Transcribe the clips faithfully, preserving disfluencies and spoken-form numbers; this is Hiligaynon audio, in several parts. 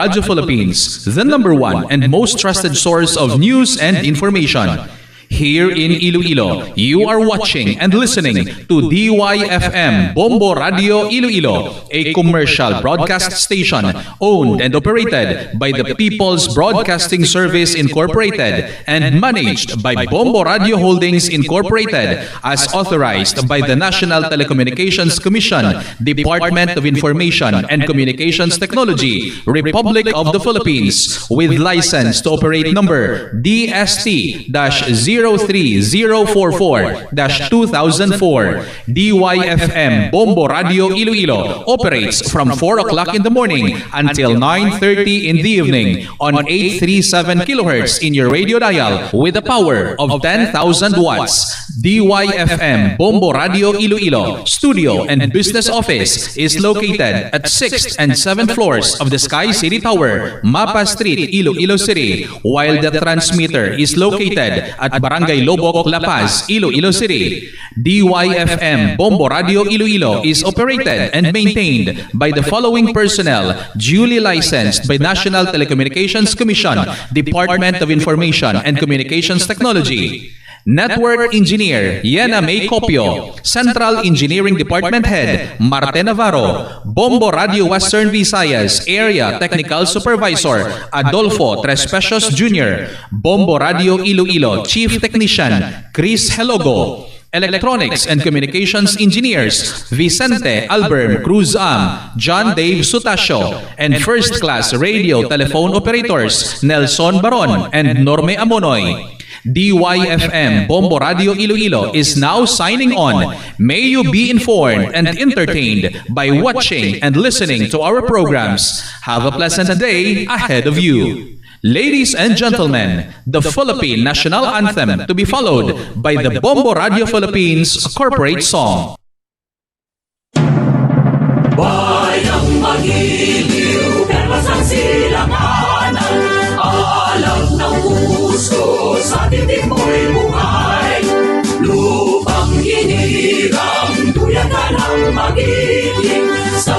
Radio Philippines, the number one and most trusted source of news and information. Here in Iloilo, you are watching and listening to D Y F M Bombo Radio Iloilo, a commercial broadcast station owned and operated by the People's Broadcasting Service Incorporated and managed by Bombo Radio Holdings Incorporated, as authorized by the National Telecommunications Commission, Department of Information and Communications Technology, Republic of the Philippines, with license to operate number D S T dash zero three zero four four dash two thousand four. D Y F M Bombo Radio Iloilo operates from four o'clock in the morning until nine thirty in the evening on eight three seven kilohertz in your radio dial with a power of ten thousand watts. D Y F M Bombo Radio Iloilo studio and business office is located at sixth and seventh floors of the Sky City Tower, Mapa Street, Iloilo City, while the transmitter is located at Barangay Lobok, La Paz, Iloilo City. D Y F M Bombo Radio Iloilo is operated and maintained by the following personnel, duly licensed by National Telecommunications Commission, Department of Information and Communications Technology. Network Engineer, Yena May Copio. Central Engineering Department Head, Marte Navarro. Bombo Radio Western Visayas Area Technical Supervisor, Adolfo Trespecios Junior. Bombo Radio Iloilo Chief Technician, Chris Helogo. Electronics and Communications Engineers, Vicente Albert Cruz Am, John Dave Sutacio, and First Class Radio Telephone Operators, Nelson Baron and Norme Amonoy. D Y F M Bombo Radio Iloilo is now signing on. May you be informed and entertained by watching and listening to our programs. Have a pleasant day ahead of you. Ladies and gentlemen, the Philippine National Anthem, to be followed by the Bombo Radio Philippines corporate song. Bayang magiliw, perlas ang silanganan, alam ng Diyos ko, sa titik mo'y buhay. Lupang hinirang, duyagan ang magiging, sa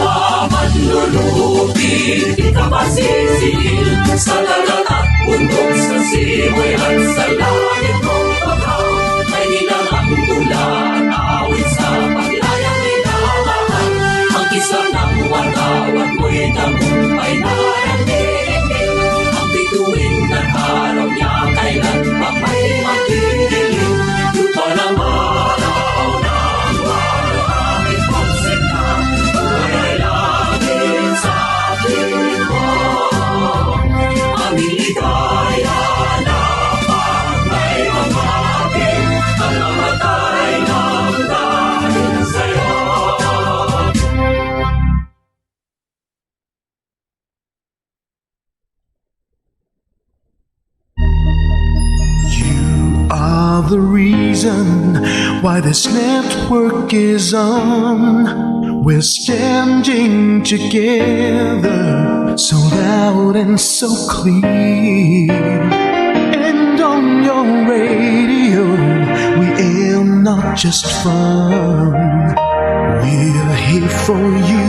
manlulupig, di ka masisiil, sa dagat at bundok, sa simoy at sa langit mong paghaw, may nilalang bulan, awit sa paglayang minamahal. Ang kislang ng wardaw at mo'y tagumpay na nagdidikit. Ang bituin ng araw niya kailan pa may magdidilim. Lupa ng araw ng wala ang ipagsinta. Buhay langit sa ating Aming ligaya na pagkaiwang atin, ang namatay ng dahil sa'yo. You are the reason why this network is on. We're standing together, so loud and so clear. And on your radio, we air not just fun. We're here for you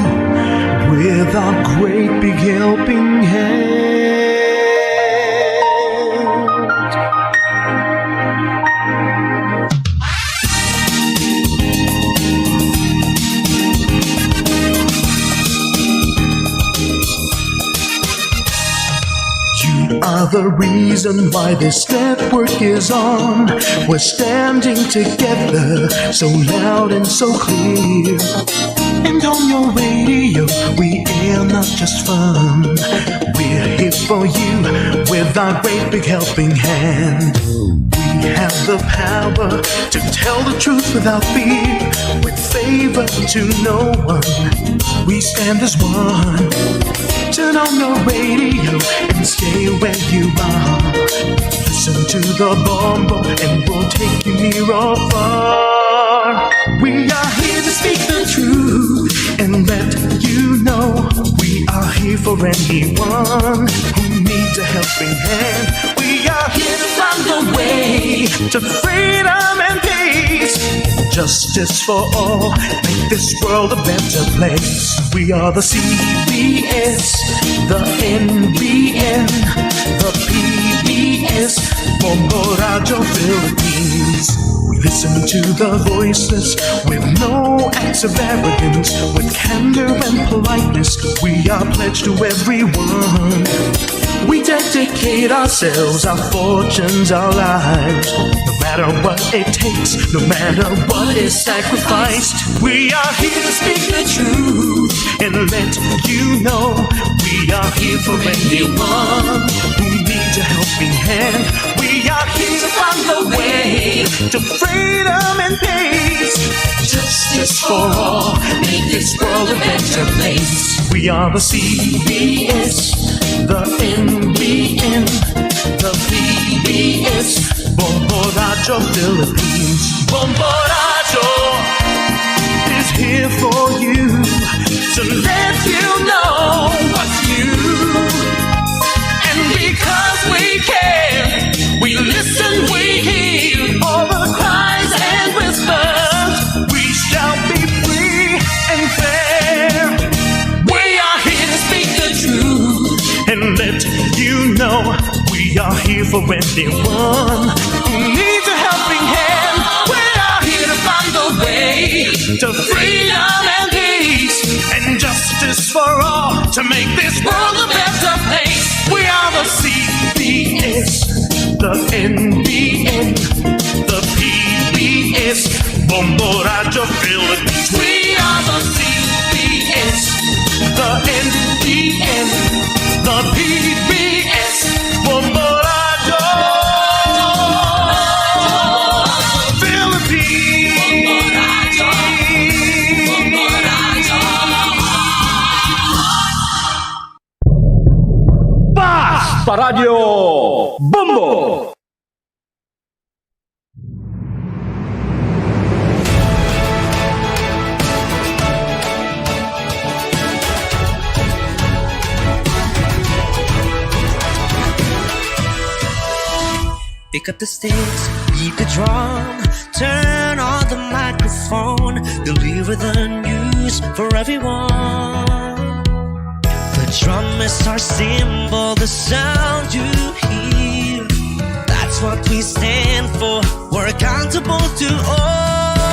with our great big helping hand. You are the reason why this network is on. We're standing together, so loud and so clear. And on your radio, we air not just fun. We're here for you with our great big helping hand. We have the power to tell the truth without fear, with favor to no one. We stand as one. Turn on your radio and stay where you are. Listen to the Bombo and we'll take you near or far. We are here to speak the truth and let you know we are here for anyone who needs a helping hand. We We are here to find the way to freedom and peace. Justice for all, make this world a better place. We are the C B S, the N B N, the P B S, Bombo Radyo Philippines. We listen to the voiceless with no acts of arrogance, with candor and politeness. We are pledged to everyone. We dedicate ourselves, our fortunes, our lives. No matter what it takes, no matter what is sacrificed, we are here to speak the truth and let you know we are here for anyone who needs a helping hand. We are here to find the way to freedom and peace. Justice for all, make this world a better place. We are the C B S, the N B N, the P B S, Bombo Radyo Philippines. Bombo Radyo is here for you to let you know what's new. And because we care, we listen, we hear all the cries and whispers. We shall be free and fair. We are here to speak the truth and let you know we are here for anyone who needs a helping hand. We are here to find the way to freedom and peace and justice for all to make this world a better place. We are the C B S, the N B N, the P B S, Bombo Radyo Philippines. We are the C B S, the N B N, the P B S, Bombo Radyo Philippines. Basta Radyo Bombo! Pick up the sticks, beat the drum, turn on the microphone, deliver the news for everyone. The drum is our symbol, the sound you hear. That's what we stand for. We're accountable to all.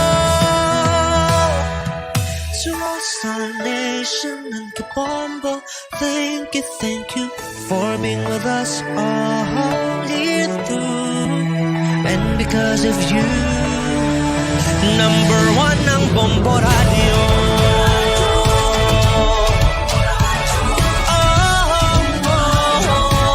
To all Star Nation and Kabombo, thank you, thank you for being with us all year through. And because of you, number one ang Bombo Radyo. Oh, oh, oh.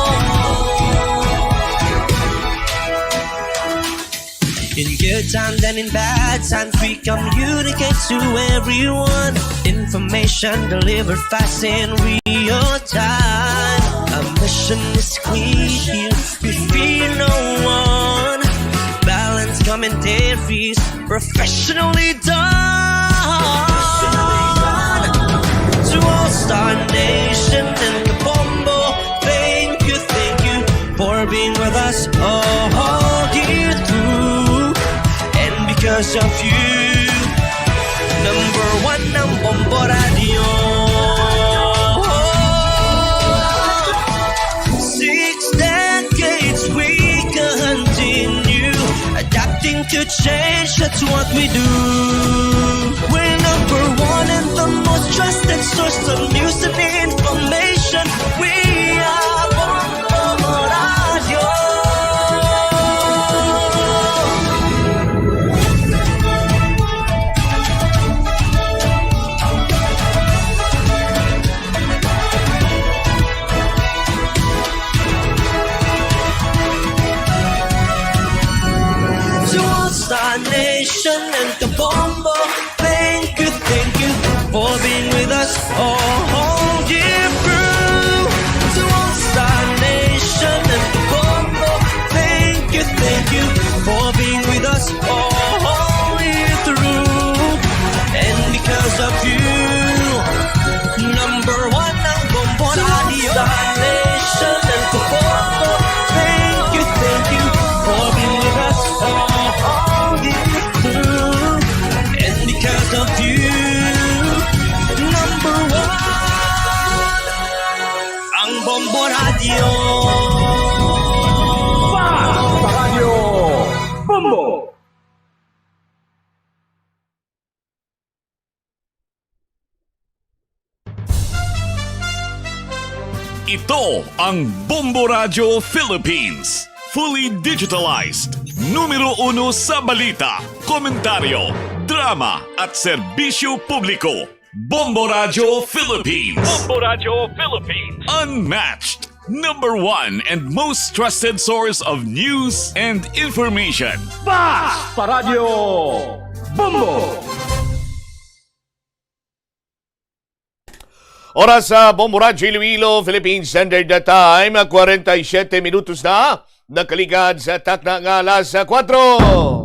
In good times and in bad times, we communicate to everyone. Information delivered fast in real time. Our mission is clear, we fear no one. Balanced commentaries, professionally done. To all Star Nation and Kabombo, thank you, thank you for being with us all year through. And because of you, number one ang Bombo Radyo. Six decades we continue adapting to change, that's what we do. We're number one and the most trusted source of news and information. We are Bombo Radyo. To all Star Nation and Kabombo, thank you, thank you for being with us all year through. To all Star Nation and Kabombo, thank you, thank you for being with us all year through. And because of you, number one ang Bombo Radyo. Star Nation and Kabombo, thank you, Radyo. Fast Radyo Bombo. Ito ang Bombo Radyo Philippines. Fully digitalized. Numero uno sa balita, komentaryo, drama at serbisyo publiko. Bombo Radyo Philippines. Bombo Radyo Philippines. Unmatched. Number one and most trusted source of news and information. Fast Radyo Bombo. Oras sa Bombo Radyo Iloilo, Philippine Standard Time, kwarenta y siyete minutos na. Nakaligad sa takna nga alas kuwatro.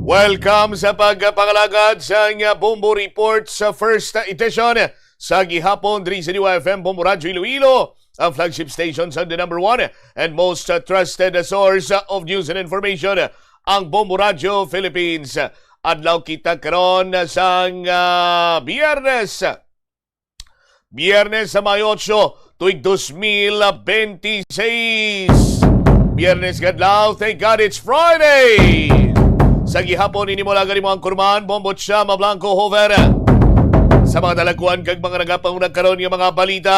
Welcome sa pagpangalagad sa nga Bombo Report sa first edition sa gihapon diri sa D Y F M Bombo Radyo Iloilo, ang flagship station sa the number one and most, uh, trusted source of news and information, ang Bombo Radyo Philippines. Adlaw kita karon sang, ah, Biyernes. Biyernes sa Mayo otso, tuig dos mil benti seis. Biyernes nga adlaw, thank God it's Friday. Sa gihapon, ini mo lang ang imo anchorman, Bombo Chama Blanco Hover. Sa mga nalakuan kag mga nagapanguna karon nga mga balita,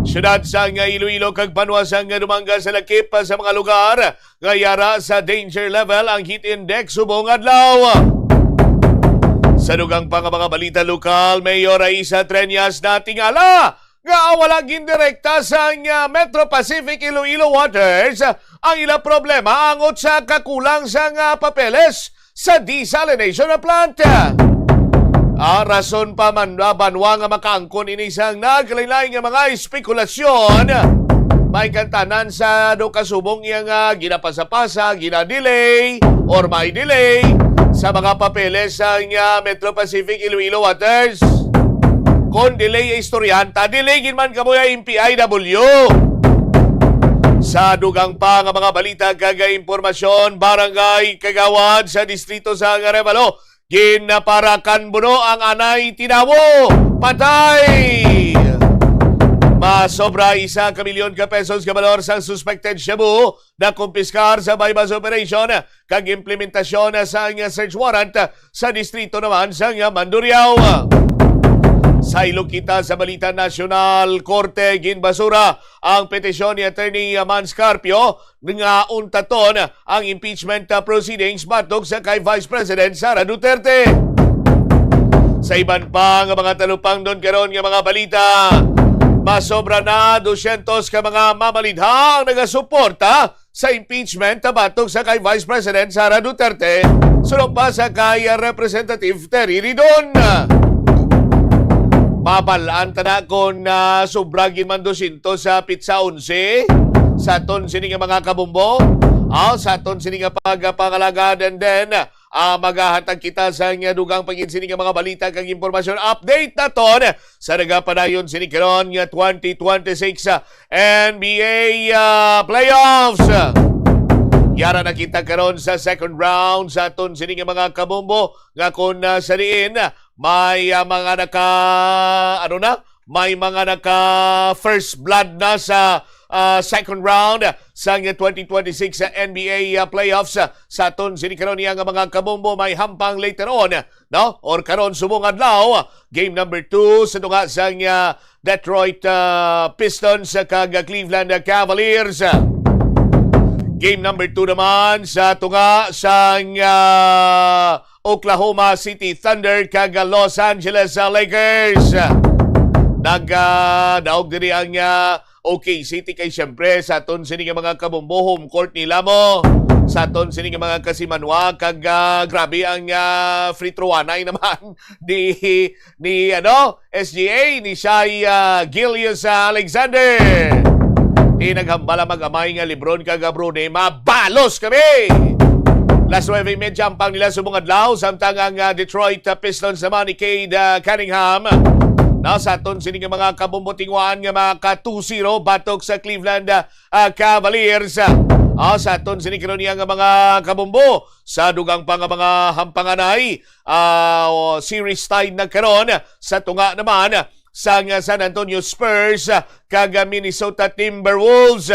syudad sang Iloilo kag banwa sang Dumangas sa lakip sa mga lugar nga yara sa danger level ang heat index subong adlaw. Sa dugang pa nga mga balita lokal, Mayor Raisa Treñas natingala nga wala gindirekta sang, ah, Metro Pacific Iloilo Waters ang ila problema angot sa kakulang sang, ah, papeles sa desalination plant. Ah, rason pa man ba banwa nga makaangkon ini sang nagkalain-lain nga mga espekulasyon. May kantanan sa do kasubong iya nga ginapasa-pasa, gina-delay, or may delay sa mga papeles sang, ah, Metro Pacific Iloilo Waters. Kon delay ay istoryanta, delay gid man kamo ay M P I W. Sa dugang pa nga mga balita kag impormasyon, barangay kagawad sa distrito sa Arevalo, ginaparakan buno ang anay tinawo. Patay! Masobra isa ka milyon ka pesos ka balor sang suspected shabu nakumpiskar sa buy-bust operation kag implementasyon sang search warrant sa distrito naman sang Mandurriao. Saylo kita sa balita nasyonal, Korte ginbasura ang petisyon ni Attorney Mans Carpio nga untaton ang impeachment, uh, proceedings batok sa kay Vice President Sara Duterte. Sa iban pa nga mga talupangdon karon nga mga balita, masobra na dosyentos ka mga mamalidha ang nagasuporta sa impeachment batok sa kay Vice President Sara Duterte, suno pa sa kay Representative Terry Ridon. Mabal-an ta na kon, ah, sobra gid man dosyentos sa pitsa onse sa aton sini nga mga kabombo. Ah, sa aton sini nga pagpangalagad, and then, ah, magahatag kita sa nga dugang pa gid sini nga mga balita kag impormasyon. Update naton sa nagapadayon sini karon nga twenty twenty-six, ah, N B A, ah, playoffs. Yara na kita karon sa second round sa aton sini nga mga kabombo nga kon, ah, sa diin may, ah, mga naka, ano na, may mga naka first blood na sa, ah, second round sa twenty twenty-six sa N B A, ah, playoffs. Sa aton sini karon niya nga mga kabombo, may hampang later on, no? Or karon subong adlaw, game number two sa tunga sang, ah, Detroit, ah, Pistons kag Cleveland Cavaliers. Game number two naman sa tunga sang, ah, Oklahoma City Thunder kag Los Angeles, ah, Lakers. Nag, ah, daog diri ang, ah, O K C kay siyempre sa aton sini nga mga kabombo, home court nila mo. Sa aton sini nga mga kasimanwa kag, ah, grabe ang, ah, free throw anay naman ni, ni, ano, S G A, ni Shai, ah, Gilgeous, ah, Alexander. Di naghambal ang mag-amay nga Lebron kag Bruni, mabalos kami. Las nuebe y media ang pang nila subong adlaw, samtang ang, ah, Detroit, ah, Pistons naman ni Cade, ah, Cunningham. Na sa aton sini nga mga kabombo, tingwaan nga maka two zero batok sa Cleveland, ah, ah, Cavaliers. Ah, sa aton sini karon niya nga mga kabombo, sa dugang pa nga mga hampanganay, ah, o series tied na karon sa tunga naman sang San Antonio Spurs kag Minnesota Timberwolves.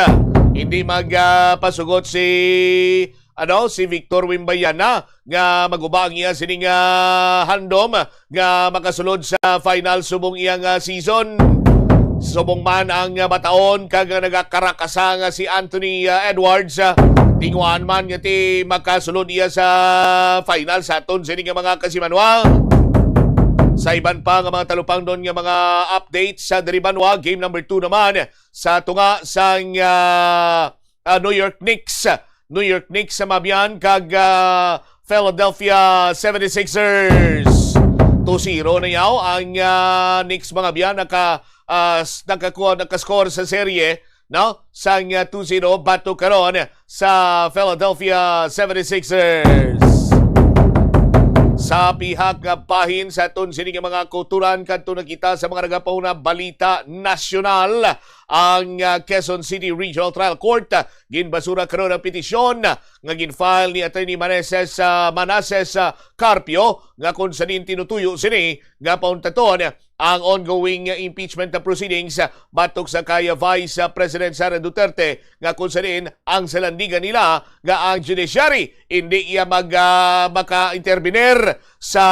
Hindi magpasugot si ano, si Victor Wimbayana nga maguba ang iya sining handom nga makasulod sa final subong iyang season. Subong man ang bataon kag nagakarakasa nga si Anthony Edwards, tinguhaan man nga ti makasulod iya sa final sa aton sini nga mga kasimanwa. Sa iban pa nga mga talupangdon nga mga updates sa diri banwa, game number two naman sa tunga sang ah, ah, New York Knicks. New York Knicks sa mabyan kag ah, Philadelphia seventy-sixers. Two zero na yaw ang ah, Knicks mga byan naka ah, s- nakakuha nakascore sa serye, no? Sang ah, two zero batok karon sa Philadelphia seventy-sixers. Sa pihak nga bahin sa aton sini nga mga kulturan kadto na kita sa mga nagapahuna balita nasyonal. Ang ah, Quezon City Regional Trial Court ah, ginbasura karon ang petisyon nga ginfile ni Attorney Manases ah, Manases ah, Carpio nga kung sa din tinutuyo sini nga pauntaton ang ongoing impeachment proceedings batok sa kay Vice President Sara Duterte nga kung sa din ang salandigan nila nga ang judiciary hindi iya mag ah, maka-intervenir sa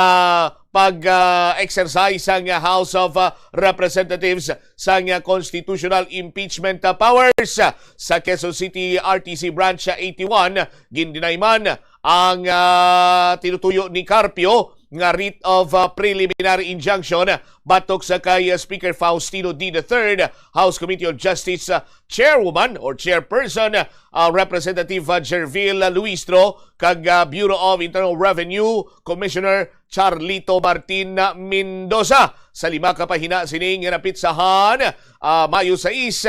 pag ah, exercise sang House of ah, Representatives sang constitutional impeachment ah, powers sa Quezon City R T C Branch eighty-one. Gindinay man ang ah, tinutuyo ni Carpio nga writ of ah, preliminary injunction batok sa kay ah, Speaker Faustino D the third, House Committee on Justice ah, Chairwoman or Chairperson, ah, Representative ah, Gerville Luistro kag ah, Bureau of Internal Revenue Commissioner Charlito Martin Mendoza. Sa lima ka pahina sini nga napitsahan, ah, Mayo sais,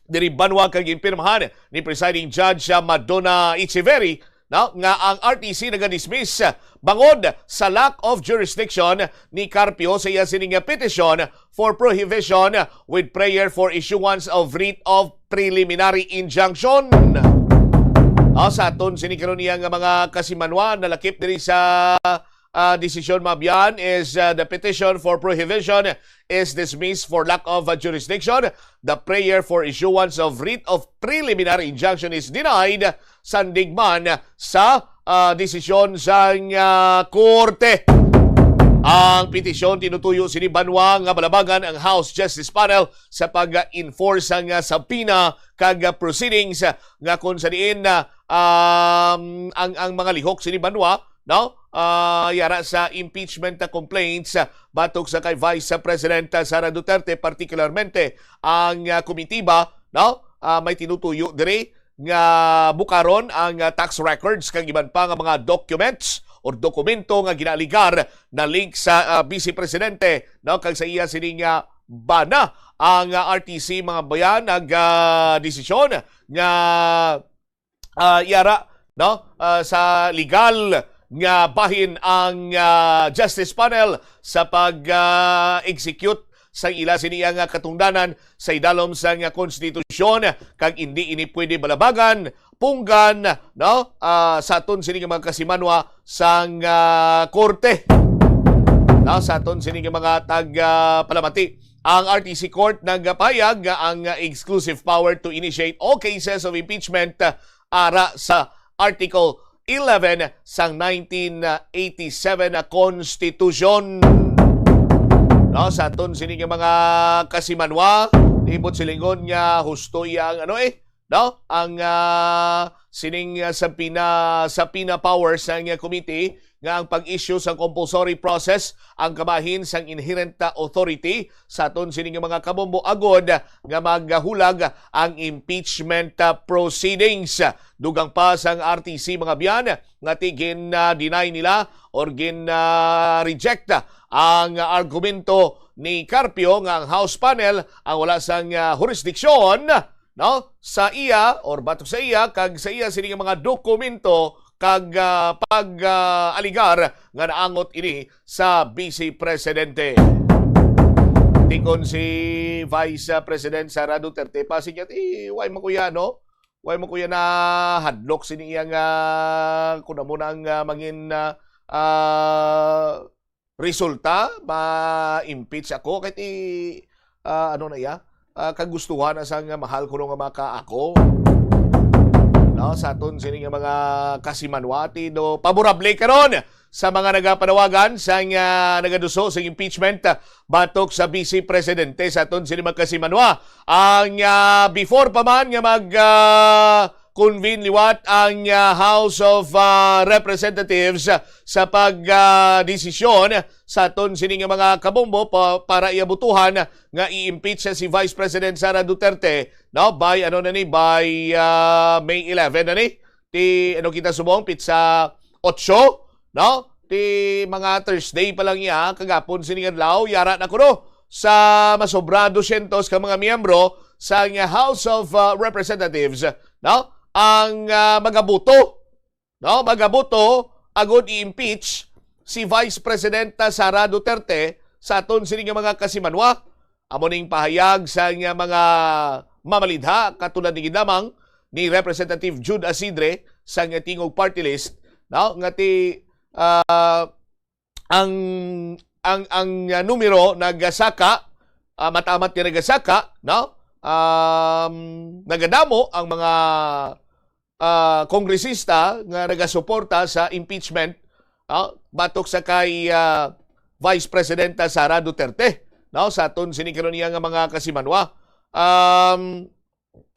diri banwa kag ginpirmahan ni Presiding Judge ah, Madonna Echeverry, no, nga ang R T C nagadismiss bangod sa lack of jurisdiction ni Carpio sa iya sining nga petition for prohibition with prayer for issuance of writ of preliminary injunction. Ah, sa aton sini karon iya nga mga kasimanwa, nalakip diri sa ah, desisyon mabyan is ah, the petition for prohibition is dismissed for lack of ah, jurisdiction. The prayer for issuance of writ of preliminary injunction is denied, sandig man sa ah, desisyon sang ah, korte. Ang petisyon tinutuyo sini banwa nga balabagan ang House Justice Panel sa pag-enforce sang ah, subpoena kag ah, proceedings ah, nga kung sa diin na um, ang ang mga lihok sini banwa, no? Ah, yara sa impeachment ah, complaints ah, batok sa kay Vice President ah, Sara Duterte, particularmente ang ah, komitiba, no? Ah, may tinutuyo diri nga bukaron ang ah, tax records kag iban pa nga mga documents or dokumento nga ginaaligar na link sa ah, Vice Presidente, no, kag sa iya sining ah, bana ang ah, R T C mga bayan nag ah, desisyon nga ah, yara, no, ah, sa legal nga bahin ang ah, Justice Panel sa pag ah, execute sa ila sini nga katungdanan sa idalom sa nga konstitusyon, kag hindi ini pwede balabagan, punggan, no, ah, sa aton sini nga mga kasimanwa sang ah, korte, no, sa aton sini nga mga tag ah, palamati. Ang R T C Court nagpahayag nga ang exclusive power to initiate all cases of impeachment ah, ara sa Article eleven sang nineteen eighty-seven na Constitution. No, sa aton sini nga mga kasimanwa, libot silingon nga husto iya ang ano eh, no? Ang ah, sining ah, subpoena, subpoena powers sang ah, committee nga ang pag-issue sang compulsory process ang kabahin sang inherent ah, authority sa aton sini nga mga kabombo agod nga magahulag ang impeachment ah, proceedings. Dugang pa sang R T C mga biyan nga ti gin-deny nila or gin-reject ang argumento ni Carpio nga ang House panel ang wala sang ah, jurisdiction, no, sa iya or batok sa iya kag sa iya sini nga mga dokumento kag ah, pag ah, aligar nga naangot ini sa Vice Presidente. Tikon si Vice President Sara Duterte, pa siya, eh, why man kuya, no? Why man kuya na hadlok sini iya nga kung amo na ang ah, mangin ah, ah, resulta, ma-impeach ako. Kahit i-, ah, ano na iya, ah, kagustuhan na sang mahal ko nga maka ako. No, sa aton sini nga mga kasimanwati, do, paborable karon sa mga nagapanawagan sang, ah, nagaduso sa impeachment, ah, batok sa Vice Presidente sa aton sini mga kasimanwa. Ang, ah, before pa man nga mag, ah, convene liwat ang, ah, House of, ah, Representatives sa pag, ah, desisyon sa aton sini nga mga kabombo pa, para iya butuhan nga i-impeach si Vice President Sara Duterte, no? By, ano na ni, by, ah, May eleven na ni, ti, ano kita subong, pitsa otso, no? Ti mga Thursday pa lang iya, kagapon sini nga adlaw, yara na kuno sa masobra dosyentos ka mga miyembro sa nga House of, uh, Representatives, no? Ang, uh, magabuto, no? Magabuto agud i-impeach si Vice Presidenta Sara Duterte sa aton sini nga mga kasimanwa. Amo ning pahayag sa nga mga mamalidha, katulad ni lamang ni Representative Jude Asidre sa nga Tingog Party List, no? Nga ti, ah, ang, ang, ang, ah, numero nagasaka, ah, matamat nga nagasaka, no? Um, nagadamo ang mga, ah, kongresista nga nagasuporta sa impeachment, ah, batok sa kay, ah, Vice Presidenta Sara Duterte, no? Sa aton sini karon niya nga mga kasimanwa. Um,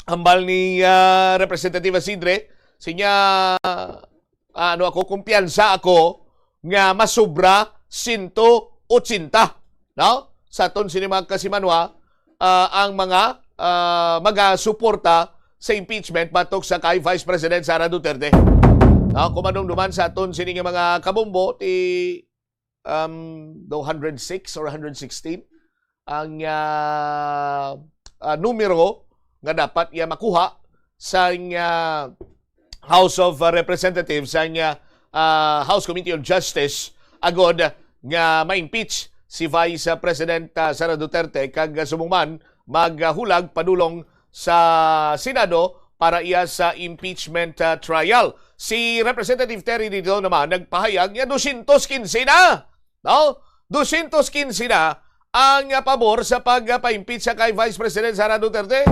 hambal ni, ah, Representative Asidre, sinya, ah, ano ako, kumpiyansa ako nga masubra sento otsinta, no? Sa aton sini mga kasimanwa, ah, ang mga, ah, magasuporta sa impeachment batok sa kay Vice President Sara Duterte. No? Kumanumduman sa aton sini nga mga kabombo, ti um, daw hundred six or hundred sixteen ang, ah, ah, numero nga dapat iya makuha sa, ah, House of, ah, Representatives, sa, ah, ah, House Committee on Justice, agod nga ma-impeach si Vice, ah, President, ah, Sara Duterte kag, ah, subong man maghulag padulong sa Senado para iya sa impeachment, ah, trial. Si Representative Terry Didon naman nagpahayag nga dosyentos kinse na, no? Dosyentos kinse na ang, ah, pabor sa pagpa-impeach sa kay Vice President Sara Duterte.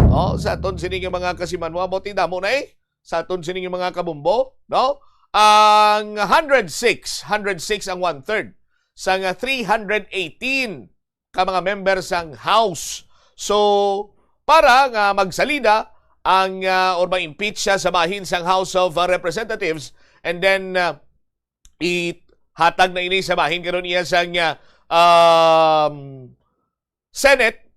Oh, sa aton sini nga mga kasimanwa, buti damo na eh. Sa aton sini nga mga kabombo, no? Ang hundred six, hundred six ang one-third sa nga three hundred eighteen ka mga member sang House. So, para nga magsalida ang, ah, or ma-impeach siya sa bahin sang House of, ah, Representatives, and then, ah, ihatag na ini sa bahin karon iya sang, ah, um, Senate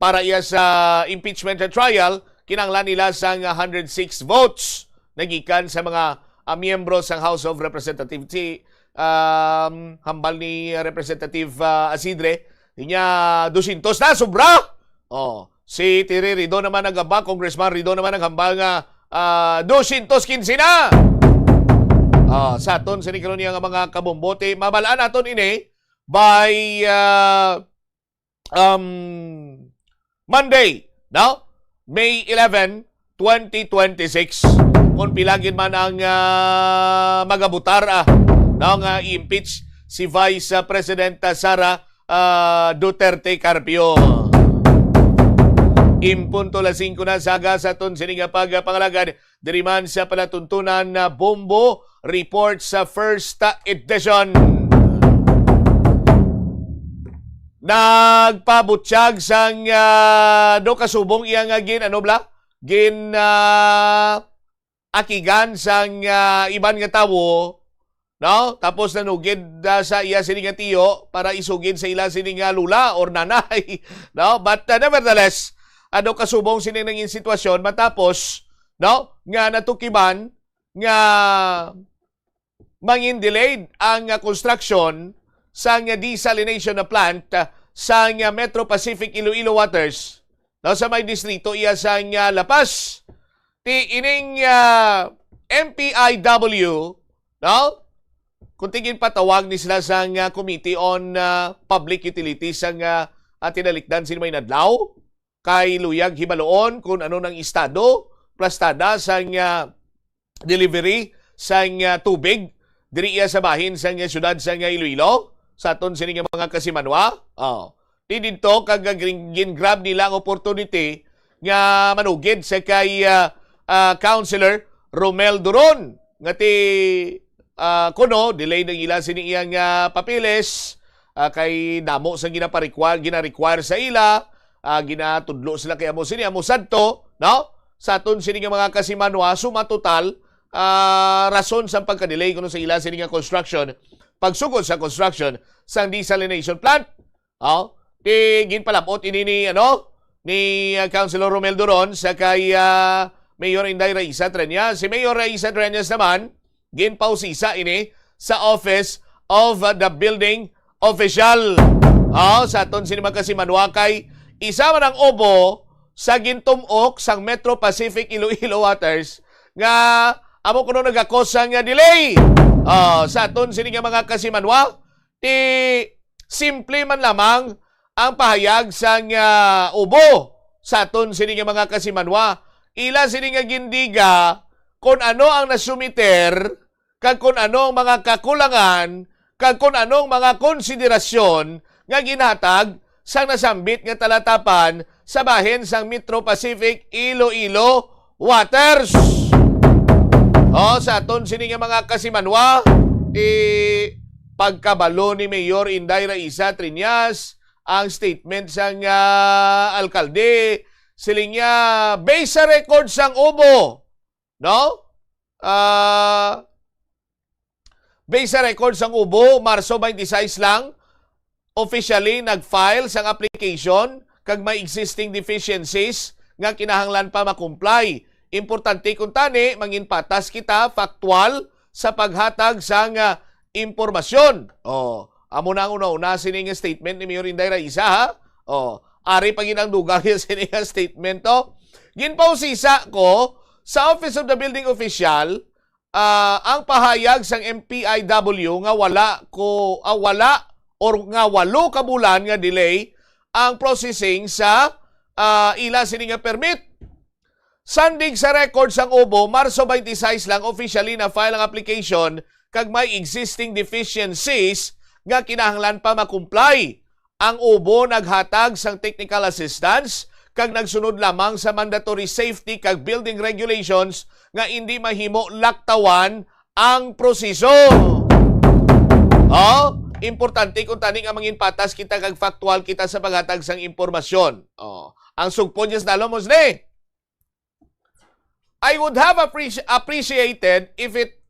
para iya sa impeachment trial, kinahanglan nila sang hundred six votes nagikan sa mga, ah, miyembro sang House of Representatives. Si, um, hambal ni Representative, ah, Asidre, niya dosyentos na, sobra! Oh, si Terry Ridon naman naghambal, Congressman Ridon naman naghambal nga, ah, dosyentos kinse na! Ah, sa aton sini karon niya nga mga kabombote, mabalaan naton ini by, ah, um, Monday, no? May eleven, twenty twenty-six. Kung pila gid man ang, ah, magabutar, ah, no, nga i-impeach si Vice, ah, President, ah, Sara, ah, Duterte Carpio. Impunto las singko na sa aga sa aton sini nga pagpangalagad. Diri man sa palatuntunan na Bombo Report sa first edition. Nagpabutyag sang, ah, do kasubong iya nga gin, ano bala? Gin, ah, akigan sang, ah, iban nga tawo, no? Tapos nanugid, ah, sa iya sini nga tiyo para isugid sa ila sini nga lula or nanay, no? But, ah, nevertheless, ano kasubong sini nangin sitwasyon matapos, no, nga natukiban nga mangin delayed ang, ah, construction sang desalination na plant, ah, sang Metro Pacific Iloilo Waters, no, sa may distrito iya sang, ah, La Paz. Ti ining, ah, M P I W, no? Kung tingin patawag ni sila sang, ah, Committee on, ah, Public Utilities sang, ah, ah, tinalikdan sini may adlaw, kay luyag hibaluon kung ano nang estado, plastada sang, ah, delivery sang, ah, tubig diri iya sa bahin sang siyudad sang Iloilo, sa aton sini nga mga kasimanwa. Oh. Di didto kag gin-, gin-grab nila ang opportunity nga manugid sa kay, ah, ah, Councilor Romel Duron nga ti, ah, kuno delayed ang ila sini iyang, ah, papeles, ah, kay damo sang ginaparequire, gina-require sa ila, ah, ginatudlo sila kay amo sini, amo sadto, no? Sa aton sini nga mga kasimanwa, suma total, ah, rason sang pagka-delay kuno sa ila sini nga construction, pagsugod sa construction sang desalination plant. Oh, ti ginpalabot ini ni, ano, ni, ah, Councilor Romel Duron sa kay, ah, Mayor Inday Raisa Treñas. Si Mayor Raisa Treñas naman, ginpausisa ini sa Office of the Building Official. Oh, sa aton sini mga kasimanwa, kay isa man ang ubo sa gintum-ok sang Metro Pacific Iloilo Waters nga amo kuno nagakos sang delay. Oh, sa aton sini nga mga kasimanwa, ti simple man lamang ang pahayag sang, ah, ubo sa aton sini nga mga kasimanwa. Ila sini nga gindiga kon ano ang nasumiter, kag kon ano ang mga kakulangan, kag kon ano ang mga konsiderasyon nga ginhatag sang nasambit nga talatapan sa bahin sang Metro Pacific Iloilo Waters. O, sa aton sini nga mga kasimanwa, ti pagkabalo ni Mayor Inday Raisa Treñas ang statement sang, ah, alkalde. Siling niya, based sa record sang ubo, no? Ah, based sa record sang ubo, Marso twenty-six lang, officially nag-file sang application kag may existing deficiencies nga kinahanglan pa ma-comply. Importante kuntani, mangin patas kita, factual, sa paghatag sang, ah, impormasyon. Oh, amo na ang una-una sini nga statement ni Mayor Inday Raisa, ha? Oh, ari pa gid ang dugang niya sini nga statement to. Ginpausisa ko sa Office of the Building Official, ah, ang pahayag sang M P I W nga wala ko, ah, wala or nga walo ka bulan nga delay ang processing sa, ah, ila sini nga permit. Sandig sa record sang ubo, Marso twenty-six lang officially na-file ang application kag may existing deficiencies nga kinahanglan pa ma-comply. Ang ubo naghatag sang technical assistance kag nagsunod lamang sa mandatory safety kag building regulations nga indi mahimo laktawan ang proseso. Oh, importante kuntani nga mangin patas kita kag factual kita sa paghatag sang impormasyon. Oh, ang sugpon niya sa dalom, Mosne, I would have appreci-, appreciated if it,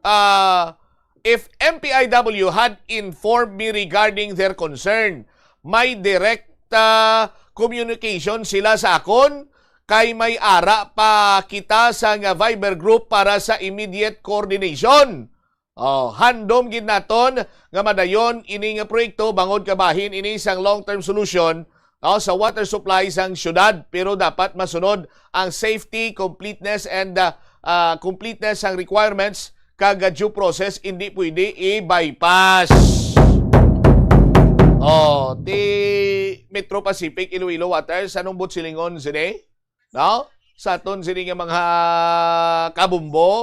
uh, if M P I W had informed me regarding their concern. May direct, uh, communication sila sa akon, kay may ara pa kita sa nga Viber group para sa immediate coordination. Oh, handom gid naton nga madayon ini nga proyekto, bangod kabahin ini sang long-term solution, oh, sa water supply sang syudad, pero dapat masunod ang safety, completeness, and, ah, ah, completeness sang requirements kag, ah, due process, hindi pwede i-bypass. Oh, ti Metro Pacific Iloilo Waters, anong buot silingon sini? No? Sa aton sini nga mga kabumbo.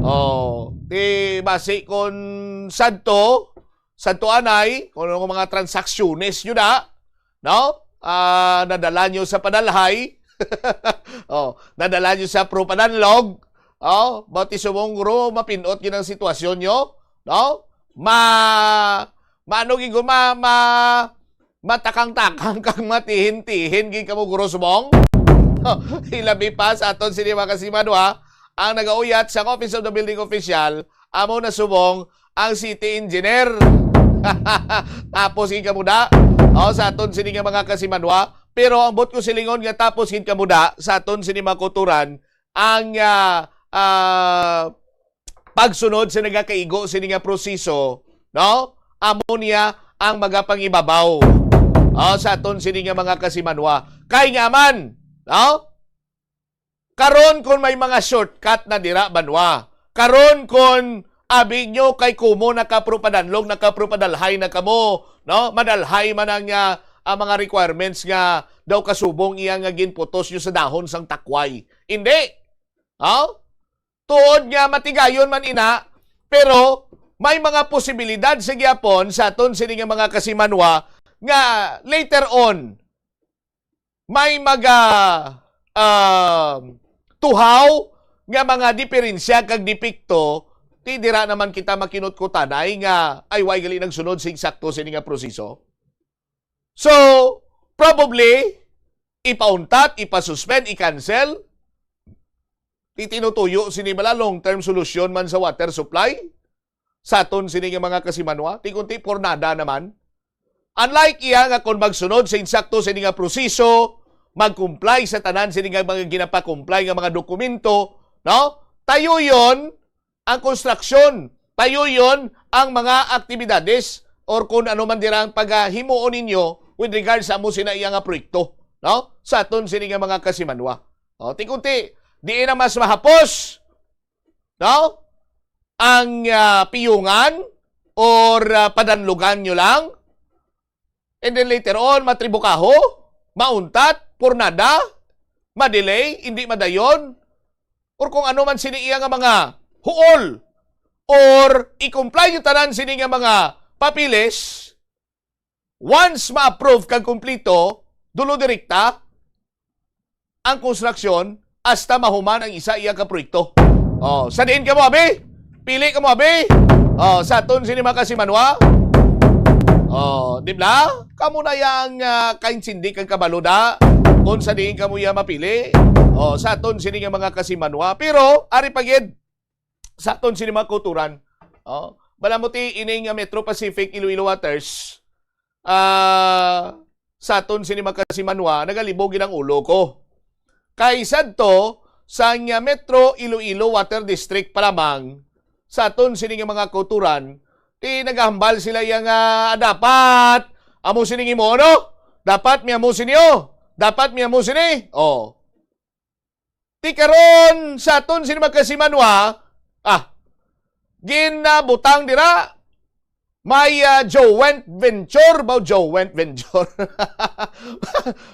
Oh, ti basi kon sadto, sadto anay, kung ano nga mga transaksyones nyo na, no? Ah, nadala nyo sa padalhay. Oh, nadala nyo sa Pro Pananlog. Oh, bautismo guro, mapinot gid ang sitwasyon nyo, no? Ma, maano gid ko, ma, ma, matakang-takang kag matihin-tihin gid kamo, Guro Subong. Ilabi pa sa aton sini mga kasimanwa, ang nagauyat sa Office of the Building Official, amo na subong ang city engineer. Tapos gid kamo da. O, sa aton sini nga mga kasimanwa. Pero ang buot ko silingon nga tapos gid kamo da sa aton sini mga kauturan, ang, ah, ah, pagsunod sa nagakaigo sini nga proseso, no? Amo niya ang magapangibabaw, ah, sa aton sini nga mga kasimanwa. Kay nga man, no? Karon, kung may mga shortcut na dira, banwa. Karon, kung abi nyo kay kumo nakapropadanlog, nakapropadalhay na kamo, no? Madalhay man ang, ah, ang mga requirements nga daw kasubong iya nga ginputos nyo sa dahon sang takway. Hindi. Oh? Tuod nga matigayon man ina, Pero may mga posibilidad sa gihapon sa aton sini nga mga kasimanwa nga later on may maga, um, tuhaw nga mga diferensya kag depekto, ti dira naman kita makinutkutanay nga ay way gali nagsunod sa eksakto sini nga proseso. So, probably, ipauntat, ipasuspend, i-cancel, ti tinutuyo sini bala long-term solusyon man sa water supply sa aton sini nga mga kasimanwa, ti kunti por nada naman. Unlike iya nga kon magsunod sa insakto sini nga proseso, mag-comply sa tanan sini nga mga ginapakomply nga mga dokumento, no? Tayuyon ang konstruksyon, tayuyon ang mga aktibidades or kung ano man dira ang pagahimuon ninyo with regards sa amo sina iya nga proyekto, no? Sa aton sini nga mga kasimanwa. O, ti kunti, diin na mas mahapos, no? Ang, ah, piyungan or, ah, padanlugan nyo lang. And then later on, matribukaho, mauntat, por nada, madelay, hindi madayon, or kung ano man sini iya nga mga huol, or i-comply nyo tanan sini nga mga papiles, once ma-approve kag kumplito, dulo direkta ang konstruksyon hasta mahuman ang isa iya ka proyekto. Oh, sa diin kamo, abi? Pili kamo, abi? Oh, sa aton sini mga kasimanwa? Oh, di ba? Kamo na yang, ah, kaintindi kag kabalo da kung sa diin kamo iya mapili. Oh, sa aton sini nga mga kasimanwa. Pero, ari pa gid, sa aton sini mga kauturan, oh, bala mo ti ining, ah, Metro Pacific Iloilo Waters, ah, sa aton sini mga kasimanwa, nagalibog gid ang ulo ko. Kay sadto, sa nga Metro Iloilo Water District pa lamang, sa aton sini nga mga kauturan, ti nagahambal sila iya nga, "Ah, dapat amo sini nga imo, no? Dapat mi amo sini, oh. Dapat mi amo sini." Oh. Ti karon sa aton sini mga kasimanwa, ah, ginabutang dira, may, ah, joint venture ba? Joint venture.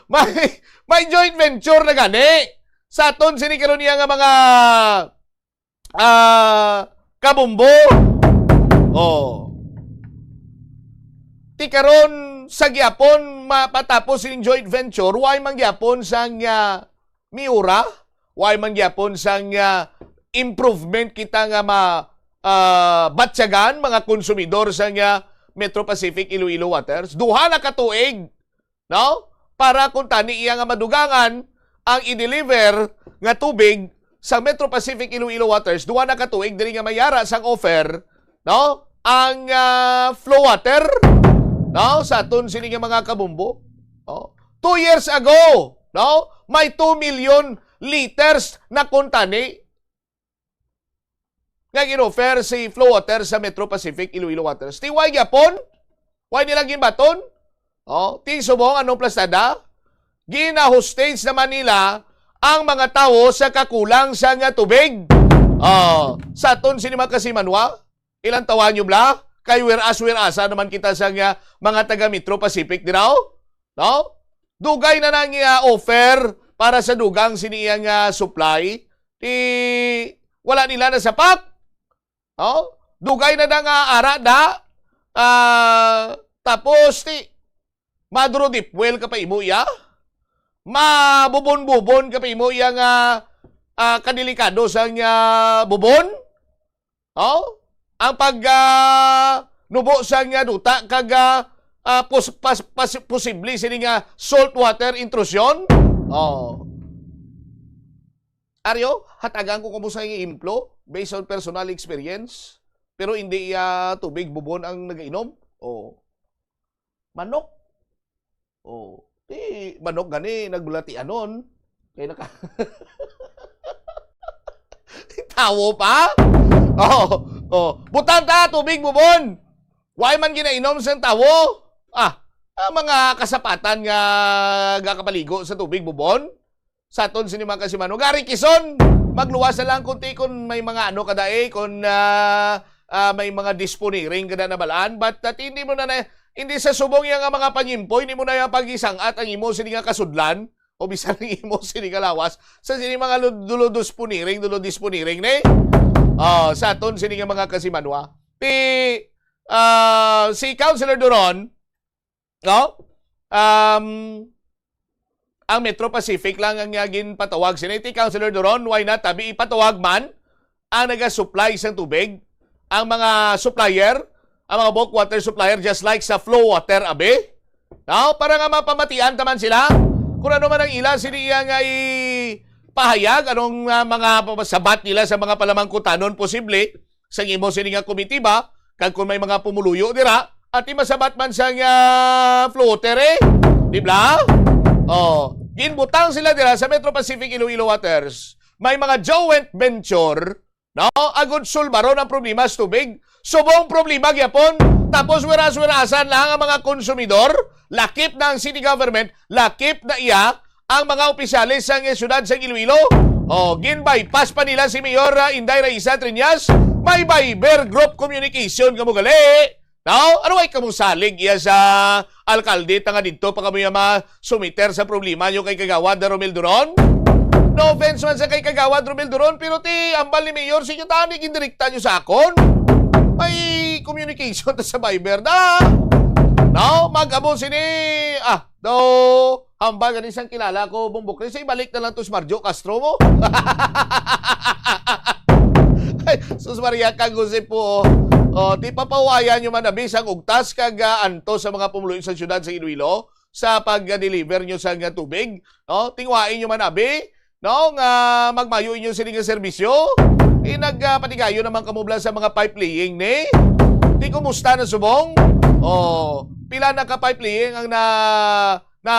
May, may joint venture na gani sa aton sini karon niya nga mga, ah, kabumbo. Oh. Ti karon sa gihapon mapatapos sining joint venture, way man gihapon sang, ah, miura, way man gyapon sang, ah, improvement kita nga ma, ah, batyagan, mga konsumidor sang, ah, Metro Pacific Iloilo Waters. Duha na ka tuig, no? Para kung tani iya nga madugangan ang i-deliver nga tubig sa Metro Pacific Iloilo Waters, duha na ka tuig diri nga mayara sang offer, no? Ang, ah, flow water, no? Sa aton sini nga mga kabumbo, no? Two years ago, no? May two million liters na kuntani nga gin-offer si Flow Water sa Metro Pacific Iloilo Waters. Ti way gyapon? Way nila ginbaton? Oh, ti subong anong plastada? Gina-hostage naman nila ang mga tawo sa kakulang sa nga tubig. Oh, sa aton sini mga kasimanwa, ilang tawa nyo bla? Kay whereas, whereas, naman kita sa nga mga taga Metro Pacific diraw? No? Dugay na nang, ah, offer para sa dugang sini iya nga supply. Ti wala nila nasapak. No? Dugay na na nga ara da. Ah, tapos ti maduro dipwel ka pa imo iya. Mabubon-bubon ka pa imo iya nga, ah, kadelikado sang, ah, bubon. Oh? Ang pag, ah, nubo sang, ah, duta kag, ah, ah, pos-, pas-, pas-, posible sini nga salt water intrusion. Oh. Aryo, hatagan ko kamo sa iyang implo based on personal experience, pero hindi iya tubig bubon ang nagainom. Oh. Manok. Oh, ti manok gani nagbulatianon. Kay naka-, tawo pa? Oh, oh. Butang ta tubig bubon. Way man ginainom sang tawo. Ah, ang mga kasapatan nga gakapaligo sa tubig bubon. Sa aton sini mga kasimanwa, gari Kison, magluwas na lang kunti kung may mga ano ka dai, kung, ah, ah, may mga disponiring ka na nabalaan. But, ah, hindi mo na, na, hindi sa subong iya nga mga panyimpoy, hindi mo na iya pag-isangat ang imo sini nga kasudlan o bisan ang imo sini nga lawas sa sini mga lu-, dulo disponiring, dulo disponiring ni. Oh, sa aton sini nga mga kasimanwa. Ti, ah, si Councilor Duron, no? Um, ang Metro Pacific lang ang, ah, ginpatawag sini. Ti Councilor Duron, why not? Tabi ipatawag man ang naga-supply sang tubig, ang mga supplier, ang mga bulk water supplier, just like sa Flow Water, abi? No? Para nga mapamatian taman sila kung ano man ang ila sini iya nga ipahayag, anong, ah, mga sabat nila sa mga palamangkutanon posible sa imo sini nga komitiba, kag kung may mga pumuluyo dira, ati masabat man sang, ah, Flow Water, eh. Di ba? Oh, ginbutang sila dira sa Metro Pacific Iloilo Waters. May mga joint venture, no? Agud sulbaron ang problema sa tubig. Subong problema gyapon. Tapos wiras-wirasan lang ang mga konsumidor. Lakip na ang city government, lakip na iya ang mga opisyales sang siyudad sang Iloilo. Oh, gin-bypass pa nila si Mayor, ah, Inday Raisa Triñas. May Viber group communication kamo gali. No? Ano ay kamo salig iya sa alkalde, ta nga didto pa kamo iya masumiter sa problema nyo kay Kagawad Romel Duron? No offense man sa kay Kagawad Romel Duron, pero ti ambal ni Mayor, sige tani, gindirekta nyo sa akon. May communication ta sa Viber na. No? Mag-amo sini, ah, do, hambal gani sang kilala ko, Bong Bukri, sa ibalik na lang to si Marjo Castro mo. Ay, sus Maria, kag Jose po, oh. Oh, ti papawayan nyo man na bisang ugtas kag, ah, anto sa mga pumuluyo sa siyudad sa Iloilo sa pag-deliver nyo sa nga tubig, no? Tingwain nyo man abi, no, nga magmayo inyo sini nga serbisyo. Inag, ah, patigayon naman kamo bala sa mga pipe laying ni. Ti kumusta na subong? Oh, pila na ka pipe laying ang na na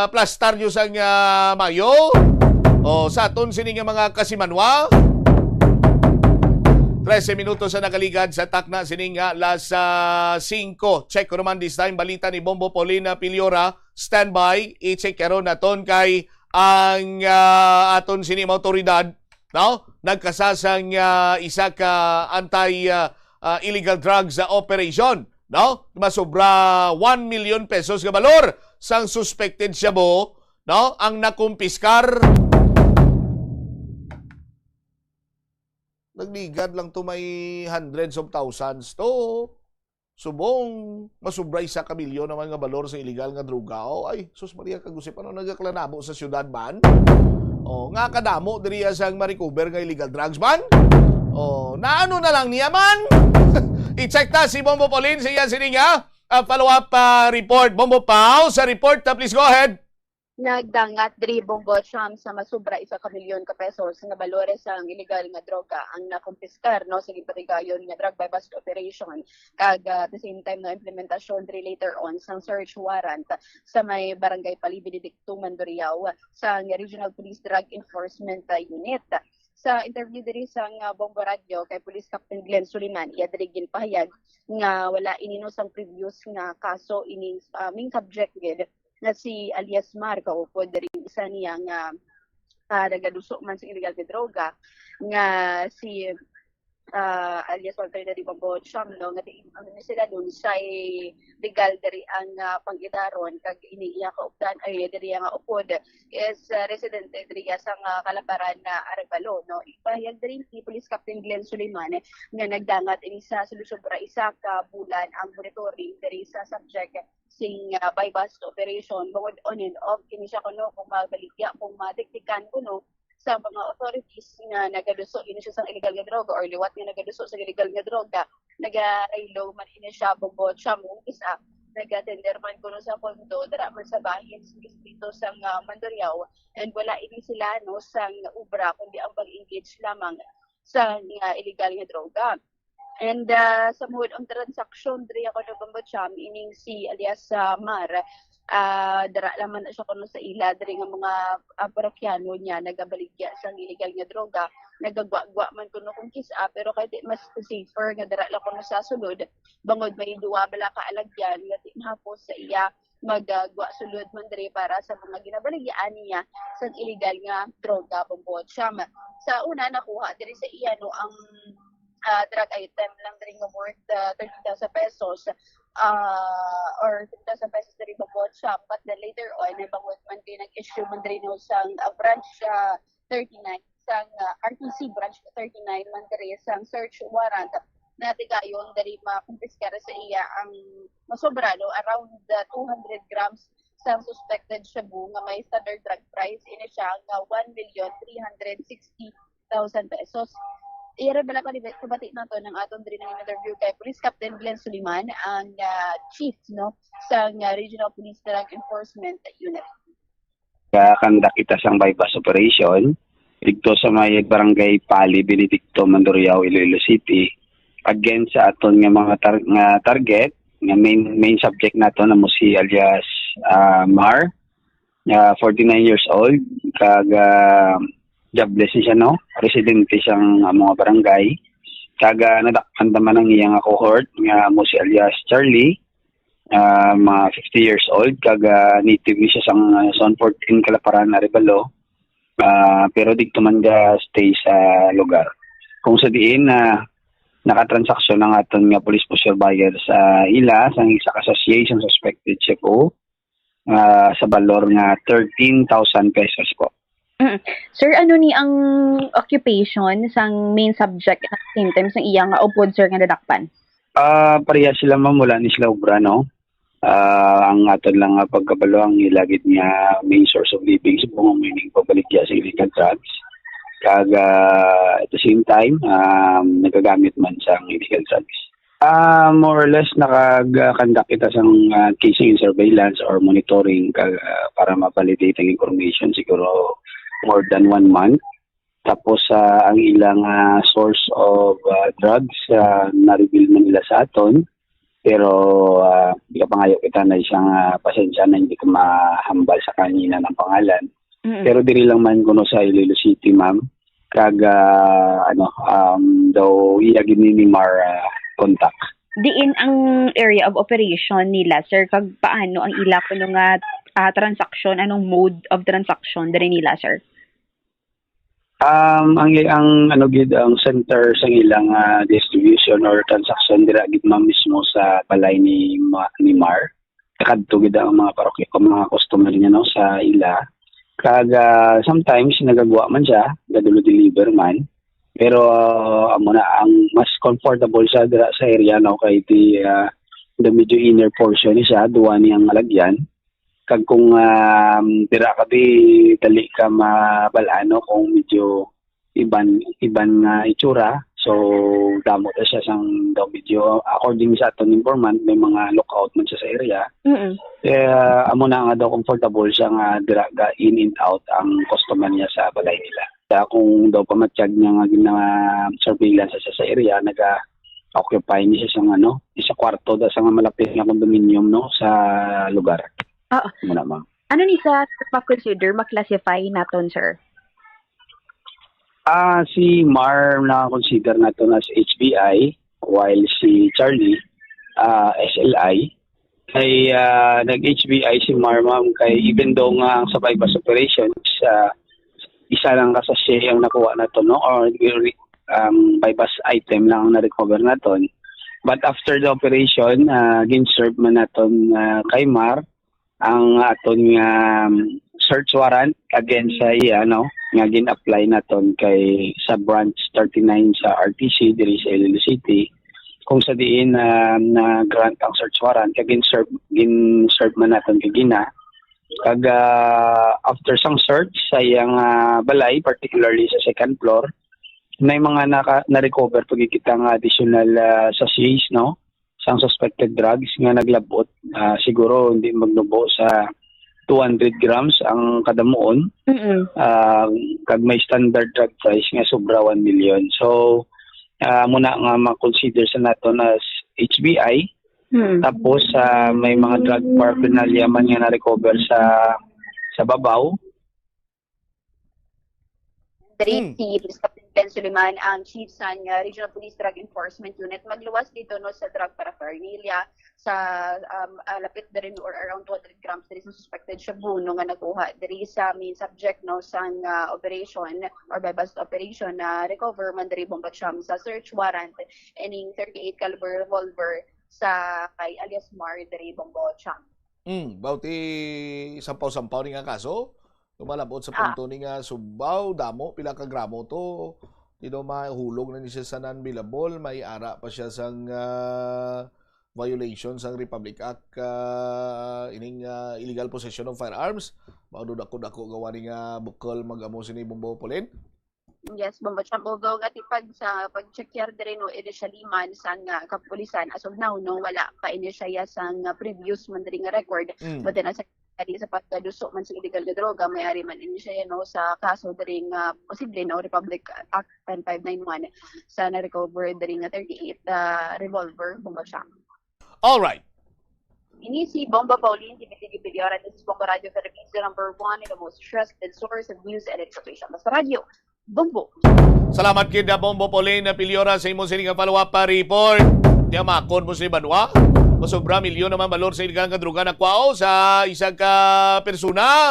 plastar nyo sang, ah, mayo? O, sa aton sini nga mga kasimanwa? Trese minutos sa nakaligad sa takna sini nga alas, ah, singko. Check ko naman this time, balita ni Bombo Paulina Piliora. Standby, i-check karon naton kay ang, ah, aton sini mga awtoridad, no? Nagkasa sang, ah, isa ka anti, ah, ah, illegal drugs, ah, operation, no? Masubra one million pesos nga balor sang suspected shabu, no? Ang nakumpiskar. Nagligad lang to, may hundreds of thousands to. Subong, masubra isa ka milyon naman nga balor sa illegal nga droga. O, ay, sus Maria, kag Jose, ano nagaklanabo sa siyudad man? O, nga kadamo diri sang ma-recover nga illegal drugs man? O, naano na lang niya man? I-check ta si Bombo Paulin sa iya sini nga, ah, follow-up, ah, report. Bombo Pao, sa report, ah, please go ahead. Nagdangat diri, Bombo Cham, sa masubra isa ka milyon ka pesos nga balores sang illegal nga droga ang nakumpiskar, no, sa ginpatigayon nga drug buy-bust operation, kag, ah, at the same time, no, implementasyon diri later on sang search warrant sa may barangay Pali Benedicto, Mandurriao, sang Regional Police Drug Enforcement, ah, Unit. Sa interview diri sang, ah, Bombo Radio kay Police Captain Glenn Suliman, iya diri ginpahayag nga wala ini, no, sang previous nga kaso ining, ah, main subject gid nga si alias Mar, kaupod diri isa niya nga, ah, nagaduso man sa illegal nga droga, nga si, ah, alias Walter Daddy Bambo Cham, no, nga di, ano ni sila dun, siya legal diri ang, ah, pang-idaron, kag ini iya kaupdan, ay, diri nga upod is, ah, residente diri sa nga Kalaparan na Arevalo, no. Ipahayag diri ni Police Captain Glenn Suleiman nga nagdangat ini sa sulusubra isa ka bulan ang monitoring diri sa subject sing, ah, buy-bust operation, bangod on and off kini siya kuno kung mabaligya, kung madikdikan kuno sa mga authorities nga nagaluso ini siya sang illegal nga droga or liwat nga nagaluso sa illegal nga droga, nagaraylo man ini siya, bugot siya mo isa, nagatender man kuno sa pondo, dira man sa bahin sa distrito sang, ah, Mandurriao, and wala ini sila, no, sang obra, kundi ang pag-engage lamang sa, ah, illegal nga droga. And, ah, sa muhod ang transaksyon diri ako na Bambo Cham, ining si alias, ah, Mar, ah, dara lamang na siya kuno sa ila diri nga mga, ah, parokyano niya nagabaligya sang illegal nga droga, nagagwa-gwa man kuno kung kis-a, pero kay di mas safer nga dara lang kuno sa sulod, bangod may duwa bala ka alagyan nga di mahapos sa iya magagwa sulod man diri para sa mga ginabaligyaan niya sang illegal nga droga, Bambo Cham. Sa una, nakuha diri sa iya, no, ang, ah, drug item lang diri nga worth, ah, thirty thousand pesos, ah, or thirty thousand pesos diri, Bambo Cham. But then later on, nabangod man kay nag-issue man diri, no, sang, ah, branch, ah, thirty-nine sang, ah, R T C Branch thirty-nine man diri sang search warrant na tigayon diri makumpiskar sa iya ang masobra, no, around, ah, two hundred grams sang suspected shabu nga may standard drug price ini siya nga one million three hundred sixty thousand pesos. Iya ra bala pa, kabati nato ng aton diri nga interview kay Police Captain Glenn Suliman, ang, ah, chief, no, sang, ah, Regional Police Drug Enforcement Unit. Ka-conduct kita sang buy-bust operation didto sa may barangay Pali, Benedicto, Mandurriao, Iloilo City, against sa aton nga mga tar- nga target, nga main main subject nato na mo si alias, ah, Mar, nga forty-nine years old, kag, ah, jobless ni siya, no? Residente siyang, ah, mga barangay. Kag, ah, nadakpan naman ang iya nga cohort nga mo si alias Charlie, ah, mga fifty years old, kag, ah, native ni siya sang, ah, Zone fourteen, Kalaparan, Arevalo. Ah, pero didto man ga stay sa lugar. Kung sa diin, ah, nakatransaksyon ang aton nga police poseur buyer sa ila sang isa ka sachet sang suspected shabu, ah, sa balor nga thirteen thousand pesos po. Mm. Sir, ano ni ang occupation sang main subject at the same time sang iya nga upod, sir, nga nadakpan? Ah, pareha sila, ma'am, wala ni sila obra, no? Ah, ang aton lang nga pagkabalo, ang ila gid nga main source of living sa bunga mining pagbaligya sa illegal drugs. Kag, ah, at the same time, um, nagagamit man sa illegal drugs. Ah, more or less, nakag-conduct kita sang, ah, case surveillance or monitoring ka, ah, para ma-validate ang information siguro more than one month. Tapos, ah, ang ilang, ah, source of, ah, drugs, ah, na-reveal man nila sa aton. Pero, ah, ikapangayo kita na isang, ah, pasensya na hindi ko mahambal sa kanina ng pangalan. Mm. Pero diri lang man kuno sa Iloilo City, ma'am. Kag, ah, ano, um, daw iya gid ni Mar, ah, contact. Diin ang area of operation nila, sir, kag paano ang ila kuno nga, ah, transaction, anong mode of transaction diri nila, sir? Um, ang ang ano gid ang center sang ilang, ah, distribution or transaction dira gid, ma'am, mismo sa balay ni Ma- ni Mar. Nakadto gid ang mga parokya, ang mga customer niya, no, sa ila. Kag, ah, sometimes nagagwa man siya, gadolo deliver man. Pero, ah, amo na ang mas comfortable siya dira sa area, no, kay di, ah, the medyo inner portion ni siya, duwa niyang malagyan. Kag kung, um, dira ka di dali ka mabalano kung medyo iban iban nga itsura. So, damo na siya sang daw medyo, according sa aton informant, may mga lookout man siya sa area. Mm. Kaya amo na nga daw comfortable siya nga dira ga in and out ang customer niya sa balay nila. Kaya kung daw pamatyag niya nga gina-surveillance siya sa area, naga-occupy ni siya sa ano, isa kwarto da sa nga malapit nga condominium, no, sa lugar. Oo. Muna, ma'am. Ano ni sa pa-consider, ma-classify naton, sir? Ah, si Mar na consider naton as H B I, while si Charlie, ah, S L I. Kay, ah, nag-H B I si Mar, ma'am, kay even though nga ang sa buy-bust operations, ah, isa lang ka sachet ang nakuha naton, no? Or, um, buy-bust item lang ang na-recover naton. But after the operation, ah, gin-serve man naton, ah, kay Mar ang aton nga, um, search warrant against sa iya, no, nga gin-apply naton kay sa branch thirty-nine sa R T C diri sa Iloilo City, kung sa diin, ah, na-grant ang search warrant, kag gin-serve, gin-serve man naton kagina. Kag, ah, after sang search sa iyang, ah, balay, particularly sa second floor, may mga naka, na-recover pa gid kita nga additional, ah, sachets, no, sang suspected drugs nga naglabot, ah, siguro hindi magnubo sa two hundred grams ang kadamuon, Mm-mm. ah, kag may standard drug price nga sobra one million. So, ah, muna nga ma-consider sa naton as H B I. Mm. Tapos, ah, may mga drug paraphernalia man nga na-recover sa sa babaw. Diri Mm. si Police Captain Ben Suleman, ang chief sa, uh, Regional Police Drug Enforcement Unit, magluwas dito, no, sa drug paraphernalia sa, um, uh, lapit diri, no, or around two hundred grams diri sa suspected shabu, no, nga nakuha diri sa main subject, no, sang, uh, operation or buy-bust operation na recover man diri, Bombo Cham, sa search warrant ining thirty-eight caliber revolver sa kay alias Mar diri, Bombo Cham. Mm, bauti sampaw-sampaw ni nga kaso. Lumalabot sa Ah. punto ni nga Sugbo, damo, pila ka gramo to. Di daw mahulog na ni siya sa non-bailable, may ara pa siya sang, ah, violation sang Republic Act, ah, ining, ah, illegal possession of firearms. Mao daw dako-dako gawa ni nga bukol mag-amo sini, Bombo Pauline. Yes, Bombo Cham, although nga tipag sa pag-check yar diri, no, initially man sang, ah, kapulisan, as of now, no, wala pa ini siya sang, ah, previous man diri nga record. Mm. But then, as a, sa pagkaduso man sa illegal nga droga, may ari man ini siya, no, sa kaso diri nga posible, no, Republic Act ten five nine one sa na-recover diri nga thirty-eight, ah, revolver, Bombo Cham. All right. Ini si Bombo Pauline, T V T V Piliora. This is Bombo Radio Philippines, the number one and the most trusted source of news and information. Basta Radyo, Bombo. Salamat gid, ah, Bombo Pauline Piliora, sa imo sini nga follow-up pa report. Tiyamakon mo si Banwa. Masobra milyon naman balor sa illegal nga droga na kwaw sa isa ka persona.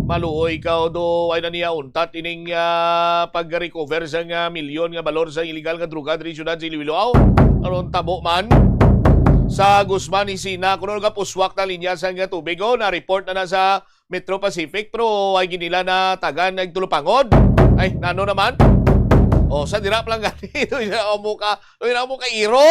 Maluoy ka, do ay na niya untat ining, ah, pag-recover sa nga milyon nga balor sa illegal nga droga diri siyudad sa Iloilo. Aron tabo man sa Guzman, Isina, kuno nagapuswak na linya sa nga tubig, oh, na-report na na sa Metro Pacific, pero ay ginila na tagan nagtulupangod. Ay, nano naman? O, sa dira pa lang gani, ito yung amo ka, ito yung amo ka iro.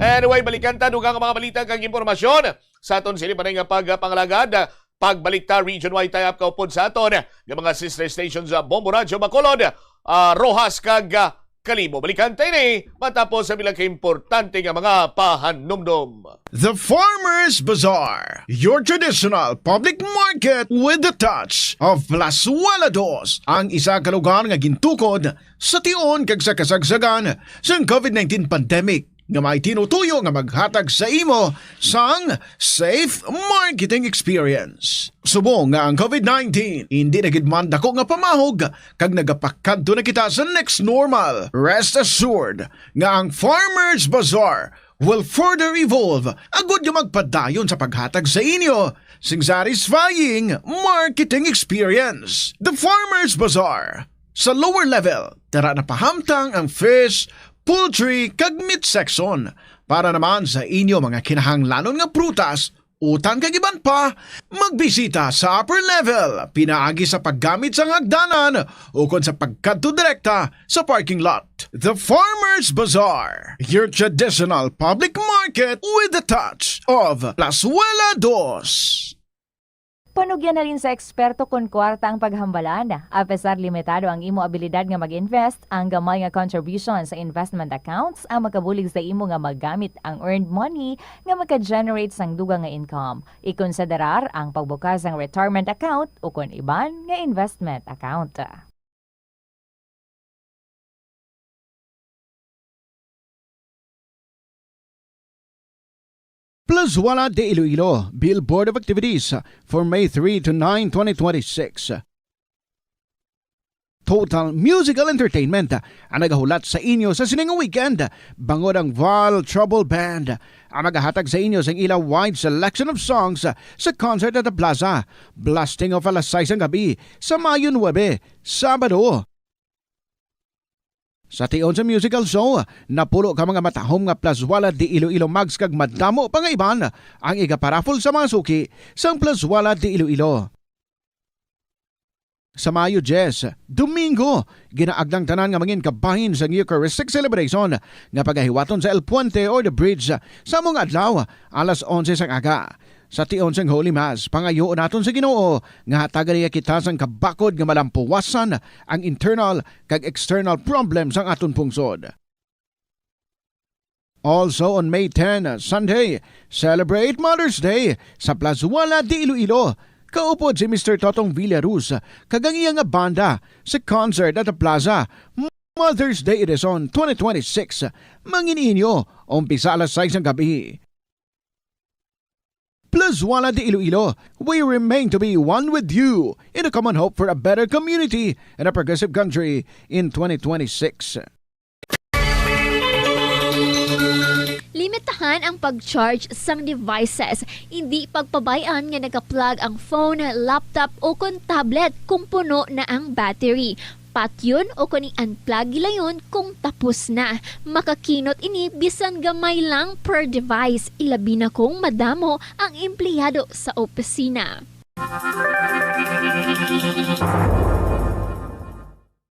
Anyway, balikan ta dugang mga balita kag impormasyon sa aton sini pa nga pagpangalagad. Pagbalik ta, region-wide tie-up kaupod sa aton nga mga sister stations sa Bombo Radyo Bacolod, ah, Roxas kag, ah, Kalibo. Balikan ta ini matapos sa pila ka importante nga mga pahanumdom. The Farmers Bazaar, your traditional public market with the touch of Plazuela Dos, ang isa ka lugar nga gintukod sa tion kag sa kasagsagan sang COVID nineteen pandemic, nga may tinutuyo nga maghatag sa imo sang safe marketing experience. Subong nga ang COVID nineteen indi na gid man dako nga pamahog kag nagapakadto na kita sa next normal, rest assured nga ang Farmers Bazaar will further evolve agud nga magpadayon sa paghatag sa inyo sing satisfying marketing experience. The Farmers Bazaar. Sa lower level, tara na pahamtang ang fish, poultry, kag meat section. Para naman sa inyo mga kinahanglanon nga prutas, utan kag iban pa, magbisita sa upper level, pinaagi sa paggamit sang hagdanan ukon sa pagkadto direkta sa parking lot. The Farmers Bazaar, your traditional public market with the touch of Plazuela Dos. Panugyan na rin sa eksperto kon kwarta ang paghambalan. Apesar limitado ang imo abilidad nga mag-invest, ang gamay nga contribution sa investment accounts ang makabulig sa imo nga magamit ang earned money nga maka-generate sang dugang nga income. Ikonsiderar ang pagbukas sang retirement account ukon iban nga investment account. Plazuela de Iloilo, Billboard of Activities for May three to nine, twenty twenty-six. Total Musical Entertainment ang nagahulat sa inyo sa sining weekend, bangod ang Val Trouble Band ang magahatag sa inyo sang ila wide selection of songs sa concert at the plaza. Blasting off alas sais ang gabi sa Mayo nuebe, Sabado. Sa tion sa musical show, napulo ka mga matahom nga Plazuela de Iloilo mugs kag madamo pa nga iban ang igaparaffle sa mga suki sang Plazuela de Iloilo. Sa Mayo diyes, Domingo, ginaagdang tanan nga mangin kabahin sang Eucharistic celebration nga pagahiwaton sa El Puente or the Bridge sa amo nga adlaw, alas onse sang aga. Sa tion sang Holy Mass, pangayoon naton sa Ginoo nga hatagan niya kita sang kabakod nga malampuwasan ang internal kag external problem sang aton pungsod. Also on May ten, Sunday, celebrate Mother's Day sa Plazuela de Iloilo. Kaupod si Mister Totong Villaruz kag ang iya nga banda sa concert at the plaza. Mother's Day Edition twenty twenty-six. Mangin inyo, umpisa alas sais ang gabi. Plazuela de Iloilo, we remain to be one with you in a common hope for a better community and a progressive country in twenty twenty-six. Limitahan ang pag-charge sang devices. Indi pagpabay-an nga naka-plug ang phone, laptop, o kon tablet kung puno na ang battery. Patyon o kon i-unplug gilayon kung tapos na. Makakinot ini bisan gamay lang per device, ilabi na kung madamo ang empleyado sa opisina.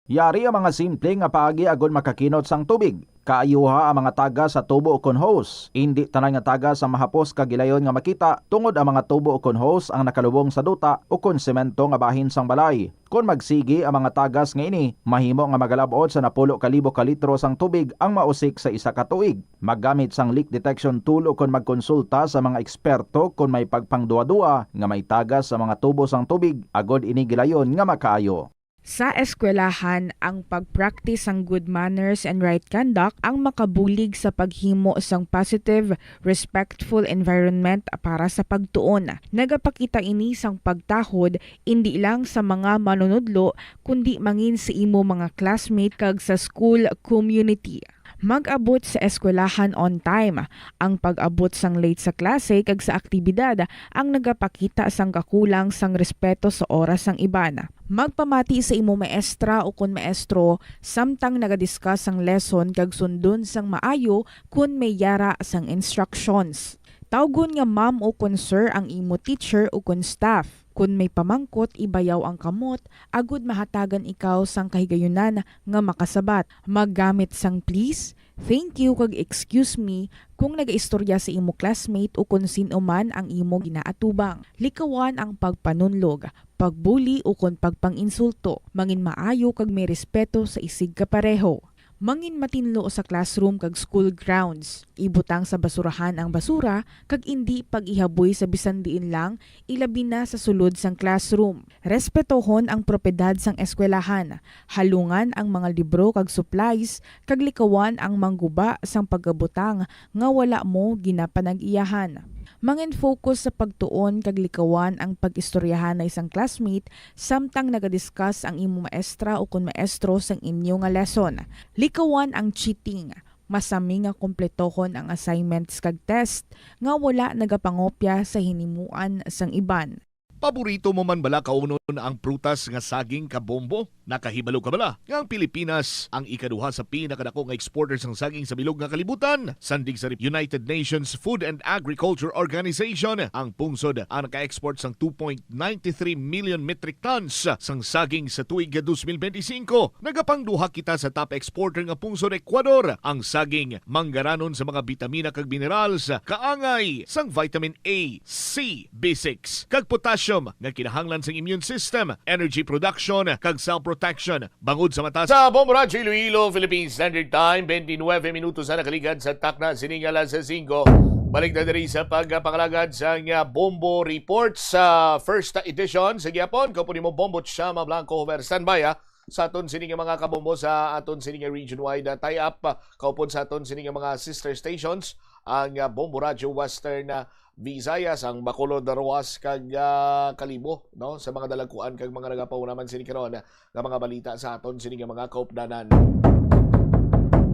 Yari ang mga simple nga paagi agod makakinot sang tubig. Kaayuha ang mga tagas sa tubo ukon hose. Indi tanan nga tagas ang mahapos kag gilayon nga makita, tungod ang mga tubo ukon hose ang nakalubong sa duta ukon semento nga bahin sang balay. Kon magsigi ang mga tagas nga ini, mahimo nga magalab-ot sa napulo ka libo ka litro sang tubig ang mausik sa isa ka tuig. Maggamit sang leak detection tool ukon magkonsulta sa mga eksperto kon may pagpangduwa-duwa nga may tagas sa mga tubo sang tubig, agod ini gilayon nga makaayo. Sa eskwelahan, ang pag-practice sang good manners and right conduct ang makabulig sa paghimo sang positive, respectful environment para sa pagtuon. Nagapakita ini sang pagtahod indi lang sa mga manunudlo, kundi mangin sa imo mga classmate kag sa school community. Mag-abot sa eskwelahan on time. Ang pag-abot sang late sa klase kag sa aktibidad ang nagapakita sang kakulang sang respeto sa oras sang iban. Magpamati sa imo maestra ukon maestro samtang naga-discuss sang lesson kag sundon sang maayo kon may yara sang instructions. Tawgon nga ma'am ukon sir ang imo teacher ukon staff. Kon may pamangkot, ibayaw ang kamot agod mahatagan ikaw sang kahigayunan nga makasabat. Maggamit sang please, thank you, kag excuse me kung nagaistorya sa imo classmate ukon sin-o man ang imo ginaatubang. Likawan ang pagpanunlog, pagbuli ukon pagpang-insulto. Mangin maayo kag may respeto sa isigkapareho. Mangin matinlo sa classroom kag school grounds. Ibutang sa basurahan ang basura kag indi pag-ihaboy sa bisan diin lang, ilabi na sa sulod sang classroom. Respetohon ang propiedad sang eskwelahan. Halungan ang mga libro kag supplies, kag likawan ang mangguba sang pagkabutang nga wala mo ginapanag-iyahan. Mangin-focus sa pagtuon kag likawan ang pag-istoryahanay sang classmate samtang naga-discuss ang imo maestra ukon maestro sang inyo nga lesson. Likawan ang cheating. Masami nga kompletohon ang assignments kag test nga wala nagapangopya sa hinimuan sang iban. Paborito mo man bala kaunon ang prutas nga saging kag bombo? Nakahibalo ka bala nga ang Pilipinas ang ikaduha sa pinakadako nga exporter sang saging sa bilog nga kalibutan? Sandig sa United Nations Food and Agriculture Organization, ang pungsod ang naka-export sang two point nine three million metric tons sang saging sa tuig two thousand twenty-five. Nagapangduha kita sa top exporter nga pungsod, Ecuador. Ang saging manggaranon sa mga bitamina kag minerals, kaangay sang vitamin A, C, B six, kag potassium nga kinahanglan sang immune system, energy production, kag cell protection. Bangod sa mata sa Bombo Radyo Iloilo, Philippine Standard Time, twenty-nine minutos na nakaligad sa takna sining alas singko. Balik na diri sa pagpangalagad sang Bombo Report sa first edition. Sa gihapon, kaupod nimo Bombo Chama Blanco Homer. Standby, ha, sa aton sini nga mga kabombo, sa aton sini nga region-wide, ah, tie-up, ah, kaupod sa aton sini nga mga sister stations, ang, ah, Bombo Radyo Western, ah, Visayas, ang Bacolod, Roxas, kag, ah, Kalibo, no? Sa mga dalagkuan kag mga nagapahunaman sini karon, ah, nga mga balita sa aton sini nga mga kaupdanan.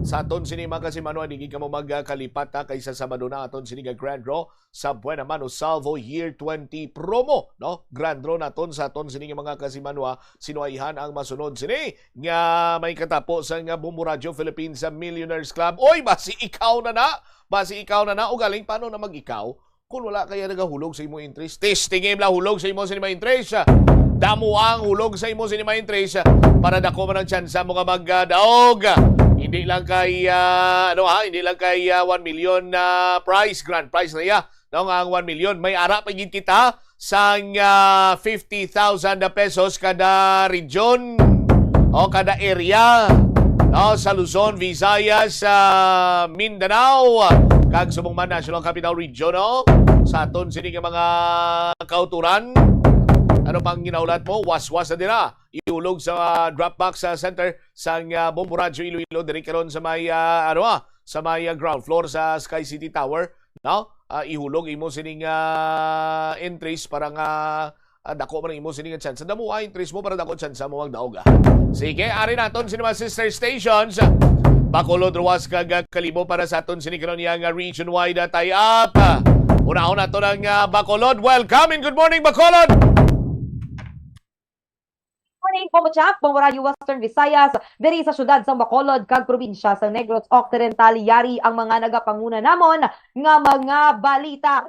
Sa aton sini mga kasimanwa, di gid kamo magkalipat, ha, kay sa Sabado na aton sini nga grand draw sa Buena Mano Salvo Year twenty promo, no? Grand draw naton sa aton sini nga mga kasimanwa, sinuwayhan ang masunod sini nga may katapo sa nga Bombo Radyo Philippines Millionaires Club. Oy, basi ikaw na na, basi ikaw na na, o galing, paano na mag-ikaw? Kung wala kaya nagahulog sa imo entries, testingin la hulog sa imo sini mga entries. Damo ang hulog sa imo sini mga entries para dako man ang tsansa mo nga magdaog. Hindi lang kay, ah, ano ha, hindi lang kay, ah, one million na prize, grand prize na iya. No, nga ang one million, may ara pa gid kita sang, ah, fifty thousand pesos kada region o kada area. No, sa Luzon, Visayas, sa Mindanao, kag subong man National Capital Region, no? Sa aton sini nga mga kauturan, ano pang ginaulat mo? Waswas na dira. Ihulog sa drop box sa center sang, ah, Bombo Radyo Iloilo, diri karon sa may, ah, ano, ah, sa may, ah, ground floor sa Sky City Tower, no? Ah, ihulog imo sining, ah, entries para nga, ah, dako man ang imo sining chance. Damo ang entries mo para dako chance mo magdaog, ah. Sige, ari naton sini mga sister stations. Bacolod, Roxas, kag, ah, Kalibo para sa aton sini karon nga region-wide, ah, tie-up. Unahon nato ang, ah, Bacolod. Welcome and good morning, Bacolod! Morning, Bombo Champ, Bombo Radyo Western Visayas, diri sa siyudad sang Bacolod kag probinsya sang Negros Occidental. Yari ang mga nagapanguna namon nga mga balita.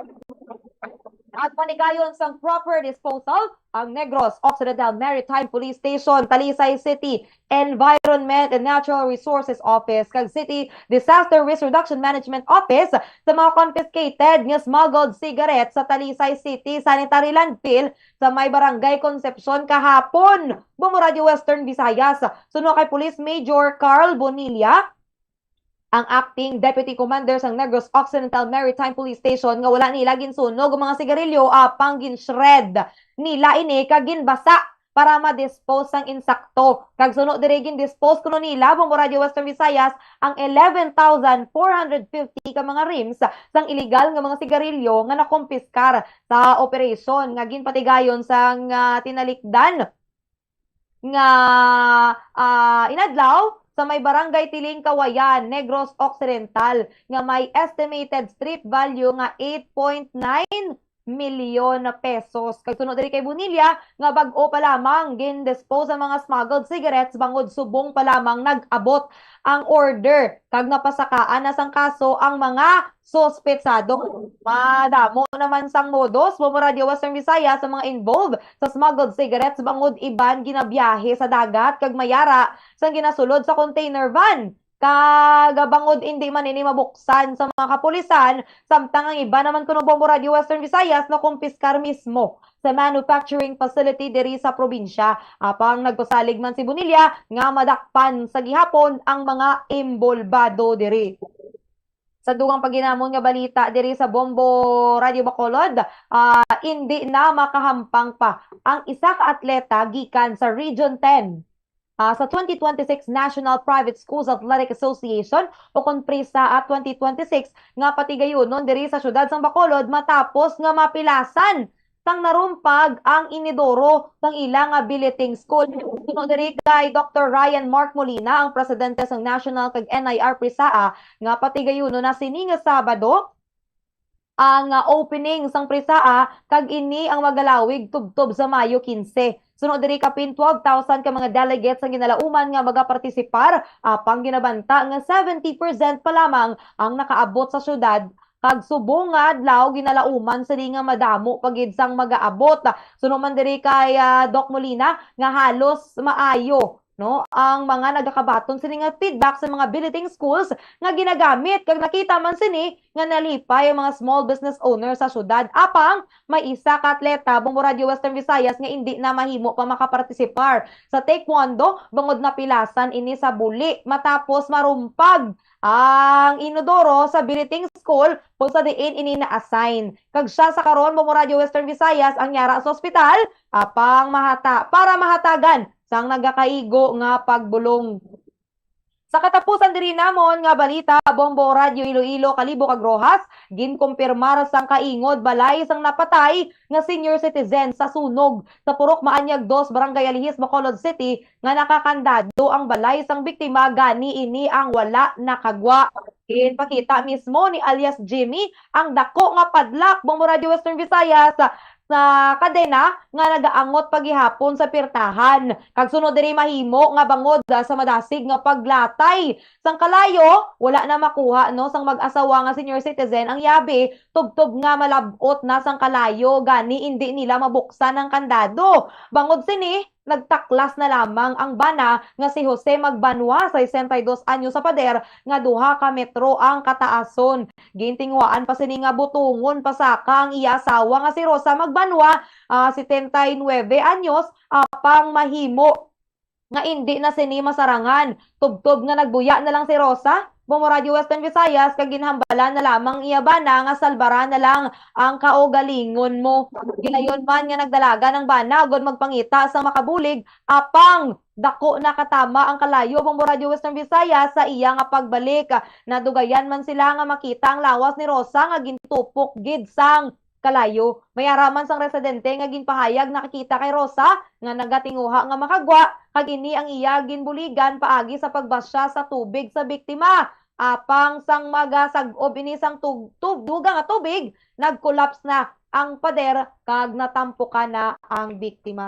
At manigayon sang proper disposal ang Negros Occidental Maritime Police Station, Talisay City Environment and Natural Resources Office, kag City Disaster Risk Reduction Management Office sa mga confiscated nga smuggled cigarettes sa Talisay City Sanitary Landfill sa may Barangay Concepcion kahapon. Bombo Radio Western Visayas, suno kay Police Major Carl Bonilla, ang acting deputy commander sang Negros Occidental Maritime Police Station, nga wala nila ginsunog ang mga sigarilyo, apang gin-shred nila ini kag ginbasa para ma-dispose sang insakto. Kag suno diri, gin-dispose kuno nila, Bombo Radio Western Visayas, ang eleven thousand four hundred fifty ka mga rims sang illegal nga mga sigarilyo nga nakumpiskar sa operasyon nga ginpatigayon sang, ah, tinalikdan nga, ah, inadlaw sa may Barangay Tiling, Kawayan, Negros Occidental, nga may estimated street value nga eight point nine milyon na pesos. Kag suno diri kay Bonilla, nga bag-o pa lamang gin-dispose ang mga smuggled cigarettes bangod subong pa lamang nag-abot ang order kag napasakaan na sang kaso ang mga suspetsado. Madamo naman sang modus, Bombo Radio Western Visayas, sa mga involved sa smuggled cigarettes bangod iban ginabiyahe sa dagat kag mayara sang ginasulod sa container van. Kag bangod indi man ini mabuksan sa mga kapulisan, samtang ang iba naman kuno, Bombo Radio Western Visayas, nakumpiskar mismo sa manufacturing facility diri sa probinsya. Apang nagpasalig man si Bonilla nga madakpan sa gihapon ang mga imbolbado diri. Sa dugang paginamon nga balita diri sa Bombo Radio Bacolod, ah, indi na makahampang pa ang isa ka atleta gikan sa Region ten, ah, sa twenty twenty-six National Private Schools Athletic Association, o kon PRISA, ah, twenty twenty-six, nga patigayunon diri sa siyudad sang Bacolod matapos nga mapilasan sang narumpag ang inidoro sang ila nga billeting school. Suno diri kay Doktor Ryan Mark Molina, ang presidente sang National kag N I R PRISAA, nga patigayunon na sini nga Sabado ang, ah, opening sang PRISAA, kag ini ang magalawig tubtob sa Mayo quince. Suno diri, kapin twelve thousand ka mga delegates ang ginalauman nga magapartisipar, apang ginabanta nga seventy percent pa lamang ang nakaabot sa siyudad, kag subong nga adlaw ginalauman sini nga madamo pa gid sang magaabot. Suno man diri kay, ah, Doc Molina, nga halos maayo, no, ang mga nagakabaton sini nga feedback sa mga billeting schools nga ginagamit, kag nakita man sini nga nalipay ang mga small business owners sa siyudad. Apang may isa ka atleta, Bombo Radio Western Visayas, nga indi na mahimo pa makapartisipar sa taekwondo bangod napilasan ini sa buli matapos marumpag ang inodoro sa billeting school kung sa diin ini na-assign. Kag siya sa karon, Bombo Radio Western Visayas, ang yara sa ospital, apang mahata-, para mahatagan sang nagakaigo nga pagbulong. Sa katapusan diri namon nga balita, Bombo Radyo Iloilo, Kalibo kag Roxas, ginkumpirmar sang kaingod balay sang napatay nga senior citizen sa sunog sa Purok Maanyag dos, Barangay Alihis, Bacolod City, nga nakakandado ang balay sang biktima, gani ini ang wala nakagwa. Ginpakita mismo ni alias Jimmy ang dako nga padlock, Bombo Radyo Western Visayas, sa kadena nga nagaangot pa gihapon sa pirtahan. Kag suno diri, mahimo nga bangod, ah, sa madasig nga paglatay sang kalayo, wala na makuha, no, sang mag-asawa nga senior citizen ang yabi, tubtob nga malab-ot na sang kalayo, gani indi nila mabuksan ang kandado. Bangod sini, nagtaklas na lamang ang bana nga si Jose Magbanwa, sesenta y dos anyo, sa pader nga duha ka metro ang kataason. Gintinguhaan pa sini nga butongon pa saka ang iya asawa nga si Rosa Magbanwa, ah, setenta y nuebe anyos, apang mahimo nga indi na sini masarangan. Tubtob nga nagbuya na lang si Rosa, Bombo Radyo Western Visayas, kag ginhambalan na lamang iya bana nga salbaran na lang ang kaugalingon mo. Gilayon man nga nagdalagan ang bana agud magpangita sang makabulig, apang dako na katama ang kalayo, Bombo Radyo Western Visayas, sa iya nga pagbalik. Nadugayan man sila nga makita ang lawas ni Rosa nga gintupok gid sang kalayo. May ara man sang residente nga ginpahayag nakakita kay Rosa nga nagatinguha nga makagwa, kag ini ang iya ginbuligan paagi sa pagbasya sa tubig sa biktima. Apang sang magasag-ob ini sang tug-, tub-, dugang nga tubig, nag-collapse na ang pader kag natampukan na ang biktima.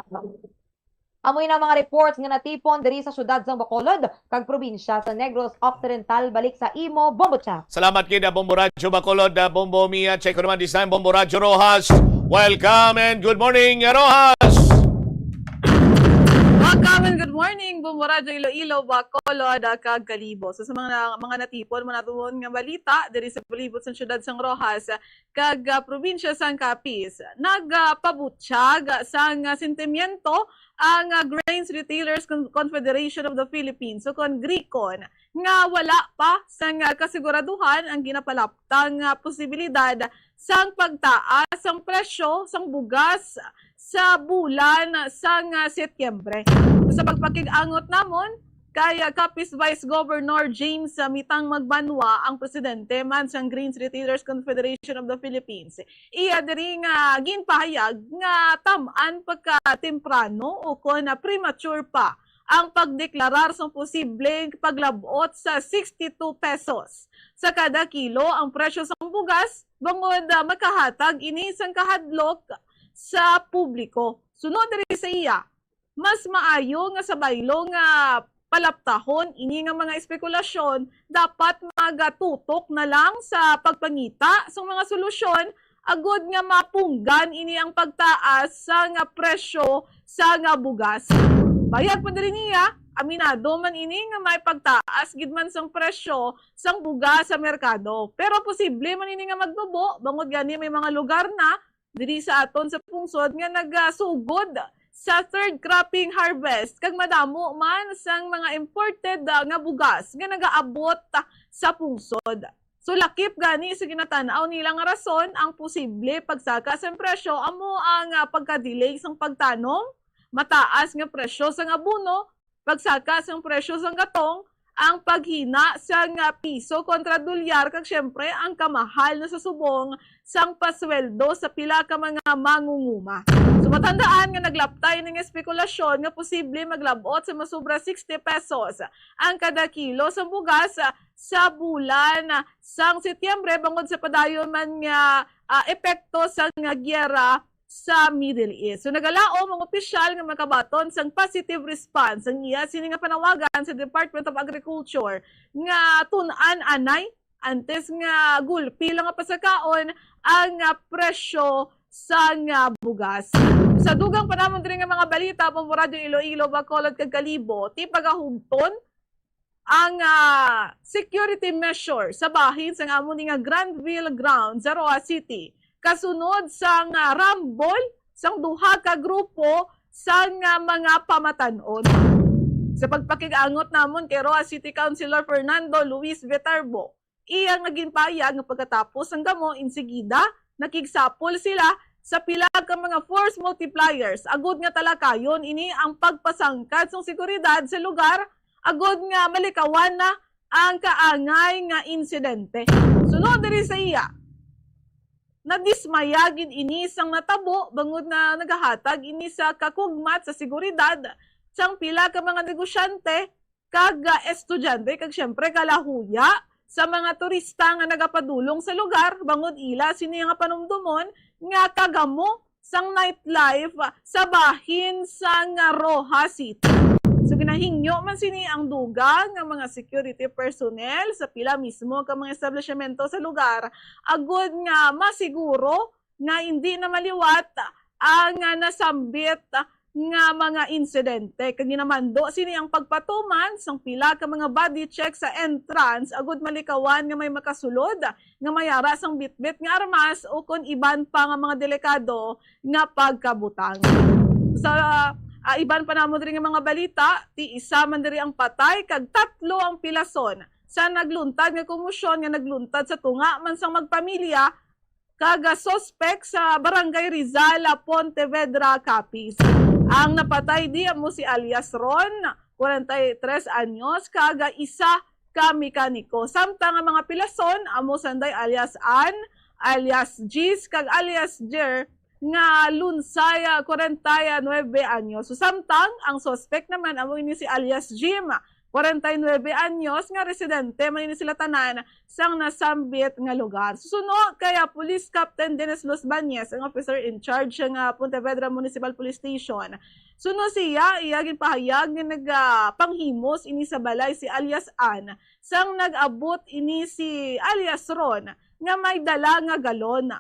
Amo na mga reports nga natipon diri sa siyudad sang Bacolod kag probinsya sa Negros Occidental. Balik sa imo, Bombo Cha. Salamat gid, ah, Bombo Radyo Bacolod, ah, Bombo Mia, check ko naman this time, Bombo Radyo Roxas. Welcome and good morning, Roxas! Welcome and good morning, Bombo Radyo Iloilo, Bacolod, kag Kalibo. So, sa mga, mga natipon mo naton nga balita diri sa palibot sang siyudad sang Roxas kag, ah, probinsya sang Capiz, nagapabutyag sang, ah, sentimiento ang, ah, Grains Retailers Con-, Confederation of the Philippines, o kon GRICON, nga wala pa sang, ah, kasiguraduhan ang ginapalaptang nga posibilidad sang pagtaas sang presyo sang bugas sa bulan sang, ah, Setyembre. Sa pagpakig-angot namon kay, ah, Capiz Vice Governor James, ah, Mitang Magbanwa, ang presidente man sang Grains Retailers Confederation of the Philippines, iya diri nga ginpahayag nga tam-an pa ka temprano o kon, ah, premature pa ang pagdeklarar sang posibleng paglab-ot sa sixty-two pesos sa kada kilo ang presyo sang bugas, bangod, ah, makahatag ini sang kahadlok sa publiko. Suno diri sa iya, mas maayo nga sa baylo nga palaptahon ini nga mga espekulasyon, dapat magatutok na lang sa pagpangita sang mga solusyon agod nga mapunggan ini ang pagtaas sa nga presyo sa nga bugas. Bayag pa diri niya, aminado man ini nga may pagtaas gid man sang presyo sang bugas sa merkado. Pero posible man ini nga magtubo, bangod gani may mga lugar na diri sa aton sa pungsod nga nagasugod sa third cropping harvest, kag madamo man sang mga imported, ah, nga bugas nga nagaabot sa pungsod. So, lakip gani sa ginatan-aw nila nga rason, ang posible pagsaka sang presyo amo ang, ah, pagka-delay sang pagtanom, mataas nga presyo sang abono, pagsaka sang presyo sang gatong, ang paghina sang, ah, piso kontra dolyar, kag siyempre ang kamahal na sa subong sang pasweldo sa pila ka mga mangunguma. So, matandaan nga naglaptay ning espekulasyon nga posible maglab-ot sa masobra sixty pesos ang kada kilo sang bugas, ah, sa bulan, ah, sang Setyembre, bangod sa padayon man nga, ah, epekto sang, ah, giyera sa Middle East. So, nagalaom ang opisyal nga makabaton sang positive response ang iya sini nga panawagan sa Department of Agriculture nga tun-an anay antes nga gulpi lang nga pasakaon ang, ah, presyo sa nga bugas. Sa dugang pa namon diri nga mga balita, Bombo Radyo Iloilo, Bacolod kag Kalibo, ti pagahugton ang, ah, security measure sa bahin sang amo ni nga Granville Ground sa Roxas City, kasunod sang, ah, rambol sang duha ka grupo sang, ah, mga pamatan-on. Sa pagpakig-angot namon kay Roxas City Councilor Fernando Luis Viterbo, iya nga ginpahayag nga pagkatapos sang gamo, insigida nakigsapol sila sa pila ka mga force multipliers agud nga talakayon ini ang pagpasangkad sang seguridad sa lugar agud nga malikawan na ang kaangay nga insidente. Suno diri sa iya, nadismaya gid ini sang natabo bangod na nagahatag ini sa kakugmat sa seguridad sang pila ka mga negosyante kag, ah, estudyante, kag siyempre kalahuya sa mga turista nga nagapadulong sa lugar, bangod ila sini nga panumdomon nga kagamo sang nightlife sa bahin sang Roxas City. So, ginahingyo man sini ang dugang nga mga security personnel sa pila mismo ka mga establishmento sa lugar, agud nga masiguro nga indi na maliwat ang, ah, nasambit nga mga insidente, kag ginamando sini ang pagpatuman sang pila ka mga body check sa entrance agud malikawan nga may makasulod nga may ara sang bitbit nga armas o kon iban pa nga mga delikado nga pagkabutang. Sa, ah, iban pa namo diri nga mga balita, ti isa man diri ang patay kag tatlo ang pilason sa nagluntad nga komosyon nga nagluntad sa tunga man sang magpamilya kag, ah, suspek sa Barangay Rizal, ah, Pontevedra, Capiz. Ang napatay di amo si alias Ron, kwarenta y tres anyos, kag, ah, isa ka mekaniko. Samtang ang mga pilason amo sanday alias Ann, alias Gis, kag alias Jer nga lunsay, ah, kwarenta y nuebe anyos. So, samtang ang suspek naman amo ini si alias Jim, kwarenta y nuebe anyos, nga residente man ini sila tanan sang nasambit nga lugar. Suno kay, ah, Police Captain Dennis Luz Bañez, ang officer in charge nga Pontevedra Municipal Police Station. Suno siya, iya ginpahayag nga nagapanghimos ini sa balay si alias Ann sang nag-abot ini si alias Ron nga may dala nga galon.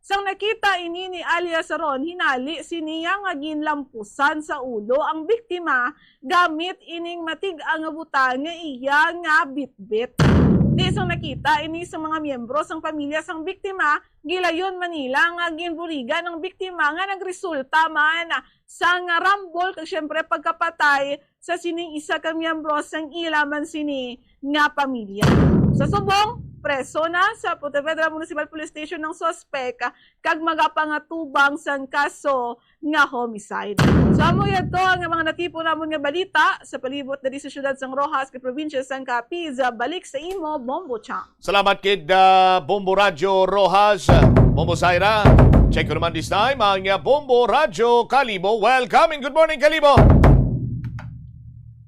Sang nakita ini ni alias Ron, hinali siniya nga ginlampusan sa ulo ang biktima gamit ining matig-a nga butang nga iya nga bitbit. Di sang nakita ini sa mga miyembro sang pamilya sang biktima, gilayon man nila nga ginburigan ang biktima nga nagresulta man sang rambol kag siyempre pagkapatay sa sining isa ka miyembro sang ila man sini nga pamilya. Sa subong, preso na sa Pontevedra Municipal Police Station ang suspek kag magapangatubang sang kaso nga homicide. So amo yadto ang mga natipon namon nga balita sa palibot diri sa siyudad sang Roxas kag probinsya sang Capiz. Balik sa imo, Bombo Chang. Salamat kid, ah, Bombo Radyo Roxas. Bombo Zaira, check ko naman this time ang, ah, Bombo Radyo Kalibo. Welcome and good morning, Kalibo.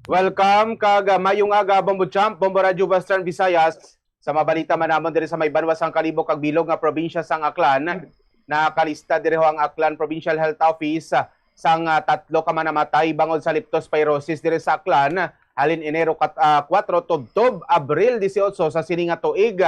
Welcome kag, ah, mayong aga, Bombo Champ, Bombo Radyo Western Visayas. Sa mabalita man namon diri sa may banwa sang Kalibo kag bilog nga probinsya sang Aklan, nakalista diri ho ang Aklan Provincial Health Office, ah, sang, ah, tatlo ka mga namatay bangod sa leptospirosis diri sa Aklan halin Enero kat-, ah, kuwatro tubtob Abril disiotso sa sini nga tuig.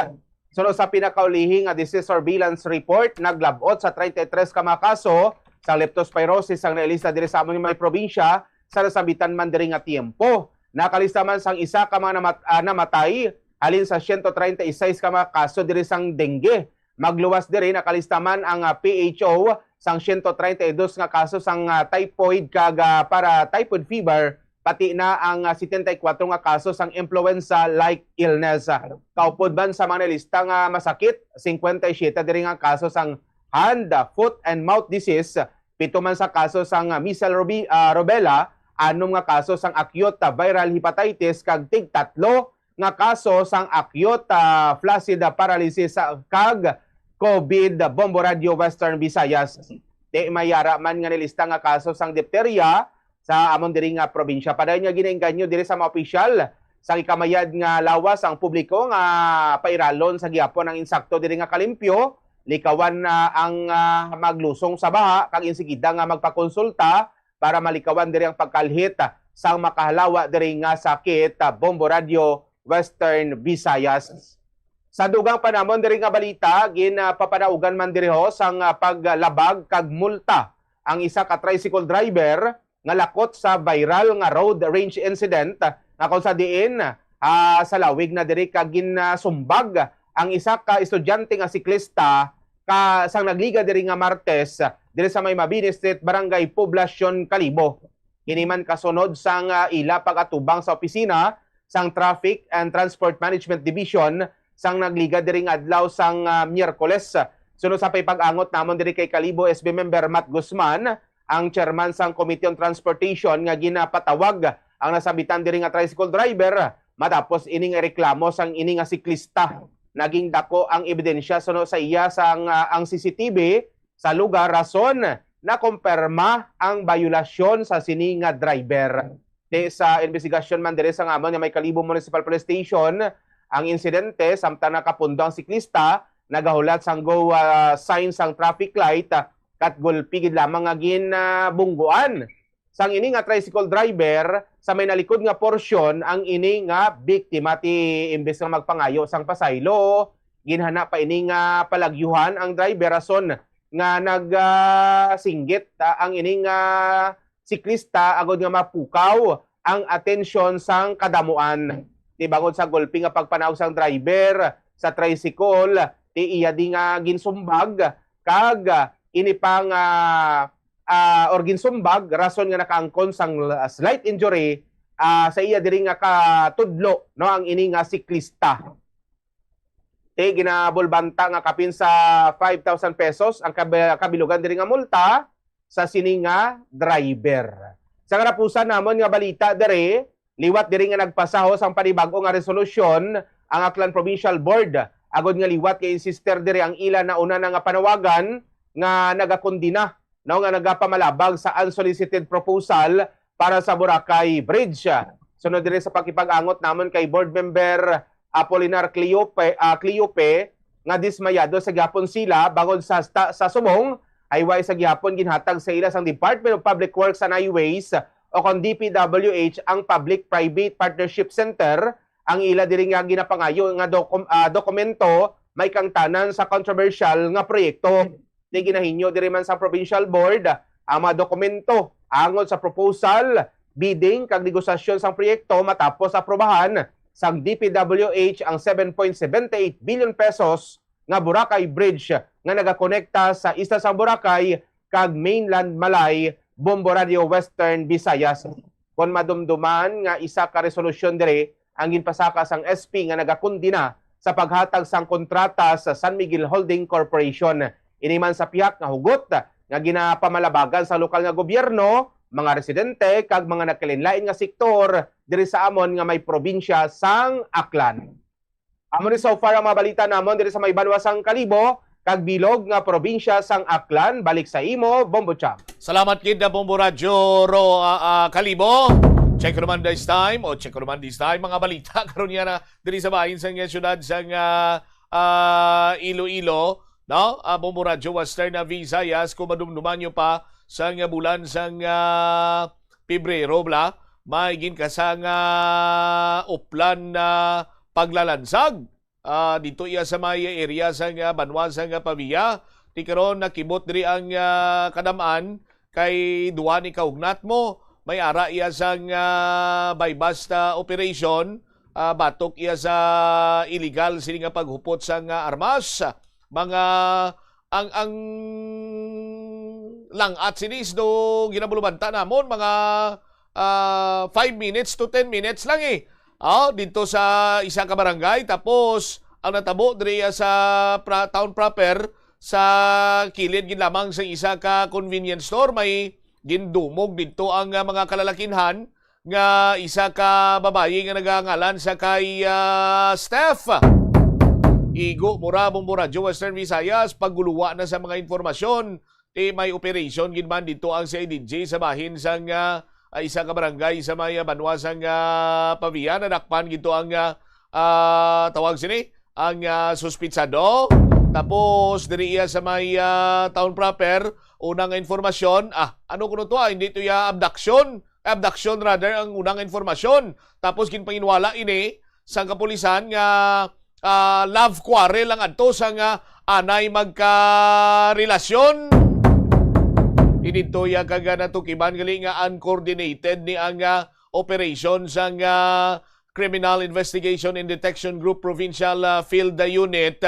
Suno sa pinakaulihi nga disease surveillance report, naglab-ot sa treinta y tres ka mga kaso sang leptospirosis ang nailista diri sa amon nga may probinsya sa nasambitan man diri nga tiyempo. Nakalista man sang isa ka mga namat-, ah, namatay halin sa siyento treinta y seis ka mga kaso diri sang dengue. Magluwas diri, nakalista man ang, ah, P H O sang siyento treinta y dos nga kaso sang, ah, typhoid kag, ah, para typhoid fever, pati na ang, ah, setenta y kuwatro nga kaso sang influenza-like illness. Kaupod man sa mga nalista nga masakit, singkwenta y siyete diri nga kaso sang hand, ah, foot and mouth disease, pito man sa kaso sang, ah, measles rubi-, ah, rubella, anom nga kaso sang acute, ah, viral hepatitis kag tigtatlo nga kaso sang acute, ah, flaccid, ah, paralysis, ah, kag COVID. Bombo Radyo Western Visayas. Di mayara man nga nilista nga kaso sang dipterya sa amon diri nga probinsya. Padayon nga ginaengganyo diri sa mga opisyal sa ikamayad nga lawas ang publiko nga pairalon sa gihapon ang insakto diri nga kalimpyo, likawan na ang, ah, maglusong sa baha kag insigida nga magpakonsulta para malikawan diri ang pagkalhit sang makahalawa diri nga sakit. Bombo Radyo Western Visayas. Sa dugang pa namon diri nga balita, ginapapanaugan man diri ho sang, ah, paglabag kag multa ang isa ka tricycle driver nga lakot sa viral nga road rage incident nga kung sa diin, ah, sa lawig na diri ka ginsumbag ang isa ka estudyante nga siklista ka sang nagliga diri nga Martes diri sa may Mabini Street, Barangay Poblacion, Kalibo. Kini man kasunod sang, ah, ila pag-atubang sa opisina sang Traffic and Transport Management Division sang nagliga diri nga adlaw sang, ah, Miyerkules. Suno sa pay pag-angot namon diri kay Kalibo S B member Matt Guzman, ang chairman sang Committee on Transportation, nga ginapatawag ang nasambitan diri nga tricycle driver matapos ini nga reklamo sang ini nga siklista. Naging dako ang ebidensya suno sa iya sang, ah, ang C C T V sa lugar, rason nakumpirma ang bayolasyon sa sini nga driver. Di sa investigasyon man diri sa ngamon nga may Kalibo Municipal Police Station ang insidente, samtang nakapundo ang siklista, nagahulat sang go, ah, sign sang traffic light, ah, kat gulpi gid lamang nga ginabungguan sang ini nga tricycle driver sa may nalikod nga porsyon ang ini nga biktima. Ti imbes nga magpangayo sang pasaylo, ginhana pa ini nga palagyuhan ang driver, rason nga nag, ah, singgit, ah, ang ini nga siklista agod nga mapukaw ang atensyon sang kadamuan. Ti bangod sa gulpi nga pagpanaog sang driver sa tricycle, ti iya di nga ginsumbag kag, ah, ini pa nga, ah, or ginsumbag rason nga nakaangkon sang, ah, slight injury, ah, sa iya diri nga katudlo, no, ang ini nga siklista. Ti ginabulbanta nga kapin sa five thousand pesos ang kabi-, kabilugan diri nga multa sa sini nga driver. Sa katapusan namon nga balita diri, liwat diri nga nagpasahos ang panibag-o nga resolusyon ang Aklan Provincial Board, agod nga liwat nga insister diri ang ila nauna na nga panawagan nga nagakondina, no, nga nagapamalabag sa unsolicited proposal para sa Boracay Bridge. Sunod diri sa pakipag-angot namon kay Board Member Apolinar Cleope, ah, Cleope, nga dismayado sa gihapon sila bangod sa sta-, sa subong ay way sa gihapon ginhatag sa ila sang Department of Public Works and Highways o kon D P W H ang Public-Private Partnership Center, ang ila diri nga ginapangayo nga dokum-, ah, dokumento may kangtanan sa kontrobersyal nga proyekto. Ni ginahinyo diri man sa provincial board ang mga dokumento angod sa proposal, bidding kag negosasyon sang proyekto matapos aprobahan sang D P W H ang seven point seven eight billion pesos nga Boracay Bridge nga nagakonekta sa isla sang Boracay kag mainland Malay, Bombo Radio Western Visayas. Kon madumduman nga isa ka resolusyon diri ang ginpasaka sang S P nga nagakundina sa paghatag sang kontrata sa San Miguel Holding Corporation. Ini man sa pihak nga hugot nga ginapamalabagan sa lokal nga gobyerno, mga residente, kag mga nagkalainlain nga sektor diri sa amon nga may probinsya sang Aklan. Amo ni so far ang mga balita namon diri sa may banwa sang Kalibo kag bilog nga probinsya sang Aklan. Balik sa imo, Bombo Cham. Salamat gid na Bombo Radyo Ro, ah, ah, Kalibo. Check ko naman this time, o check ko naman this time, mga balita karon nga na diri sa bahin sang, ah, syudad sang, ah, ah, Iloilo, no? Ah, Bombo Radyo Western, ah, Visayas, kung madumduman nyo pa sang, ah, bulan sang, ah, Pebrero, bla, may ginkasa nga uplan na paglalansag. Ah, dito iya sa may area sang, ah, banwa sang, ah, Pavia. Ti karon nakibot diri ang, ah, kadam-an kay duha ni kaugnat mo. May ara iya sang, ah, buy-bust, ah, operation. Ah, batok iya sa illegal sini nga paghupot sang, ah, armas. Mga ang, ang lang-at sini is do ginabulubanta namon mga, ah, five minutes to ten minutes lang eh. Oh, dito sa isa ka barangay, tapos ang natabo diri sa pra-, town proper, sa kilid gid lamang sa isa ka convenience store, may gindumog dito ang, ah, mga kalalakinhan nga isa ka babayi nga nagangalan sa kay, ah, Steph. Igo mo ra, Bombo Radyo Western Visayas, pagguluwa na sa mga informasyon. Ti may operation gid man dito ang C I D G sa bahin sang, ah, ah, isa ka barangay sa may, ah, banwa sang, ah, Pavia. Nadakpan gid to ang, ah, ah, tawag sini, ang, ah, suspitsado. Tapos diri iya sa may, ah, town proper, una nga informasyon, ah, ano kuno to, ah, hindi to iya abduction, abduction rather ang unang informasyon. Tapos ginpanginwala ini sang kapulisan nga, ah, love quarrel lang adto sang, ah, anay magkarelasyon. Ididto iya kag, ah, natukiban gali nga uncoordinated ni ang, ah, operation sang, ah, Criminal Investigation and Detection Group Provincial, ah, Field Unit.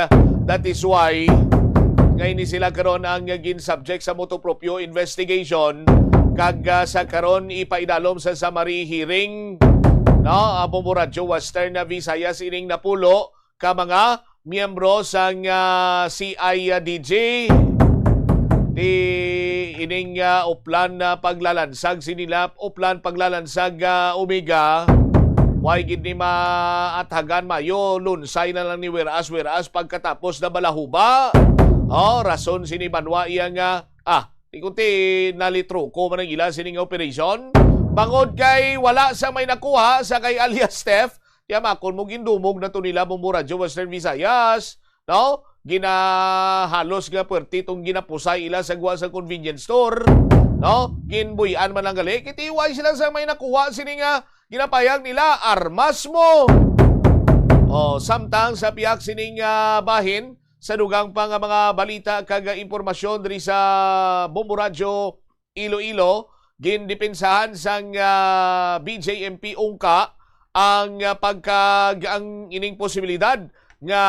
That is why nga ini sila karon ang gin-subject sa motu proprio investigation, kag, ah, sa karon ipaidalom sa summary hearing, no, amo mo Radyo Western na Visayas ining napulo ka mga miyembro sang, ah, C I D G. Ti ining, ah, uplan na paglalansag sini la, uplan paglalansag, ah, Omega, way gid ni maathagan mayo, lunsay na lang ni whereas, whereas pagkatapos na balahuba. Oh, rason sini banwa iya nga, ah, ti kunti nalitruko man ang ila sini nga operasyon. Bangod kay wala sa may nakuha sa kay alias Steph, tiyamakon mo gindumog na to nila Bombo Radyo Western Visayas, no? Ginahalos nga puwerte itong ginapusay ila sa gwa sa convenience store, no? Ginbuy-an man lang gali. Kitiway sila sa may nakuha sini nga ginapayag nila, armas mo. Oh, samtang sa pihak sining, ah, bahin, sa dugang pa nga mga balita kag, ah, impormasyon diri sa Bombo Radyo Iloilo, gindepensahan sang, ah, B J M P Ungka ang, ah, pagka-, ang ining posibilidad nga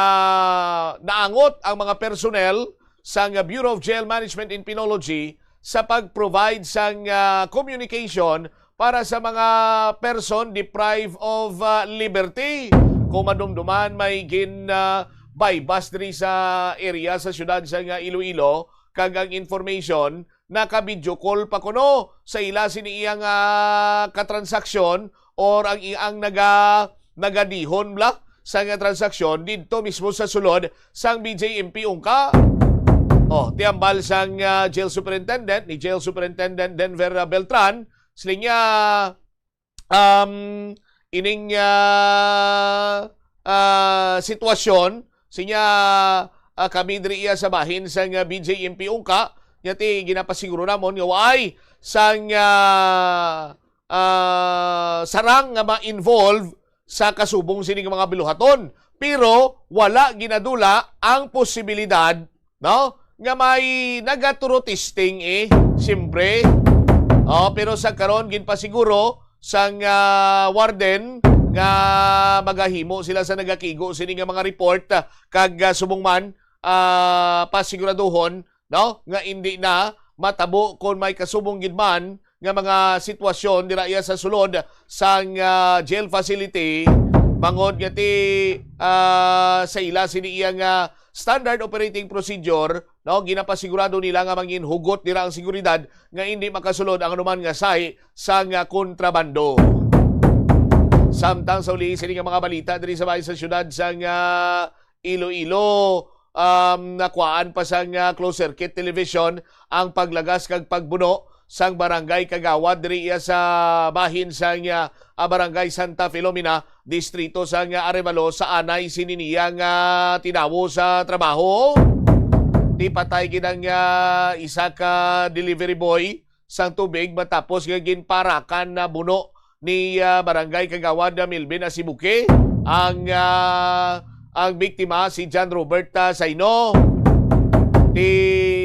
naangot ang mga personnel sang Bureau of Jail Management and Penology sa pag-provide sang, ah, communication para sa mga person deprived of, ah, liberty. Kung madumduman, may gin, ah, buy-bust diri sa area sa siyudad sang, ah, Iloilo, kag ang information naka-video call pa kuno sa ila sini iya nga katransaksyon or ang i-, ang naga-, nagadihon bla sa nga transaksyon didto mismo sa sulod sang B J M P Ungka. Oh, ti hambal sang, ah, Jail Superintendent, ni Jail Superintendent Denver, ah, Beltran, siling niya, um, ining, ah, ah, sitwasyon, sinya, ah, kami diri iya sa bahin sang, ah, B J M P Ungka, nya ti ginapasiguro namon nga waay sang, ah, ah, sarang nga ma-involve sa kasubong sini nga mga biluhaton. Pero wala ginadula ang posibilidad, no, nga may nagaturo testing, eh, siyempre. Oh, pero sa karon, ginpasiguro sang, ah, warden nga magahimo sila sa nagakigo sini nga mga report, ah, kag, ah, subong man, ah, pasiguraduhon, no, nga indi na matabo kon may kasubong gid man nga mga sitwasyon dira iya sa sulod sang, ah, jail facility, bangod nga ti, ah, sa ila sini iya nga standard operating procedure, no, ginapasigurado nila nga mangin hugot dira ang seguridad nga indi makasulod ang anuman nga sahi sang, ah, kontrabando. Samtang sa uli sini nga mga balita diri sa bahin sa siyudad sang, ah, Iloilo, um, nakuhaan pa sang, ah, closed circuit television ang paglagas kag pagbuno sang barangay kagawad diri iya sa bahin sang, ah, ah, Barangay Santa Filomena, distrito sang, ah, Arevalo, sa anay sini niya nga tinawo sa trabaho. Ti patay gid ang, ah, isa ka delivery boy sang tubig matapos nga ginparakan na buno ni, ah, Barangay Kagawad Melvin Asibuque ang, ah, ang biktima, si John Robert, ah, Saino. Ti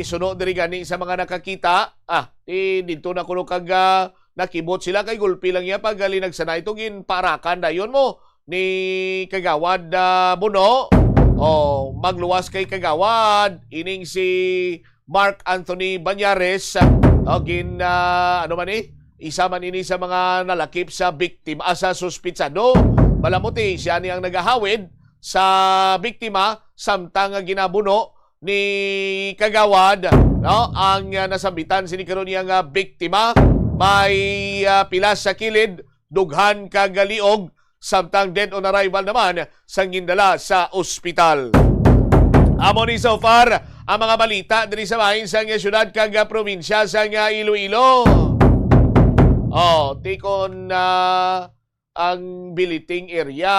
suno diri gani sa mga nakakita, ah, ti didto na kuno kag, ah, nakibot sila kay gulpi lang iya pag linagsanay to, ginparakan dayon mo ni Kagawad, ah, Buno. Oh, magluwas kay Kagawad ining si Mark Anthony Banyares, oh, gin, ah, ano man ni? Isa man ini sa mga nalakip sa biktima, ah, sa suspitsado. Balamuti, siya ni ang nagahawid sa biktima, samtang nga ginabuno ni Kagawad, no? Ang, ah, nasambitan sini karon niya nga biktima, may, ah, pilas sa kilid, dughan kag liog, samtang dead on arrival naman sa gindala sa ospital. Amo ni so far ang mga balita diri sa bahin sang siyudad kag probinsya sang Iloilo. Oh, ti kon, ah, ang billeting area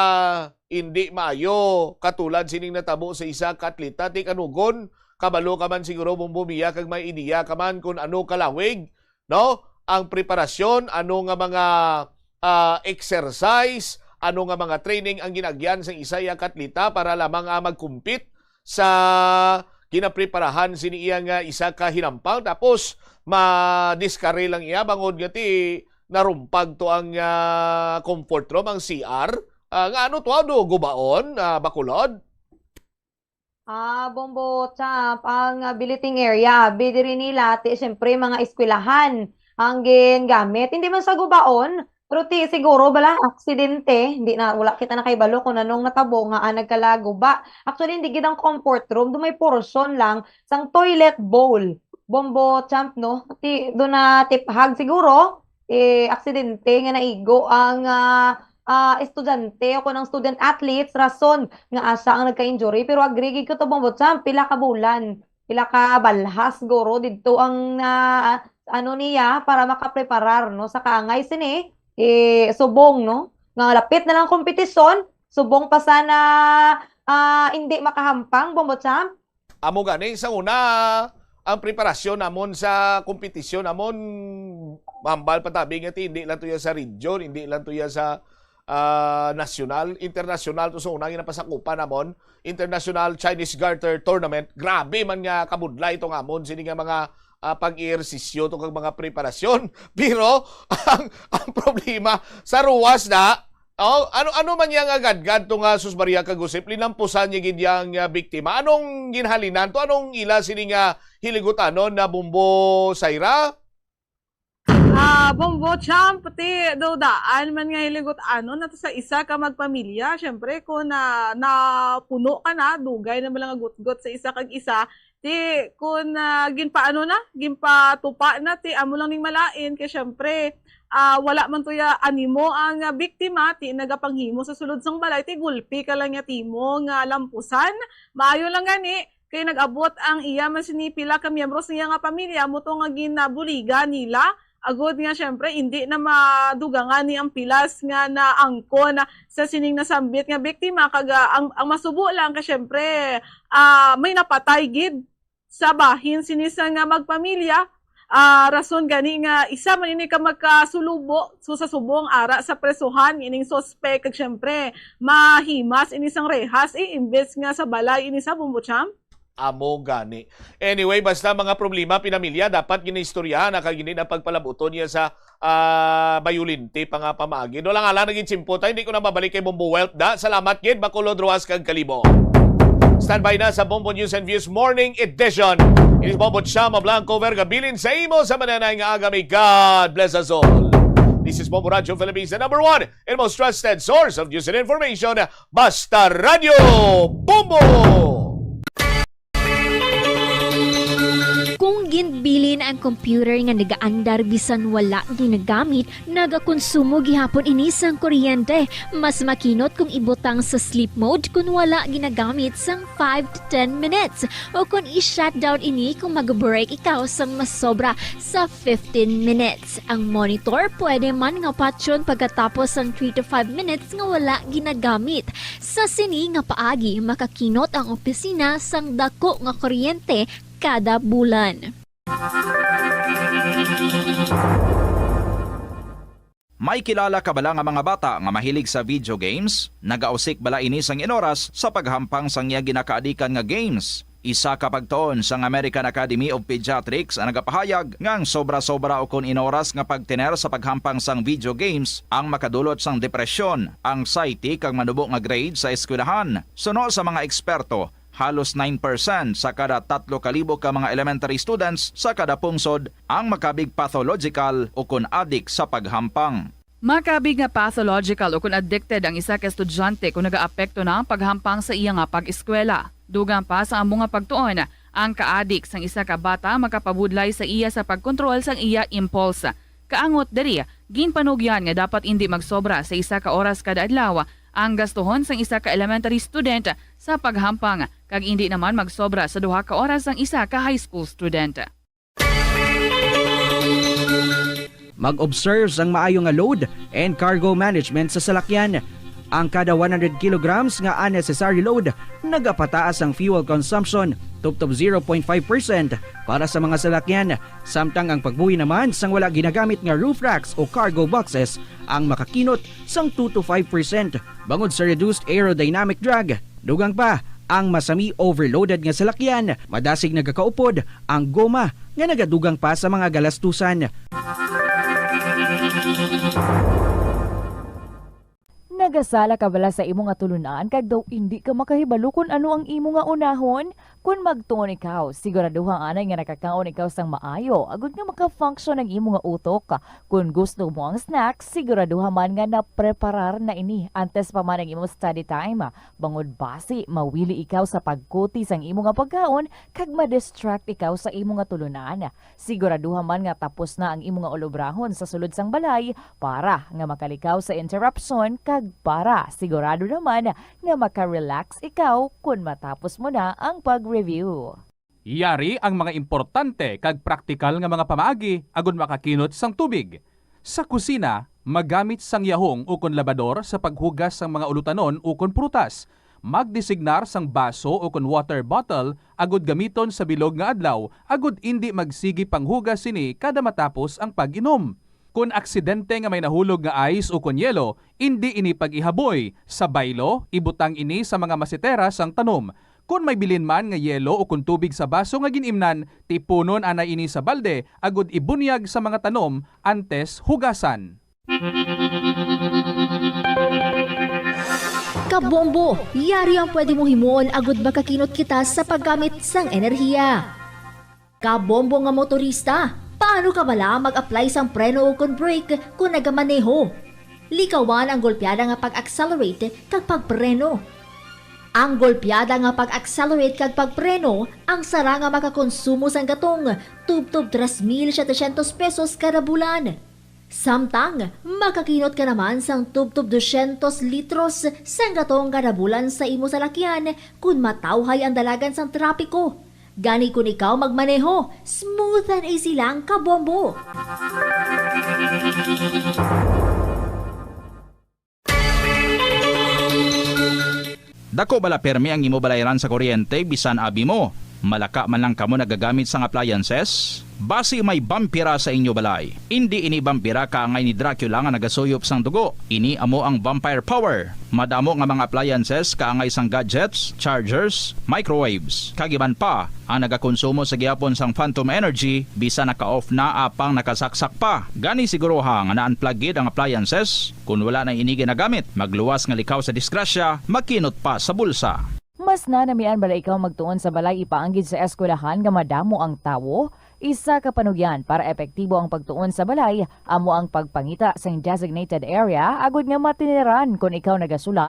indi maayo, katulad sining natabo sa isa ka atleta, ti kanugon, kabalo ka man siguro, Bombo Mia, kag may ideya ka man kung ano kalawig, no? Ang preparasyon, ano nga mga, ah, exercise, ano nga mga training ang ginagyan sa isa iya ka atleta para lamang, ah, mag-compete sa ginapreparahan sini iya nga isa ka hinampang, tapos madiskare lang iya bangod nga ti narumpag to ang, ah, comfort room, ang C R. Ah, nga ano to, ano, gubaon, ah, Bacolod? Ah, Bombo Champ, ang, ah, billeting area, abi diri nila, ti, siyempre, mga eskwelahan ang gingamit. Hindi man sa gubaon, pero ti, siguro, bala, aksidente. Hindi na, wala kita nakahibalo kung anong natabo nga, ah, nagkalaguba. Actually, hindi gid ang comfort room. Doon may portion lang sang toilet bowl. Bombo Champ, no? Ti, doon na tiphag siguro, eh, aksidente nga naigo ang, ah, ah, estudyante o kung ang student athletes, rason nga asa ang nagka-injury. Pero agree gid ko to, Bombo Champ, pila ka bulan, pila ka balhas, guro, didto ang, ah, ano niya para makapreparar, no, sa kaangay sini, eh, subong, no, nga lapit na lang kompetisyon, subong pa sana, ah, hindi makahampang, Bombo Champ. Amo gani, sa una, ang preparasyon namon sa kompetisyon namon, mambal patabi nga ti, hindi lang to ya sa region, hindi lang to ya sa, ah, nasyonal, internasyonal to. Sa una, ginapasakupan namon, International Chinese Garter Tournament. Grabe man nga kabudlay to nga amon sini nga mga, ah, pag-ehersisyo to kag mga preparasyon. Pero ang, ang problema, sa ruwas na, oh, ano, ano man yang agadgad to nga, sus Maria, kag Josep, linampusan niya gid yang, ah, biktima? Anong ginhalinan to? Anong ila sini nga hiligutanon na, Bombo Saira? Ah, Bombo Champ, ti, dudaan man nga hiligutanon nato sa isa ka magpamilya. Siyempre, kung na, napuno ka na, dugay na man lang nga gutgot sa isa kag isa, ti, kung, ah, ginpaano na, ginpatupa na, ti, amo lang ning malain. Kay siyempre, ah, wala man to ya animo ang, ah, biktima, ti, nagapanghimo sa sulod sang balay, ti, gulpi ka lang ya timo nga lampusan. Maayo lang gani, kay nag-abot ang iya man sini pila ka miyembro sa iya nga pamilya, amo to nga ginabuligan nila, agod nga, siyempre, indi na madugangan ni ang pilas nga naangkon sa sining nasambit nga biktima. Kag, ah, ang, ang masubo lang kay, siyempre, ah, may napatay gid sa bahin sini sa nga magpamilya. Ah, rason gani nga isa man ini ka magkasulubo, so, sa subong ara sa presohan ining suspek, kag, siyempre, mahimas ini sang rehas, eh, imbes nga sa balay ini sa, Bombo Champ. Amo gani. Anyway, basta mga problema, pinamilya, dapat ginaistoryahan na kag hindi na pagpalabuton niya sa, ah, bayulente pa nga pamaagi. Doon lang, ala, naging tsimpo tayo. Hindi ko na mabalik kay Bombo Wealth, da. Salamat, gid, Bacolod, Roxas, kag Kalibo. Standby na sa Bombo News and Views Morning Edition. It is Bombo Chama Blanco Vergabilin sa imo sa mananay nga aga. May God bless us all. This is Bombo Radio Philippines, the number one and most trusted source of news and information. Basta Radyo Bombo! Kung ginbilin ang computer nga nagaandar bisan wala ginagamit, nagakonsumo gihapon ini sang kuryente. Mas makinot kung ibutang sa sleep mode kon wala ginagamit sang five to ten minutes, o kon i-shutdown ini kung mag-break ikaw sang masobra sa fifteen minutes. Ang monitor pwede man nga patyon pagkatapos sang three to five minutes nga wala ginagamit. Sa sini nga paagi, makakinot ang opisina sang dako nga kuryente kada bulan. May kilala ka bala nga mga bata nga mahilig sa video games? Nagausik bala ini sang inoras sa paghampang sang iya ginakaadikan nga games? Isa ka pagtuon sang American Academy of Pediatrics ang nagapahayag nga ang sobra-sobra ukon inoras nga pagtener sa paghampang sang video games ang makadulot sang depresyon, anxiety, kag manubo nga grade sa eskwelahan. Suno sa mga eksperto, halos nine percent sa kada tatlo ka libo ka mga elementary students sa kada pungsod ang makabig pathological ukon adik sa paghampang. Makabig nga pathological ukon addicted ang isa ka estudyante kon nagaapekto na ang paghampang sa iya nga pag-eskwela. Dugang pa sa amo nga pagtuon, ang kaadik sang isa ka bata makapabudlay sa iya sa pagkontrol sang iya impulse. Kaangot diri, ginpanugyan nga dapat indi magsobra sa isa ka oras kada adlaw ang gastuhon sang isa ka elementary student sa paghampang, kag indi naman magsobra sa duha ka oras ang isa ka high school student. Mag-observe sang maayo nga load and cargo management sa salakyan. Ang kada one hundred kilograms nga unnecessary load nagapataas ang fuel consumption tubtob zero point five percent para sa mga salakyan, samtang ang pagbuhi naman sang wala ginagamit nga roof racks o cargo boxes ang makakinot sang two to five percent bangod sa reduced aerodynamic drag. Dugang pa, ang masami overloaded nga salakyan, madasig nagakaupod ang goma nga nagadugang pa sa mga galastusan. Nagasala ka bala sa imo nga tulunan kag daw indi ka makahibalo kon ano ang imo nga unahon? Kon magtuon ikaw, siguraduha anay nga nakakaon ikaw sang maayo agod nga maka-function ang imo nga utok. Kon gusto mo ang snack, siguraduha man nga napreparar na ini antes pa man ang imo study time. Bangod basi mawili ikaw sa pagkuti sang imo nga pagkaon kag ma-distract ikaw sa imo nga tulunan. Siguraduha man nga tapos na ang imo nga ulobrahon sa sulod sang balay para nga makalikaw sa interruption kag para sigurado naman nga maka-relax ikaw kon matapos mo na ang pag-review. Yari ang mga importante kag praktikal nga mga pamaagi agud makakinot sang tubig. Sa kusina, magamit sang yahong ukon labador sa paghugas sang mga ulutanon ukon prutas. Magdesignar sang baso ukon water bottle agud gamiton sa bilog nga adlaw agud indi magsigi panghugas sini kada matapos ang pag-inom. Kon aksidente nga may nahulog nga ice ukon yelo, indi ini pag-ihaboy. Sa baylo, ibutang ini sa mga masetera sang tanom. Kon may bilin man nga yelo ukon tubig sa baso nga gin-imnan, tipunon anay ini sa balde agud ibunyag sa mga tanom antes hugasan. Kabombo, yari ang pwede mo himuon agud makakinot kita sa paggamit sang enerhiya. Kabombo nga motorista, paano ka bala mag-apply sang preno ukon brake kon nagamaneho? Likawan ang golpeada nga pag-accelerate kag pagpreno. Ang golpeada nga pag-accelerate kag pagpreno ang sara nga makakonsumo sang gatong tubtob tres mil setecientos pesos kada bulan. Samtang makakinot ka naman sang tubtob dosyentos litros sang gatong kada bulan sa imo salakyan kon matawhay ang dalagan sang trapiko. Gani kon ikaw magmaneho, smooth and easy lang, kabombo! Dako bala permi ang imo balayran sa kuryente bisan abi mo? Malaka man lang kamo nagagamit sang appliances? Basi may bampira sa inyo balay. Indi ini bampira kaangay ni Dracula nga nagasuyop sang dugo. Ini amo ang vampire power. Madamo nga mga appliances kaangay sang gadgets, chargers, microwaves, kag iban pa ang nagakonsumo sa gihapon sang phantom energy, bisan naka-off na apang nakasaksak pa. Gani siguruha nga na-unplug gid ang appliances. Kon wala na ini ginagamit, magluwas nga likaw sa disgrasya, makinot pa sa bulsa. Mas nanamian bala ikaw magtuon sa balay ipaanggid sa eskwelahan nga madamo ang tawo? Isa ka panugyan para epektibo ang pagtuon sa balay amo ang pagpangita sing designated area agod nga matiniran kon ikaw nagasula.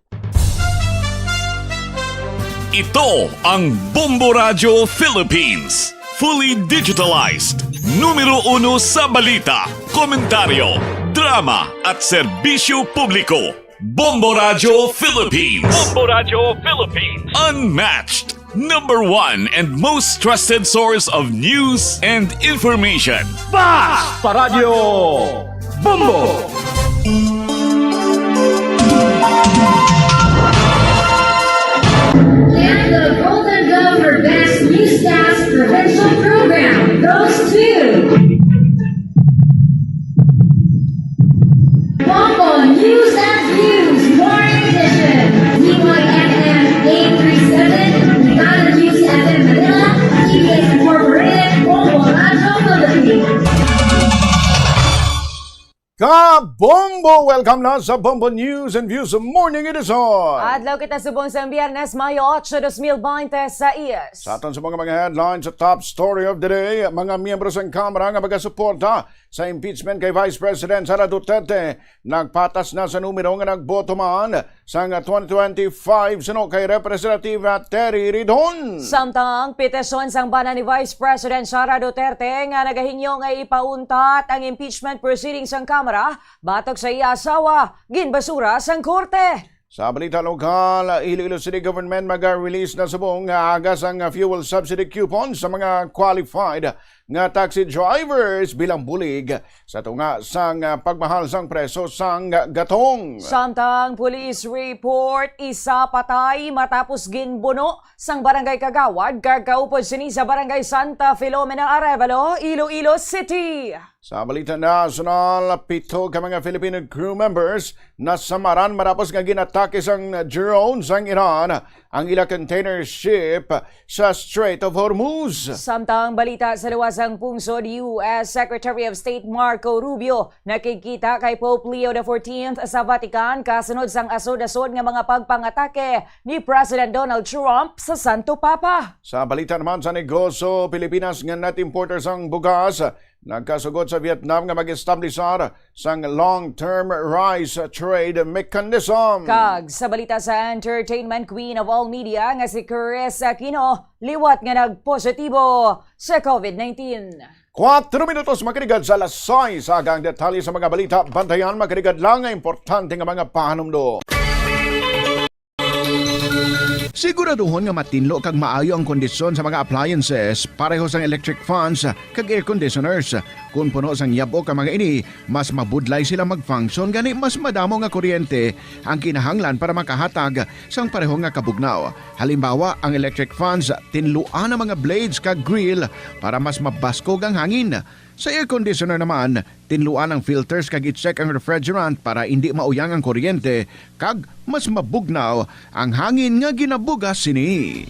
Ito ang Bombo Radyo Philippines. Fully digitalized. Numero uno sa balita, komentaryo, drama, at serbisyo publiko. Bombo Radyo Philippines. Bombo Radyo Philippines. Unmatched. Number one and most trusted source of news and information. Bas Paradyo Bombo! And the Golden Dove for Best Newscast Provincial Program goes to Bombo News and Views Morning Edition, D Y N M eight three seven, Brigada News F M Manila, T V S Incorporated, Bombo Radyo Philippines. Kabombo! Welcome na sa Bombo News and Views Morning Edition. Adlaw kita subong sa Biyernes, Mayo otso, dos mil binte seis. Sa aton sa mga, mga headlines, sa top story of the day, mga miyembro sang Kamara nga magasuporta sa impeachment kay Vice President Sara Duterte, nagpatas na sa numero nga nagboto man sang twenty twenty-five suno kay Representative Terry Ridon. Samtang petisyon sang bana ni Vice President Sara Duterte nga nagahingyo nga ipauntat ang impeachment proceedings sang Kamara batok sa iya asawa, ginbasura sang korte. Sa balita lokal, Iloilo City Government maga-release na subong nga aga sang fuel subsidy coupon sa mga qualified nga taxi drivers bilang bulig sa tunga sang pagmahal sang presyo sang gatong. Samtang police report, isa patay matapos ginbuno sang barangay kagawad kag kaupod sini sa barangay Santa Filomena Arevalo, Iloilo City. Sa balita nasyonal, pito ka mga Filipino crew members nasamaran matapos nga ginatake sang drone sang Iran ang ila container ship sa Strait of Hormuz. Samtang balita sa luwas sang pungsod, U S Secretary of State Marco Rubio nakigkita kay Pope Leo the fourteenth sa Vatican kasunod sang asod-asod nga mga pagpangatake ni President Donald Trump sa Santo Papa. Sa balita naman sa negosyo, Pilipinas nga net importer sang bugas nagkasugot sa Vietnam nga mag-establisar sang long-term rice trade mechanism. Kag sa balita sa entertainment, queen of all media nga si Chris Aquino liwat nga nagpositibo sa covid nineteen. Kuwatro minutos makarigad sa alas sais, aga ang detalye sa mga balita. Bantayan, makarigad lang nga importante nga mga pahanumdo. Siguraduhon nga matinlo kag maayo ang kondisyon sa mga appliances, pareho sang electric fans kag air conditioners. Kon puno sang yab-ok ang mga ini, mas mabudlay sila mag-function, gani mas madamo nga kuryente ang kinahanglan para makahatag sang pareho nga kabugnaw. Halimbawa, ang electric fans, tinluan ang mga blades kag grill para mas mabaskog ang hangin. Sa air conditioner naman, tinluan ang filters kag i-check ang refrigerant para indi mauyang ang kuryente kag mas mabugnaw ang hangin nga ginabugas sini.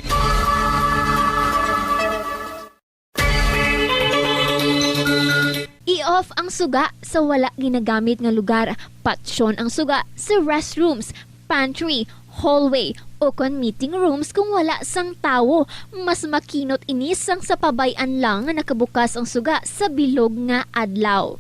I-off ang suga sa wala ginagamit nga lugar. Patsyon ang suga sa restrooms, pantry, hallway, o kon meeting rooms kung wala sang tawo. Mas makinot ini sang sa pabay-an lang nga nakabukas ang suga sa bilog nga adlaw.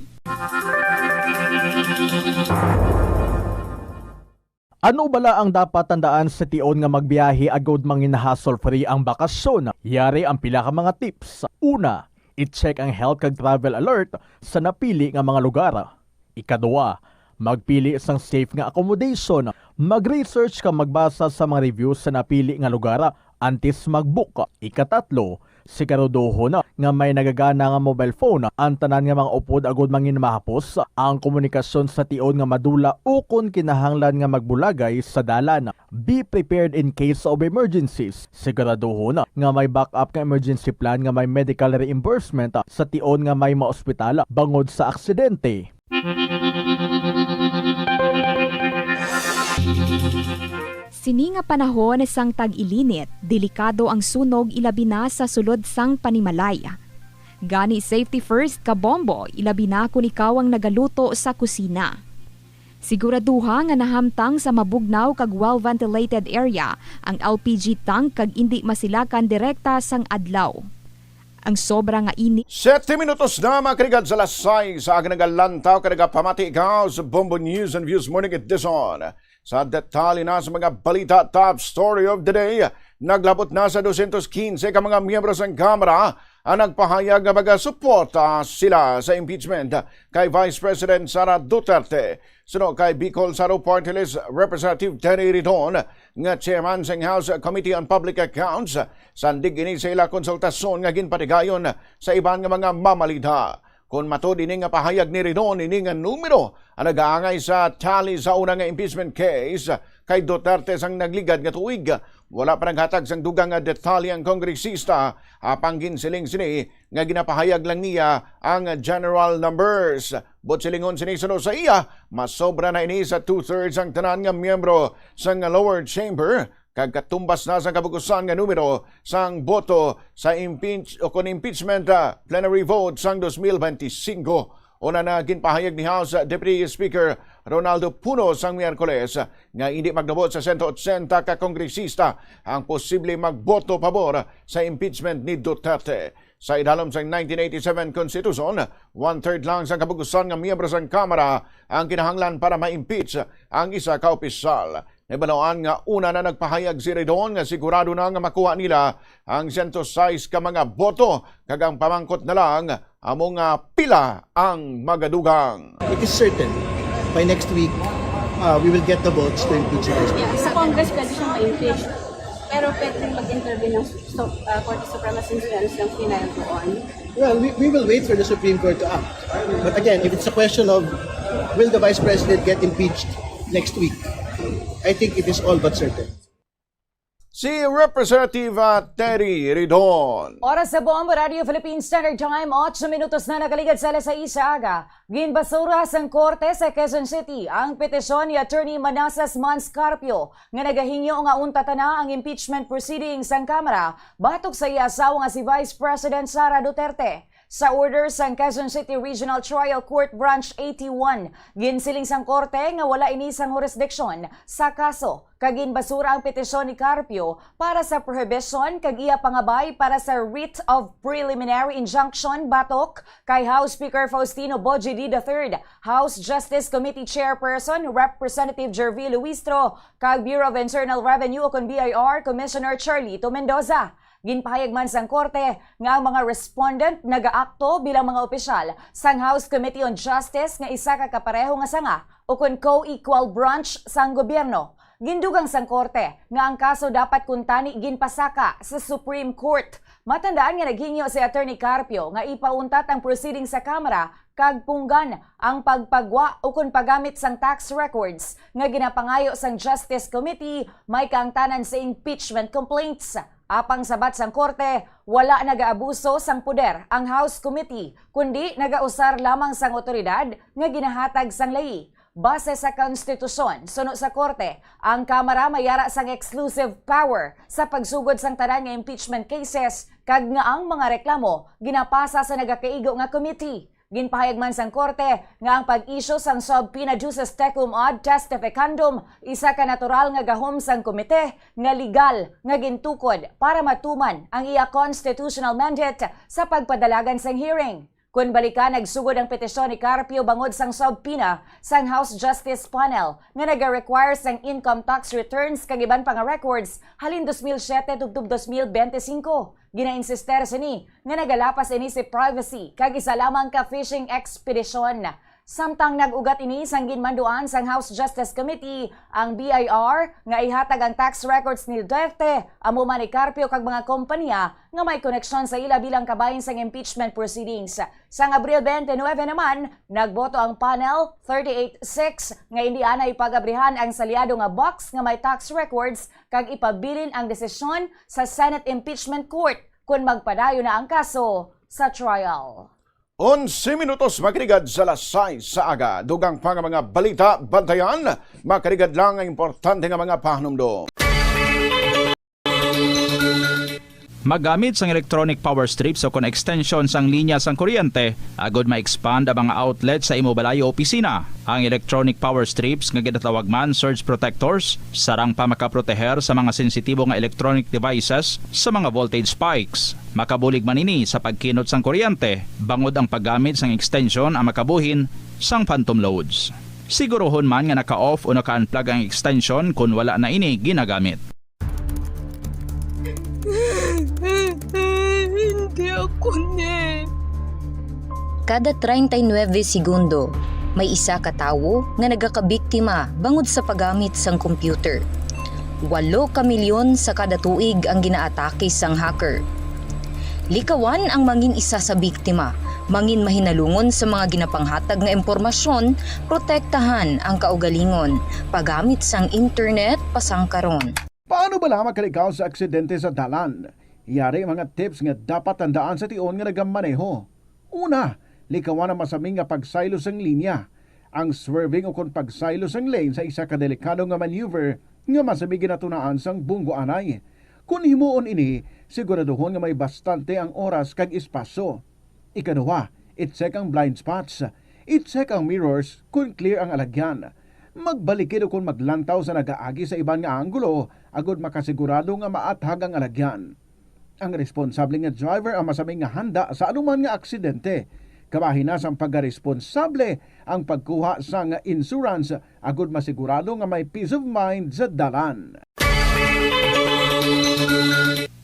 Ano bala ang dapat tandaan sa tion nga magbiyahe agud mangin hassle-free ang bakasyon? Yari ang pila ka mga tips. Una, i-check ang health kag travel alert sa napili nga mga lugar. Ikadua, magpili sang safe nga accommodation. Mag-research kag magbasa sa mga reviews sa napili nga lugar antes mag-book. Ikatatlo, Siguraduhon nga may nagagana nga mobile phone ang tanan nga mga upod agud manginmahapos ang komunikasyon sa tion nga madula ukon kinahanglan nga magbulagay sa dalan. Be prepared in case of emergencies. Siguraduhon nga may backup nga emergency plan nga may medical reimbursement sa tion nga may maospital bangod sa aksidente. Sini nga panahon sang tag-ilinit, delikado ang sunog, ilabi na sa sulod sang panimalay. Gani, safety first, kabombo, ilabi na kon ikaw ang nagaluto sa kusina. Siguraduha nga nahamtang sa mabugnaw kag well-ventilated area ang L P G tank kag indi masilakan direkta sang adlaw. Ang sobra nga init. Siyete minutos na, mga kaligad, sa alas sais, sa aga nagalantaw ka nagapamati ikaw sa Bombo News and Views Morning Edition. Sa detalye na sa mga balita, top story of the day, naglabot na sa dosyentos kinse ka mga miyembro sang Kamara ang nagpahayag nga magasuporta sila sa impeachment kay Vice President Sara Duterte. Suno kay Bicol Saro Party List Representative Terry Ridon, nga chairman sang House Committee on Public Accounts, sandig ini sa ila konsultasyon nga ginpatigayon sa iban nga mga mamalita. Kon matud ini nga pahayag ni Ridon, ini nga numero ang nagaangay sa tally sa una nga impeachment case kay Duterte sang nagligad nga tuig. Wala pa naghatag sang dugang nga detalye ang kongresista, apang ginsiling sini nga ginapahayag lang niya ang general numbers. Buot silingon sini, suno sa iya, masobra na ini sa two-thirds ang tanan nga miyembro sang lower chamber, kag katumbas na sang kabugusan nga numero sang boto sa impeach-, o kon impeachment, ah, plenary vote sang dos mil benti singko. Una na ginpahayag ni House Deputy Speaker Ronaldo Puno sang Miyerkules nga hindi magdabot sa sento otsenta ka kongresista ang posible magboto pabor sa impeachment ni Duterte. Sa idalom sang nineteen eighty-seven Constitution, one-third lang sang kabugusan nga miyembro sang Kamara ang kinahanglan para ma-impeach ang isa ka opisyal. Nahibaluan nga una na nagpahayag si Ridon nga sigurado na nga makuha nila ang sento sais ka mga boto, kag ang pamangkot na lang amo nga pila ang magadugang. It is certain, by next week, uh, we will get the votes to impeach the vice president. Yeah, sa Congress, pwede siyang ma-impeach. Pero pwede rin mag-intervene ng Su-, uh, Korte Suprema since meron silang final doon. Well, we, we will wait for the Supreme Court to act. But again, if it's a question of will the Vice President get impeached next week, I think it is all but certain. Si Representative, ah, Terry Ridon. Oras sa Bombo Radio Philippine Standard Time, otso minutos na nakaligad sa alas sais sa aga. Ginbasura sang korte sa Quezon City ang petisyon ni Attorney Manassas Mans Carpio nga nagahingyo nga untata na ang impeachment proceedings sang Kamara batok sa iya asawa nga si Vice President Sara Duterte. Sa order sang Quezon City Regional Trial Court Branch eighty-one, ginsiling sang korte nga wala ini sang hurisdiksyon sa kaso, kag ginbasura ang petisyon ni Carpio para sa prohibition kag iya pangabay para sa writ of preliminary injunction batok kay House Speaker Faustino Boji D the third, House Justice Committee Chairperson Representative Jervie Luistro, kag Bureau of Internal Revenue o kon B I R Commissioner Charlito Mendoza. Ginpahayag man sang korte nga ang mga respondent nagaakto bilang mga opisyal sang House Committee on Justice nga isa ka kapareho nga sanga o kon co-equal branch sang gobyerno. Gindugang sang korte nga ang kaso dapat kuntani ginpasaka sa Supreme Court. Matandaan nga naghingyo si Attorney Carpio nga ipauntat ang proceeding sa Kamara kag punggan ang pagpagwa ukon paggamit sang tax records nga ginapangayo sang Justice Committee may kaangtanan sa impeachment complaints. Apang sabat sang korte, wala nagaabuso sang poder ang House Committee, kundi nagausar lamang sang awtoridad nga ginahatag sang layi. Base sa konstitusyon, suno sa korte, ang Kamara may ara sang exclusive power sa pagsugod sang tanan nga impeachment cases kag nga ang mga reklamo ginapasa sa nagakaigo nga committee. Ginpahayag man sang korte nga ang pag-issue sang subpoena juris tecum ad testificandum isa ka natural nga gahom sang komite nga legal nga gintukod para matuman ang iya constitutional mandate sa pagpadalagan sang hearing. Kon balikan, nagsugod ang petisyon ni Carpio bangod sang subpoena sang House Justice Panel nga naga-require sang income tax returns kag iban pa nga records halin dos mil siete tubtob dos mil benti singko. Ginainsister sini nga nagalapas ini sa privacy kag isa lamang ka fishing expedition. Samtang nag-ugat ini sang ginmanduan sang House Justice Committee, ang B I R, nga ihatag ang tax records ni Duterte, amo man ni Carpio kag mga kompanya nga may koneksyon sa ila bilang kabahin sang impeachment proceedings. Sang Abril twenty-nine naman, nagboto ang panel thirty-eight six nga indi anay pag-abrihan ang salyado nga box nga may tax records kag ipabilin ang desisyon sa Senate Impeachment Court kon magpadayon na ang kaso sa trial. Onse minutos magrigad sa alas sais sa aga. Dugang pa nga mga balita, bantayan. Makarigad lang ang importante nga mga pahanumdom. Magamit sang electronic power strips o kon extension sang linya sang kuryente agud ma-expand ang mga outlet sa imo balay o opisina. Ang electronic power strips nga ginatawag man surge protectors, sarang pa makaproteher sa mga sensitibo nga electronic devices sa mga voltage spikes. Makabulig man ini sa pagkinot sang kuryente, bangod ang paggamit sang extension ang makabuhin sang phantom loads. Siguruhon man nga naka-off o naka-unplug ang extension kon wala na ini ginagamit. Hindi ako ni. Kada treinta y nueve segundo, may isa ka tawo nga nagakabiktima bangod sa paggamit sang computer. Walo ka milyon sa kada tuig ang ginaatake sang hacker. Likawan ang mangin isa sa biktima, mangin mahinalungon sa mga ginapanghatag nga impormasyon, protektahan ang kaugalingon, paggamit sang internet pasangkaron. Paano bala makalikaw sa aksidente sa dalan? Yari mga tips nga dapat tandaan sa tion nga nagamaneho. Una, likawan ang masami nga pagsaylo sang linya. Ang swerving o kon pagsaylo sang lane sa isa ka delikado nga maneuver nga masami ginatunaan sang bunggo anay. Kon himuon ini, siguraduhon nga may bastante ang oras kag espasyo. Ikaduha, i-check ang blind spots. I-check ang mirrors kon clear ang alagyan. Magbalikid o kon maglantaw sa nagaagi sa iban nga anggulo agud makasigurado nga maathag ang alagyan. Ang responsable nga driver ang masami nga handa sa anuman nga aksidente. Kabahin na sang pagkaresponsable ang pagkuha sang insurance agud masigurado nga may peace of mind sa dalan.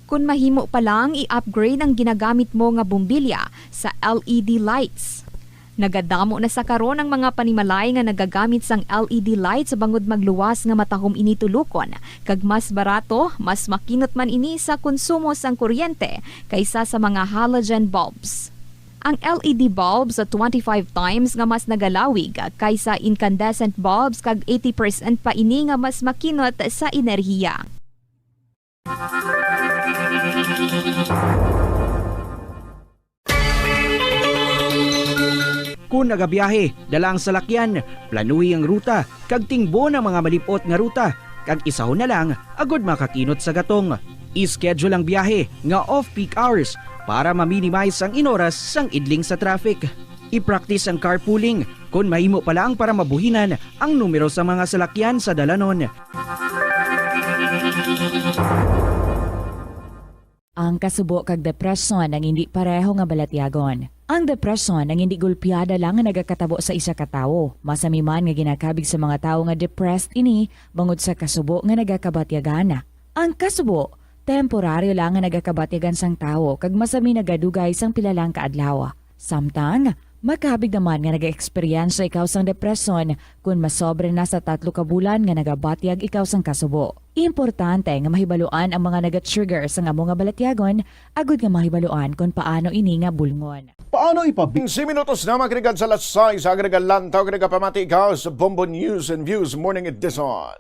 Kon mahimo pa lang, i-upgrade ang ginagamit mo nga bombilya sa L E D lights. Nagadamo na sa karon ang mga panimalay nga nagagamit sang L E D lights bangod magluwas nga matahom ini tulokon, kag mas barato, mas makinot man ini sa konsumo sang kuryente kaysa sa mga halogen bulbs. Ang L E D bulbs twenty-five times nga mas nagalawig kaysa incandescent bulbs kag eighty percent pa ini nga mas makinot sa enerhiya. Kon nagabiyahe, dala ang salakyan, planuhi ang ruta, kag tingbon ang mga malip-ot nga ruta, kag isahon na lang agud makakinot sa gatong. I-schedule ang biyahe nga off-peak hours para ma-minimize ang inoras sang idling sa traffic. I-practice ang carpooling kon mahimo pa lang para mabuhinan ang numero sa mga salakyan sa dalanon. Ang kasubo kag depresyon ang indi pareho nga balatyagon. Ang depresyon ang indi golpeada lang nga nagakatabo sa isa ka tawo. Masami man nga ginakabig sa mga tawo nga depressed ini bangod sa kasubo nga nagakabatyagan. Ang kasubo, temporaryo lang nga nagakabatyagan sang tawo kag masami nagadugay sang pila lang ka adlaw. Samtang, makabig naman nga nag-eksperyensya ikaw sang depresyon kon masobra na sa tatlo ka bulan nga nagabatyag ikaw sang kasubo. Importante nga mahibaluan ang mga naga-trigger sang amo nga balatyagon agud nga mahibaluan kon paano ini nga bulngon. Paano ipabi-, quince minutos na magrigad sa alas sais, ang nagalantaw, nagapamati ikaw sa Bombo News and Views Morning Edition.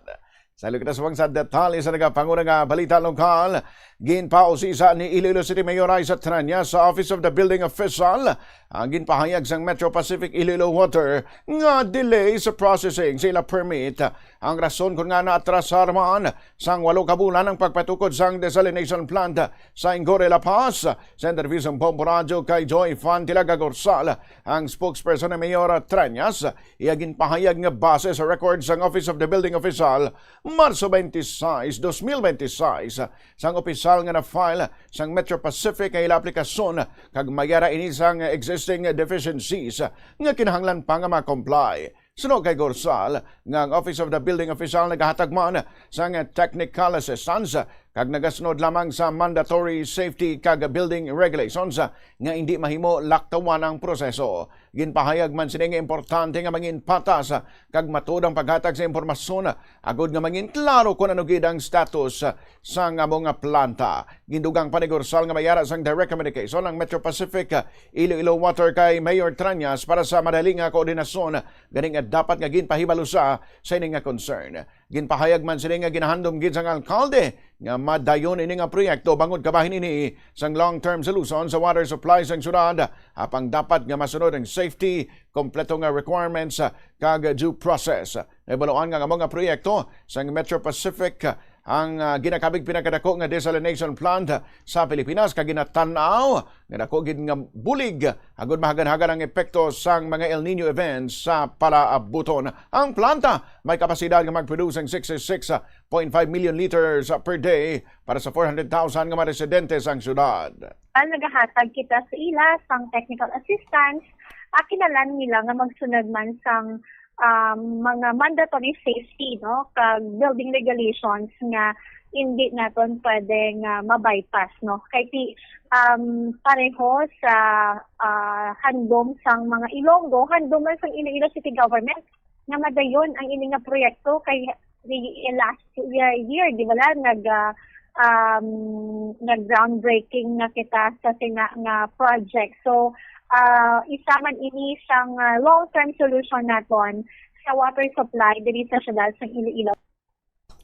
Sa lugar sa mga detalye sa nagapanguna nga balita lokal, ginpausisa ni Iloilo City Mayor Raisa Tranya sa Office of the Building Official ang ginpahayag sang Metro Pacific Iloilo Water nga delay sa processing sa ila permit. Ang rason kon ngaa naatrasar man sang walo ka bulan ang pagpatukod sang desalination plant sa Ingoray, La Paz. Sa interview sang Bombo Radyo kay Joy Fan Tilaga Gorsal, ang spokesperson ni Mayor Treñas, iya ginpahayag nga base sa record sang Office of the Building Official, Marso twenty-six, twenty twenty-six, sang opisyal nga na-file sang Metro Pacific nga ila aplikasyon, kag may ara ini sang existing deficiencies nga kinahanglan pa nga ma-comply. Suno kay Gorsal nga ang Office of the Building Official nagahatag man sang technical assistance kag nagasunod lamang sa mandatory safety kag building regulations nga indi mahimo laktawan ang proseso. Ginpahayag man sini nga importante nga mangin patas kag matuod ang paghatag sa impormasyon agod nga mangin klaro kon ano gid ang status sang amo nga planta. Gindugang pa ni Gorsal nga may ara sang direct communication ang Metro Pacific Iloilo Water kay Mayor Trañas para sa madali nga koordinasyon gani nga dapat nga ginpahibalusa sa ini nga concern. Ginpahayag man sini nga ginahandom gid sang alkalde nga madayon ini nga proyekto bangod kabahin ini sang long-term solution sa water supply sang syudad, apang dapat nga masunod ang safety, kompleto nga requirements, ah, kag due process. Nahibaluan nga ang amo nga proyekto sang Metro Pacific, ah, ang, ah, ginakabig pinakadako nga desalination plant sa Pilipinas, kag ginatan-aw nga dako gid nga bulig agod mahagan-hagan ang epekto sang mga El Nino events sa palaabuton. Ang planta may kapasidad nga mag-produce sang sixty-six point five million liters per day para sa four hundred thousand nga mga residente sang syudad. Ang nagahatag kita sa ila sang technical assistance, ah, kinahanglan nila nga magsunod man sang, um, mga mandatory safety, no, kag building regulations nga hindi naton pwede nga ma-bypass, no? Kay ti, um, pareho sa, ah, handom sang mga Ilonggo, handom man sang Iloilo City Government nga madayon ang ini nga proyekto kay the last year, year, di ba la, nag, ah, um, nag-groundbreaking na kita sa sina nga project. So, ah, isa man ini sang, ah, long-term solution naton sa water supply diri sa syudad sa Iloilo.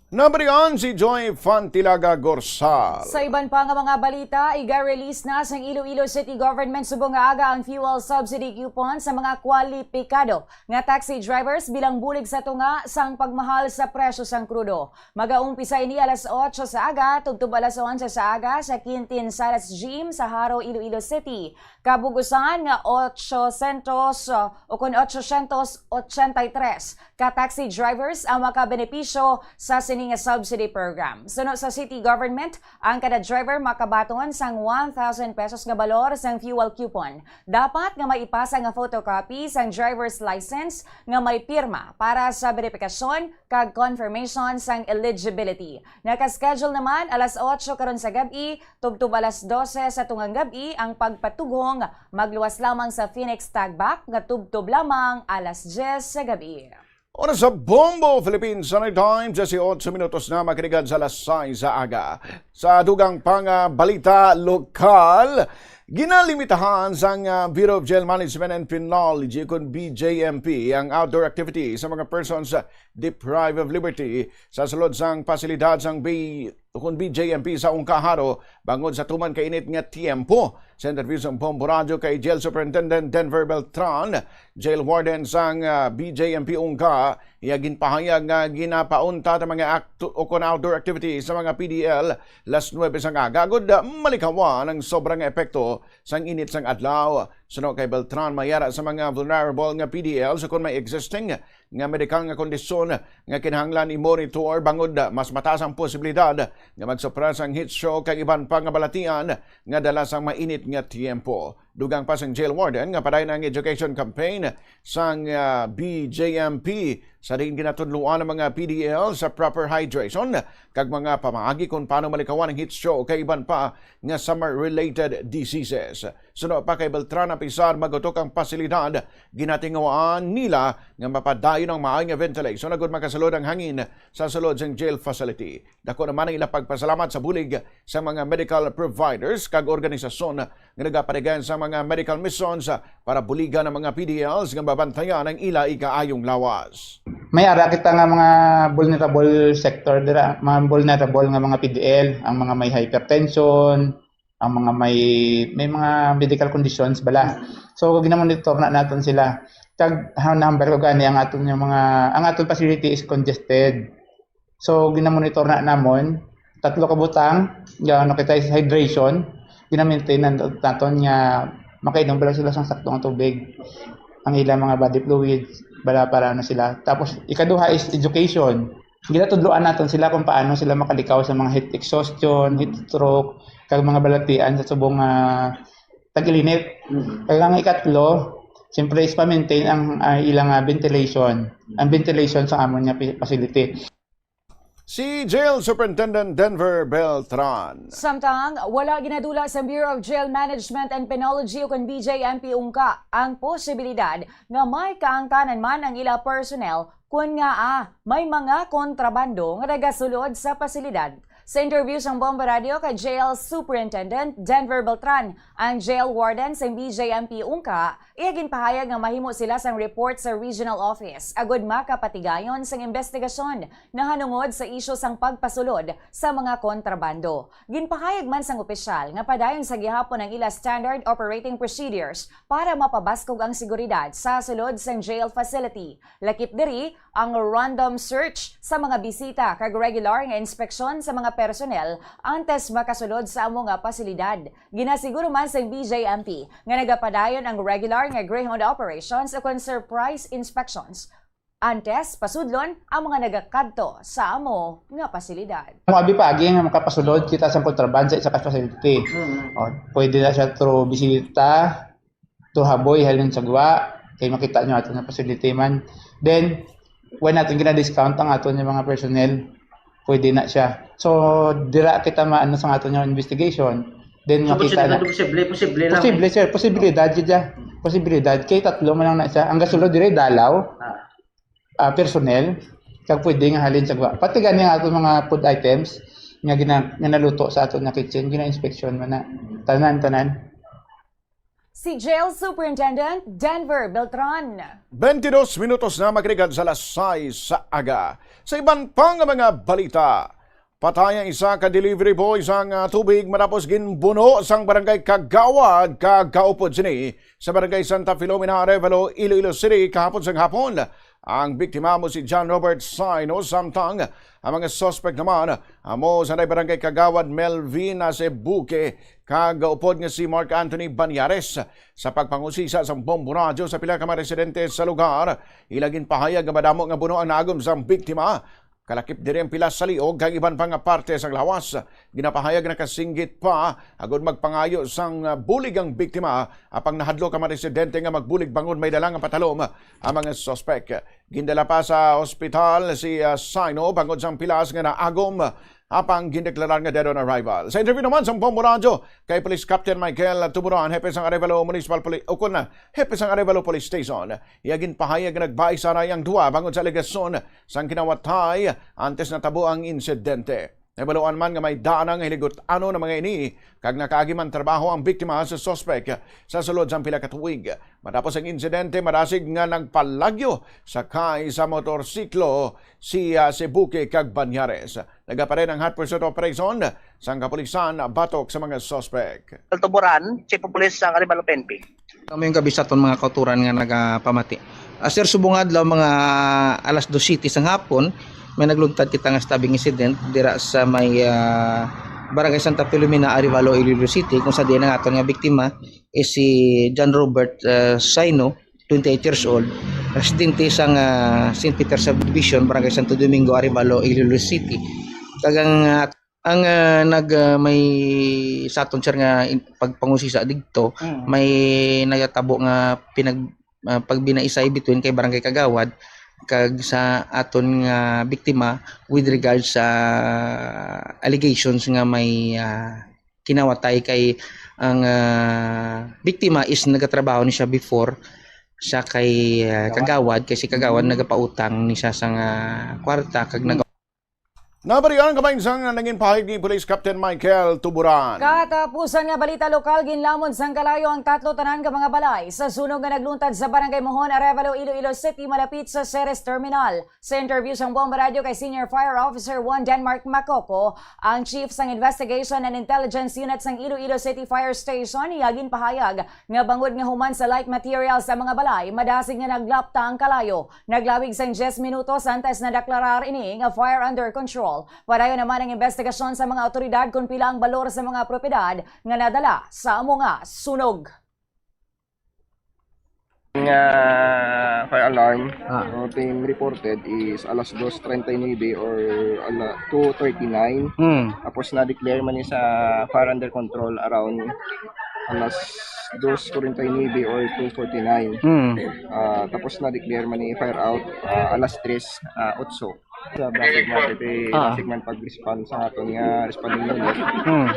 Nabalian si Joy Fantilaga Gorsal. Sa iban pa nga mga balita, iga-release na sang Iloilo City Government subong nga aga ang fuel subsidy coupon sa mga kwalipikado nga taxi drivers bilang bulig sa tunga sang pagmahal sa presyo sang krudo. Magaumpisa ini alas otso sa aga tubtob alas onse sa aga sa Quintin Salas Gym sa Jaro, Iloilo City. Kabug-usan nga ochocientos, uh, o kon ochocientos ochenta y tres ka taxi drivers ang makabenepisyo sa sini nga subsidy program. Suno sa city government, ang kada driver makabaton sang one thousand pesos nga balor sang fuel coupon. Dapat nga may ipasa nga photocopy sang driver's license nga may pirma para sa verifikasyon kag confirmation sang eligibility. Naka-schedule naman alas otso karon sa gab-i, tubtob alas dose sa tungang gab-i ang pagpatugong. Magluwas lamang sa Phoenix Tagback nga tubtob lamang alas diyes sa gab-i. Oras sa Bombo Philippines Sunday Times, diyesotso minutos na, makinig sa alas sais sa aga. Sa dugang pang, ah, balita lokal, ginalimitahan sang, ah, Bureau of Jail Management and Penology, kun B J M P, ang outdoor activity sa mga persons, ah, deprived of liberty sa sulod sang pasilidad sang B-, kun B J M P sa Ungca, Jaro, bangod sa tuman ka init nga tiyempo. Sa interview sang Bombo Radyo kay Jail Superintendent Denver Beltran, jail warden sang, ah, B J M P Ungca, iya ginpahayag nga ginapauntat ang mga act-, o kon outdoor activities sa mga P D L las nuebe sang aga, agud, ah, malikawan ang sobra nga epekto sang init sang adlaw. Suno kay Beltran, may ara sa mga vulnerable nga P D L sa kon may existing nga medikal nga kondisyon nga kinahanglan i-monitor bangod mas mataas ang posibilidad nga magsupra sang heat stroke kag iban pa nga balatian nga dala sang mainit nga tiyempo. Dugang pa sang jail warden nga padayon ang education campaign sang, ah, B J M P sa diin ginatudloan ang mga P D L sa proper hydration kag mga pamaagi kung paano malikawan ang heat stroke kag iban pa nga summer-related diseases. Suno pa kay Beltran, apisar magutok ang pasilidad, ginatinguhaan nila nga mapadayon ang maayo nga ventilation agud makasulod ang hangin sa sulod sang jail facility. Dako naman ang ilang pagpasalamat sa bulig sa mga medical providers kag organisasyon nga nagapaligay sa mga medical missions para buligan ang mga P D Ls nga mabantayan ang ila ikaayong lawas. May ara kita nga mga vulnerable sector dira, mga vulnerable nga mga P D L, ang mga may hypertension, ang mga may, may mga medical conditions bala. So, ginamonitor na naton sila. Kag, ha, number ko gani, ang aton yung mga, ang aton facility is congested. So, ginamonitor na namon, tatlo ka butang, nga ano kita is hydration, ginamaintain na naton nga makainom bala sila sang sakto nga tubig. Ang ilang mga body fluids, bala para ano sila. Tapos, ikaduha is education. Ginatudloan naton sila kung paano sila makalikaw sa mga heat exhaustion, heat stroke, kag mga balatian sa subong nga tag-ilinit. Mm. Kag ang ikatlo, siyempre is pa-maintain ang, ah, ilang, ah, ventilation. Ang ventilation sa amon nga pi-, facility. si Jail Superintendent Denver Beltran. Samtang, wala ginadula sa Bureau of Jail Management and Penology o kon B J M P Ungka ang posibilidad nga may kaangtanan man ang ila personnel kon ngaa may mga kontrabando nga nagasulod sa pasilidad. Sa interview sang Bombo Radio kay Jail Superintendent Denver Beltran, ang jail warden sang B J M P Ungka, iya ginpahayag nga mahimo sila sang report sa regional office agud makapatigayon sang investigasyon nahanungod sa isyu sang pagpasulod sa mga kontrabando. Ginpahayag man sang opisyal nga padayon sa gihapon ang ila standard operating procedures para mapabaskog ang seguridad sa sulod sang jail facility. Lakip diri ang random search sa mga bisita kag regular nga inspeksyon sa mga personnel antes makasulod sa amo nga pasilidad. Ginasiguro man sang B J M P nga nagapadayon ang regular nga Greyhound operations ukon surprise inspections antes pasudlon ang mga nagakadto sa amo nga pasilidad. Ang abi pa agi nga makapasulod kita sa kontraband sa isa ka facility. Mm. O, pwede na siya through bisita, through haboy halin sa gwa, kay makita nyo ato nga facility man. Then, wala natin gina-discount ang ato nga mga personnel. Pwede na siya. So, dira kita maano sa ato nga investigation. Then, So, makita posibilidad, na. posible, posible lang. Posible, sir. Posibilidad, yun siya. Posibilidad. Kay tatlo man lang na siya. Ang gasulod dire, dalaw, Ah. ah, personnel, kag pwede nga halin sa gwa. Pati gani ang ato mga food items nga gina-, nga naluto sa ato nga kitchen, gina-inspection man na. Tanan, tanan. Si Jail Superintendent Denver Beltran. Twenty-dos minutos na makalipas sa alas sais sa aga. Sa iban pa nga mga balita, patay ang isa ka delivery boy sang, ah, tubig matapos ginbuno sang barangay kagawad kag kaupod sini sa barangay Santa Filomena, Arevalo, Iloilo City kahapon sang hapon. Ang biktima amo si John Robert Saino, samtang ang mga suspect naman amo sanday barangay kagawad Melvin Acebuque kag upod nga si Mark Anthony Banyares. Sa pagpangusisa sang Bombo Radyo sa pila ka mga residente sa lugar, ila ginpahayag nga madamo nga buno ang naagom sang biktima. Kalakip diri ang pila sa liog kag iban pa nga parte sang lawas. Ginapahayag nga nakasinggit pa agud magpangayo sang, ah, bulig ang biktima, apang nahadlok ang mga residente nga magbulig bangod may dala nga patalom ang mga suspek. Gindala pa sa ospital si, ah, Saino bangod sang pilas nga naagom, apang gindeklarar nga dead on arrival. Sa interview naman sang Bombo Radyo kay Police Captain Michael Tuburan, hepe sang Arevalo Municipal Police, ukon na, hepe sang Arevalo Police Station, iya ginpahayag nga nagbaisara ang duha bangod sa alegasyon sang kinawatay antes natabo ang insidente. Nahibaluan man nga may daan nga hiligot-anon ang mga ini, kag nakaagi man trabaho ang biktima sa suspek sa sulod sang pila ka tuig. Matapos ang insidente, madasig nga nagpalagyo sakay sa motorsiklo si, ah, Sebuque kag Banyares. Nagaparin ang hot pursuit operation sang kapulisan batok sa mga suspek. Tuburan, Chief of Police sang Arevalo P N P. Kami yung gabi sa aton mga kauturan nga nagapamati. Ah, sir, subong adlaw mga alas dos siyete sang hapon, may nagluntad kita nga stabbing incident dira sa may, ah, Barangay Santa Filomena, Arevalo, Iloilo City, kung sa diin ang aton nga biktima is si John Robert, ah, Saino, twenty-eight years old, residente sang, ah, Saint Peter Subdivision, Barangay Santo Domingo, Arevalo, Iloilo City. Kag ang, ah, Ang, ah, nag, ah, may sa aton, sir, nga in-, pagpangusisa digto, Mm. may nagatabo nga pinag-, ah, pagbinaisay between kay Barangay Kagawad kag sa aton nga biktima with regards sa allegations nga may, ah, kinawatay kay ang, ah, biktima is nagatrabaho ni siya before sa kay, ah, Kagawad. Kagawad, kay si Kagawad Mm. nagapautang ni siya sa nga kwarta kag Mm. nag- Nabarian ang kamay sang nangin pahayag ni Police Captain Michael Tuburan. Katapusan nga balita lokal, ginlamon sang kalayo ang tatlo tanan ka mga balay sa sunog nga nagluntad sa Barangay Mohon, Arevalo, Iloilo City, malapit sa Ceres Terminal. Sa interview sang Bomba Radio kay Senior Fire Officer one Denmark Macoco, ang Chief sang Investigation and Intelligence Unit sang Iloilo City Fire Station, iya ginpahayag nga bangod nga human sa light materials ang mga balay, madasig nga naglapta ang kalayo. Naglawig sang diyes minutos antes nadeklarar ini nga fire under control. Padayon naman ang investigasyon sa mga awtoridad kon pila ang balor sa mga propiedad nga nadala sa amo nga sunog. Nga fire alarm, Ah. ang team reported is alas dos treinta y nueve or ala-, two thirty-nine. Hmm. Tapos na-declare man ni sa fire under control around alas dos cuarenta y nueve or two forty-nine. Hmm. Ah, tapos na-declare man ni fire out, ah, alas tres, ah, otso. Sa Blasted Market, eh, Ah. basig man pag-respond sa aton nga responding unit. Hmm.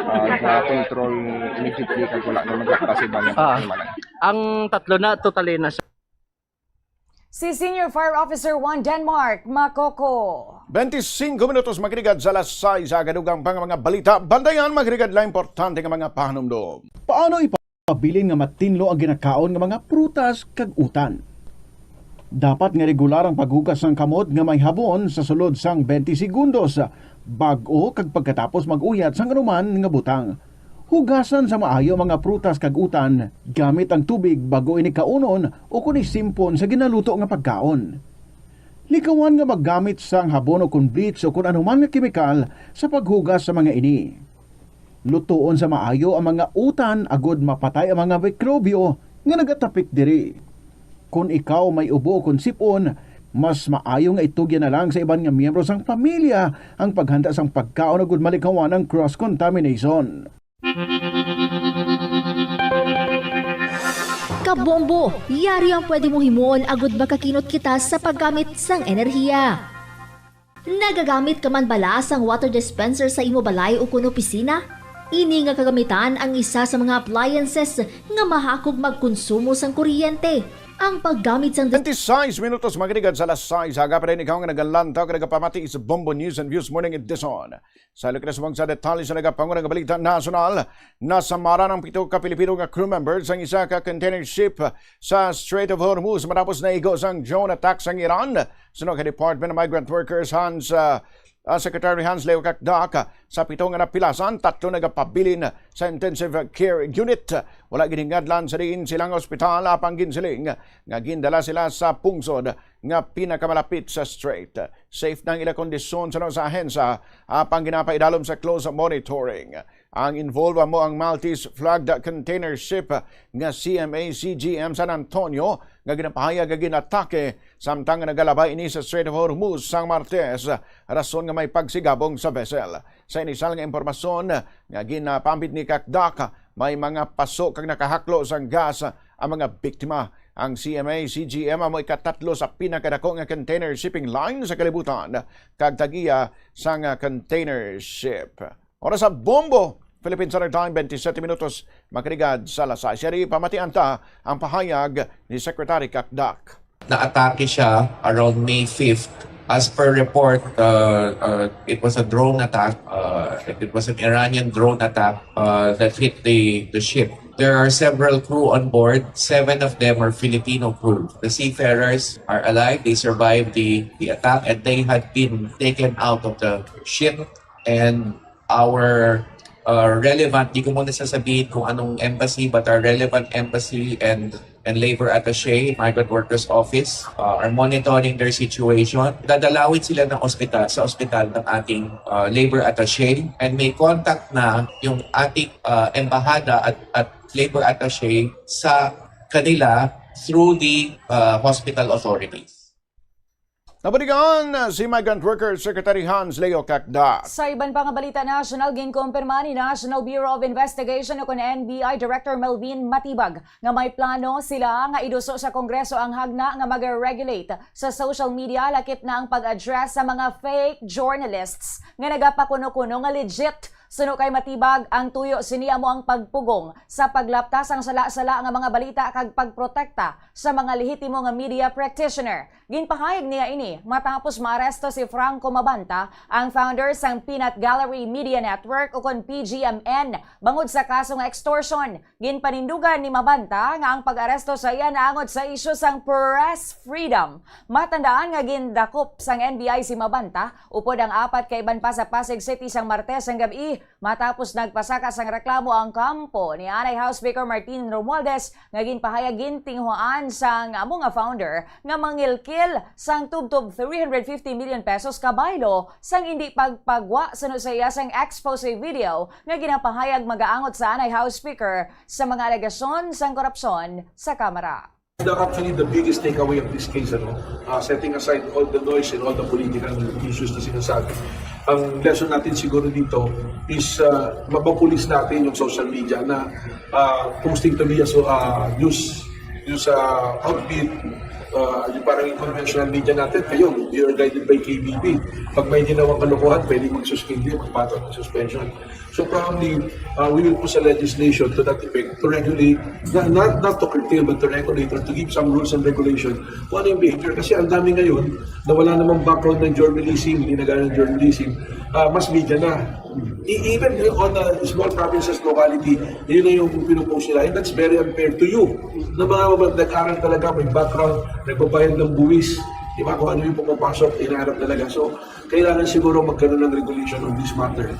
Ah, na-control immediately kag wala na magkakasiban na Ah. naman. Ang tatlo na, totally na siya. Si Senior Fire Officer one Denmark Makoko. Twenty-cinco minutos, mga kaligad, sa alas sais, agadugang pa nga mga balita. Bantayan, mga kaligad, la importante nga mga pahanumdom. Paano ipabilin nga matinlo ang ginakaon nga mga prutas kag utan? Dapat nga regular ang paghugas sang kamot nga may habon sa sulod sang twenty segundos, bag-o kag pagkatapos mag-uyat sang anuman nga butang. Hugasan sa maayo ang mga prutas kag utan gamit ang tubig bag-o ini kaunon o kon isimpon sa ginaluto nga pagkaon. Likawan nga maggamit sang habon o kon bleach o kon anuman nga kemikal sa paghugas sa mga ini. Lutoon sa maayo ang mga utan agod mapatay ang mga mikrobyo nga nagatapik diri. Kon ikaw may ubo o kon sip-on, mas maayo nga itugyan na lang sa iban nga miyembro sang pamilya ang paghanda sang pagkaon agud malikawan ang cross contamination. Kabombo, yari ang pwede mo himuon agud makakinot kita sa paggamit sang enerhiya. Nagagamit ka man bala sang water dispenser sa imo balay ukon opisina? Ini nga kagamitan ang isa sa mga appliances nga mahakog magkonsumo sang kuryente. Ang paggamit sang Twenty-six minutos, mga kaligad, sa alas sais, aga pa rin ikaw nga nagalantaw kag nagapamati sa Bombo News and Views Morning Edition. Sa lugar sa mga detalye sa nagapanguna nga balita nasyonal, nasamaran ang pito ka Pilipino nga crew member sang isa ka container ship sa Strait of Hormuz matapos naigo sang drone attack sang Iran. Suno kay Department of Migrant Workers Hans, ah, ah, Secretary Hans Leo Cacdac, sa pito nga napilasan, tatlo nagapabilin sa intensive care unit. Wala ginhingadlan sa diin sila nga ospital, apang ginsiling nga gindala sila sa pungsod nga pinakamalapit sa strait. Safe na ang ila kondisyon suno sa ahensya, apang ginapaidalom sa close monitoring. Ang involved amo ang Maltese flagged container ship nga C M A C G M San Antonio nga ginapahayag nga ginatake samtang nagalabay ini sa Strait of Hormuz sang Martes, rason nga may pagsigabong sa vessel. Sa inisal nga impormasyon nga ginapaambit ni Cacdac, may mga paso kag nakahaklo sang gas ang mga biktima. Ang C M A C G M amo ikatatlo sa pinakadako nga container shipping line sa kalibutan kag tag-iya sang container ship. Oras sa Bombo, Philippine Standard Time, twenty-seven minutos, mga kaligad, sa alas sais. Yari, pamatian ta ang pahayag ni Secretary Cacdac. Naatake siya around May fifth. As per report, uh, uh, it was a drone attack. Uh, it was an Iranian drone attack, uh, that hit the, the ship. There are several crew on board. Seven of them are Filipino crew. The seafarers are alive. They survived the, the attack, and they had been taken out of the ship. And our, uh, relevant, di ko muna sasabihin kung anong embassy, but our relevant embassy and, and labor attache, migrant workers office, uh, are monitoring their situation. Dadalawin sila ng ospital, sa ospital ng ating, uh, labor attache, and may contact na yung ating, uh, embahada at, at labor attache sa kanila through the, uh, hospital authorities. Nabatian si Migrant Workers Secretary Hans Leo Cacdac. Sa iban pa nga balita nasyonal, ginkumpirma ni National Bureau of Investigation o kon N B I Director Melvin Matibag nga may plano sila nga iduso sa Kongreso ang hagna nga mag-regulate sa social media, lakip na ang pag-address sa mga fake journalists nga nagapakuno-kuno nga legit. Suno kay Matibag, ang tuyo sini amo ang pagpugong sa paglapta sang sala-sala nga mga balita kag pagprotekta sa mga lehitimo nga media practitioner. Ginpahayag niya ini matapos maaresto si Franco Mabanta, ang founder sang Peanut Gallery Media Network, ukon P G M N, bangod sa kaso nga extortion. Ginpanindugan ni Mabanta nga ang pag-aresto sa iya naangot sa isyu sang press freedom. Matandaan nga gindakop sang N B I si Mabanta upod ang apat ka iban pa sa Pasig City sang Martes sang gab-i, matapos nagpasaka sang reklamo ang kampo ni anay House Speaker Martin Romualdez nga ginpahayag gintinguhaan sang amo nga founder nga mangilkil sang tubtob three hundred fifty million pesos kabaylo sang indi pagpagwa suno sa iya sang expose video nga ginapahayag magaangot sa anay House Speaker sa mga alegasyon sang korupsyon sa Kamara. Actually, the biggest takeaway of this case, ano, uh, setting aside all the noise and all the political issues na sinasabi, ang lesson natin siguro dito is, uh, mapapulis natin yung social media na, uh, posting to media, so, uh, news, news, uh, outfit, Ah, yung parang yung conventional media natin, kayo, you're guided by K B P. Pag may ginawang kalokohan, pwede mag-suspend yun, magpatong ng suspension. So probably, uh, we will push a legislation to that effect to regulate, not, not, not to curtail, but to regulate or to give some rules and regulation kung ano yung behavior. Kasi ang dami ngayon na wala namang background ng journalism, hindi nag-aaral ng journalism, ah, mas media na. E- even on the small provinces locality, yun na yung pinupost nila. And that's very unfair to you. Na mga mab- nag-aral talaga, may background, nagbabayad ng buwis. Di ba? Kung ano yung pumapasok, inaarap talaga. So, kailangan siguro magkaroon ng regulation on this matter.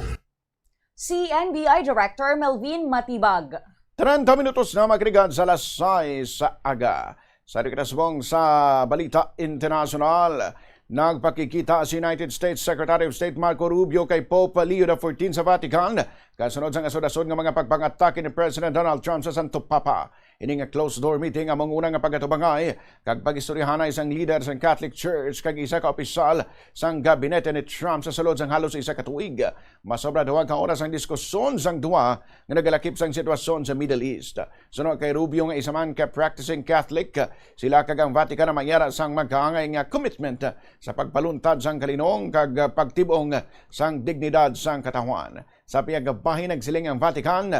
Si N B I Director Melvin Matibag. Trenta minutos na makalipas sa alas sais sa aga. Sa rekrasbong sa balita internasyonal, nagpakigkita si United States Secretary of State Marco Rubio kay Pope Leo the fourteenth sa Vatican, kasunod sang asod-asod nga mga pagpangatake ni President Donald Trump sa Santo Papa. Ini nga closed-door meeting amo ang una nga pagatubangay kag pag-istoryahanay sang lider sang Catholic Church kag isa ka opisyal sang gabinete ni Trump sa sulod sang halos isa ka tuig. Masobra duha ka oras ang diskusyon sang duha nga nagalakip sang sitwasyon sa Middle East. Suno kay Rubio nga isa man ka practicing Catholic, sila kag ang Vatican ang may ara sang magkaangay nga commitment sa pagpaluntad sang kalinong kag pagtib-ong sang dignidad sang katawhan. Sa pihak bahin, nagsiling ang Vatican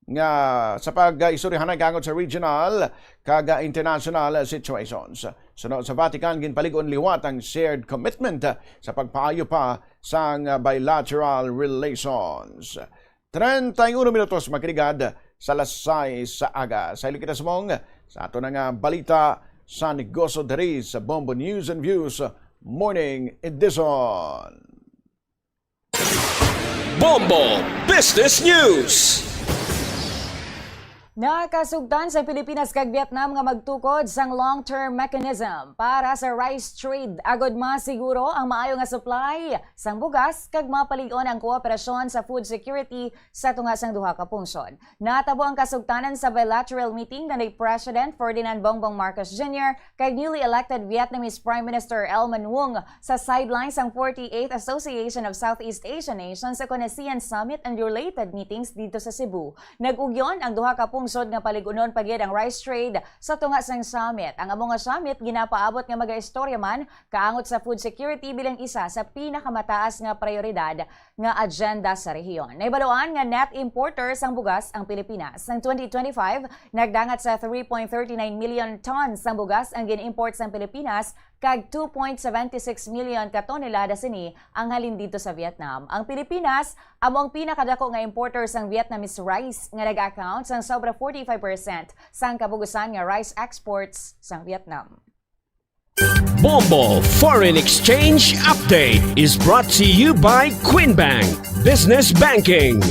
nga sa pag-istoryahanay kaangod sa regional kag international situations. Suno sa Vatican, ginpalig-on liwat ang shared commitment sa pagpaayo pa sang bilateral relations. Treinta y uno minutos makalipas sa alas sais sa aga. Sa ilikita sumong sa ato na nga balita sa negosyo diri sa Bombo News and Views Morning Edition. Bombo Business News. Nakasugtan sa Pilipinas kag Vietnam nga magtukod sang long-term mechanism para sa rice trade agud masiguro ang maayo nga supply sang bugas kag mapalig-on ang kooperasyon sa food security sa tunga sang duha ka pungsod. Natabo ang kasugtanan sa bilateral meeting kanay President Ferdinand Bongbong Marcos Junior kag newly elected Vietnamese Prime Minister L Min Wung sa sideline sang forty-eighth Association of Southeast Asian Nations o ASEAN Summit and related meetings didto sa Cebu. Nag-ugyon ang duha ka pungsod nga palig-unon pa gid ang rice trade sa tunga sang summit. Ang amo nga summit ginapaabot nga magaistorya man kaangod sa food security bilang isa sa pinakamataas nga prayoridad nga agenda sa rehiyon. Nahibaluan nga net importer sang bugas ang Pilipinas. Sang twenty twenty-five, nagdangat sa three point thirty nine million tons sang bugas ang gin-import sang Pilipinas kag two point seventy six million ka tonelada sini ang halin didto sa Vietnam. Ang Pilipinas amo ang pinakadako nga importer sang Vietnamese rice nga nag-account sang sobra forty-five percent sang kabugusan nga rice exports sang Vietnam. Bombo Foreign Exchange Update is brought to you by Queen Bank Business Banking.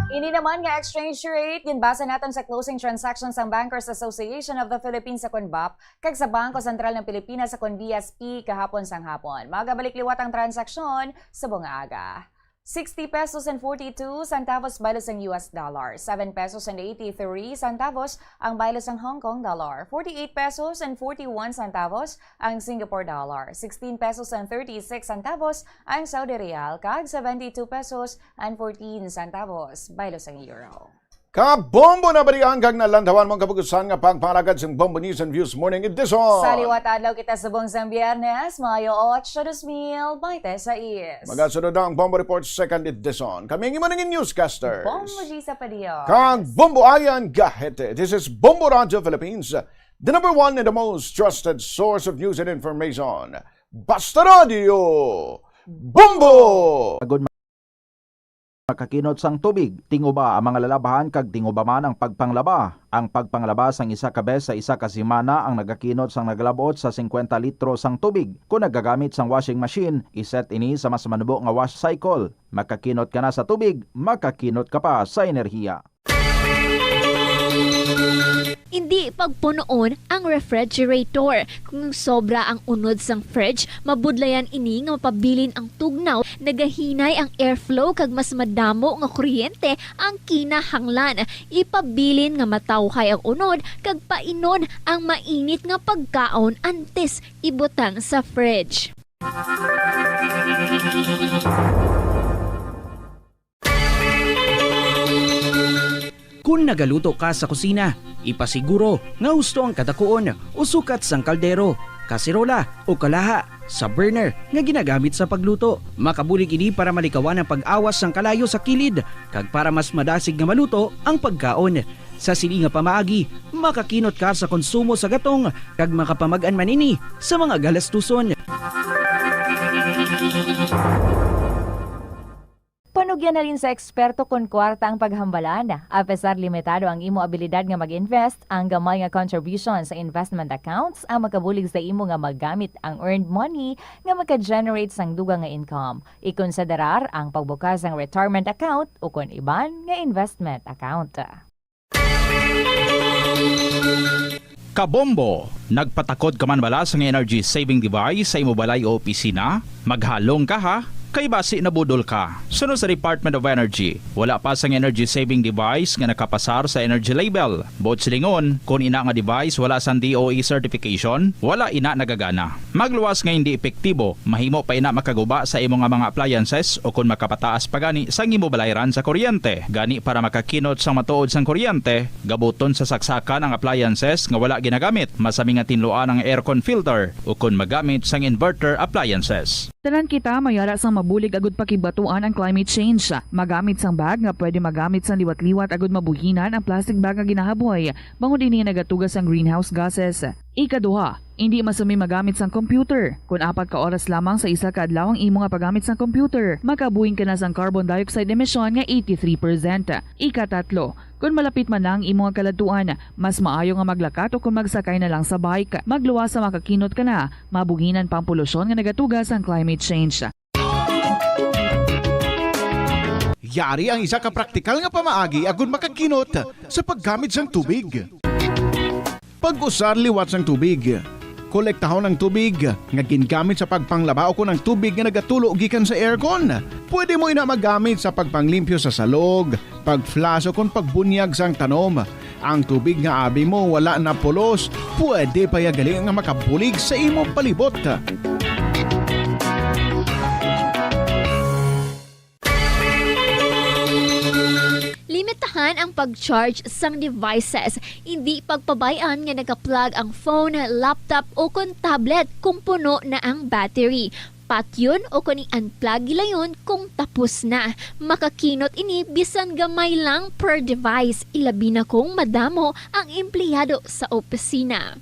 Ini naman nga exchange rate ginbasa naton sa closing transaction sang Bankers Association of the Philippines, akon BAP, kag sa Bangko Sentral ng Pilipinas, akon B S P, kahapon sang hapon. Magabalik liwat ang transaksyon sa bunga aga. Sixty pesos and forty-two centavos baylo sang U S dollar, seven pesos and eighty-three centavos ang baylo sang Hong Kong dollar, forty-eight pesos and forty-one centavos ang Singapore dollar, sixteen pesos and thirty-six centavos ang Saudi riyal, kag seventy-two pesos and fourteen centavos baylo sang euro. Kabombo na balian kag nalantawan mo ang kapugusan nga pagpalagad sang Bombo News and Views Morning Edition. Sa liwat adlaw kita subong sang Biyernes, Mayo ocho, dos mil baynte sais. Magasunod na ang Bombo Report Second Edition. Kami ang imo nangin newscasters. Bombo Gisa Padilla. Kag Bombo Ayan Gahete. This is Bombo Radio Philippines, the number one and the most trusted source of news and information. Basta Radio Bombo! Agod makakinot sang tubig, tinguba ang mga lalabahan kag tinguba man ang pagpanglaba. Ang pagpanglaba sang isa ka bes sa isa ka semana ang nagakinot sang nagalabot sa singkwenta litro sang tubig. Kon nagagamit sang washing machine, iset ini sa mas manubo nga wash cycle. Makakinot ka na sa tubig, makakinot ka pa sa enerhiya. Indi pagpunoon ang refrigerator. Kung sobra ang unod sang fridge, mabudlayan ini nga mapabilin ang tugnaw, nagahinay ang airflow kag mas madamo nga kuryente ang kinahanglan. Ipabilin nga matawhay ang unod kag painon ang mainit nga pagkaon antes ibutang sa fridge. Nagaluto ka sa kusina, ipasiguro nga husto ang kadakuon o sukat sang kaldero, kaserola o kalaha sa burner nga ginagamit sa pagluto. Makabulig ini para malikawan ang pag-awas sang kalayo sa kilid kag para mas madasig nga maluto ang pagkaon. Sa sini nga pamaagi, makakinot ka sa konsumo sa gatong kag makapamag-an man ini sa mga galastuson. Panugyan halin sa eksperto kon kwarta ang paghambalan. Apesar limitado ang imo abilidad nga mag-invest, ang gamay nga contribution sa investment accounts ang makabulig sa imo nga magamit ang earned money nga maka-generate sang dugang nga income. Ikonsiderar ang pagbukas sang retirement account ukon iban nga investment account. Kabombo! Nagpatakod ka man bala sang energy saving device sa imo balay o opisina? Maghalong ka, ha, kay basi nabudol ka. Suno sa Department of Energy, wala pa sang energy saving device nga nakapasar sa energy label. Buot silingon, kon ina nga device wala sang D O E certification, wala ina nagagana. Magluwas nga hindi epektibo, mahimo pa ina makaguba sa imo nga mga appliances o kon makapataas pa gani sang imo balayran sa kuryente. Gani, para makakinot sang matuod sang kuryente, gabuton sa saksakan ang appliances nga wala ginagamit. Masami nga tinluan ang aircon filter o kon magamit sang inverter appliances. Tanan kita may yara sang mabulig agud pakigbatuan ang climate change. Magamit sang bag nga pwede magamit sang liwat-liwat agud mabuhinan ang plastic bag nga ginahaboy, bangod ini nagatuga sang greenhouse gases. Ikaduha, indi masumi magamit sang computer. Kon apat ka oras lamang sa isa ka adlaw ang imo nga paggamit sang computer, makabuhing ka na sang carbon dioxide emission nga eighty-three percent. Ikatatlo, kon malapit man na ang imo nga kaladtuan, mas maayo nga maglakat o kon magsakay na lang sa bike. Magluwas sa makakinot ka na, mabuhinan pa ang polusyon nga nagatuga sang climate change. Yari ang isa ka praktikal nga pamaagi agud makakinot sa paggamit sang tubig. Pag-usar liwat sang tubig. Kolektahon ang tubig nga gingamit sa pagpanglaba ukon ang tubig nga nagatulo gikan sa aircon. Pwede mo ina magamit sa pagpanglimpyo sa salog, pag-flush ukon pagbunyag sang tanom. Ang tubig nga abi mo wala na pulos, pwede pa ya gali nga makabulig sa imo palibot. Limitahan ang pag-charge sang devices. Indi pagpabay-an nga naka-plug ang phone, laptop, o kon tablet kung puno na ang battery. Patyon o kon i-unplug gilayon kung tapos na. Makakinot ini bisan gamay lang per device, ilabi na kung madamo ang empleyado sa opisina.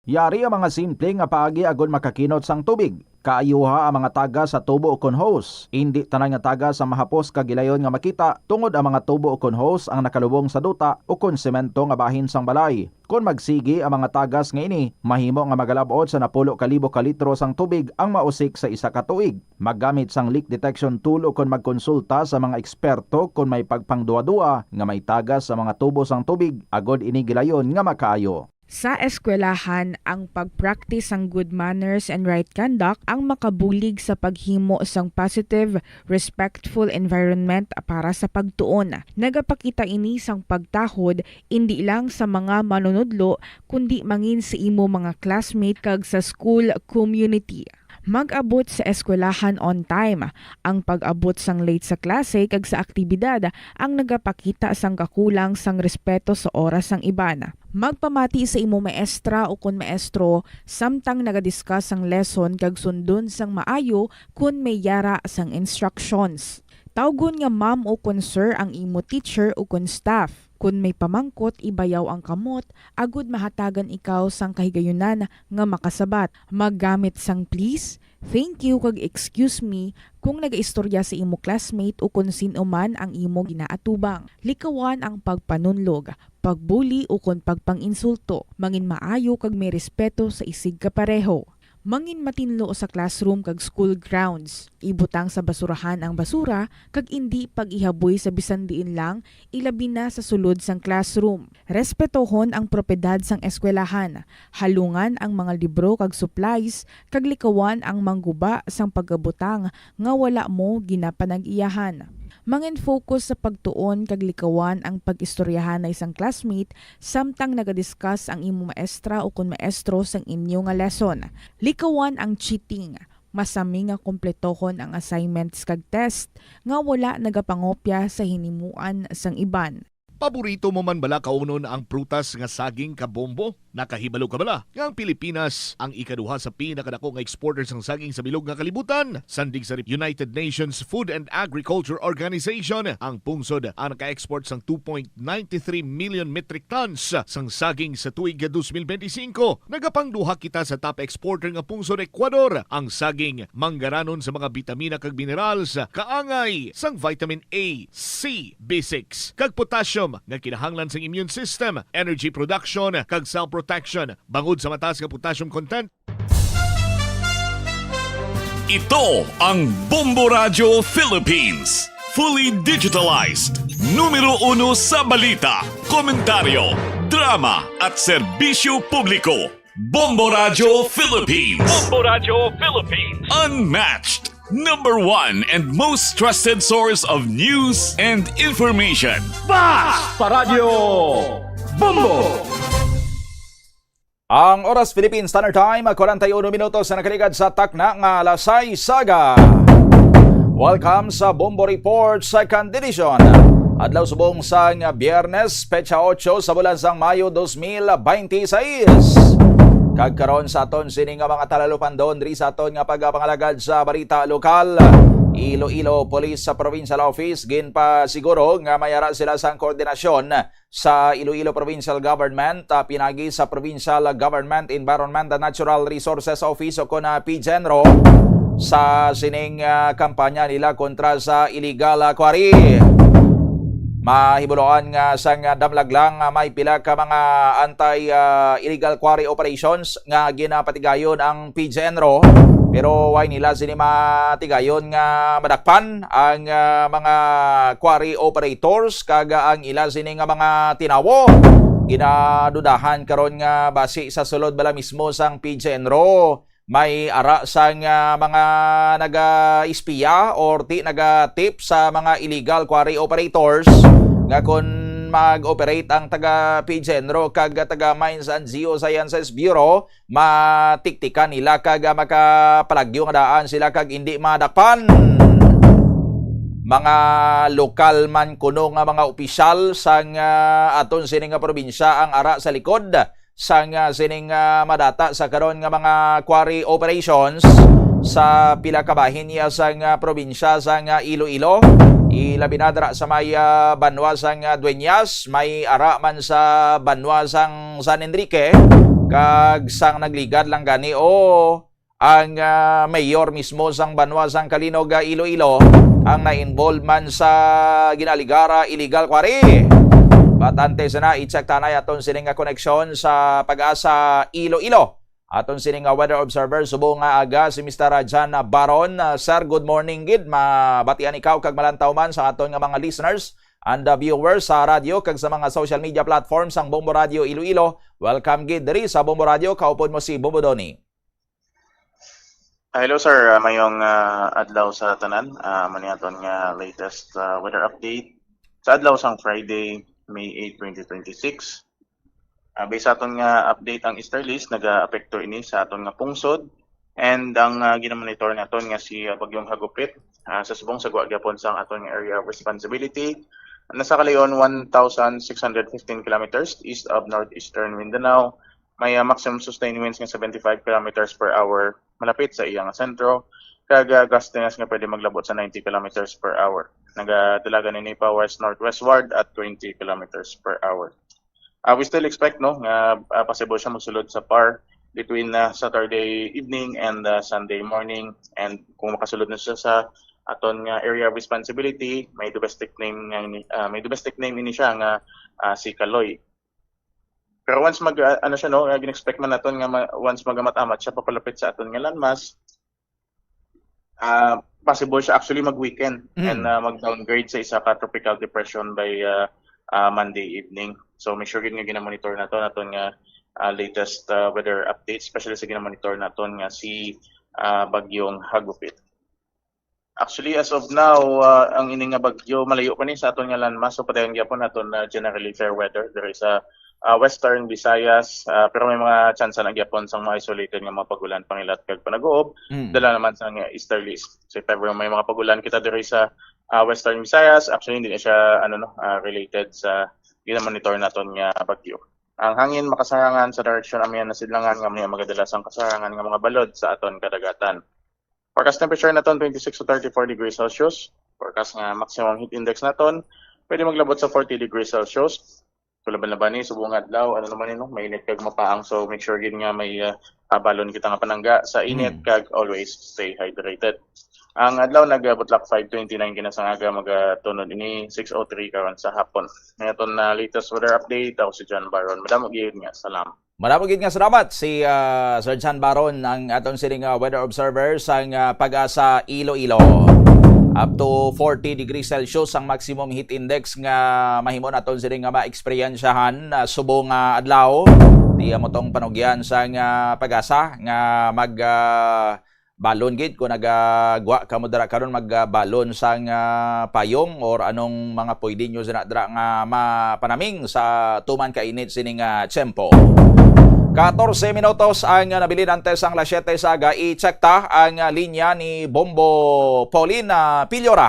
Yari ang mga simple nga paagi agod makakinot sang tubig. Kaayuha ang mga tagas sa tubo ukon hose. Indi tanan nga tagas ang mahapos kag gilayon nga makita, tungod ang mga tubo ukon hose ang nakalubong sa duta ukon semento nga bahin sang balay. Kon magsigi ang mga tagas nga ini, mahimo nga magalab-ot sa napulo ka libo ka litro sang tubig ang mausik sa isa ka tuig. Maggamit sang leak detection tool ukon magkonsulta sa mga eksperto kon may pagpangduadua nga may tagas sa mga tubo sang tubig, agod ini gilayon nga makaayo. Sa eskwelahan, ang pag-practice sang good manners and right conduct ang makabulig sa paghimo sang positive, respectful environment para sa pagtuon. Nagapakita ini sang pagtahod indi lang sa mga manunudlo, kundi mangin sa imo mga classmate kag sa school community. Mag-abot sa eskwelahan on time. Ang pag-abot sang late sa klase kag sa aktibidad ang nagapakita sang kakulang sang respeto sa oras sang iban. Magpamati sa imo maestra ukon maestro samtang naga-discuss sang lesson kag sundon sang maayo kon may yara sang instructions. Tawgon nga ma'am ukon sir ang imo teacher ukon staff. Kon may pamangkot, ibayaw ang kamot agud mahatagan ikaw sang kahigayunan nga makasabat. Maggamit sang please, thank you, kag excuse me kon nagaistorya sa imo classmate ukon sin-o man ang imo ginaatubang. Likawan ang pagpanunlog, pagbuli ukon pagpang-insulto. Mangin maayo kag may respeto sa isigkapareho. Mangin matinlo sa classroom kag school grounds. Ibutang sa basurahan ang basura kag indi pag-ihaboy sa bisan diin lang, ilabi na sa sulod sang classroom. Respetohon ang propiedad sang eskwelahan. Halungan ang mga libro kag supplies kag likawan ang mangguba sang pagabutang nga wala mo ginapanag-iyahan. Mangin-focus sa pagtuon kag likawan ang pag-istoryahanay sang classmate samtang naga-discuss ang imo maestra ukon maestro sang inyo nga lesson. Likawan ang cheating. Masami nga kompletohon ang assignments kag test nga wala nagapangopya sa hinimuan sang iban. Paborito mo man bala kaunon ang prutas nga saging, kabombo? Nakahibalo ka bala nga ang Pilipinas ang ikaduha sa pinakadako nga exporter sang saging sa bilog nga kalibutan? Sandig sa United Nations Food and Agriculture Organization, ang pungsod ang naka-export sang two point nine three million metric tons sang saging sa tuig two thousand twenty-five. Nagapangduha kita sa top exporter nga pungsod, Ecuador. Ang saging manggaranon sa mga bitamina kag minerals, kaangay sang vitamin A, C, B six, kag potassium nga kinahanglan sang immune system, energy production, kag cell protection. Bangod sa mataas nga potassium content, Ito ang Bombo Radyo Philippines. Fully digitalized. Numero uno sa balita, komentaryo, drama, at serbisyo publiko. Bombo Radyo Philippines. Bombo Radyo Philippines. Unmatched. Number one and most trusted source of news and information. Bas Paradyo Bombo! Ang oras, Philippine Standard Time, forty-one minutos na nakaligad sa takna nga alas sais aga. Welcome sa Bombo Report Second Edition. Adlaw subong sang Biyernes, petsa otso sa bulan sang Mayo dos mil bente seis. Kag karon sa aton sini nga mga talalupandon diri sa aton nga pagapangalagad sa balita lokal. Iloilo Police sa Provincial Office ginpasiguro nga may ara sila sang koordinasyon sa Iloilo Provincial Government, ah, pinagi sa Provincial Government Environment and Natural Resources Office o kon, ah, PGENRO sa sining, ah, kampanya nila kontra sa illegal, ah, quarry. Mahibuloan nga sang damlag lang, ah, may pila ka mga anti, ah, illegal quarry operations nga ginapatigayon ang PGENRO, pero way nila sini matigayon nga madakpan ang, ah, mga quarry operators kag ang ila sini nga mga tinawo. Ginadudahan karon nga basi sa sulod bala mismo sang PGENRO, may ara sang, ah, mga naga-espiya or ti naga-tip sa mga illegal quarry operators nga kon mag-operate ang taga PGENRO kag taga Mines and Geosciences Bureau, matiktikan nila kag, ah, makapalagyo nga daan sila kag indi madakpan. Mga lokal man kuno nga mga opisyal sang, ah, aton sini nga probinsya ang ara sa likod sang, ah, sining, ah, madata sa karon nga mga quarry operations sa pila ka bahin niya sang, ah, probinsya sang, ah, Iloilo, ilabi na dira sa may, ah, banwa sang, ah, Dueñas, may ara man sa banwa sang San Enrique, kag sang nagligad lang gani o ang, ah, mayor mismo sang banwa sang Calinog, ah, Iloilo ang na-involve man sa ginaligara illegal quarry. But antes na, i-check tanay aton sini nga koneksyon sa PAGASA Iloilo. Aton sini nga weather observer subong nga aga si Mister John Baron. Ah, sir, good morning gid. Mabatian ikaw kag malantaw man sa aton nga mga listeners and, ah, viewers sa radyo kag sa mga social media platforms sang Bombo Radio Iloilo. Welcome gid diri sa Bombo Radio. Kaupod mo si Bombo Donny. Ah, hello, sir. Ah, mayong, ah, adlaw sa tanan. Ah, amo ni aton nga latest, ah, weather update sa adlaw sang Friday, May eight, twenty twenty-six. Ah, based sa aton nga update, ang easterlies, nagaapekto ini sa aton nga pungsod, and ang, ah, ginamonitor naton nga si, ah, Bagyong Hagupit, ah, sa subong sa gwa gyapon sang aton nga area of responsibility, nasa kalayon one thousand six hundred fifteen kilometers east of northeastern Mindanao, may, ah, maximum sustained winds nga seventy-five kilometers per hour malapit sa iya nga sentro, kag, ah, gustiness nga pwede maglabot sa ninety kilometers per hour. Nagadalagan ini pa west-northwestward at twenty kilometers per hour. Ah, we still expect, no, nga, ah, possible siya magsulod sa PAR between, ah, Saturday evening and, ah, Sunday morning. And kung makasulod na siya sa aton nga area of responsibility, may domestic name nga ini, ah, may domestic name ini siya nga, ah, si Kaloy. Pero once mag, ah, ano siya, no, ah, gin-expect man naton nga ma-, once magamat-amat siya papalapit sa aton nga landmass, ah, possible siya actually mag-weaken Mm. and, ah, mag-downgrade sa isa ka tropical depression by, ah, ah, Monday evening. So, make sure gid nga ginamonitor naton aton nga, ah, latest, ah, weather updates, especially sa ginamonitor naton nga si, ah, Bagyong Hagupit. Actually, as of now, ah, ang ini nga bagyo malayo pa ni sa aton nga landmass, so padayon gyapon naton na generally fair weather diri sa ah, Western Visayas, ah, pero may mga tsansa na gyapon sang mga isolated nga mga pag-ulan, pangilat kag panag-uob, Mm. dala naman sa nga easterlies. So, if ever may mga pag-ulan kita diri sa, ah, Western Visayas, actually, hindi na siya, ano, no, ah, related sa gina-monitor naton nga bagyo. Ang hangin makasarangan sa direksyon amihan na sidlangan nga may magadala sang kasarangan nga mga balod sa aton kadagatan. Forecast temperature naton, twenty-six to thirty-four degrees Celsius. Forecast nga maximum heat index naton, pwede maglabot sa forty degrees Celsius. Kung laban-laban ni subong nga adlaw, ano naman yun, no? Mainit kag mapaang, so make sure gid nga may, ah, ah, balon kita nga panangga sa init, Mm. kag always stay hydrated. Ang adlaw nagabutlak, five twenty-nine kina sang aga, magatunod ini six oh three karon sa hapon. Ngayon na latest weather update, ako si John Baron. Madamo gyud nga salam. Madamo gid nga salamat si, ah, Sir John Baron, ang aton sining, ah, weather observer sang, ah, PAGASA Iloilo. Up to forty degrees Celsius ang maximum heat index nga mahimo naton sining nga maeksperiensyahan, ah, subong nga adlaw. Di amo tong panugyan sang, ah, PAGASA nga mag, ah, balon gid. Kung nagagwa kamo dira karon, magbalon sang, ah, payong or anong mga pwede nyo sina dira nga mapanaming sa tuman kainit sining, ah, tiyempo. Katorse minutos ang, ah, nabilin antes ang las siyete sa aga. I-check ta ang, ah, linya ni Bombo Paulina Piliora.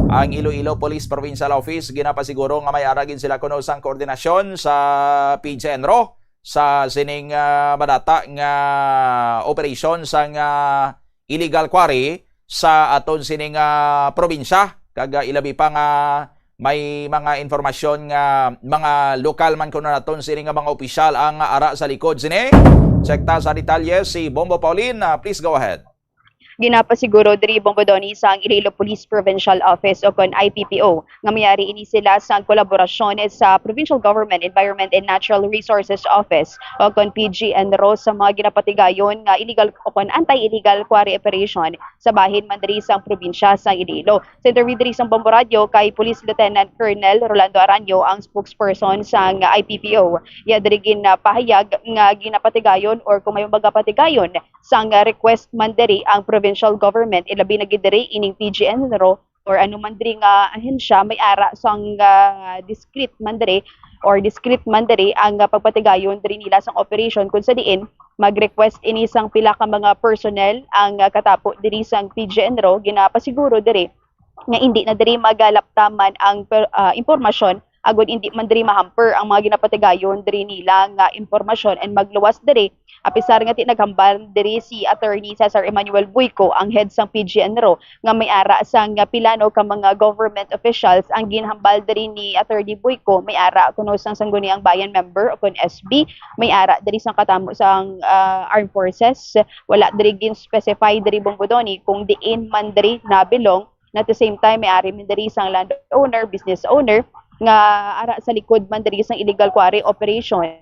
Ang Iloilo Police Provincial Office ginapasiguro nga may ara gid sila kuno sang koordinasyon sa P G ENRO sa sining, ah, madata nga operasyon sang, ah, illegal quarry sa aton sining, ah, probinsya. Kag, ah, ilabi pa nga may mga impormasyon nga mga lokal man kuno naton sining nga mga opisyal ang ara sa likod sini. Check ta sa detalye si Bombo Paulin. Ah, please go ahead. Ginapasiguro diri, Bombo Donny, sang Iloilo Police Provincial Office o kon I P P O nga may ari ini sila sang kolaborasyon sa Provincial Government, Environment and Natural Resources Office o kon P G ENRO sa mga ginapatigayon nga illegal o kon anti-illegal quarry operation sa bahin man diri sang probinsya sang Iloilo. Sa interview diri sang Bombo Radio kay Police Lieutenant Colonel Rolando Aranyo ang spokesperson sang I P P O. Iya diri ginapahayag nga ginapatigayon or kung may magapatigayon sang, ah, request man diri ang provincial government, ilabi na gid diri ining P G ENRO or ano man diri nga ahensya may ara sang, ah, discreet man diri or discreet man diri ang, ah, pagpatigayon diri nila sang operation, kung sa diin mag-request ini sang pila ka mga personnel ang, ah, katapo diri sang P G ENRO. Ginapasiguro diri nga indi na diri magalaptaman ang per-, ah, impormasyon, agod indi man diri mahamper ang mga ginapatigayon diri nila nga impormasyon and magluwas diri. Apisar nga ti naghambal diri si Attorney Cesar Emmanuel Buico, ang head sang P G ENRO, nga may ara sang pila no ka mga government officials. Ang ginhambal diri ni Attorney Buico, may ara kuno sang Sangguniang Bayan member o kon S B, may ara diri sang katamo sang, ah, armed forces. Wala diri gin-specify diri, Bombo Donny, kung diin man diri nabilong. At the same time, may ari man diri sang landowner, business owner nga ara sa likod man diri sang illegal quarry operation.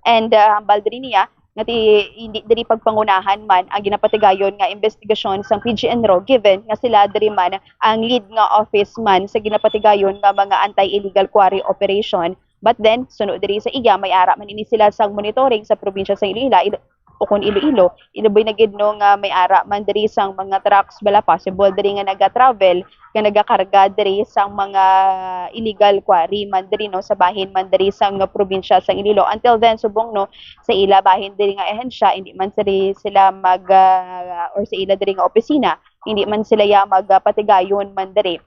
And, ah, hambal diri niya nga ti-, hindi diri pagpangunahan man ang ginapatigayon nga investigasyon sang P G ENRO, given nga sila diri man ang lead nga office man sa ginapatigayon nga mga anti-illegal quarry operation. But then, suno diri sa iya, may ara man ini sila sang monitoring sa probinsya sa Iloilo, Ilo-, o kon Iloilo, ilabi na gid no nga may ara man diri sang mga trucks bala possible diri nga naga-travel, nga nagakarga diri sang mga illegal quarry man diri, no, sa bahin man diri sang probinsya sang Iloilo. Until then, subong, no, sa ila bahin diri nga ahensya, hindi man sila, sila mag, ah, or sa ila diri nga opisina, hindi man sila ya magpatigayon man diri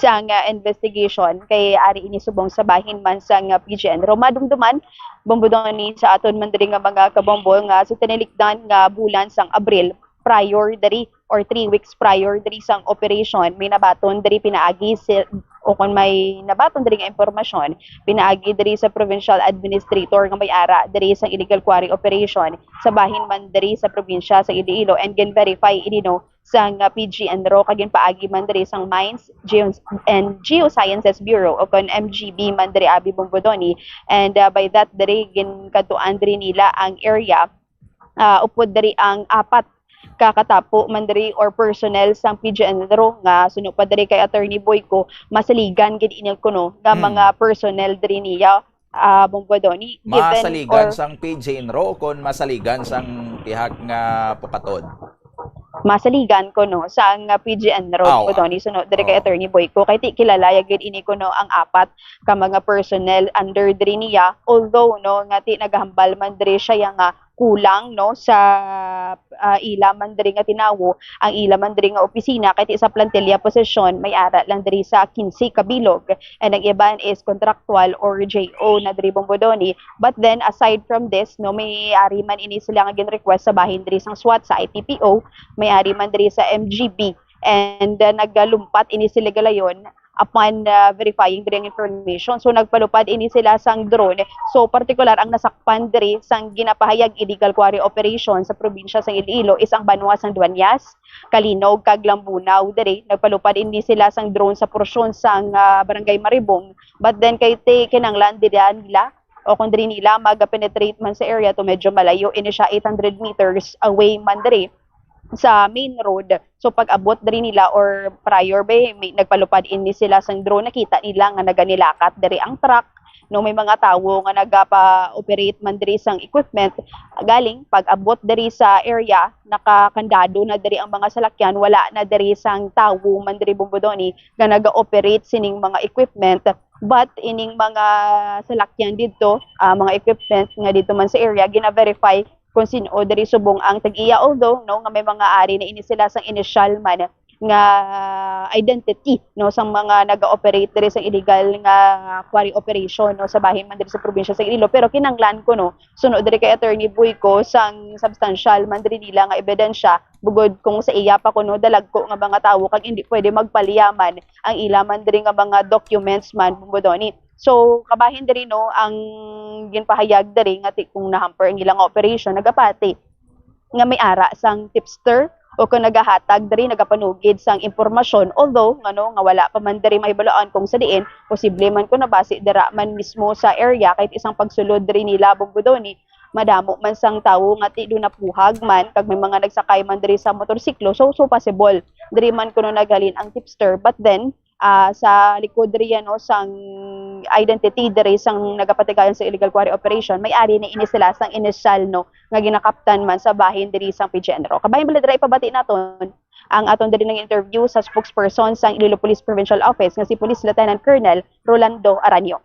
sang, ah, investigation kay ari ini subong sa bahin man sang, ah, P G ENRO. Madumduman, Bombo Donny, sa aton man diri nga mga kabombo nga sa tinilikdan nga bulan sang Abril, prior diri or three weeks prior diri sang operation, may nabaton diri pinaagi si, o kon may nabaton diri nga impormasyon pinaagi diri sa provincial administrator nga may ara diri sang illegal quarry operation sa bahin man diri sa probinsya sa Iloilo, and gin-verify ini, no, sang, ah, P G ENRO kag ginpaagi man diri sang Mines Geo-, and Geosciences Bureau o kon M G B man diri abi, Bombo Donny. And, ah, by that diri ginkadtuan diri nila ang area, ah, upod diri ang apat ka katapo man diri or personnel sang P G ENRO nga suno pa diri kay Attorney Buico, masaligan gid ini kuno nga Hmm. mga personnel diri niya, ah, Bombo Donny, given Masaligan or sang P G ENRO o kon masaligan sang pihak nga POCATOD? masaligan ko, no, sa nga P G N Road, Aw, ko, Tony, suno diri kay oo. Attorney Boyco, kay ti kilala ya gid ini, ko, no, ang apat ka mga personnel under diri niya, although, no, nga ti nagahambal man diri siya ya nga kulang, no, sa, ah, ila man diri nga tinawo, ang ila man diri nga opisina, kay ti sa plantilla position may ara lang diri sa quince ka bilog, and ang iban is contractual or J O na diri, Bombodoni. But then, aside from this, no, may ari man ini sila nga gin-request sa bahin diri sang SWAT, sa I P P O, may ari man diri sa M G B, and, uh, nagalumpat ini sila galayon upon, uh, verifying diri ang information. So, nagpalupad ini sila sang drone. So, partikular ang nasakpan diri sang ginapahayag illegal quarry operation sa probinsya sang Iloilo is ang banwa sang Dueñas, Calinog, kag Lambunao. Diri, nagpalupad ini sila sang drone sa porsyon sang, ah, Barangay Maribong. But then, kay ti kinanglan diri nila, o kung diri nila mag-penetrate man sa area to, medyo malayo ini siya, eight hundred meters away man diri sa main road. So, pag-abot diri nila or prior ba, may, nagpalupad ini sila sang drone, nakita nila nga naganilakat diri ang truck. No, may mga tawo nga nagapa-operate man diri sang equipment. Galing, pag-abot diri sa area, nakakandado na diri ang mga salakyan, wala na diri sang tawo man diri, Bombodoni, nga naga-operate sining mga equipment. But ining mga salakyan didto, ah, mga equipment nga didto man sa area, gina-verify kung sin-o diri subong ang tag-iya, although, no, nga may mga ari na ini sila sang initial man nga identity, no, sang mga naga-operate diri sa illegal nga quarry operation, no, sa bahin man diri sa probinsya sa Iloilo. Pero kinanglan ko, no, suno diri kay Attorney Boyco, sang substantial man diri nila nga ebidensya, bugod kung sa iya pa kuno dalagko nga mga tawo kag hindi pwede magpaliyaman ang ila man diri nga mga documents man, Bombodoni. So, kabahin diri, no, ang ginpahayag diri nga ti-, kung na-hamper ang ilang operation, nagapati nga may ara sang tipster o kung nagahatag diri, nagapanugid sang impormasyon, although, ngano, nga wala pa man diri mahibaluan kung sa diin, posible man kuno basi dira man mismo sa area, kahit isang pagsulod diri nila, Bombodoni, madamo man sang tawo nga ti do napuhag man, kag may mga nagsakay man diri sa motorsiklo, so, so possible diri man kuno naghalin ang tipster. But then, ah, sa likod diri, no, sang identity diri sang nagapatigayon sa illegal quarry operation, may ari na ini sila sang initial, no, nga ginakaptan man sa bahin diri sang P G N Road. Kabahin bala dira, ipabati naton ang aton diri nga interview sa spokesperson sang Iloilo Police Provincial Office nga si Police Lieutenant Colonel Rolando Aranio.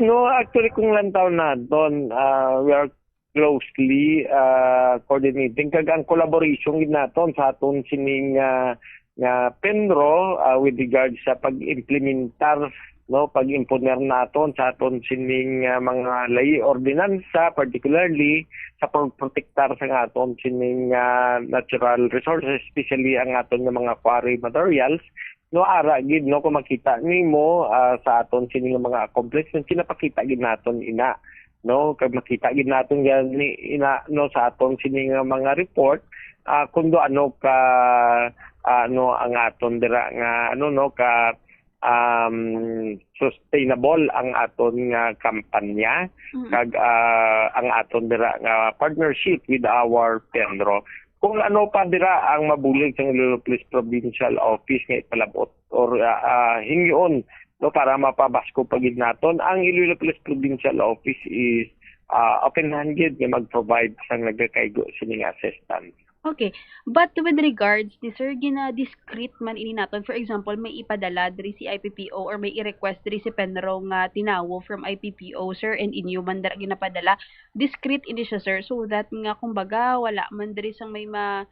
No, actually, kung lantaw naton, ah, we are closely, ah, coordinating, kag ang collaboration gid naton sa aton sining, ah, nga PENRO, ah, with regard sa pag-implementar, no, pag-imponer naton sa aton sining, ah, mga layi ordinansa, particularly sa pagprotektar sa aton sining, ah, natural resources, especially ang aton nga mga quarry materials. No, ara gid, no, kung makita nimo, ah, sa aton sini nga mga accomplishments, ginapakita gid naton ina, no, kag makita gid naton gani ina, no, sa aton sini nga mga report, ah, kung do ano ka, ah, ano ang aton dira nga, ano, no, ka, um, sustainable ang aton nga kampanya, Mm. kag, ah, ang aton dira nga partnership with our PENRO. Kung ano pa dira ang mabulig sang Iloilo Police Provincial Office nga ipalabot or, ah, ah, hingyoon, no, para mapabasko pa gid naton, ang Iloilo Police Provincial Office is, ah, open-handed nga mag-provide sang nagakaigo sining assistance. Okay. But with regards ni sir, gina-discreet man ini naton. For example, may ipadala diri si I P P O or may i-request diri si PENRO nga tinawo from I P P O, sir, and inyo man dira ginapadala. Discreet ini siya, sir, so that nga, kumbaga, wala man diri sang may ma-,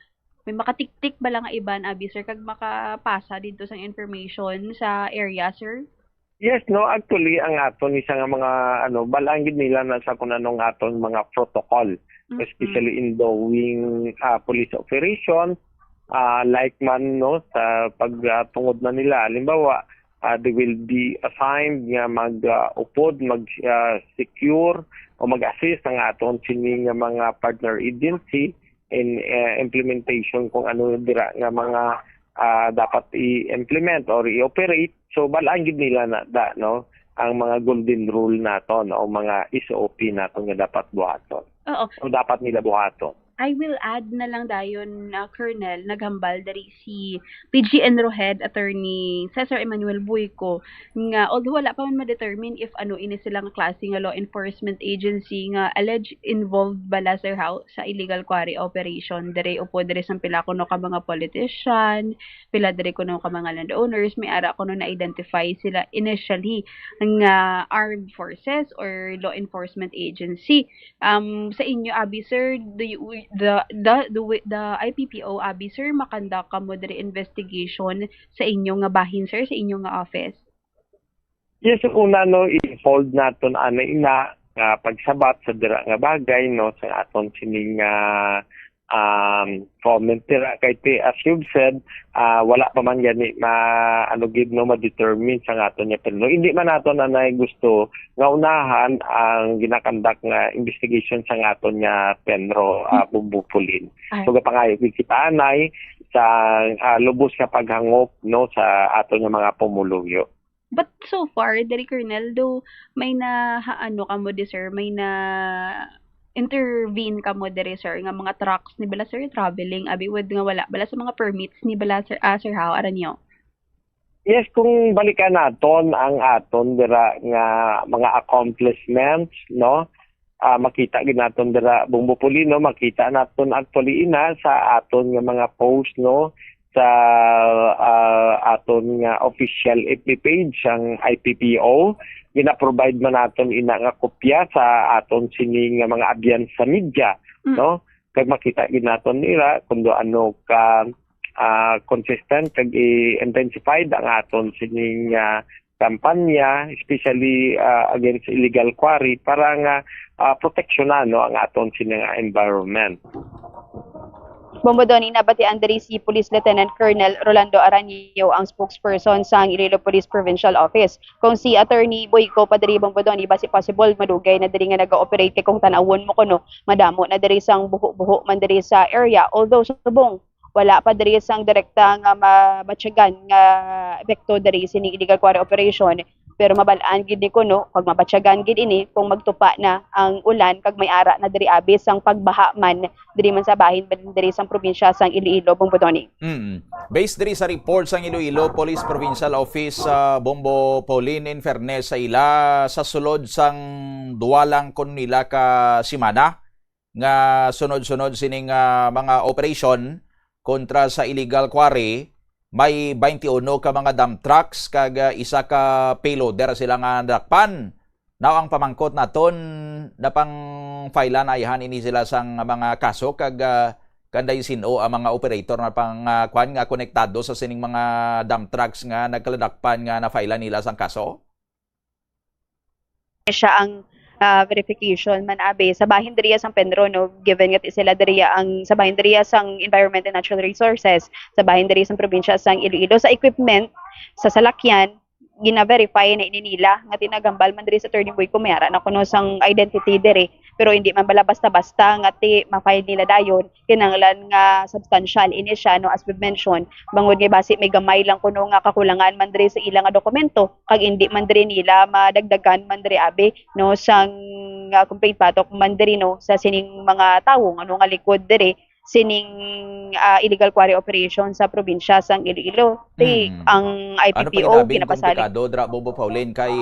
may makatiktik bala nga iban, abi, sir, kag makapasa didto sang information sa area, sir? Yes, no, actually, ang aton isa nga mga, ano, balaan gid nila na sa kung anong aton mga protocol, Mm-mm. especially in doing, ah, police operation, ah, like man, no, sa pag, ah, tungod na nila. Halimbawa, ah, they will be assigned nga mag, ah, upod, mag, ah, secure o mag-assist ang aton sini nga mga partner agency in, ah, implementation kung ano dira nga mga, ah, dapat i-implement or i-operate. So, balaan gid nila na da, no, ang mga golden rule naton o mga S O P naton nga dapat buhaton. Oo. O dapat nila buhaton. I will add na lang dayon, ah, Colonel, naghambal diri si P G Enrohed, Attorney Cesar Emmanuel Buico, nga although wala pa man ma-determine if ano ini sila nga klase nga law enforcement agency nga alleged involved bala, Sir Hao, sa illegal quarry operation diri, upod diri sang pila kuno ka mga politician, pila diri kuno ka mga landowners, may ara kuno na-identify sila initially nga armed forces or law enforcement agency. Um, sa inyo, abi, sir, do you, the, the, the, wi- the I P P O, abi, sir, makandak kamo diri investigation sa inyo nga bahin, sir, sa inyo nga office? Yes, una, no, i-fold naton ana ina nga pagsabat sa dira nga bagay, no, sa aton sining, ah, um, comment dira kay ti-, as you've said, ah, wala pa man gani ma-, ano gid, no, ma-determine sa aton nga PENRO. Hindi man naton anay gusto nga unahan ang ginakandak nga investigation sa aton nga PENRO, ah, Bumbo Pauline. Ay. So, gapangayo gid kita anay sa, ah, lubos nga paghangop, no, sa aton nga mga pumuluyo. But so far, diri, Colonel, do may na, ha, ano kamo di, sir, may na intervene kamo diri, sir, nga mga trucks ni bala, sir, traveling, abi, with nga wala bala sa mga permits ni bala, sir, ah, Sir Hao, aran niyo? Yes, kung balikan naton ang aton dira nga mga accomplishments, no? Ah, makita gid naton dira, Bumbo Pauline, no? Makita naton actually ina sa aton nga mga post, no? Sa, ah, aton nga official F B page sang I P P O, gina-provide man naton ina nga kopya sa aton sini nga mga abyan sa media, Mm. no? Kag makita gid naton nila kung do ano ka, ah, consistent kag i-intensified ang aton sining, ah, kampanya, especially, ah, against illegal quarry, para nga, ah, proteksyonan, no, ang aton sini nga environment. Bombo Donny, nabatian diri si Police Lieutenant Colonel Rolando Aranio, ang spokesperson sang Iloilo Police Provincial Office. Kung si Attorney Boyco pa diri, Bombo Donny, basi possible madugay na diri nga naga-operate, kay kung tan-awon mo kuno, madamo na diri sang buho-buho man diri sa area. Although subong wala pa diri sang direkta nga mabatyagan nga epekto diri sining illegal quarry operation, pero mabal-an gid ni kuno kag mabatyagan gid ini kung magtupa na ang ulan kag may ara na diri abi sang pagbaha man diri man sa bahin, diri sang probinsya sang Iloilo, Bombo Donny. Mm. Based diri sa report sang Iloilo Police Provincial Office, ah, Bombo Pauline, in fairness sa ila, sa sulod sang duwa lang kun nila ka semana nga sunod-sunod sining, ah, mga operation kontra sa illegal quarry, may twenty-one ka mga dump trucks kag, ah, isa ka payloader sila nga nadakpan. Now, ang pamangkot naton, napang-file na ayhan ini sila sang mga kaso kag, ah, kanday sin-o ang mga operator na pang, ah, kwan nga konektado sa sining mga dump trucks nga nagkaladakpan nga na-file nila sang kaso? Siya ang, ah, verification man abi sa bahin diriya sang PENRO, no, given nga ti sila diriya ang sa bahin diriya sang Environment and Natural Resources, sa bahin diriya sang probinsya sang Iloilo. Sa equipment, sa salakyan, gina-verify na ini nila nga ti naghambal man diri sa Attorney Boyco, may ara na kuno sang identity diri, pero hindi man bala basta-basta nga ti ma-file nila dayon. Kinahanglan nga substantial ini siya, no, as we've mentioned, bangod nga basi may gamay lang kuno nga kakulangan man diri sa ila nga dokumento, kag hindi man diri nila madagdagan man diri abi, no, sang, ah, complaint batok man diri, no, sa sining mga tawo nga, no, nga likod diri sining, ah, illegal quarry operation sa probinsya sang Iloilo. Ti Mm. ang Ano pa I P P O ginabi nga ginapasalig komplikado dira, Bombo Pauline, kay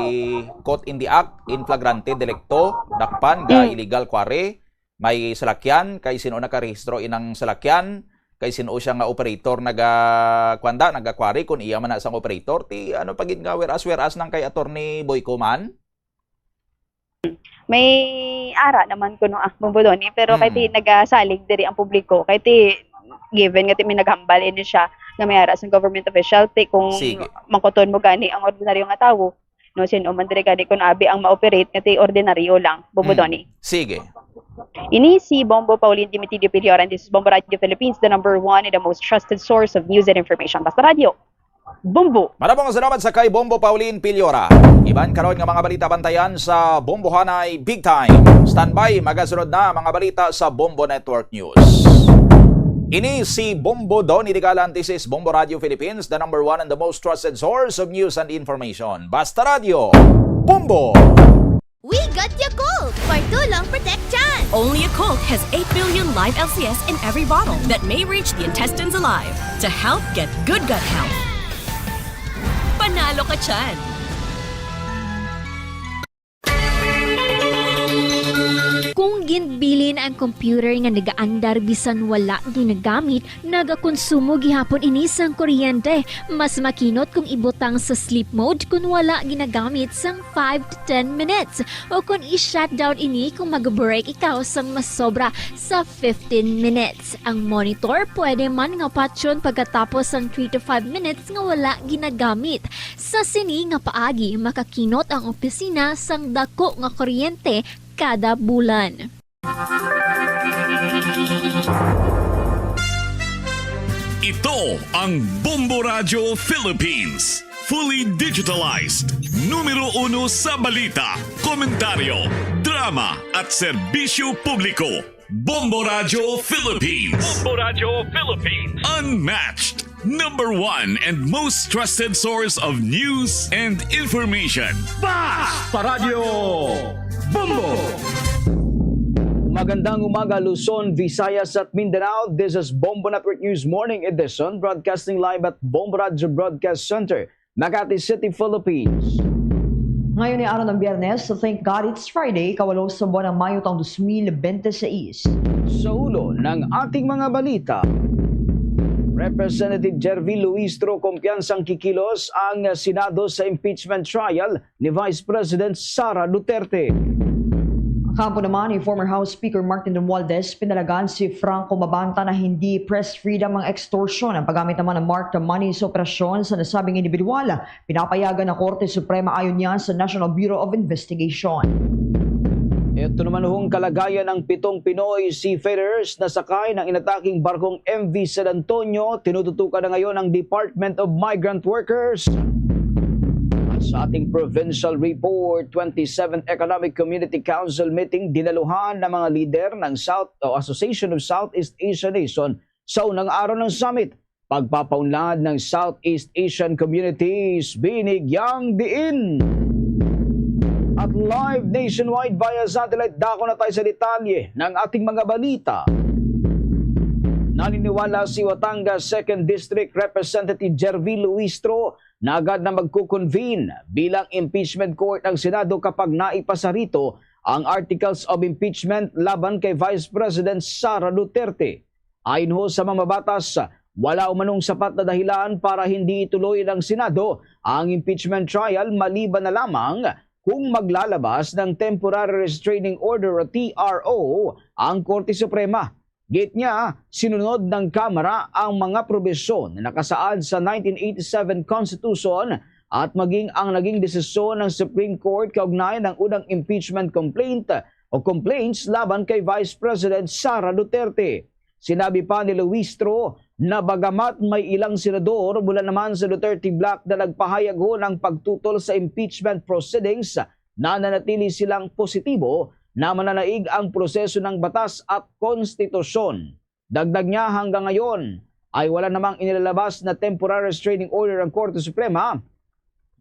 caught in the act, in flagrante delicto, dakpan nga Mm. illegal quarry, may salakyan, kay sin-o nakarehistro inang salakyan, kay sin-o siya nga operator naga, kwanda, naga-quarry, kung iya man na sang operator, ti ano pa gid nga whereas, whereas nang kay Attorney Boyco man? May ara naman kuno, ah, Bombo Donny, pero kay ti Mm. nagasalig diri ang publiko, kay ti given nga ti may naghambal ini siya nga may ara sang government official, ti kung Sige. mangkuton mo gani ang ordinaryo nga tawo, no, sin-o man diri gani kun abi ang ma-operate nga ti ordinaryo lang, Bombo Mm. Donny. Sige. Ini si Bombo Pauline Dimitidio Piliora, and this is Bombo Radio Philippines, the number one and the most trusted source of news and information. Basta Radio, Bombo. Marabong salamat sa kay Bombo Pauline Piliora. Iban karon nga mga balita bantayan sa Bombohanay Big Time. Standby, magasunod na mga balita sa Bombo Network News. Ini si Bombo Donny Digalan. This is Bombo Radio Philippines, the number one and the most trusted source of news and information. Basta Radio, Bombo! We got Yakult for too long protection. Only Yakult has eight billion live L C S in every bottle that may reach the intestines alive to help get good gut health. Panalo ka dyan! Kung ginbilin ang computer nga nagaandar bisan wala ginagamit, nagakonsumo gihapon ini sang kuryente. Mas makinot kung ibutang sa sleep mode kon wala ginagamit sang five to ten minutes, o kon i-shutdown ini kung mag-break ikaw sang masobra sa fifteen minutes. Ang monitor pwede man nga patyon pagkatapos sang three to five minutes nga wala ginagamit. Sa sini nga paagi, makakinot ang opisina sang dako nga kuryente kada bulan. Ito ang Bombo Radyo Philippines. Fully digitalized. Numero uno sa balita, komentaryo, drama, at serbisyo publiko. Bombo Radyo Philippines. Bombo Radyo Philippines. Unmatched. Number one and most trusted source of news and information. Basta Radyo Bombo! Magandang umaga, Luzon, Visayas, at Mindanao. This is Bombo Network News Morning Edition, broadcasting live at Bombo Radyo Broadcast Center, Makati City, Philippines. Ngayon ay araw ng Biyernes, so thank God it's Friday, ikawalo sa buwan ng Mayo taong dos mil bente seis. Sa ulo ng ating mga balita, Representative Jervil Luistro kumpiyansang kikilos ang Senado sa impeachment trial ni Vice President Sara Duterte. Ang kampo naman ni former House Speaker Martin Romualdez, pinalagan si Franco Mabanta na hindi press freedom ang extortion. Ang paggamit naman ng marked money sa operasyon sa nasabing individual, pinapayagan ng Korte Suprema ayon niya sa National Bureau of Investigation. Ito naman hong kalagayan ng pitong Pinoy seafarers na sakay ng inataking barkong M V San Antonio. Tinututukan na ngayon ang Department of Migrant Workers. At sa ating provincial report, twenty-seventh Economic Community Council meeting dinaluhan ng mga lider ng South o Association of Southeast Asian Nation sa unang araw ng summit. Pagpapaunlad ng Southeast Asian Communities, binigyang diin. At live nationwide via satellite, dako na tayo sa detalye ng ating mga balita. Naniniwala si Batangas Second District Representative Jervil Luistro na agad na magko-convene bilang impeachment court ang Senado kapag naipasa rito ang articles of impeachment laban kay Vice President Sara Duterte. Ayon ho sa mga batas, wala umanong sapat na dahilan para hindi ituloy ng Senado ang impeachment trial maliban na lamang kung maglalabas ng temporary restraining order o T R O ang Korte Suprema. Giit niya, sinunod ng Kamara ang mga probisyon na nakasaad sa nineteen eighty-seven Constitution at maging ang naging desisyon ng Supreme Court kaugnay ng unang impeachment complaint o complaints laban kay Vice President Sara Duterte. Sinabi pa ni Luistro na bagamat may ilang senador mula naman sa Duterte bloc na nagpahayag ho ng pagtutol sa impeachment proceedings, nananatili silang positibo na mananaig ang proseso ng batas at konstitusyon. Dagdag niya, hanggang ngayon ay wala namang inilalabas na temporary restraining order ang Korte Suprema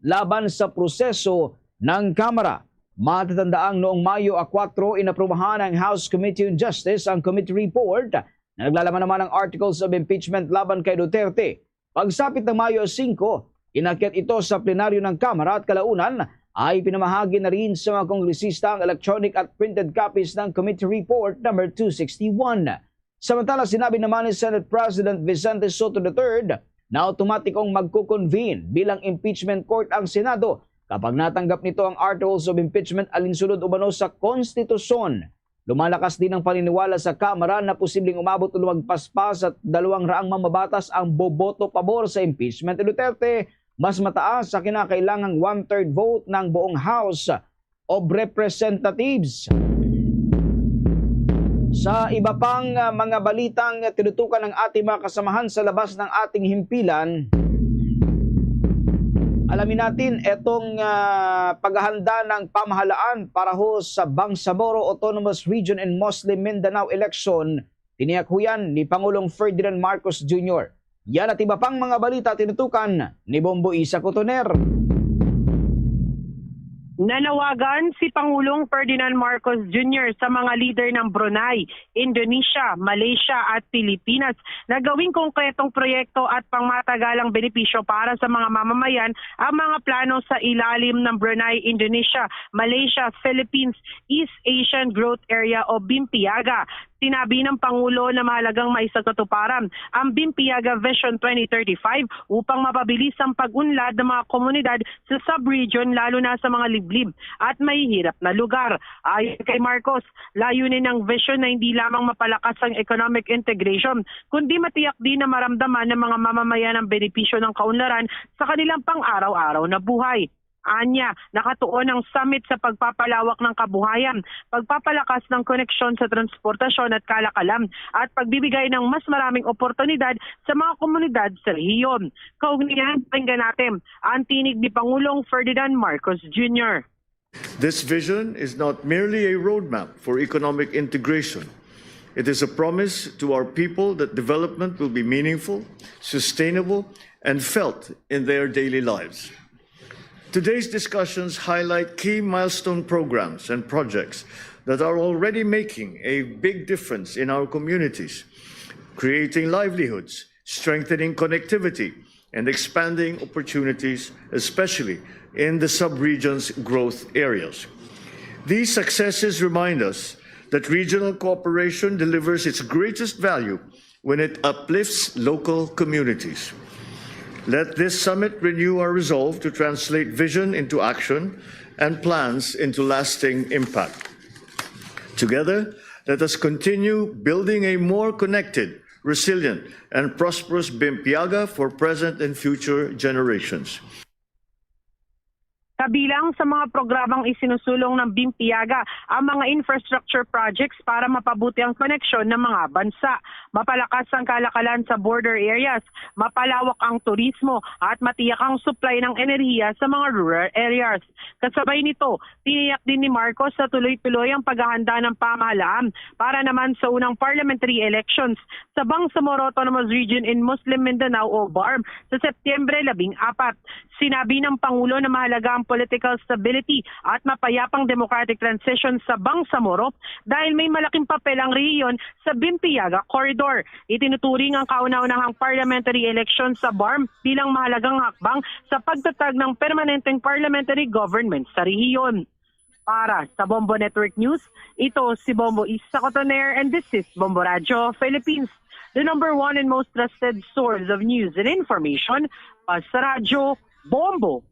laban sa proseso ng Kamara. Matatandaang noong Mayo a kuwatro, inaprubahan ng House Committee on Justice ang committee report na naglalaman naman ng articles of impeachment laban kay Duterte. Pagsapit ng Mayo singko, inakyat ito sa plenaryo ng Kamara at kalaunan ay pinamahagi na rin sa mga kongresista ang electronic at printed copies ng Committee Report number two sixty-one. Samantala, sinabi naman ni Senate President Vicente Sotto the third na automatikong magko-convene bilang impeachment court ang Senado kapag natanggap nito ang articles of impeachment alinsunod umano sa konstitusyon. Lumalakas din ang paniniwala sa Kamara na posibleng umabot o lumagpas pa sa dalawang raang mamabatas ang boboto pabor sa impeachment ni Duterte, mas mataas sa kinakailangang one-third vote ng buong House of Representatives. Sa iba pang, ah, mga balitang tinutukan ng ating mga kasamahan sa labas ng ating himpilan, alamin natin itong, ah, paghahanda ng pamahalaan para ho sa Bangsamoro Autonomous Region and Muslim Mindanao election. Tiniyak ho yan ni Pangulong Ferdinand Marcos Junior. Yan at iba pang mga balita tinutukan ni Bombo Isa Cotoner. Nanawagan si Pangulong Ferdinand Marcos Junior sa mga lider ng Brunei, Indonesia, Malaysia at Pilipinas na gawing konkretong proyekto at pangmatagalang benepisyo para sa mga mamamayan ang mga plano sa ilalim ng Brunei, Indonesia, Malaysia, Philippines, East Asian Growth Area o BIMPIAGA. Sinabi ng Pangulo na mahalagang maisagkatuparan ang BIMPIAGA Vision twenty thirty-five upang mapabilis ang pag-unlad ng mga komunidad sa sub-region, lalo na sa mga liblib at mahihirap na lugar. Ayon kay Marcos, layunin ng vision na hindi lamang mapalakas ang economic integration, kundi matiyak din na maramdaman ng mga mamamayan ang benepisyo ng kaunlaran sa kanilang pang-araw-araw na buhay. Anya, nakatuon ang summit sa pagpapalawak ng kabuhayan, pagpapalakas ng koneksyon sa transportasyon at kalakalan, at pagbibigay ng mas maraming oportunidad sa mga komunidad sa rehiyon. Kaugnay niyan, pakinggan natin ang tinig ni Pangulong Ferdinand Marcos Junior. This vision is not merely a roadmap for economic integration. It is a promise to our people that development will be meaningful, sustainable, and felt in their daily lives. Today's discussions highlight key milestone programs and projects that are already making a big difference in our communities, creating livelihoods, strengthening connectivity, and expanding opportunities, especially in the sub-region's growth areas. These successes remind us that regional cooperation delivers its greatest value when it uplifts local communities. Let this summit renew our resolve to translate vision into action and plans into lasting impact. Together, let us continue building a more connected, resilient, and prosperous BIMPIAGA for present and future generations. Kabilang sa mga programang isinusulong ng BIMPIAGA ang mga infrastructure projects para mapabuti ang koneksyon ng mga bansa, mapalakas ang kalakalan sa border areas, mapalawak ang turismo, at matiyak ang supply ng enerhiya sa mga rural areas. Kasabay nito, tiniyak din ni Marcos na tuloy-tuloy ang paghahanda ng pamahalaan para naman sa unang parliamentary elections sa Bangsamoro Autonomous Region in Muslim Mindanao o BARMM sa Setyembre labing apat. Sinabi ng Pangulo na mahalaga ang political stability at mapayapang democratic transition sa Bangsamoro dahil may malaking papel ang rehiyon sa BIMPIAGA Corridor. Itinuturing ang kauna-unahang parliamentary election sa BARMM bilang mahalagang hakbang sa pagtatag ng permanenteng parliamentary government sa rehiyon. Para sa Bombo Network News, ito si Bombo Isa Cotoner and this is Bombo Radyo Philippines, the number one and most trusted source of news and information. Basta Radyo, Bombo!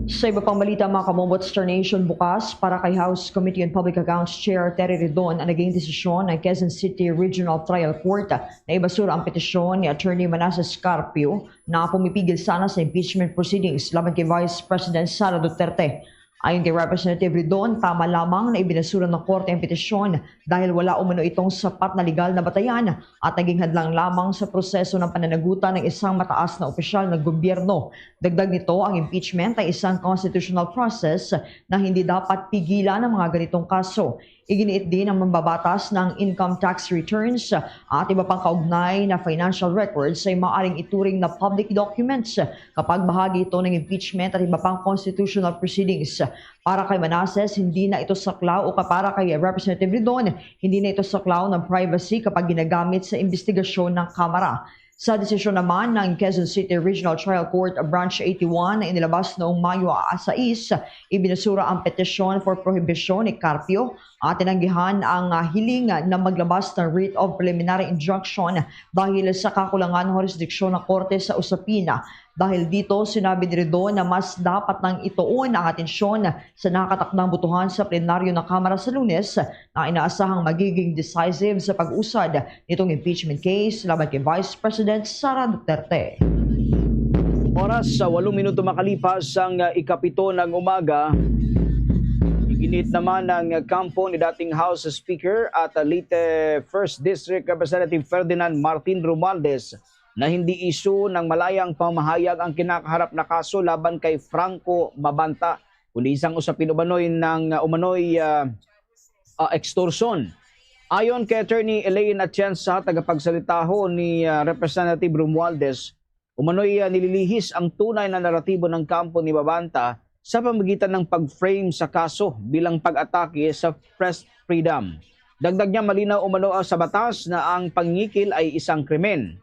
Sa iba pang balita, mga ka-Bombo, Star Nation, bukas para kay House Committee on Public Accounts Chair Terry Ridon ang naging desisyon ng Quezon City Regional Trial Court na ibasura ang petisyon ni Attorney Manasseh Carpio na pumipigil sana sa impeachment proceedings laban kay Vice President Sara Duterte. Ayon kay Representative Ridon, tama lamang na ibinasura ng korte ang petisyon dahil wala umano itong sapat na legal na batayan at naging hadlang lamang sa proseso ng pananagutan ng isang mataas na opisyal ng gobyerno. Dagdag nito, ang impeachment ay isang constitutional process na hindi dapat pigilan ang mga ganitong kaso. Iginiit din ng mambabatas na ang income tax returns at iba pang kaugnay na financial records ay maaaring ituring na public documents kapag bahagi ito ng impeachment at iba pang constitutional proceedings. Para kay Manasseh, hindi na ito saklaw, o ka-, para kay Representative Ridon, hindi na ito saklaw ng privacy kapag ginagamit sa imbestigasyon ng Kamara. Sa desisyon naman ng Quezon City Regional Trial Court Branch eighty-one na inilabas noong Mayo sais, ibinasura ang petisyon for prohibition ni Carpio at tinanggihan ang, ah, hiling na maglabas ng writ of preliminary injunction dahil sa kakulangan ng jurisdiction ng korte sa usapin. Dahil dito, sinabi ni Ridon na mas dapat nang ituon ang atensyon sa nakatakdang botohan sa plenaryo ng Kamara sa Lunes na inaasahang magiging decisive sa pag-usad nitong impeachment case laban kay Vice President Sara Duterte. Oras sa walong minuto makalipas ang, ah, ikapito ng umaga. Iginiit naman ng kampo ni dating House Speaker at, ah, Leyte First District Representative Ferdinand Martin Romualdez na hindi isu ng malayang pamahayag ang kinakaharap na kaso laban kay Franco Mabanta, kundi isang usapin umanoy ng, ah, umanoy, ah, ah, extortion. Ayon kay Attorney Elaine Atienza, tagapagsalitaho ni, ah, Representative Romualdez, umano'y, ah, nililihis ang tunay na naratibo ng kampo ni Mabanta sa pamamagitan ng pag-frame sa kaso bilang pag-atake sa press freedom. Dagdag niya, malinaw umano sa batas na ang pangikil ay isang krimen.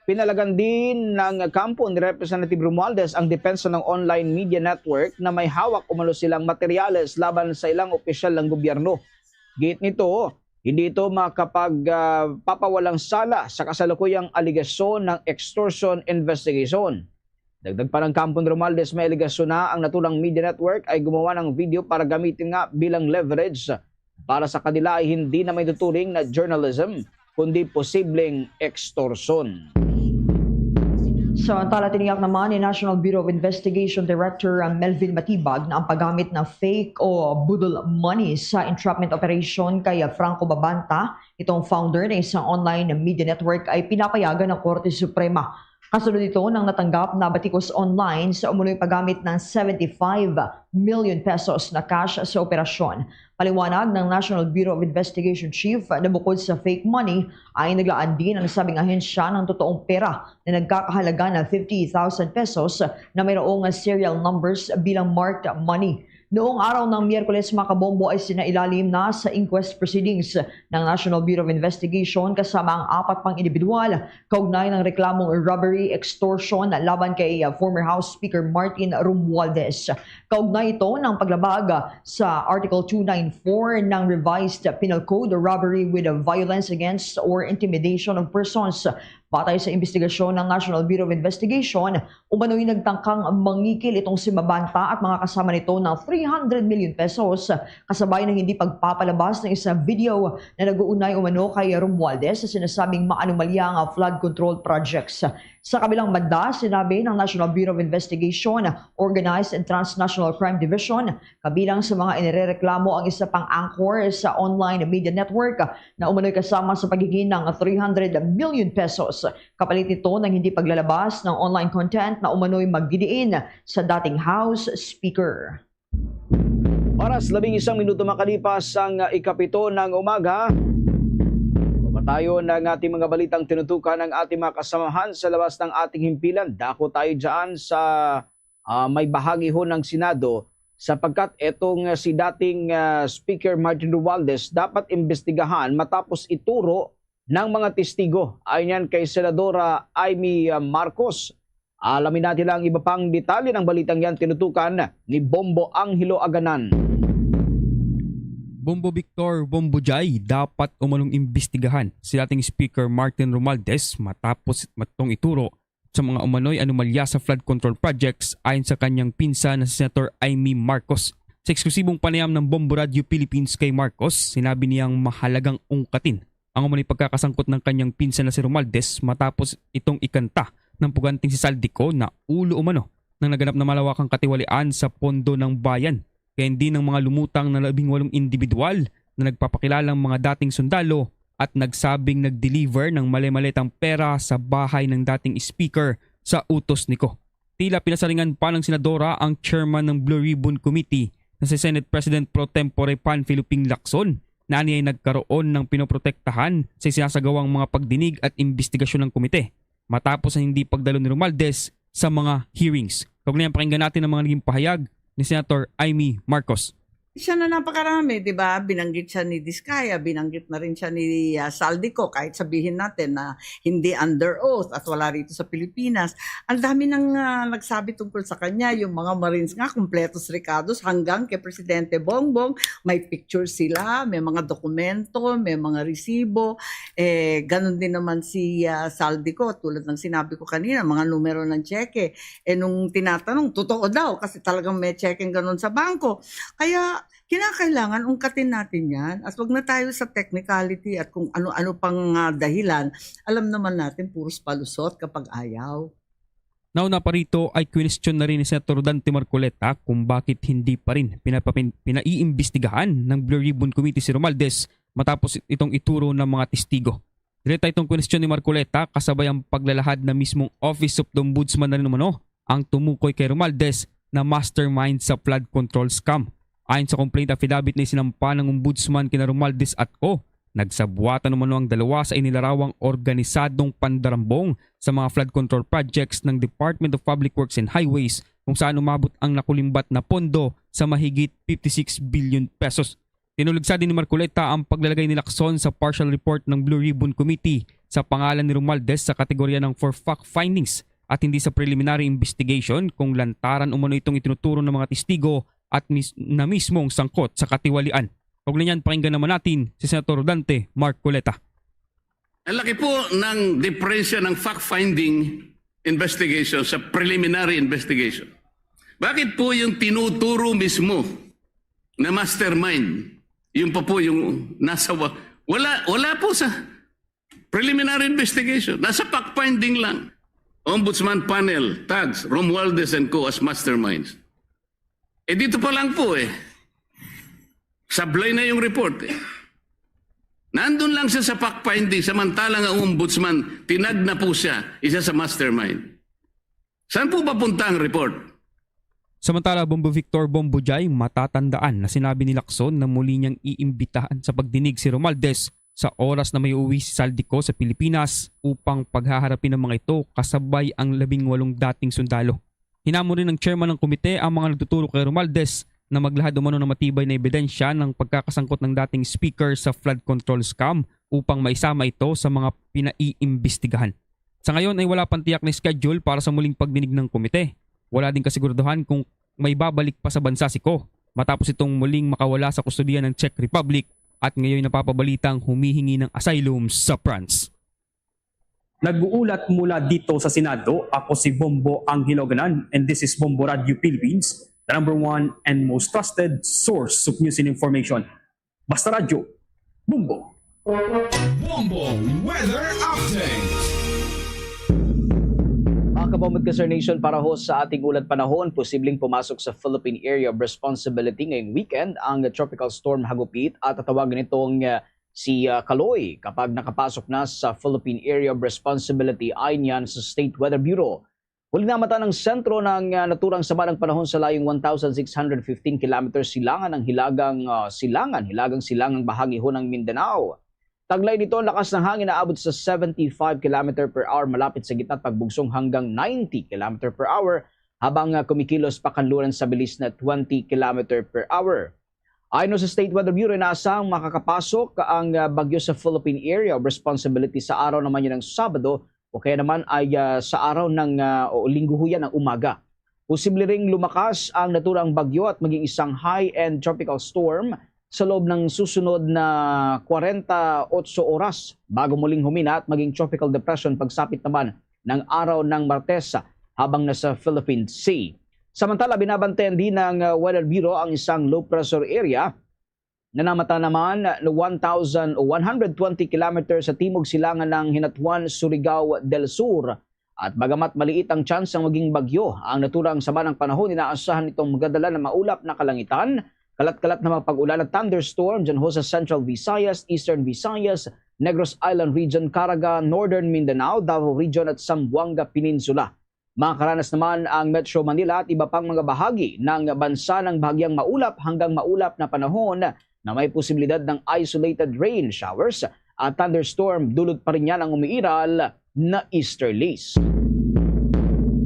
Pinalagan din ng kampo ni Representative Romualdez ang depensa ng online media network na may hawak umano silang materyales laban sa ilang opisyal ng gobyerno. Giit nito, hindi ito makapag, ah, papawalang sala sa kasalukuyang alegasyon ng extortion investigation. Dagdag pa ng kampo ni Romualdez, may alegasyon na ang natulang media network ay gumawa ng video para gamitin nga bilang leverage para sa kanila ay hindi na may tuturing na journalism, kundi posibleng extortion. Sa tala, tiniyak naman ni National Bureau of Investigation Director, ah, Melvin Matibag na ang paggamit ng fake o boodle money sa entrapment operation kay, ah, Franco Babanta, itong founder ng isang online media network, ay pinapayagan ng Korte Suprema. Kasunod ito ng natanggap na batikos online sa umunoy paggamit ng seventy-five million pesos na cash sa operasyon. Paliwanag ng National Bureau of Investigation Chief na bukod sa fake money ay naglaan din ang nasabing ahensya ng totoong pera na nagkakahalaga na fifty thousand pesos na mayroong serial numbers bilang marked money. Noong araw ng Miyerkules, mga kabombo, ay sinailalim na sa inquest proceedings ng National Bureau of Investigation kasama ang apat pang individual kaugnay ng reklamong robbery, extortion laban kay, uh, former House Speaker Martin Romualdez. Kaugnay ito ng paglabag sa Article two nine four ng Revised Penal Code, robbery with violence against or intimidation of persons. Batay sa investigasyon ng National Bureau of Investigation, umano'y nagtangkang mangikil itong si Babanta at mga kasama nito ng three hundred million pesos, kasabay ng hindi pagpapalabas ng isang video na nag-uunay umano kay Romualdez sa sinasabing maanomalya nga flood control projects. Sa kabilang banda, sinabi ng National Bureau of Investigation, organized and transnational crime division, kabilang sa mga inirereklamo ang isa pang anchor sa online media network na umano'y kasama sa paghigin ng three hundred million pesos. Kapalit nito ng hindi paglalabas ng online content na umano'y magdidiin sa dating House Speaker. Oras, labing isang minuto makalipas ang, ah, ikapito ng umaga. Mapatayon ang ating mga balitang tinutukan ng ating mga kasamahan sa labas ng ating himpilan. Dako tayo dyan sa, ah, may bahagi ho ng Senado, sapagkat etong, ah, si dating, ah, Speaker Martin Romualdez dapat imbestigahan matapos ituro ng mga testigo. Ayon yan kay Senadora Imee, ah, Marcos. Alamin natin ang iba pang detalye ng balitang yan, tinutukan ni Bombo Angelo Aganan. Bombo Victor, Bombo Jai, dapat umanong imbestigahan si dating Speaker Martin Romualdez matapos matong ituro sa mga umano'y anomalya sa flood control projects, ayon sa kanyang pinsan na si Senator Imee Marcos. Sa eksklusibong panayam ng Bombo Radio Philippines kay Marcos, sinabi niyang mahalagang ungkatin ang umano'y pagkakasangkot ng kanyang pinsan na si Romualdez matapos itong ikanta ng puganting si Zaldy Co na ulo umano ng naganap na malawakang katiwalian sa pondo ng bayan, kay hindi ng mga lumutang na labing walong individual na nagpapakilalang mga dating sundalo at nagsabing nag-deliver ng mali-malitang pera sa bahay ng dating speaker sa utos ni Co. Tila pinasaringan pa ng senadora ang chairman ng Blue Ribbon Committee na si Senate President Pro Tempore Panfilo Ping Lacson na aniya ay nagkaroon ng pinoprotektahan sa isinasagawang mga pagdinig at imbestigasyon ng komite matapos ang hindi pagdalo ni Romualdez sa mga hearings. Kaugnay, pakinggan natin ang mga naging pahayag ni Senator Imee Marcos. Siya na napakarami, di ba? Binanggit siya ni Diskaya, binanggit na rin siya ni, ah, Zaldy Co, kahit sabihin natin na hindi under oath at wala rito sa Pilipinas. Ang dami nang, ah, nagsabi tungkol sa kanya, yung mga Marines nga, kumpletos rekados, hanggang kay Presidente Bongbong, may picture sila, may mga dokumento, may mga resibo. Eh, ganun din naman si, ah, Zaldy Co, tulad ng sinabi ko kanina, mga numero ng tseke. Eh, nung tinatanong, totoo daw kasi talagang may checking ganun sa bangko. Kaya kinakailangan ungkatin natin yan at wag na tayo sa technicality at kung ano-ano pang, ah, dahilan. Alam naman natin, puros palusot kapag ayaw. Nauna pa rito ay kwinestiyon na rin ni Senator Dante Marcoleta kung bakit hindi pa rin pinapapin-, pinaiimbestigahan ng Blue Ribbon Committee si Romualdez matapos itong ituro ng mga testigo. Direkta itong kwinestiyon ni Marcoleta kasabay ang paglalahad na mismong Office of the Ombudsman na rin umano ang tumukoy kay Romualdez na mastermind sa flood control scam. Ayon sa complaint affidavit na isinampa ng Ombudsman kina Romualdez at Co, nagsabuatan umano ang dalawa sa inilarawang organisadong pandarambong sa mga flood control projects ng Department of Public Works and Highways kung saan umabot ang nakulimbat na pondo sa mahigit fifty-six billion pesos. Tinuligsa din ni Marcoleta ang paglalagay ni Lacson sa partial report ng Blue Ribbon Committee sa pangalan ni Romualdez sa kategorya ng for fact findings at hindi sa preliminary investigation kung lantaran umano itong itinuturo ng mga testigo at mis- na mismong sangkot sa katiwalian. Kaugnay niyan, pakinggan naman natin si Senator Dante Marcoleta. Ang laki po ng diferensya ng fact-finding investigation sa preliminary investigation. Bakit po yung tinuturo mismo na mastermind, yung pa po yung nasa wa- wala wala po sa preliminary investigation, nasa fact-finding lang. Ombudsman panel tags Romualdez and co as masterminds. Eh, dito pa lang po eh. Sablay na yung report eh. Nandun lang siya sa fact-finding, samantalang ang ombudsman, tinag na po siya, isa sa mastermind. Saan po mapunta ang report? Samantala, Bombo Victor, Bombo Jai, matatandaan na sinabi ni Lacson na muli niyang iimbitahan sa pagdinig si Romualdez sa oras na may uuwi si Zaldy Co sa Pilipinas upang paghaharapin ang mga ito kasabay ang labing walong dating sundalo. Hinamon rin ng chairman ng komite ang mga nagtuturo kay Romualdez na maglahad umano ng matibay na ebidensya ng pagkakasangkot ng dating speaker sa flood control scam upang maisama ito sa mga pinaiimbestigahan. Sa ngayon ay wala pang tiyak na schedule para sa muling pagdinig ng komite. Wala din kasiguraduhan kung may babalik pa sa bansa si Co matapos itong muling makawala sa kustodiya ng Czech Republic at ngayon napapabalitang humihingi ng asylum sa France. Nag-uulat mula dito sa Senado, ako si Bombo Angelo Ganan, and this is Bombo Radio Philippines, the number one and most trusted source of news and information. Basta Radyo, Bombo! Bombo Weather Update. Mga kabombo at ka-Star Nation, para ho sa ating ulat panahon, posibleng pumasok sa Philippine Area of Responsibility ngayong weekend ang Tropical Storm Hagupit at tatawagan itong uh, si uh, Kaloy kapag nakapasok na sa Philippine Area of Responsibility. Ayon yan sa State Weather Bureau. Huli namata ng sentro ng uh, naturang sama ng panahon sa layong one thousand six hundred fifteen kilometers silangan ng hilagang uh, silangan, hilagang silangang bahagi ho ng Mindanao. Taglay nito ang lakas ng hangin na abot sa seventy-five kilometer per hour malapit sa gitna at pagbugsong hanggang ninety kilometer per hour habang uh, kumikilos pakanluran sa bilis na twenty kilometer per hour. Ayon sa State Weather Bureau, inaasahang makakapasok ang uh, bagyo sa Philippine Area of Responsibility sa araw naman yun ng Sabado o kaya naman ay uh, sa araw ng uh, o linggo ho yan ng umaga. Posible ring lumakas ang naturang bagyo at maging isang high-end tropical storm sa loob ng susunod na forty-eight oras bago muling humina at maging tropical depression pagsapit naman ng araw ng Martes habang nasa Philippine Sea. Samantala, binabantayan din ng uh, Weather Bureau ang isang low pressure area na namata naman one thousand o one hundred twenty kilometers sa timog silangan ng Hinatuan, Surigao del Sur. At bagamat maliit ang tsansang maging bagyo, ang naturang sama ng panahon inaasahan nitong magadala ng maulap na kalangitan, kalat-kalat na mga pag-ulan at thunderstorm dyan ho sa Central Visayas, Eastern Visayas, Negros Island Region, Caraga, Northern Mindanao, Davao Region at Zamboanga Peninsula. Makakaranas naman ang Metro Manila at iba pang mga bahagi ng bansa ng bahagyang maulap hanggang maulap na panahon na may posibilidad ng isolated rain showers at thunderstorm. Dulot pa rin yan ang umiiral na easterlies.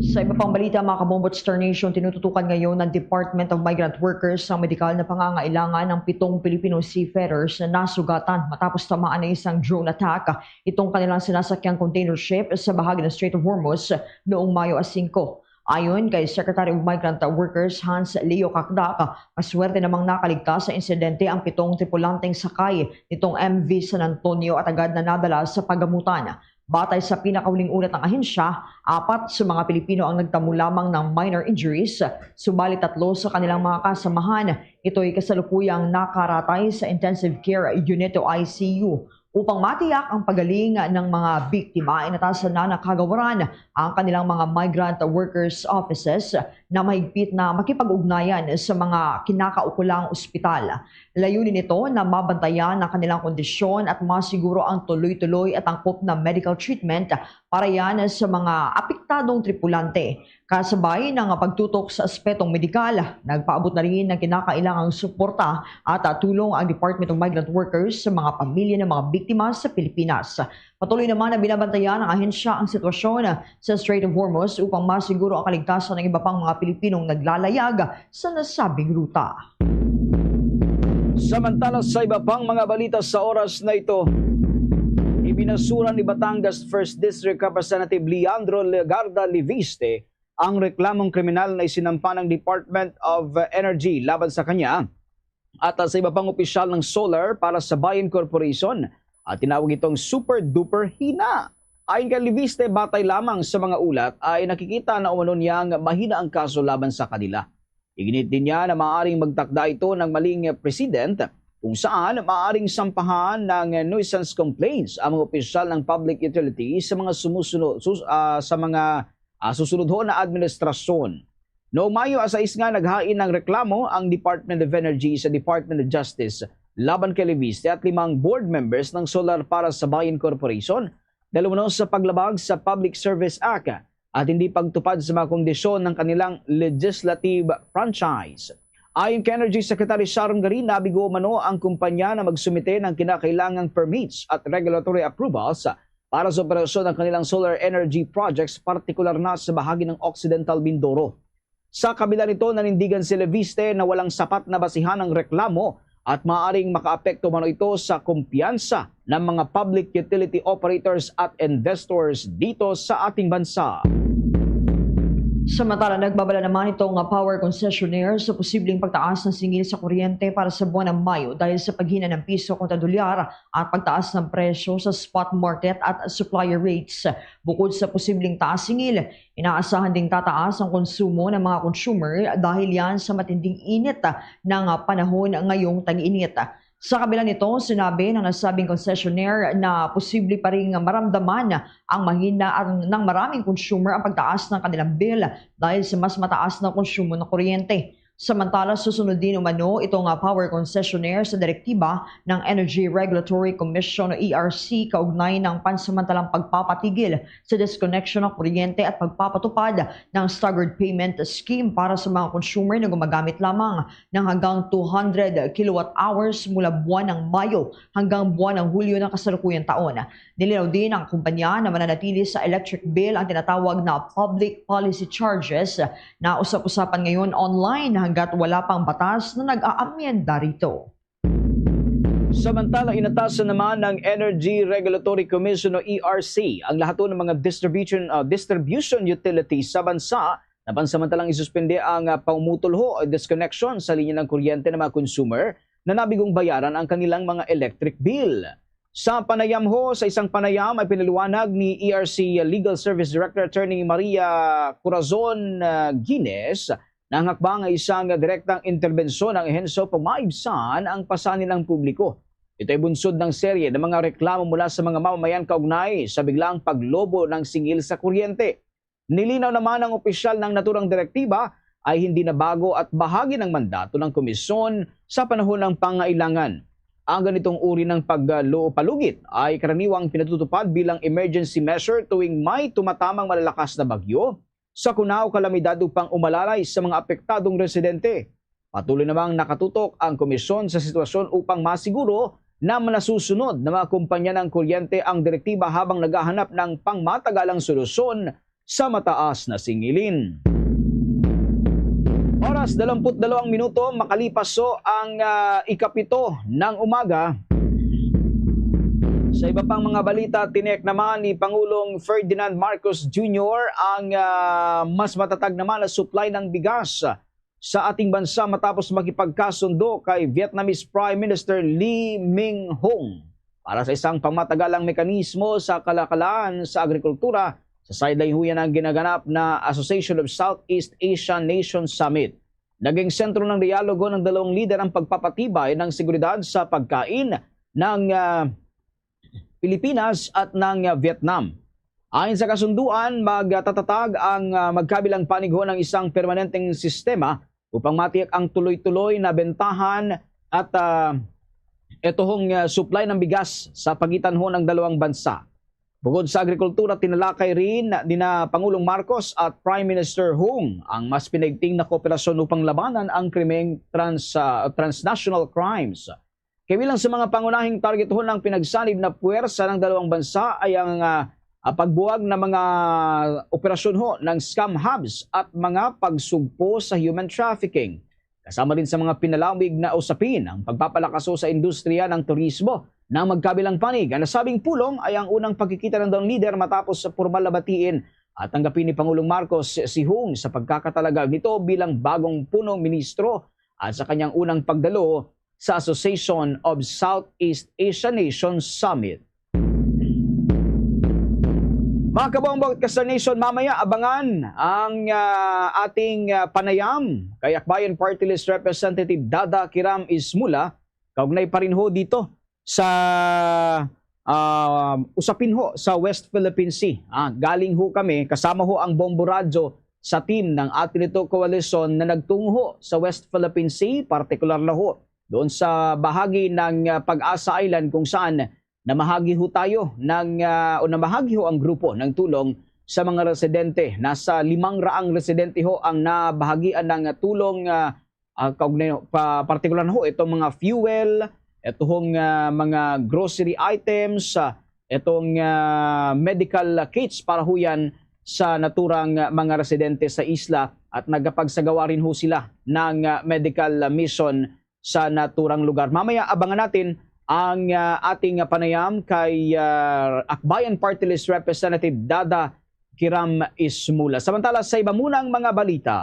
Sa iba pang balita, mga kabombo at Star Nation, tinututukan ngayon ng Department of Migrant Workers ang medikal na pangangailangan ng pitong Filipino seafarers na nasugatan matapos tamaan ng isang drone attack itong kanilang sinasakyang container ship sa bahagi ng Strait of Hormuz noong Mayo singko. Ayon kay Secretary of Migrant Workers Hans Leo Cacdac, maswerte namang nakaligtas sa insidente ang pitong tripulanteng sakay nitong M V San Antonio at agad na nadala sa pagamutan. Batay sa pinakahuling ulat ng ahensya, apat sa mga Pilipino ang nagtamo lamang ng minor injuries, subalit tatlo sa kanilang mga kasamahan ito'y kasalukuyang nakaratay sa Intensive Care Unit o I C U. Upang matiyak ang pagaling ng mga biktima, inatasan na ng kagawaran ang kanilang mga migrant workers offices na mahigpit na makipag-ugnayan sa mga kinakaukulang ospital. Layunin nito na mabantayan ang kanilang kondisyon at masiguro ang tuloy-tuloy at angkop na medical treatment para yan sa mga apektadong tripulante. Kasabay ng pagtutok sa aspetong medikal, nagpaabot na rin ng kinakailangang suporta at tulong ang Department of Migrant Workers sa mga pamilya ng mga biktima. biktima sa Pilipinas. Patuloy naman na binabantayan ng ahensya ang sitwasyon sa Strait of Hormuz upang masiguro ang kaligtasan ng iba pang mga Pilipinong naglalayag sa nasabing ruta. Samantala, sa iba pang mga balita sa oras na ito, ibinasura ni Batangas First District Representative Leandro Legarda Leviste ang reklamong kriminal na isinampa ng Department of Energy laban sa kanya at, ah, sa iba pang opisyal ng Solar para sa Bayan Corporation, at tinawag itong super duper hina. Ayon kay Leviste, batay lamang sa mga ulat ay nakikita na umano niyang mahina ang kaso laban sa kanila. Iginit din niya na maaaring magtakda ito ng maling president kung saan maaaring sampahan ng nuisance complaints ang mga opisyal ng public utility sa mga sumusunod sus- ah, sa mga, ah, susunod ho na administrasyon. Noong Mayo a sais nga naghain ng reklamo ang Department of Energy sa Department of Justice laban kay Leviste at limang board members ng Solar para sa Bayan Corporation dahil umano sa paglabag sa Public Service Act at hindi pagtupad sa mga kondisyon ng kanilang legislative franchise. Ayon kay Energy Secretary Sharon Garin, nabigo umano ang kumpanya na magsumite ng kinakailangang permits at regulatory approvals para sa operasyon ng kanilang solar energy projects, partikular na sa bahagi ng Occidental Mindoro. Sa kabila nito, nanindigan si Leviste na walang sapat na basihan ang reklamo at maaaring makaapekto umano ito sa kumpiyansa ng mga public utility operators at investors dito sa ating bansa. Samantala, nagbabala naman itong, ah, power concessionaire sa posibleng pagtaas ng singil sa kuryente para sa buwan ng Mayo dahil sa paghina ng piso kontra dolyar at pagtaas ng presyo sa spot market at supplier rates. Bukod sa posibleng taas singil, inaasahan ding tataas ang konsumo ng mga consumer dahil yan sa matinding init ng panahon ngayong tag-init. Sa kabila nito, sinabi ng nasabing concessionaire na posible pa ring maramdaman ang mahina ang, ng maraming consumer ang pagtaas ng kanilang bill dahil sa mas mataas na konsumo ng kuryente. Samantala, susunod din umano itong, ah, power concessionaire sa direktiba ng Energy Regulatory Commission o E R C kaugnay ng pansamantalang pagpapatigil sa disconnection ng kuryente at pagpapatupad ng staggered payment scheme para sa mga consumer na gumagamit lamang ng hanggang two hundred kilowatt hours mula buwan ng Mayo hanggang buwan ng Hulyo ng kasalukuyang taon. Nilinaw din ng kumpanya na mananatili sa electric bill ang tinatawag na public policy charges na usap-usapan ngayon online hanggat wala pang batas na nag-aamyenda rito. Samantala, inatasan naman ng Energy Regulatory Commission o E R C ang lahat ng mga distribution, ah, distribution utilities sa bansa na pansamantalang isuspende ang, ah, pamutol ho o disconnection sa linya ng kuryente ng mga consumer na nabigong bayaran ang kanilang mga electric bill. Sa panayam ho, sa isang panayam ay pinaliwanag ni E R C Legal Service Director Attorney Maria Corazon, ah, Guines na ang hakbang ay isang direktang interbensyon ng ahensya upang maibsan ang pasanin ng publiko. Ito ay bunsod ng serye ng mga reklamo mula sa mga mamamayan kaugnay sa biglang paglobo ng singil sa kuryente. Nilinaw naman ng opisyal na ang naturang direktiba ay hindi na bago at bahagi ng mandato ng komisyon sa panahon ng pangailangan. Ang ganitong uri ng pagluupalugit ay karaniwang pinatutupad bilang emergency measure tuwing may tumatamang malalakas na bagyo, sakuna o kalamidad upang umalalay sa mga apektadong residente. Patuloy namang nakatutok ang komisyon sa sitwasyon upang masiguro na nasusunod ng mga kumpanya ng kuryente ang direktiba habang naghahanap ng pangmatagalang solusyon sa mataas na singilin. Oras, dalawampu't dalawang minuto, makalipas so ang, ah, ikapito ng umaga. Sa iba pang mga balita, tiniyak naman ni Pangulong Ferdinand Marcos Junior ang, ah, mas matatag naman na supply ng bigas sa ating bansa matapos makipagkasundo kay Vietnamese Prime Minister Lee Minh Hung para sa isang pangmatagalang mekanismo sa kalakalan sa agrikultura sa sideline huyan ang ginaganap na Association of Southeast Asian Nations Summit. Naging sentro ng dialogo ng dalawang lider ang pagpapatibay ng seguridad sa pagkain ng, ah, Pilipinas at ng, ah, Vietnam. Ayon sa kasunduan, magtatatag ang, ah, magkabilang panig ho ng isang permanenteng sistema upang matiyak ang tuloy-tuloy na bentahan at, ah, ito hong, ah, supply ng bigas sa pagitan ho ng dalawang bansa. Bukod sa agrikultura, tinalakay rin ni na Pangulong Marcos at Prime Minister Hung ang mas pinaigting na kooperasyon upang labanan ang krimeng trans-, ah, transnational crimes. Kay bilang sa mga pangunahing targetohon ng pinagsanib na puwersa ng dalawang bansa ay ang, ah, ah, pagbuwag ng mga operasyon ho ng scam hubs at mga pagsugpo sa human trafficking. Kasama din sa mga pinalawig na usapin ang pagpapalakas ho sa industriya ng turismo. Ng magkabilang panig, ang nasabing pulong ay ang unang pagkikita ng dalawang lider matapos sa pormal na batiin at tanggapin ni Pangulong Marcos si Hung sa pagkakatalagag nito bilang bagong punong ministro at sa kanyang unang pagdalo sa Association of Southeast Asian Nations Summit. Mga kabombo at ka-Star Nation, mamaya abangan ang, ah, ating, ah, panayam kay Akbayan Party List Representative Dada Kiram Ismula, kaugnay pa rin ho dito sa, ah, usapin ho sa West Philippine Sea. Ah, galing ho kami, kasama ho ang Bombo Radyo sa team ng Ateneo Coalition na nagtungo ho sa West Philippine Sea, partikular na ho doon sa bahagi ng, ah, Pag-asa Island kung saan namahagi ho tayo ng, ah, o namahagi ho ang grupo ng tulong sa mga residente. Nasa limang raang residente ho ang nabahagian ng tulong, ah, ah, kaugnay, pa, partikular na ho itong mga fuel, itong, ah, mga grocery items, ah, itong, ah, medical kits para ho yan sa naturang mga residente sa isla at nagapagsagawa rin ho sila ng, ah, medical mission sa naturang lugar. Mamaya, abangan natin ang, ah, ating panayam kay, ah, Akbayan Party List Representative Dada Kiram Ismula. Samantala, sa iba munang mga balita.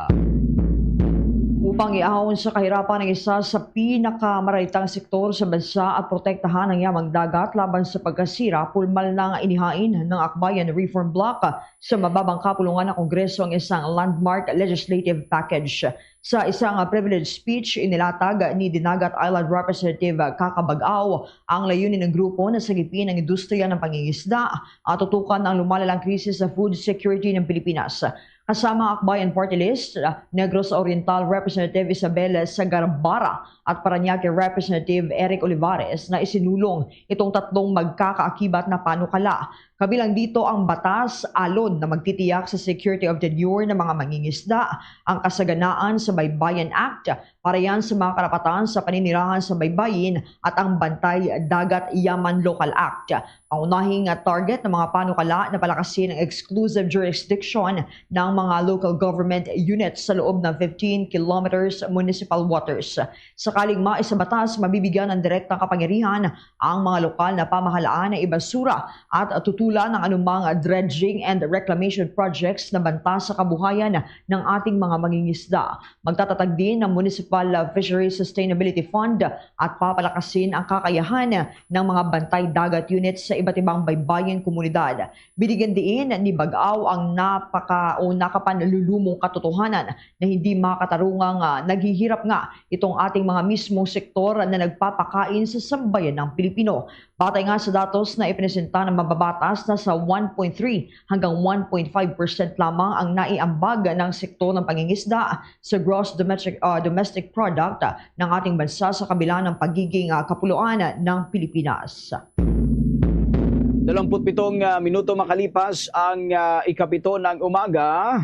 Upang iahon sa kahirapan ang isa sa pinakamaraitang sektor sa bansa at protektahan ang yamang dagat laban sa pagkasira, pulmal na nga inihain ng Akbayan Reform Bloc sa mababang kapulungan ng Kongreso ang isang landmark legislative package. Sa isang, ah, privilege speech, inilatag ni Dinagat Island Representative Kaka Bag-aw ang layunin ng grupo na sagipin ang industriya ng pangingisda at tutukan ang lumalalang krisis sa food security ng Pilipinas. Kasama ang Akbayan Party List, ah, Negros Oriental Representative Isabel Sagarbara at Parañaque Representative Eric Olivares na isinulong itong tatlong magkakaakibat na panukala. Kabilang dito ang batas alon na magtitiyak sa security of tenure ng mga mangingisda, ang kasaganaan sa Baybayin Act, para yan sa mga karapatan sa paninirahan sa baybayin, at ang Bantay Dagat Yaman Local Act. Pangunahing, ah, target ng mga panukala na palakasin ang exclusive jurisdiction ng mga local government units sa loob ng fifteen kilometers municipal waters. Sakaling maisabatas, mabibigyan ng direktang kapangyarihan ang mga lokal na pamahalaan na ibasura at tutulan ang anumang dredging and reclamation projects na banta sa kabuhayan ng ating mga mangingisda. Magtatatag din ang Municipal Fisheries Sustainability Fund at papalakasin ang kakayahan ng mga bantay dagat units sa iba't ibang baybayin komunidad. Binigyan diin ni Bag-aw ang napaka-, o nakapanlulumong katotohanan na hindi makatarungang, ah, naghihirap nga itong ating mga mismong sektor na nagpapakain sa sambayan ng Pilipino. Batay nga sa datos na ipinesenta ng mambabatas, nasa one point three hanggang one point five percent lamang ang naiambag ng sektor ng pangingisda sa gross domestic, ah, domestic product ng ating bansa sa kabila ng pagiging, ah, kapuluan ng Pilipinas. Dalawamput pitong, ah, minuto makalipas ang, ah, ikapito ng umaga.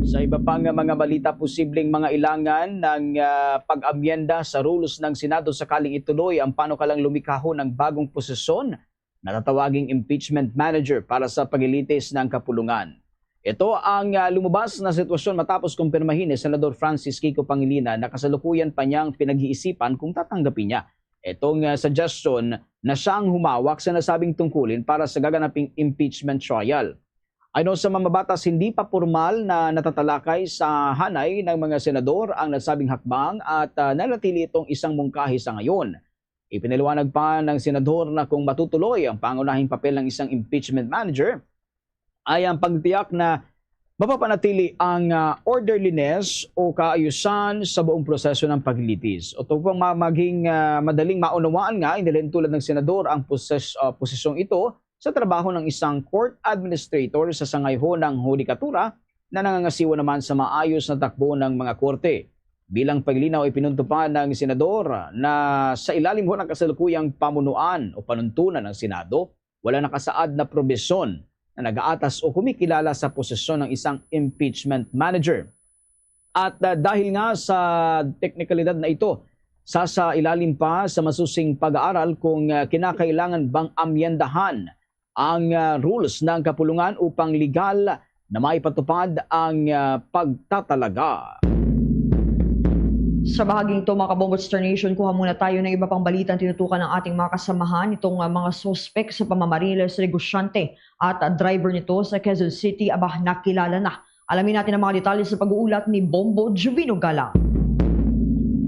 Sa iba pang, ah, mga balita, posibleng mga ilangan ng, ah, pag-amyenda sa rules ng Senado sakaling ituloy ang panukalang lumikha ho ng bagong posisyon na tatawaging impeachment manager para sa paglilitis ng kapulungan. Ito ang, ah, lumabas na sitwasyon matapos kumpirmahin ni Senador Francis Kiko Pangilinan na kasalukuyan pa niyang pinag-iisipan kung tatanggapin niya itong, ah, suggestion na siyang humawak sa nasabing tungkulin para sa gaganaping impeachment trial. Ayon sa mambabatas, hindi pa pormal na natatalakay sa hanay ng mga senador ang nasabing hakbang at, ah, nanatili itong isang mungkahi sa ngayon. Ipinaliwanag pa ng senador na kung matutuloy ang pangunahing papel ng isang impeachment manager, ay ang pagtiyak na mapapanatili ang, ah, orderliness o kaayusan sa buong proseso ng paglilitis. At upang ma-, maging, ah, madaling maunawaan nga, inilin tulad ng senador ang poses-, ah, posisyong ito sa trabaho ng isang court administrator sa sangay ho ng hudikatura na nangangasiwa naman sa maayos na takbo ng mga korte. Bilang paglinaw, ipinunto pa ng senador na sa ilalim ho ng kasalukuyang pamunuan o panuntunan ng Senado, wala nakasaad na probisyon na nag-aatas o kumikilala sa posisyon ng isang impeachment manager. At, ah, dahil nga sa teknikalidad na ito, Sa, sa ilalim pa sa masusing pag-aaral kung, ah, kinakailangan bang amyendahan ang, ah, rules ng kapulungan upang legal na maipatupad ang, ah, pagtatalaga. Sa bahaging to, mga Kabombo Star Nation, kuha muna tayo ng iba pang balitang tinutukan ng ating mga kasamahan. Itong, ah, mga suspek sa pamamaril sa negosyante at, ah, driver nito sa Quezon City, aba, nakilala na. Alamin natin ang mga detalye sa pag-uulat ni Bombo Juvino Galang.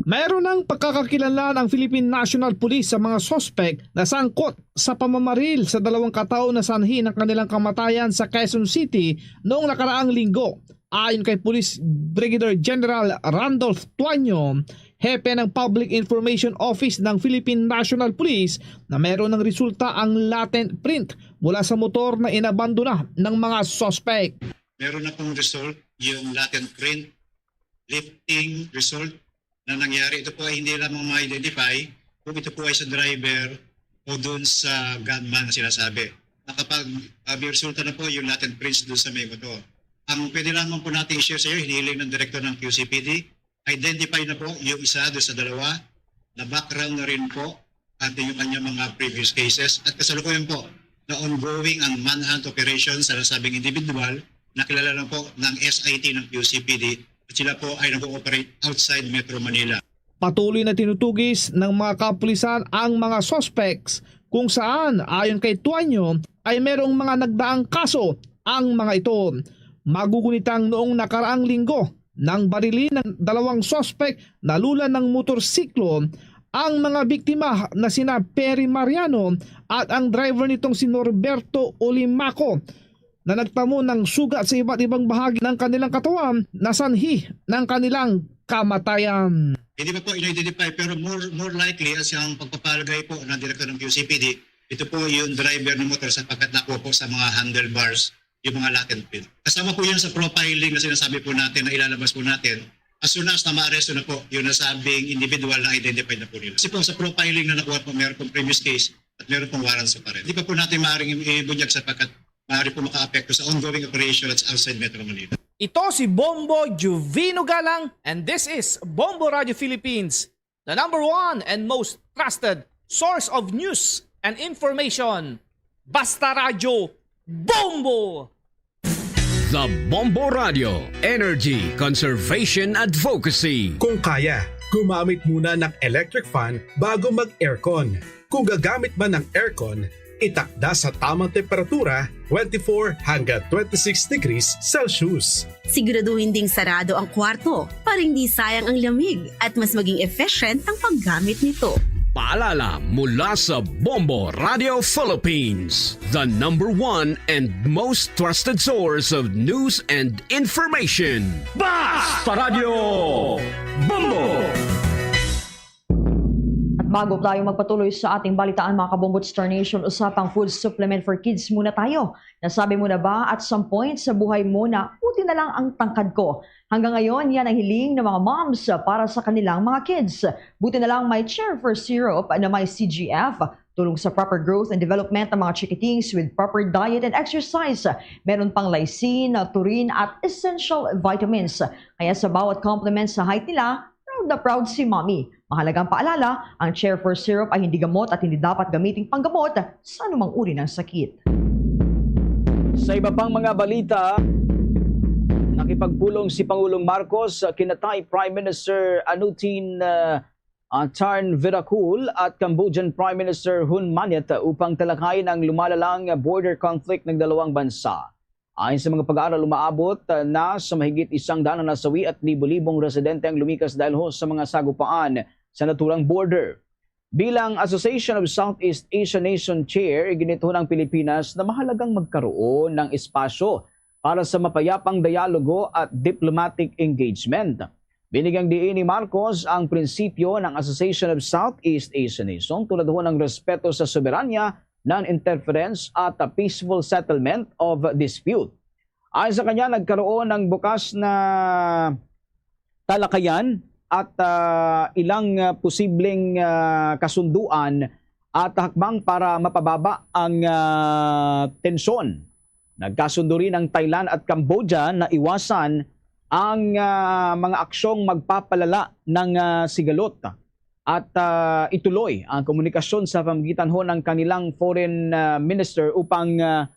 Mayroon ng pagkakakilanlan ang Philippine National Police sa mga suspek na sangkot sa pamamaril sa dalawang katao na sanhi ng kanilang kamatayan sa Quezon City noong nakaraang linggo. Ayon kay Police Brigadier General Randolph Tuanyo, hepe ng Public Information Office ng Philippine National Police, na mayroon ng resulta ang latent print mula sa motor na inabandona ng mga suspek. Meron na pong result yung latent print lifting result na nangyari. Ito po ay hindi lamang ma-identify kung ito po ay sa driver o dun sa gunman na sinasabi. Nakapag uh, resulta na po yung latent prints dun sa may motor. Ang pwede lamang po natin i-share sa iyo, hiniling ng direktor ng Q C P D, identify na po yung isa dun sa dalawa, na background na rin po at yung kanyang mga previous cases. At kasalukuyan po na ongoing ang manhunt operation sa nasabing individual na kilala lang po ng S I T ng Q C P D at sila po ay nag-ooperate outside Metro Manila. Patuloy na tinutugis ng mga kapulisan ang mga suspects kung saan, ayon kay Tuanyo, ay merong mga nagdaang kaso ang mga ito. Magugunitang noong nakaraang linggo nang barilin ng dalawang suspek na lula ng motorsiklo ang mga biktima na sina Perry Mariano at ang driver nitong si Norberto Olimaco na nagtamo ng sugat sa iba't ibang bahagi ng kanilang katawan na sanhi ng kanilang kamatayan. Hindi pa po in-identify pero more more likely as ang pagpapalagay po ng direktor ng Q C P D, ito po yung driver ng motor sapagkat nakuha po sa mga handlebars yung mga latent print. Kasama po yun sa profiling na sinasabi po natin na ilalabas po natin as soon as na maaresto na po yung nasabing individual na identified na po nila. Kasi po sa profiling na nakuha po meron pong previous case at meron pong warrants of arrest. Hindi pa po natin maaaring i- ibunyag sapagkat maaari po makaapekto sa ongoing operation at outside Metro Manila. Ito si Bombo Juvino Galang and this is Bombo Radio Philippines, the number one and most trusted source of news and information. Basta Radyo, Bombo! The Bombo Radio, Energy Conservation Advocacy. Kung kaya, gumamit muna ng electric fan bago mag-aircon. Kung gagamit man ng aircon, itakda sa tamang temperatura, twenty-four hanggang twenty-six degrees Celsius. Siguraduhin ding sarado ang kwarto para hindi sayang ang lamig at mas maging efficient ang paggamit nito. Paalala mula sa Bombo Radio Philippines, the number one and most trusted source of news and information. Basta Radio Bombo! At bago tayo magpatuloy sa ating balitaan, mga Kabombo Star Nation, usa pang food supplement for kids muna tayo. Nasabi mo na ba at some point sa buhay mo na buti na lang ang tangkad ko? Hanggang ngayon, yan ang hiling ng mga moms para sa kanilang mga kids. Buti na lang may Chair for Syrup na may C G F, tulong sa proper growth and development ng mga chikitings with proper diet and exercise. Meron pang lysine, taurine at essential vitamins. Kaya sa bawat compliment sa height nila, proud na proud si Mommy. Mahalagang paalala, ang Chair for Syrup ay hindi gamot at hindi dapat gamiting panggamot sa anumang uri ng sakit. Sa iba pang mga balita, nakipagpulong si Pangulong Marcos kina Thai Prime Minister Anutin uh, uh, Charnvirakul at Cambodian Prime Minister Hun Manet upang talakayin ang lumalalang border conflict ng dalawang bansa. Ayon sa mga pag-aaral, umaabot uh, na sa mahigit isang daan na nasawi at libo-libong residente ang lumikas dahil ho sa mga sagupaan sa naturang border. Bilang Association of Southeast Asian Nation Chair, iginit ho ng Pilipinas na mahalagang magkaroon ng espasyo para sa mapayapang dialogo at diplomatic engagement. Binigyang diin ni Marcos ang prinsipyo ng Association of Southeast Asian Nation tulad ho ng respeto sa soberanya, non-interference at peaceful settlement of dispute. Ayon sa kanya, nagkaroon ng bukas na talakayan at ah, ilang ah, posibleng ah, kasunduan at hakbang para mapababa ang ah, tensyon. Nagkasundo rin ang Thailand at Cambodia na iwasan ang ah, mga aksyong magpapalala ng ah, sigalot. at, ah, ituloy ang komunikasyon sa pamamagitan ho ng kanilang foreign, ah, minister upang, ah,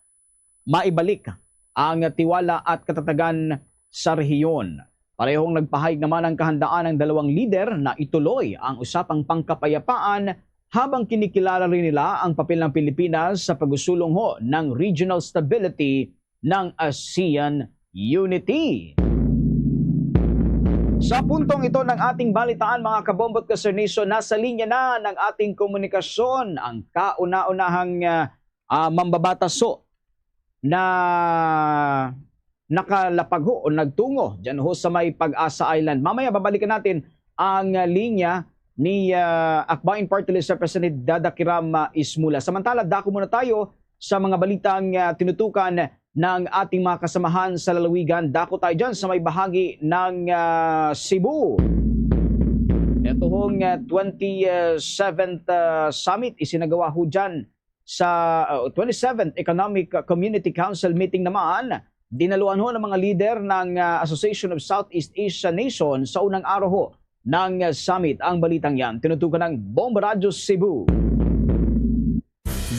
maibalik ang tiwala at katatagan sa rehiyon. Parehong nagpahayag naman ang kahandaan ng dalawang lider na ituloy ang usapang pangkapayapaan, habang kinikilala rin nila ang papel ng Pilipinas sa pagsusulong ho ng regional stability ng ASEAN unity. Sa puntong ito ng ating balitaan, mga kabombo at ka-Sir Nation, nasa linya na ng ating komunikasyon ang kauna-unahang, ah, ah, mambabatas ho na nakalapag ho o nagtungo dyan ho sa may Pag-asa Island. Mamaya babalikan natin ang, ah, linya ni, ah, Akbayan Party List Representative Dada Kiram, ah, Ismula. Samantala, dako muna tayo sa mga balitang, ah, tinutukan ng ating mga kasamahan sa lalawigan. Dako tayo dyan sa may bahagi ng, ah, Cebu. Ito hong, ah, twenty-seventh, ah, Summit isinagawa ho dyan sa, ah, twenty-seventh Economic Community Council meeting naman. Dinaluhan ho ng mga lider ng, ah, Association of Southeast Asia Nation sa unang araw ho ng, ah, summit. Ang balitang yan tinutukan ng Bombo Radyo Cebu.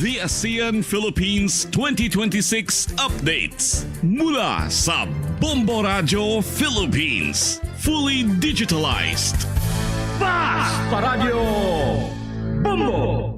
The ASEAN Philippines twenty twenty-six updates mula sa Bombo Radyo Philippines. Fully digitalized. Basta Radyo Bombo!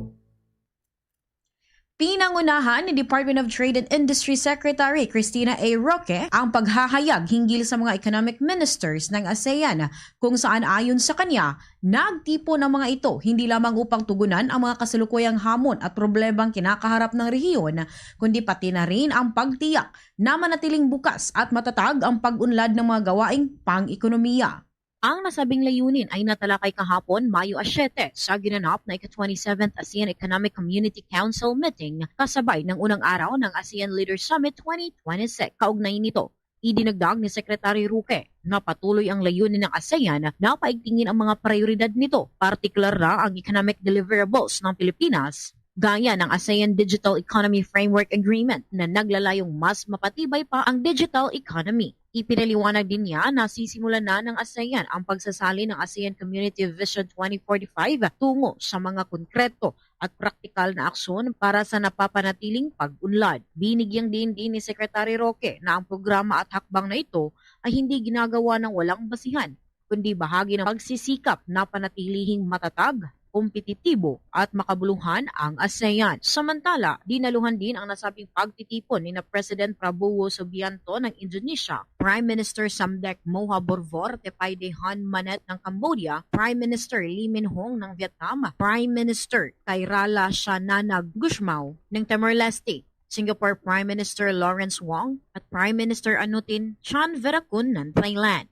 Pinangunahan ni Department of Trade and Industry Secretary Cristina A. Roque ang paghahayag hinggil sa mga economic ministers ng ASEAN, kung saan ayon sa kanya, nagtipon ang mga ito hindi lamang upang tugunan ang mga kasalukuyang hamon at problemang kinakaharap ng rehiyon, kundi pati na rin ang pagtiyak na manatiling bukas at matatag ang pag-unlad ng mga gawaing pang-ekonomiya. Ang nasabing layunin ay natalakay kahapon, Mayo a siyete, sa ginanap na ika-twenty-seventh ASEAN Economic Community Council meeting, kasabay ng unang araw ng ASEAN Leaders Summit twenty twenty-six. Kaugnay nito, idinagdag ni Secretary Roque na patuloy ang layunin ng ASEAN na paigtingin ang mga prioridad nito, partikular na ang economic deliverables ng Pilipinas, gaya ng ASEAN Digital Economy Framework Agreement na naglalayong mas mapatibay pa ang digital economy. Ipinaliwanag din niya na sisimulan na ng ASEAN ang pagsasalin ng ASEAN Community Vision twenty forty-five tungo sa mga konkreto at praktikal na aksyon para sa napapanatiling pag-unlad. Binigyang diin din ni Secretary Roque na ang programa at hakbang na ito ay hindi ginagawa ng walang basihan, kundi bahagi ng pagsisikap na panatilihing matatag, kompetitibo, at makabuluhan ang ASEAN. Samantala, dinaluhan din ang nasabing pagtitipon ni na President Prabowo Subianto ng Indonesia, Prime Minister Samdech Moha Borvor Tepai de Hun Manet ng Cambodia, Prime Minister Lee Min Hong ng Vietnam, Prime Minister Khairallah Shananag Gusmao ng Timor-Leste, Singapore Prime Minister Lawrence Wong, at Prime Minister Anutin Chan Virakun ng Thailand.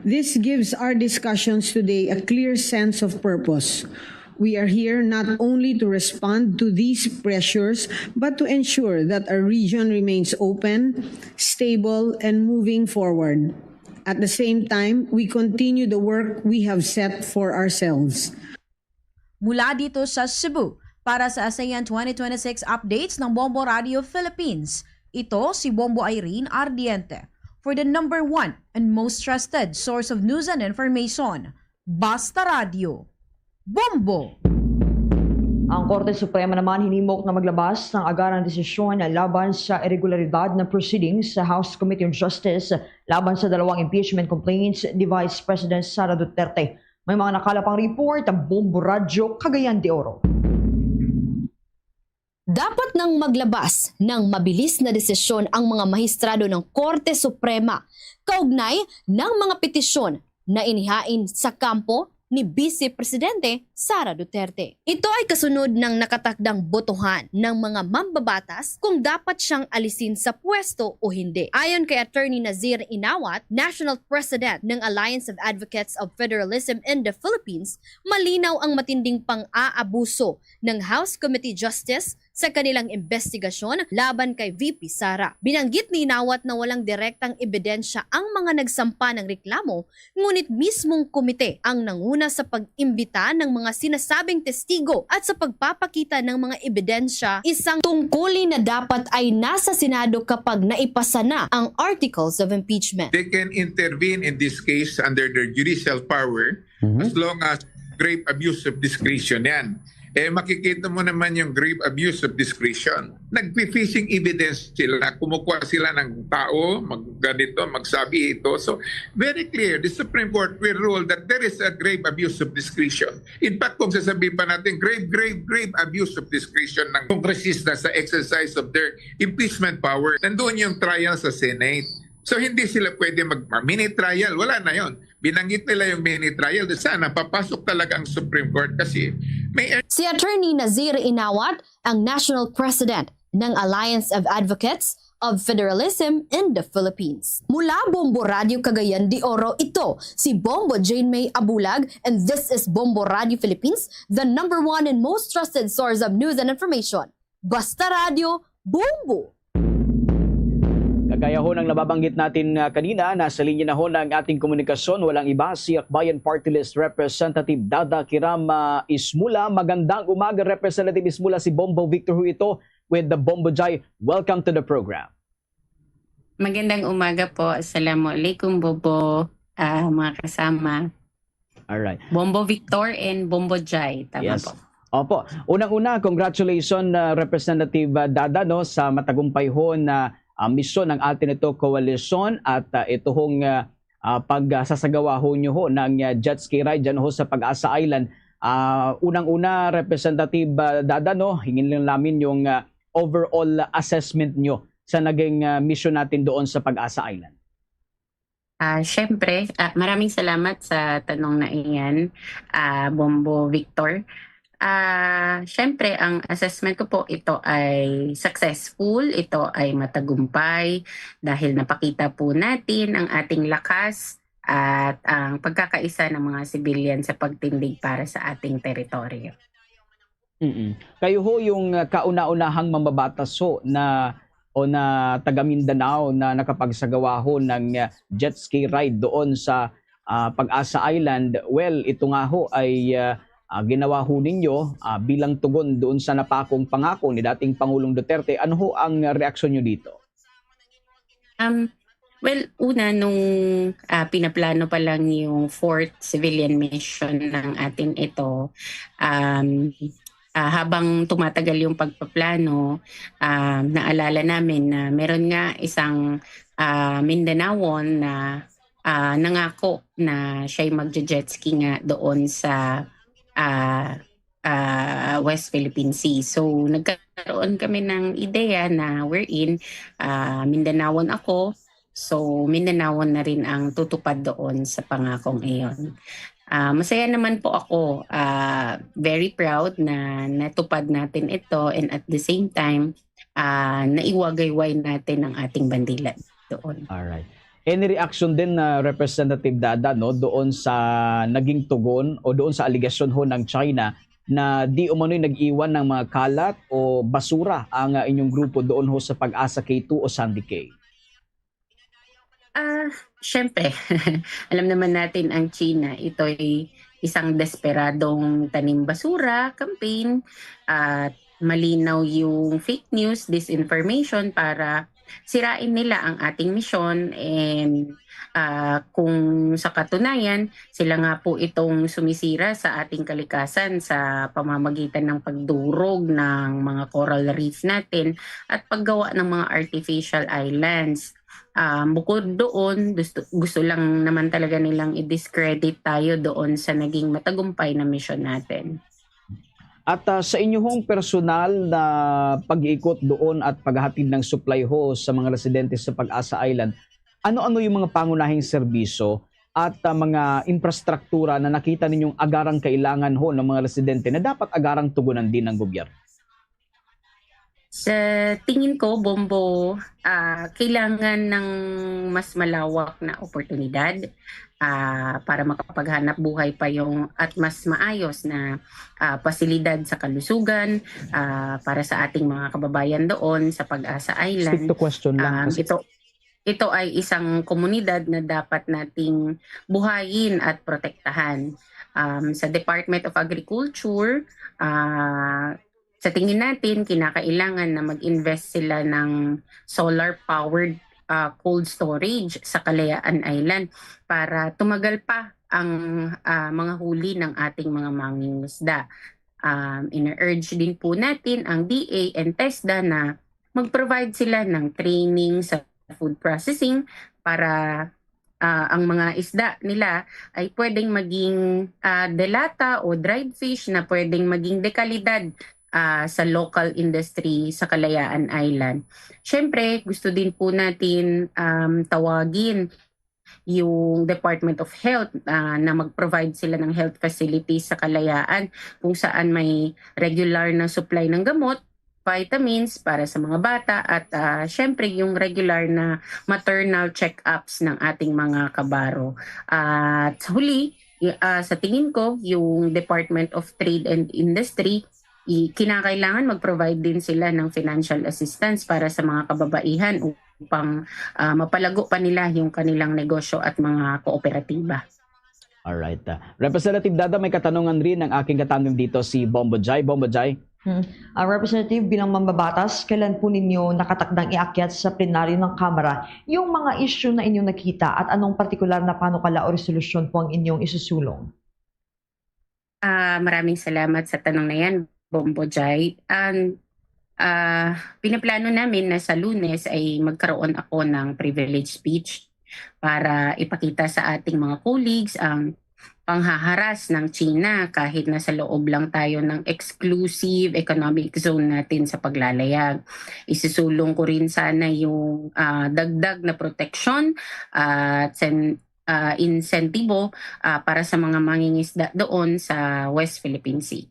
This gives our discussions today a clear sense of purpose. We are here not only to respond to these pressures, but to ensure that our region remains open, stable, and moving forward. At the same time, we continue the work we have set for ourselves. Mula dito sa Cebu, para sa ASEAN twenty twenty-six updates ng Bombo Radio Philippines, ito si Bombo Irene Ardiente for the number one and most trusted source of news and information, Basta Radio. Bombo! Ang Korte Suprema naman hinimok na maglabas ng agarang desisyon laban sa irregularidad na proceedings sa House Committee on Justice laban sa dalawang impeachment complaints ni Vice President Sara Duterte. May mga nakalapang report ang Bombo Radyo Cagayan de Oro. Dapat nang maglabas ng mabilis na desisyon ang mga mahistrado ng Korte Suprema kaugnay ng mga petisyon na inihain sa kampo ni Vice Presidente Sara Duterte. Ito ay kasunod ng nakatakdang botohan ng mga mambabatas kung dapat siyang alisin sa pwesto o hindi. Ayon kay Attorney Nazir Inawat, National President ng Alliance of Advocates of Federalism in the Philippines, malinaw ang matinding pang-aabuso ng House Committee Justice sa kanilang imbestigasyon laban kay V P Sara. Binanggit ni Inawat na walang direktang ebidensya ang mga nagsampa ng reklamo, ngunit mismong komite ang nanguna sa pag-imbita ng mga sinasabing testigo at sa pagpapakita ng mga ebidensya, isang tungkulin na dapat ay nasa Senado kapag naipasa na ang articles of impeachment. They can intervene in this case under their judicial power Mhm. as long as grave abuse of discretion yan. Eh, makikita mo naman yung grave abuse of discretion. Nagpi-fishing evidence sila, kumukuha sila ng tao, mag, ganito, magsabi ito. So, very clear, the Supreme Court will rule that there is a grave abuse of discretion. In fact, kung sasabihin pa natin, grave, grave, grave abuse of discretion ng kongresista sa exercise of their impeachment power. Nandun yung trial sa Senate. So, hindi sila pwede mag-, mini trial. Wala na yon. Binanggit nila yung mini trial. Sana papasok talaga ang Supreme Court kasi may... Si Attorney Nazir Inawat ang National President ng Alliance of Advocates of Federalism in the Philippines. Mula Bombo Radio Cagayan de Oro, ito si Bombo Jane May Abulag, and this is Bombo Radio Philippines, the number one and most trusted source of news and information. Basta Radio, Bombo! Kagaya ho ng nababanggit natin, ah, kanina, nasa linya na ho ng ating komunikasyon, walang iba, si Akbayan Party List Representative Dada Kirama Ismula. Magandang umaga, Representative Ismula. Si Bombo Victor ho ito with the Bombo Jai. Welcome to the program. Magandang umaga po. Assalamualaikum, Bobo, ah, mga kasama. Alright. Bombo Victor and Bombo Jai. Tama Yes. po. Opo. Unang-una, congratulations, uh, Representative, uh, Dada, no, sa matagumpay ho na, uh, misyon ng Alto Nito Coalition at, uh, ito hong, uh, uh, pagsasagawa ho nyo ho ng, uh, jet ski ride dyan ho sa Pag-asa Island. Uh, unang-una, Representative, uh, Dada, no, hingin lang namin yung, uh, overall assessment nyo sa naging, uh, mission natin doon sa Pag-asa Island. Ah, syempre, ah, maraming salamat sa tanong na iyan, ah, Bombo Victor. Ah, syempre, ang assessment ko po, ito ay successful, ito ay matagumpay dahil napakita po natin ang ating lakas at ang pagkakaisa ng mga civilian sa pagtindig para sa ating teritoryo. Mm. Kayo ho yung, uh, kauna-unahang mambabatas ho na, o na taga Mindanao na nakapagsagawa ho ng, uh, jet ski ride doon sa, uh, Pag-asa Island. Well, ito nga ho ay, uh, uh, ginawa ho ninyo, uh, bilang tugon doon sa napakong pangako ni dating Pangulong Duterte. Ano ho ang reaksyon nyo dito? Um, well, una, nung, ah, pinaplano pa lang yung fourth civilian mission ng atin ito, um, ah, habang tumatagal yung pagpaplano, ah, naalala namin na meron nga isang, ah, Mindanaoan na, ah, nangako na siya'y magje-jet ski nga doon sa, ah, ah, West Philippine Sea. So, nagkaroon kami ng ideya na wherein, ah, Mindanaoan ako, so Mindanaoan na rin ang tutupad doon sa pangakong iyon. Ah, masaya naman po ako, ah, very proud na natupad natin ito, and at the same time, ah, naiwagayway natin ang ating bandila doon. Alright. Any reaction din na Representative Dada, no, doon sa naging tugon o doon sa alegasyon ho ng China na di umano'y nag-iwan ng mga kalat o basura ang, ah, inyong grupo doon ho sa Pag-asa K two o Sandy Cay? Ah, syempre, alam naman natin ang China, ito'y isang desperadong tanim basura campaign at malinaw yung fake news, disinformation para sirain nila ang ating misyon, and, ah, kung sa katunayan, sila nga po itong sumisira sa ating kalikasan sa pamamagitan ng pagdurog ng mga coral reef natin at paggawa ng mga artificial islands. Ah, bukod doon, gusto, gusto lang naman talaga nilang i-discredit tayo doon sa naging matagumpay na misyon natin. At, ah, sa inyong personal na pag-iikot doon at paghatid ng supply ho sa mga residente sa Pag-asa Island, ano-ano yung mga pangunahing serbisyo at, ah, mga infrastruktura na nakita ninyong agarang kailangan ho ng mga residente na dapat agarang tugunan din ng gobyerno? Sa tingin ko, Bombo, ah, kailangan ng mas malawak na oportunidad, ah, para makapaghanap buhay pa yung, at mas maayos na, ah, pasilidad sa kalusugan, ah, para sa ating mga kababayan doon sa Pag-asa Island. Stick to question lang. Um, ito, ito ay isang komunidad na dapat nating buhayin at protektahan. Um, sa Department of Agriculture, ah, sa tingin natin, kinakailangan na mag-invest sila ng solar-powered, ah, cold storage sa Kalayaan Island para tumagal pa ang, ah, mga huli ng ating mga mangingisda. Um, ina-urge din po natin ang D A and TESDA na mag-provide sila ng training sa food processing para, ah, ang mga isda nila ay pwedeng maging, ah, de lata o dried fish na pwedeng maging dekalidad, ah, sa local industry sa Kalayaan Island. Siyempre, gusto din po natin, um, tawagin yung Department of Health, ah, na mag-provide sila ng health facilities sa Kalayaan kung saan may regular na supply ng gamot, vitamins para sa mga bata at, ah, syempre yung regular na maternal check-ups ng ating mga kabaro. At sa huli, y-, ah, sa tingin ko, yung Department of Trade and Industry, i-, kinakailangan mag-provide din sila ng financial assistance para sa mga kababaihan upang, ah, mapalago pa nila yung kanilang negosyo at mga kooperatiba. Alright. Ah, Representative Dada, may katanungan rin ang aking katanong dito, si Bombo Jai. Bombo Jai? Hmm. Ah, Representative, bilang mambabatas, kailan po ninyo nakatakdang iakyat sa plenaryo ng Kamara yung mga isyu na inyong nakita at anong partikular na panukala o resolusyon po ang inyong isusulong? Ah, maraming salamat sa tanong na yan, Bombo Jai. Ang, ah, pinaplano namin na sa Lunes ay magkaroon ako ng privilege speech para ipakita sa ating mga colleagues ang panghaharas ng China kahit nasa loob lang tayo ng exclusive economic zone natin sa paglalayag. Isusulong ko rin sana yung, ah, dagdag na proteksyon at sen-, ah, insentibo, ah, para sa mga mangingisda doon sa West Philippine Sea.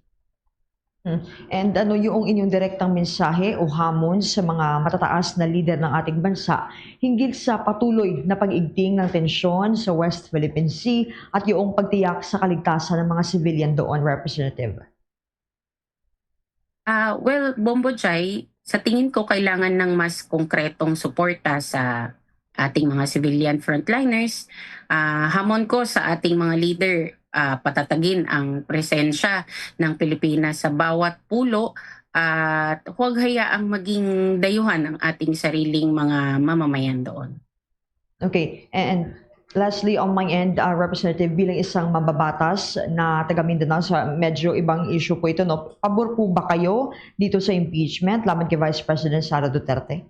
Hmm. And ano yung inyong direktang mensahe o hamon sa mga matataas na lider ng ating bansa hinggil sa patuloy na pag-igting ng tensyon sa West Philippine Sea at yung pagtiyak sa kaligtasan ng mga civilian doon, Representative? Ah, well, Bombo Jai, sa tingin ko kailangan ng mas konkretong suporta sa ating mga civilian frontliners. Ah, hamon ko sa ating mga leader, ah, patatagin ang presensya ng Pilipinas sa bawat pulo at huwag hayaang maging dayuhan ang ating sariling mga mamamayan doon. Okay, and lastly, on my end, uh, Representative, bilang isang mambabatas na taga Mindanao, sa medyo ibang issue po ito, no? Pabor po ba kayo dito sa impeachment laban kay Vice President Sara Duterte?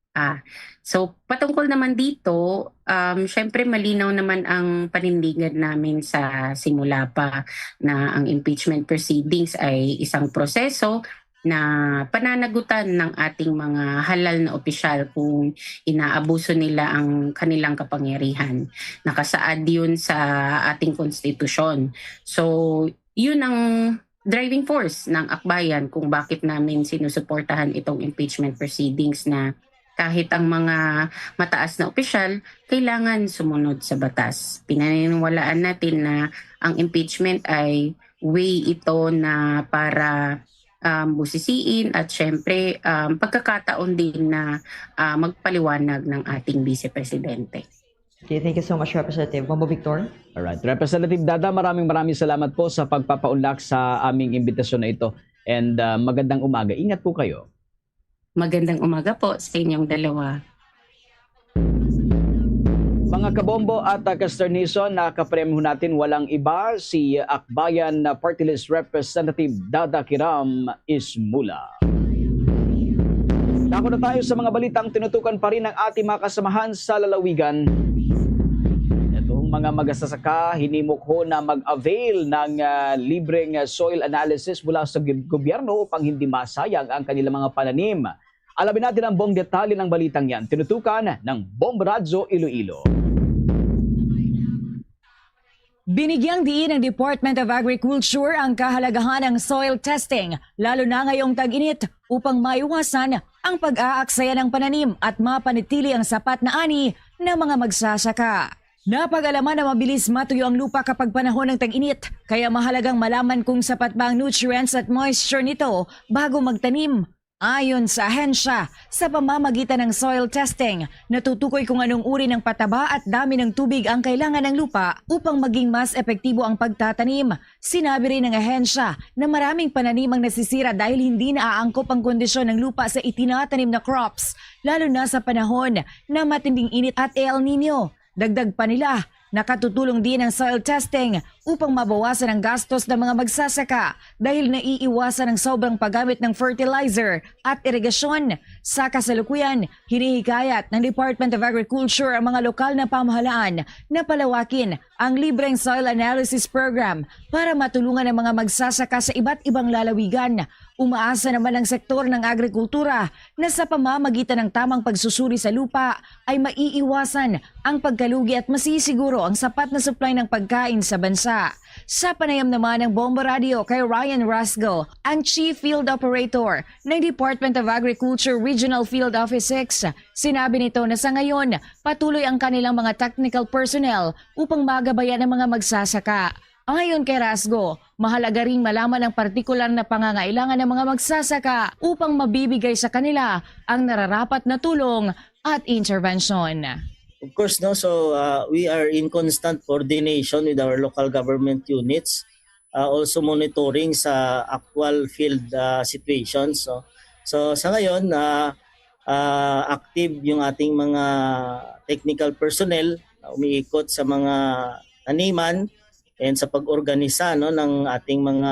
Ah, so patungkol naman dito, um, syempre malinaw naman ang panindigan namin sa simula pa na ang impeachment proceedings ay isang proseso na pananagutan ng ating mga halal na opisyal kung inaabuso nila ang kanilang kapangyarihan. Nakasaad yun sa ating konstitusyon. So, yun ang driving force ng Akbayan kung bakit namin sinusuportahan itong impeachment proceedings na kahit ang mga mataas na opisyal kailangan sumunod sa batas. Pinaniniwalaan natin na ang impeachment ay way ito na para, um, busisiin at syempre, um, pagkakataon din na, ah, magpaliwanag ng ating Vice Presidente. Okay, thank you so much, Representative. Bombo Victor? Alright. Representative Dada, maraming maraming salamat po sa pagpapaunlak sa aming imbitasyon na ito. And ah, magandang umaga. Ingat po kayo. Magandang umaga po sa inyong dalawa. Mga kabombo at uh, kasterniso, nakapremyo natin walang iba si Akbayan Party List Representative Dada Kiram Ismula. Dako na tayo sa mga balitang tinutukan pa rin ng ating mga kasamahan sa lalawigan. Itong mga magsasaka, hinimok ho na mag-avail ng ah, libreng ah, soil analysis mula sa gub- gobyerno upang hindi masayang ang kanilang mga pananim. Alamin natin ang buong detalye ng balitang yan, tinutukan ng Bomb Radyo Iloilo. Binigyang diin ng Department of Agriculture ang kahalagahan ng soil testing, lalo na ngayong tag-init, upang maiwasan ang pag-aaksaya ng pananim at mapanatili ang sapat na ani ng mga magsasaka. Napag-alaman na mabilis matuyo ang lupa kapag panahon ng tag-init, kaya mahalagang malaman kung sapat ba ang nutrients at moisture nito bago magtanim. Ayon sa ahensya, sa pamamagitan ng soil testing, natutukoy kung anong uri ng pataba at dami ng tubig ang kailangan ng lupa upang maging mas epektibo ang pagtatanim. Sinabi rin ng ahensya na maraming pananim ang nasisira dahil hindi naaangkop ang kondisyon ng lupa sa itinatanim na crops, lalo na sa panahon na matinding init at El Nino. Dagdag pa nila, Nakatutulong din ang soil testing upang mabawasan ang gastos ng mga magsasaka dahil naiiwasan ang sobrang paggamit ng fertilizer at irigasyon. Sa kasalukuyan, hinihikayat ng Department of Agriculture ang mga lokal na pamahalaan na palawakin ang libreng soil analysis program para matulungan ang mga magsasaka sa iba't ibang lalawigan. Umaasa naman ang sektor ng agrikultura na sa pamamagitan ng tamang pagsusuri sa lupa ay maiiwasan ang pagkalugi at masisiguro ang sapat na supply ng pagkain sa bansa. Sa panayam naman ng Bombo Radio kay Ryan Rasgo, ang Chief Field Operator ng Department of Agriculture Regional Field Office six, sinabi nito na sa ngayon, patuloy ang kanilang mga technical personnel upang magabayan ang mga magsasaka. Ayon kay Rasgo, mahalaga ring malaman ang partikular na pangangailangan ng mga magsasaka upang mabibigay sa kanila ang nararapat na tulong at intervensyon. Of course, no. So uh, we are in constant coordination with our local government units, uh, also monitoring sa actual field uh, situations. So, so sa ngayon, uh, uh, active yung ating mga technical personnel na umiikot sa mga taniman and sa pag-organisa, no, ng ating mga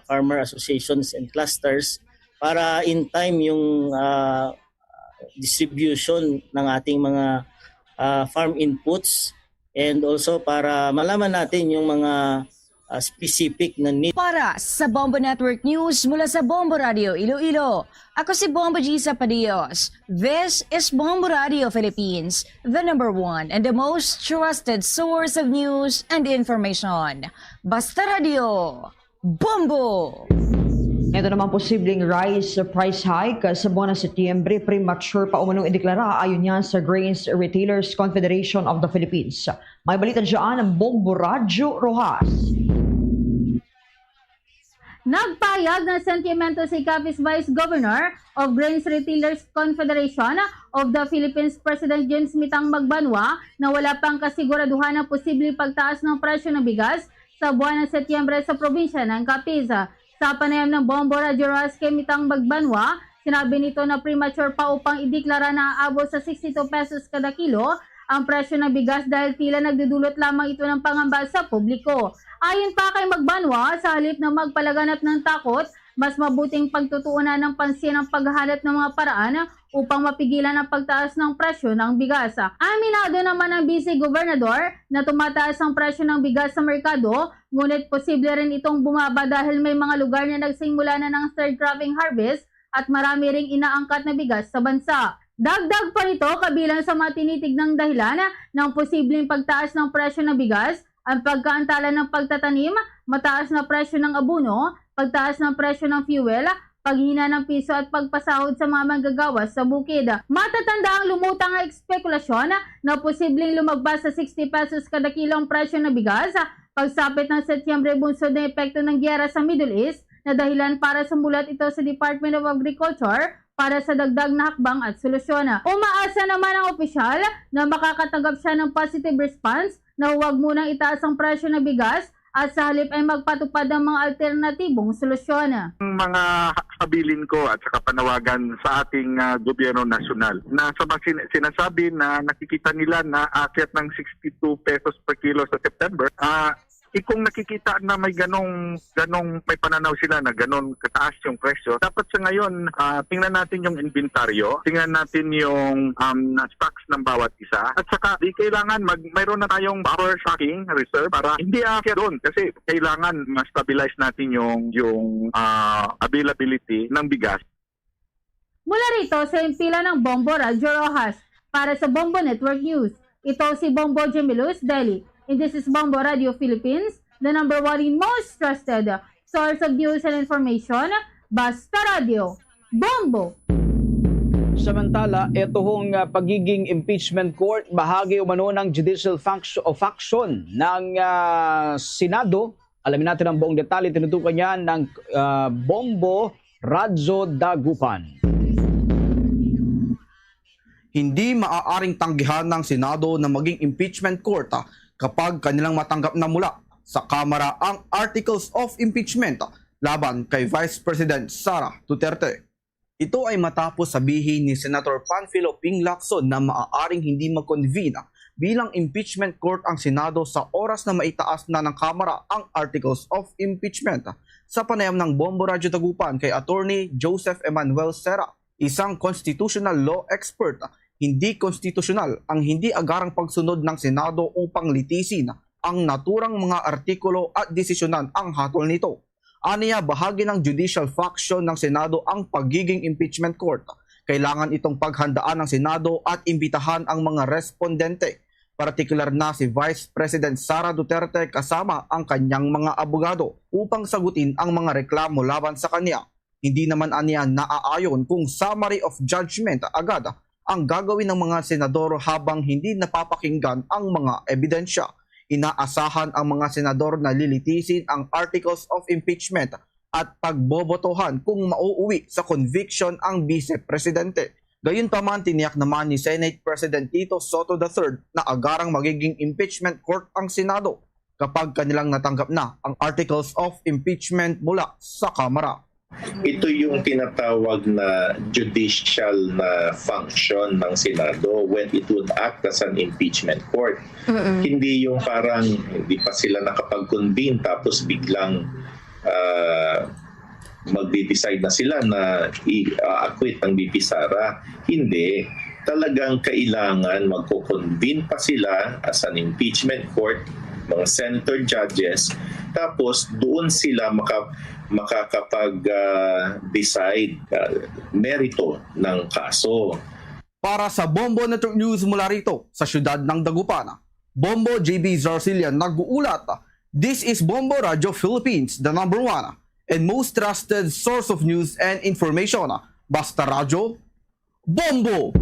farmer associations and clusters para in time yung uh, distribution ng ating mga uh, farm inputs and also para malaman natin yung mga uh, specific na need. Para sa Bombo Network News mula sa Bombo Radio Iloilo, ako si Bombo Gisa Padios. This is Bombo Radio Philippines, the number one and the most trusted source of news and information. Basta Radio, Bombo! Ito naman posibleng rice price hike sa buwan ng Setyembre, premature pa umanong ideklara ayon yan sa Grains Retailers Confederation of the Philippines. May balita dyan ang Bombo Radyo Rojas. Nagpahayag ng sentimento si Capiz Vice Governor of Grains Retailers Confederation of the Philippines President James Mitang Magbanwa na wala pang kasiguraduhan ang posibleng pagtaas ng presyo ng bigas sa buwan ng Setyembre sa probinsya ng Capiz. Sa panayam ng Bombo Radyo Rojas kay Mitang Magbanwa, sinabi nito na premature pa upang ideklara na aabot sa sixty-two pesos kada kilo ang presyo ng bigas dahil tila nagdudulot lamang ito ng pangamba sa publiko. Ayon pa kay Magbanwa, sa halip na magpalaganap ng takot, mas mabuting pagtutuunan ng pansin ang paghahanap ng mga paraan upang mapigilan ang pagtaas ng presyo ng bigas. Aminado naman ang Vice Gobernador na tumataas ang presyo ng bigas sa merkado, ngunit posible rin itong bumaba dahil may mga lugar na nagsimula na ng third cropping harvest at marami ring inaangkat na bigas sa bansa. Dagdag pa nito, kabilang sa mga tinitignang dahilan ng posibleng pagtaas ng presyo ng bigas, ang pagkaantala ng pagtatanim, mataas na presyo ng abono, pagtaas ng presyo ng fuel, paghina ng piso at pagpasahod sa mga manggagawa sa bukid. Matatanda ang lumutang nga espekulasyon na posibleng lumagpas sa sixty pesos kada kilo ang presyo ng bigas pagsapit ng Setyembre bunsod ng epekto ng giyera sa Middle East na dahilan para sumulat ito sa Department of Agriculture para sa dagdag na hakbang at solusyon. Umaasa naman ang opisyal na makakatanggap siya ng positive response na huwag munang itaas ang presyo ng bigas at sa halip ay magpatupad ng mga alternatibong solusyon. Ang mga habilin ko at saka panawagan sa ating uh, gobyerno nasyonal na sa mga sin- sinasabi na nakikita nila na akyat ng sixty-two pesos per kilo sa September, uh, eh, kung nakikita na may ganong, ganong may pananaw sila na ganon kataas yung presyo, dapat sa ngayon, uh, tingnan natin yung inventaryo, tingnan natin yung um, stocks ng bawat isa. At saka, di kailangan mag, mayroon na tayong buffer stocking reserve para hindi aakyat doon kasi kailangan ma-stabilize natin yung, yung uh, availability ng bigas. Mula rito sa impila ng Bombo Radyo Rojas, para sa Bombo Network News, ito si Bombo Jimmy Luz Deli. And this is Bombo Radio Philippines, the number one and most trusted source of news and information. Basta Radio, Bombo! Samantala, ito hong uh, pagiging impeachment court, bahagi umano ng judicial faction, o faction ng uh, Senado. Alamin natin ang buong detalye, tinutukan niya ng uh, Bombo Radyo Dagupan. Hindi maaaring tanggihan ng Senado na maging impeachment court kapag kanilang matanggap na mula sa Kamara ang Articles of Impeachment laban kay Vice President Sara Duterte. Ito ay matapos sabihin ni Senator Panfilo Ping Lacson na maaaring hindi mag-convene bilang impeachment court ang Senado sa oras na maitaas na ng Kamara ang articles of impeachment. Sa panayam ng Bombo Radyo Dagupan kay Attorney Joseph Emmanuel Serra, isang constitutional law expert, hindi konstitusyonal ang hindi agarang pagsunod ng Senado upang litisin ang naturang mga artikulo at desisyonan ang hatol nito. Aniya, bahagi ng judicial function ng Senado ang pagiging impeachment court. Kailangan itong paghandaan ng Senado at imbitahan ang mga respondente, partikular na si Vice President Sara Duterte kasama ang kanyang mga abogado, upang sagutin ang mga reklamo laban sa kanya. Hindi naman aniya naaayon kung summary of judgment agad ang gagawin ng mga senador habang hindi napapakinggan ang mga ebidensya. Inaasahan ang mga senador na lilitisin ang articles of impeachment at pagbobotohan kung mauuwi sa conviction ang Vice Presidente. Gayunpaman, tiniyak naman ni Senate President Tito Soto the third na agarang magiging impeachment court ang Senado kapag kanilang natanggap na ang articles of impeachment mula sa Kamara. Ito yung tinatawag na judicial na function ng Senado when it would act as an impeachment court. Hindi yung parang hindi pa sila nakapag-convene tapos biglang ah, magde-decide na sila na i-acquit ang V P Sara. Hindi. Talagang kailangan magko-convene pa sila as an impeachment court, mga senator judges, tapos doon sila maka, makakapag-decide ah, merito ng kaso. Para sa Bombo Network News mula rito sa siyudad ng Dagupan, Bombo J B Zarcillian nag-uulat. This is Bombo Radyo Philippines, the number one and most trusted source of news and information. Basta Radyo, Bombo!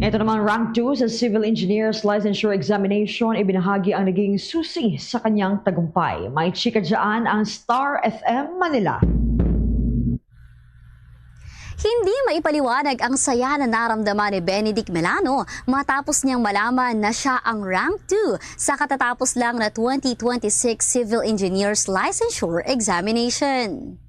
Ito naman, Rank two sa Civil Engineers Licensure Examination, ibinahagi ang naging susi sa kanyang tagumpay. May chika dyan ang Star F M Manila. Hindi maipaliwanag ang saya na naramdaman ni Benedict Melano matapos niyang malaman na siya ang rank two sa katatapos lang na twenty twenty-six Civil Engineers Licensure Examination.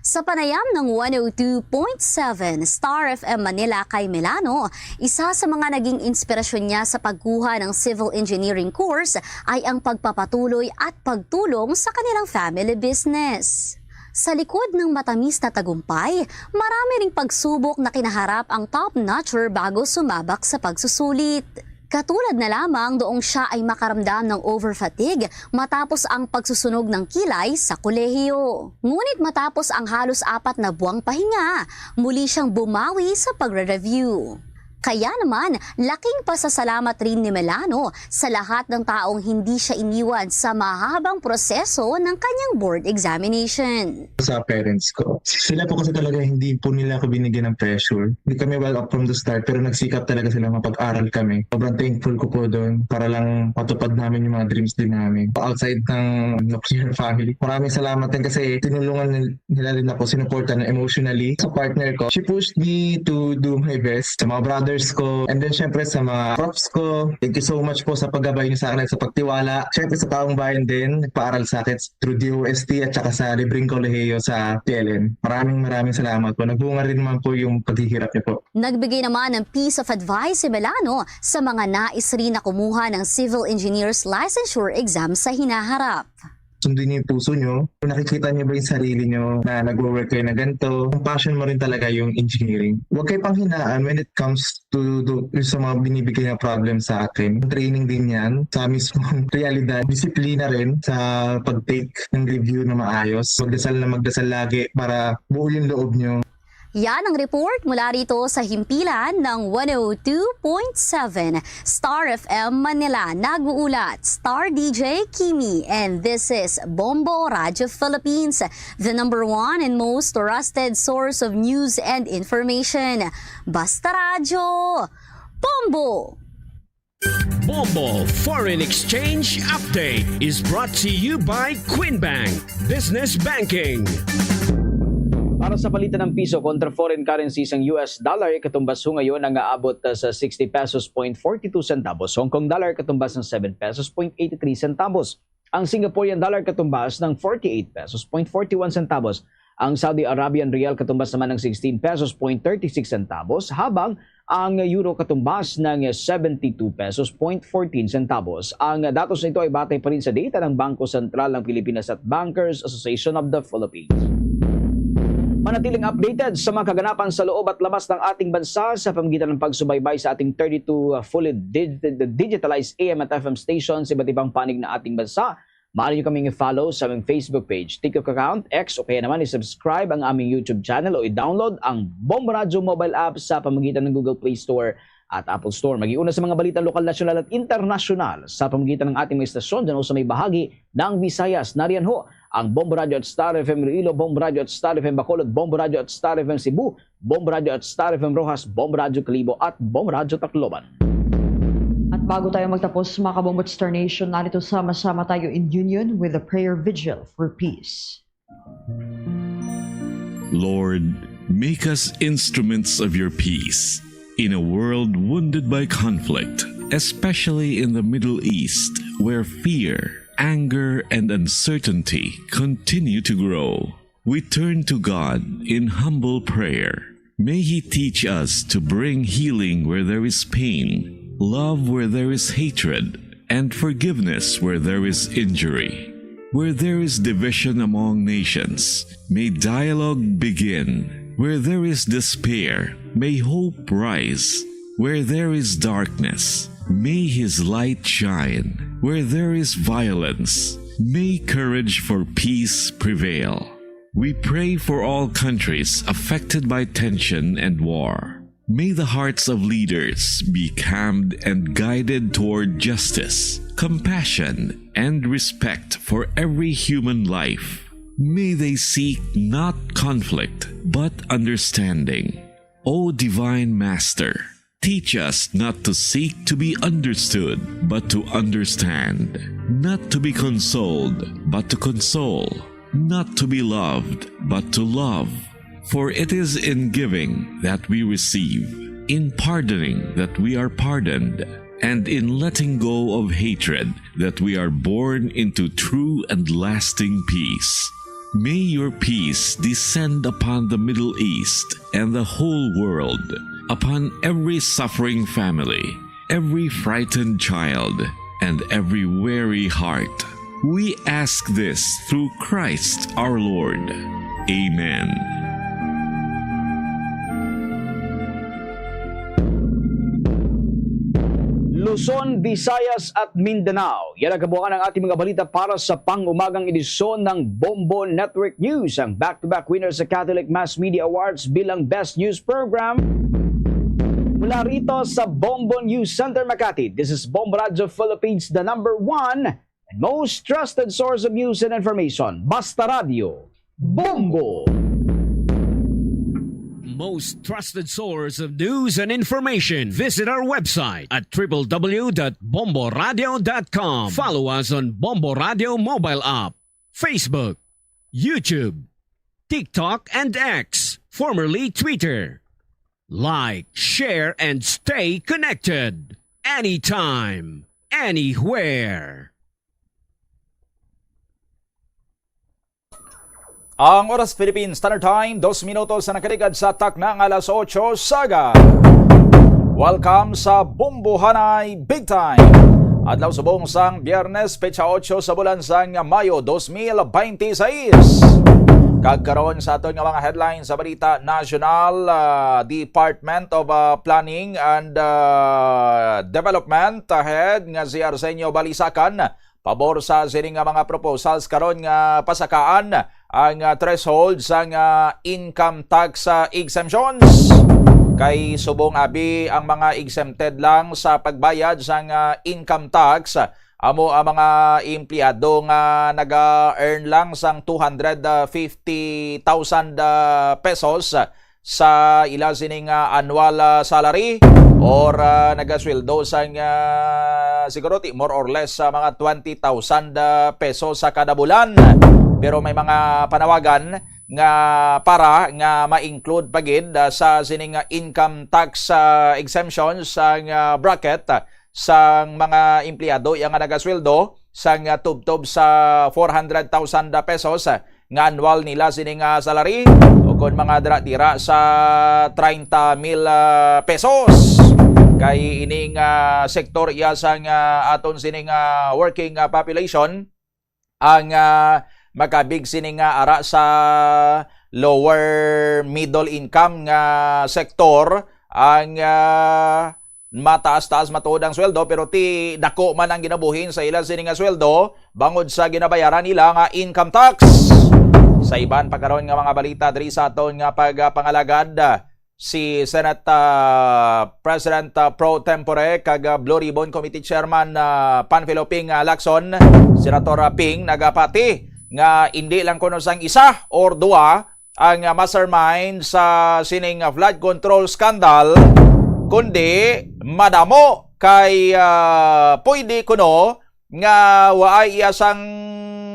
Sa panayam ng one oh two point seven Star F M Manila kay Melano, isa sa mga naging inspirasyon niya sa pagkuha ng civil engineering course ay ang pagpapatuloy at pagtulong sa kanilang family business. Sa likod ng matamis na tagumpay, marami ring pagsubok na kinaharap ang top notcher bago sumabak sa pagsusulit. Katulad na lamang noong siya ay makaramdam ng overfatigue matapos ang pagsusunog ng kilay sa kolehiyo. Ngunit matapos ang halos apat na buwang pahinga, muli siyang bumawi sa pagre-review. Kaya naman, laking pasasalamat rin ni Melano sa lahat ng taong hindi siya iniwan sa mahabang proseso ng kanyang board examination. Sa parents ko. Sila po kasi talaga hindi po nila ako binigyan ng pressure. Hindi kami well off from the start pero nagsikap talaga sila mapag-aral kami. Sobrang thankful ko po doon para lang matupad namin yung mga dreams din namin. Outside ng nuclear family. Maraming salamat din kasi tinulungan nila rin ako, sinuporta na emotionally. Sa partner ko, she pushed me to do my best. Sa mga brothers ko, and then syempre sa mga profs ko, thank you so much po sa paggabay niyo sa akin at sa pagtiwala. Syempre sa taong bayan din, nagpaaral sa akin through D O S T at saka sa libreng kolehiyo sa P L N. Maraming maraming salamat po. Nagbunga rin naman po yung paghihirap niyo po. Nagbigay naman ng piece of advice si Melano sa mga nais rin na kumuha ng Civil Engineers Licensure Exam sa hinaharap. Sundin niyo yung puso niyo. Kung nakikita niyo ba yung sarili niyo na nagwo-work kayo na ganito, ang passion mo rin talaga yung engineering. Huwag kayo panghinaan when it comes to do, sa mga binibigay na problem sa akin. Training din yan sa mismong realidad. Disiplina rin sa pag-take ng review na maayos. Magdasal na magdasal lagi para buo yung loob niyo. Yan ang report mula rito sa himpilan ng one oh two point seven Star F M Manila. Nag-uulat, Star D J Kimi, and this is Bombo Radyo Philippines, the number one and most trusted source of news and information. Basta Radyo, Bombo! Bombo Foreign Exchange Update is brought to you by Queen Bank Business Banking. Para sa palitan ng piso kontra foreign currencies, ang U S dollar katumbas ho ngayon ang aabot sa sixty pesos point forty two centavos, Hong Kong dollar katumbas ng seven pesos point eighty three centavos, ang Singaporean dollar katumbas ng forty eight pesos point forty one centavos, ang Saudi Arabian riyal katumbas naman ng sixteen pesos point thirty six centavos, habang Ang euro katumbas ng seventy two pesos point fourteen centavos. Ang datos na ito ay batay pa rin sa data ng Bangko Sentral ng Pilipinas at Bankers Association of the Philippines. Manatiling updated sa mga kaganapan sa loob at labas ng ating bansa sa pamamagitan ng pagsubaybay sa ating thirty-two fully dig-, digitalized A M at F M stations sa iba't ibang panig ng ating bansa. Maaari niyo kaming i-follow sa aming Facebook page, TikTok account, X, o kaya naman i-subscribe ang aming YouTube channel o i-download ang Bombo Radio mobile app sa pamamagitan ng Google Play Store at Apple Store. Mag-iuna sa mga balitang lokal, nasyonal at internasyonal sa pamamagitan ng ating mga istasyon dyan ho sa may bahagi ng Visayas. Nariyan ho ang Bombo Radio at Star F M Iloilo, Bombo Radio at Star F M Bacolod, Bombo Radio at Star F M Cebu, Bombo Radio at Star F M Roxas, Bombo Radio Kalibo at Bombo Radio Tacloban. At bago tayo magtapos, mga Kabombo at Star Nation, narito sama-sama tayo in union with the prayer vigil for peace. Lord, make us instruments of your peace in a world wounded by conflict, especially in the Middle East, where fear, anger, and uncertainty continue to grow. We turn to God in humble prayer. May He teach us to bring healing where there is pain, love where there is hatred, and forgiveness where there is injury. Where there is division among nations, may dialogue begin. Where there is despair, may hope rise. Where there is darkness, may His light shine. Where there is violence, may courage for peace prevail. We pray for all countries affected by tension and war. May the hearts of leaders be calmed and guided toward justice, compassion, and respect for every human life. May they seek not conflict, but understanding. O Divine Master, teach us not to seek to be understood, but to understand, not to be consoled, but to console, not to be loved, but to love. For it is in giving that we receive, in pardoning that we are pardoned, and in letting go of hatred that we are born into true and lasting peace. May your peace descend upon the Middle East and the whole world, upon every suffering family, every frightened child, and every weary heart. We ask this through Christ our Lord. Amen. Luzon, Visayas at Mindanao. Yan ang kabuuan ng ating mga balita para sa pang-umagang edisyon ng Bombo Network News, ang back-to-back winner sa Catholic Mass Media Awards bilang Best News Program. Mula rito sa Bombo News Center, Makati, this is Bombo Radio Philippines, the number one and most trusted source of news and information. Basta Radio, Bombo! Most trusted source of news and information. Visit our website at triple w dot bomboradio dot com. Follow us on Bombo Radio mobile app, Facebook, YouTube, TikTok, and X, formerly Twitter. Like, share, and stay connected. Anytime, anywhere. Ang oras, Philippine Standard Time, dos minutos na nakaligad sa takna nga alas otso sa aga. Welcome sa Bumbuhanay Big Time. Adlaw subong sang Biyernes, petsa otso sa bulan sang Mayo dos mil bente seis. Kag karon sa aton nga mga headlines sa balita nasyonal, ah, Department of, ah, Planning and, ah, Development Head nga si Arsenio Balisacan pabor sa sini nga mga proposals karon nga pasakaan ang, ah, threshold sang, ah, income tax, ah, exemptions. Kay subong abi ang mga exempted lang sa pagbayad sang, ah, income tax, amo ang mga empleyado nga naga-earn lang sang two hundred fifty thousand, ah, pesos sa ila sining, ah, annual, ah, salary or, ah, nagasweldo sang, ah, siguro ti more or less sa mga twenty thousand, ah, pesos sa kada bulan. Pero may mga panawagan nga para nga ma-include pa gid, ah, sa sining, ah, income tax, ah, exemption sang, ah, bracket, ah, sang mga empleyado iya nga nagasweldo sang, ah, tubtob sa four hundred thousand pesos, ah, nga annual nila sini nga salary, o kon mga dira-dira sa treinta mil, ah, pesos. Kay ining, ah, sektor iya sang, ah, aton sining, ah, working, ah, population ang, ah, makabig sini nga ara sa lower middle income nga sektor ang, ah, mataas-taas matuod ang sweldo, pero ti dako man ang ginabuhin sa ila sini nga sweldo bangod sa ginabayaran nila nga income tax. Sa iban pa karon nga mga balita diri sa aton nga pagpangalagad, si Senate, ah, President, ah, pro tempore kag, ah, Blue Ribbon Committee Chairman, ah, Panfilo Ping, ah, Lacson, Senator, ah, Ping, nagapati nga indi lang kuno sang isa or duwa ang, ah, mastermind sa sining, ah, flood control scandal, kundi madamo kay, ah, pwede kuno nga waay iya sang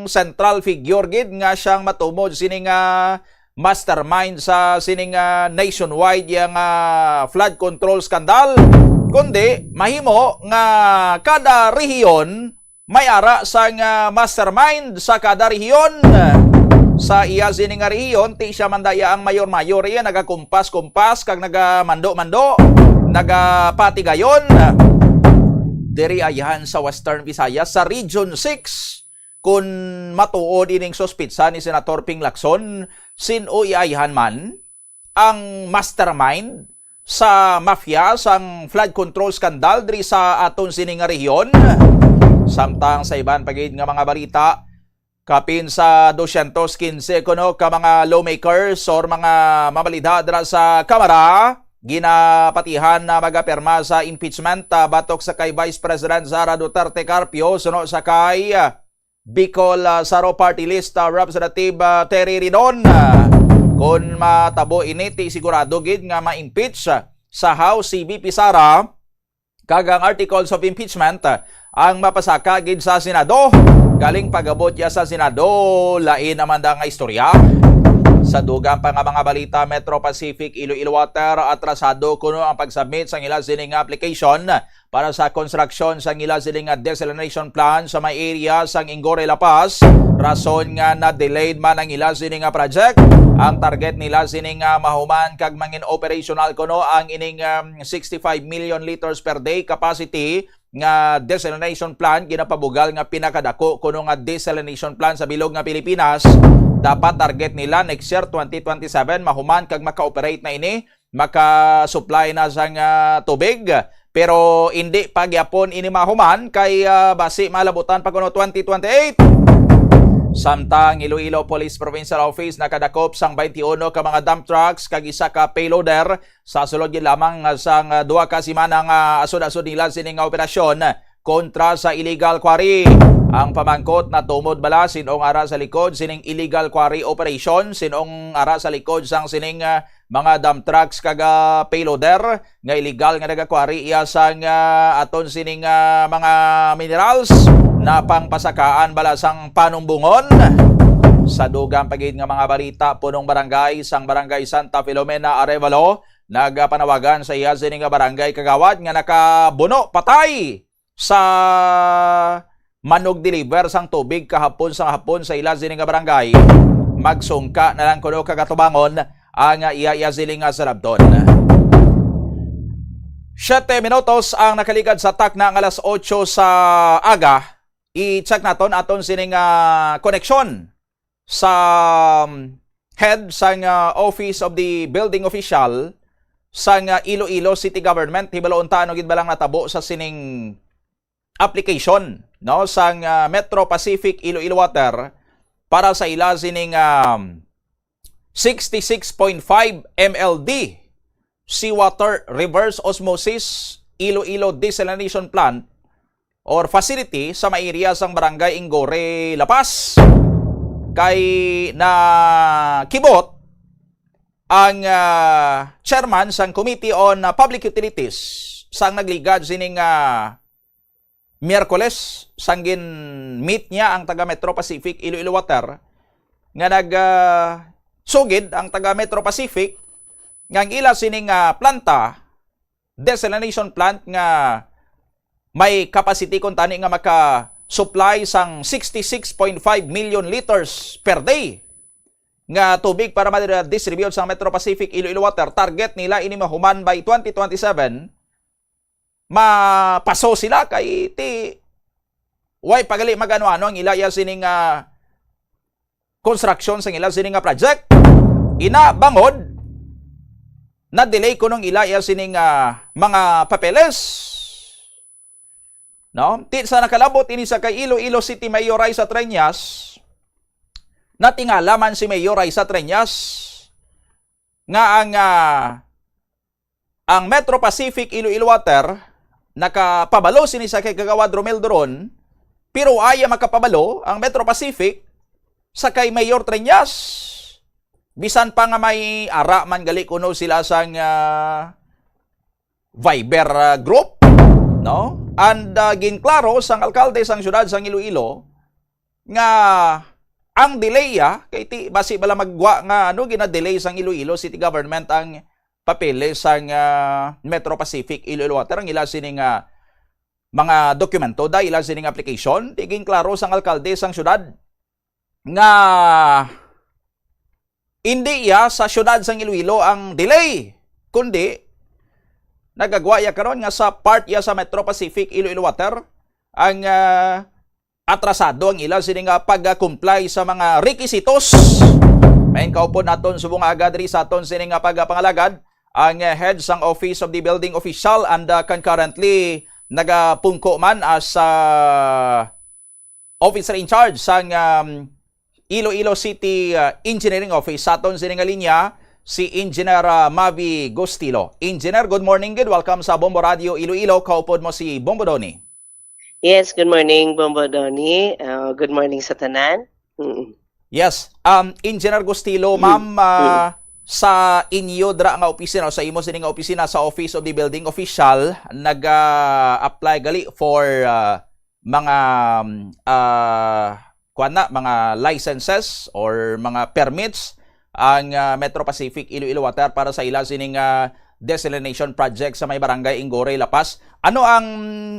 central figure gid nga siyang matumod sini nga mastermind sa sini nga nationwide iya nga flood control scandal, kundi mahimo nga kada rehiyon may ara sang, ah, mastermind sa kada rehiyon. Sa iya sini nga rehiyon, ti siya man daya ang mayor-mayor iya nagakumpas-kumpas kag nagamando-mando, nagapatigayon. Diri ayhan sa Western Visayas, sa Region six, kun matuod ining suspitsa ni Senator Ping Lacson, sin-o iayhan man ang mastermind sa mafia sang flood control scandal diri sa aton sini nga rehiyon? Samtang sa iban pa gid nga mga balita, kapin sa dosyentos kinse kuno ka mga lawmakers or mga mamalidha dira sa Kamara ginapatihan na magapirma sa impeachment, ah, batok sa kay Vice President Sara Duterte Carpio suno sa kay, ah, Bicol, ah, Saro Party List, ah, Representative, ah, Terry Ridon. Ah, kon matabo ini, ti sigurado gid nga ma-impeach, ah, sa House si V P Sara, kag ang articles of impeachment, ah, ang mapasaka gid sa Senado. Galing pag-abot ya sa Senado, lain naman da nga istorya. Sa dugang pa nga mga balita, Metro Pacific Iloilo Water, atrasado kuno ang pag-submit sang ila sini nga application para sa konstruksyon sang ila sini nga desalination plant sa may area sang Ingore, La Paz. Rason nga na-delayed man ang ila sini nga project. Ang target nila sini nga mahuman kag mangin operational kuno ang ining, um, sixty-five million liters per day capacity nga desalination plant, ginapabugal nga pinakadako kuno nga desalination plant sa bilog nga Pilipinas. Dapat target nila next year, twenty twenty-seven, mahuman kag maka-operate na ini, maka-supply na sang, ah, tubig, pero indi pa gyapon ini mahuman kay, ah, basi malabutan pa kuno twenty twenty-eight. Samtang Iloilo Police Provincial Office nakadakop sang twenty-one ka mga dump trucks kag isa ka payloader sa sulod gid lamang sang, ah, duha ka semana nga asod-asod nila sini nga operasyon kontra sa illegal quarry. Ang pamangkot, natumod bala sin-ong ara sa likod sining illegal quarry operation, sin-ong ara sa likod sang sining, ah, mga dump trucks kag, ah, payloader nga illegal nga nagakwari iya sang, ah, aton sining, ah, mga minerals na pangpasakaan bala sang panumbongon. Sa dugang pa gid nga mga balita, punong barangay sang Barangay Santa Filomena Arevalo nagapanawagan sa iya sini nga barangay kagawad nga nakabuno patay sa manug-deliver sang tubig kahapon sa hapon sa ila sini nga barangay. Magsungka na lang kuno kagatubangon ang iya-iya sini nga salabton. Siyete minutos ang nakaligad sa takna nga alas otso sa aga. I-check naton aton sini nga koneksyon sa, um, head sang, uh, Office of the Building Official sang, uh, Iloilo City Government. Hibalo unta ano gid ba lang natabo sa sining application, no, sang, uh, Metro Pacific Iloilo Water para sa ila sining, um, sixty-six point five M L D seawater reverse osmosis Iloilo Desalination Plant or facility sa may area sang Barangay Ingore, La Paz. Kay nakibot ang, ah, chairman sang Committee on, ah, Public Utilities sang nagligad sining, ah, Miyerkules, sang gin-meet niya ang taga Metro Pacific Iloilo Water nga nag, ah, sugid ang taga Metro Pacific nga ang ila sining, ah, planta, desalination plant nga may capacity kuntani nga maka-supply sang sixty-six point five million liters per day. nga tubig para ma-distribute sa Metro Pacific Iloilo Water, target nila ini mahuman by twenty twenty-seven, mapaso sila kay ti way pa gali mag-ano-ano ang ila iya sining, ah, construction sang ila sining nga project. Ina bangod na-delay kuno ang ila iya sining, ah, mga papeles. No? Ti sa nakalabot ini sa kay Iloilo City Mayor Raisa Treñas, natingala man si Mayor Raisa Treñas nga ang, ah, ang Metro Pacific Iloilo Water nakapabalo sini sa kay Kagawad Romel Doron, pero ayaw makapabalo ang Metro Pacific sa kay Mayor Treñas. Bisan pa nga may ara man gali kuno sila sang, ah, Viber, ah, group, no? And, ah, ginklaro sang alkalde sang siyudad sang Iloilo nga ang delay, ah, kay ti, basi bala magwa nga, ano, gina-delay sang Iloilo City Government ang papeles sang, ah, Metro Pacific Iloilo Water, ang ila sining, ah, mga dokumento, da ila sining application, ti ginklaro sang alkalde sang siyudad nga indi iya sa siyudad sang Iloilo ang delay, kundi nagagwa iya karon nga sa part iya sa Metro Pacific Iloilo Water ang, ah, atrasado ang ila sini nga pag-comply sa mga rekisitos. May kaupod naton subong aga diri sa aton sini nga pagpangalagad ang, ah, head sang Office of the Building Official and, ah, concurrently nagapungko man as, ah, officer in charge sang, um, Iloilo City, uh, Engineering Office. Sa aton sini nga linya, si Engineer, uh, Mavi Gustilo. Engineer, good morning, good. Welcome sa Bombo Radio Iloilo. Kaupod mo si Bombo Donny. Yes, good morning, Bombo Donny. Uh, good morning sa tanan. Mm. Yes, um, Engineer Gustilo, Mm. ma'am, uh, Mm. sa inyo dra nga opisina o sa imo sini nga opisina sa Office of the Building Official, nag-apply gali for, uh, mga, um, uh, kuwan na, mga licenses or mga permits ang, uh, Metro Pacific Iloilo Water para sa ila sining, uh, desalination project sa may barangay Ingoray, La Paz. Ano ang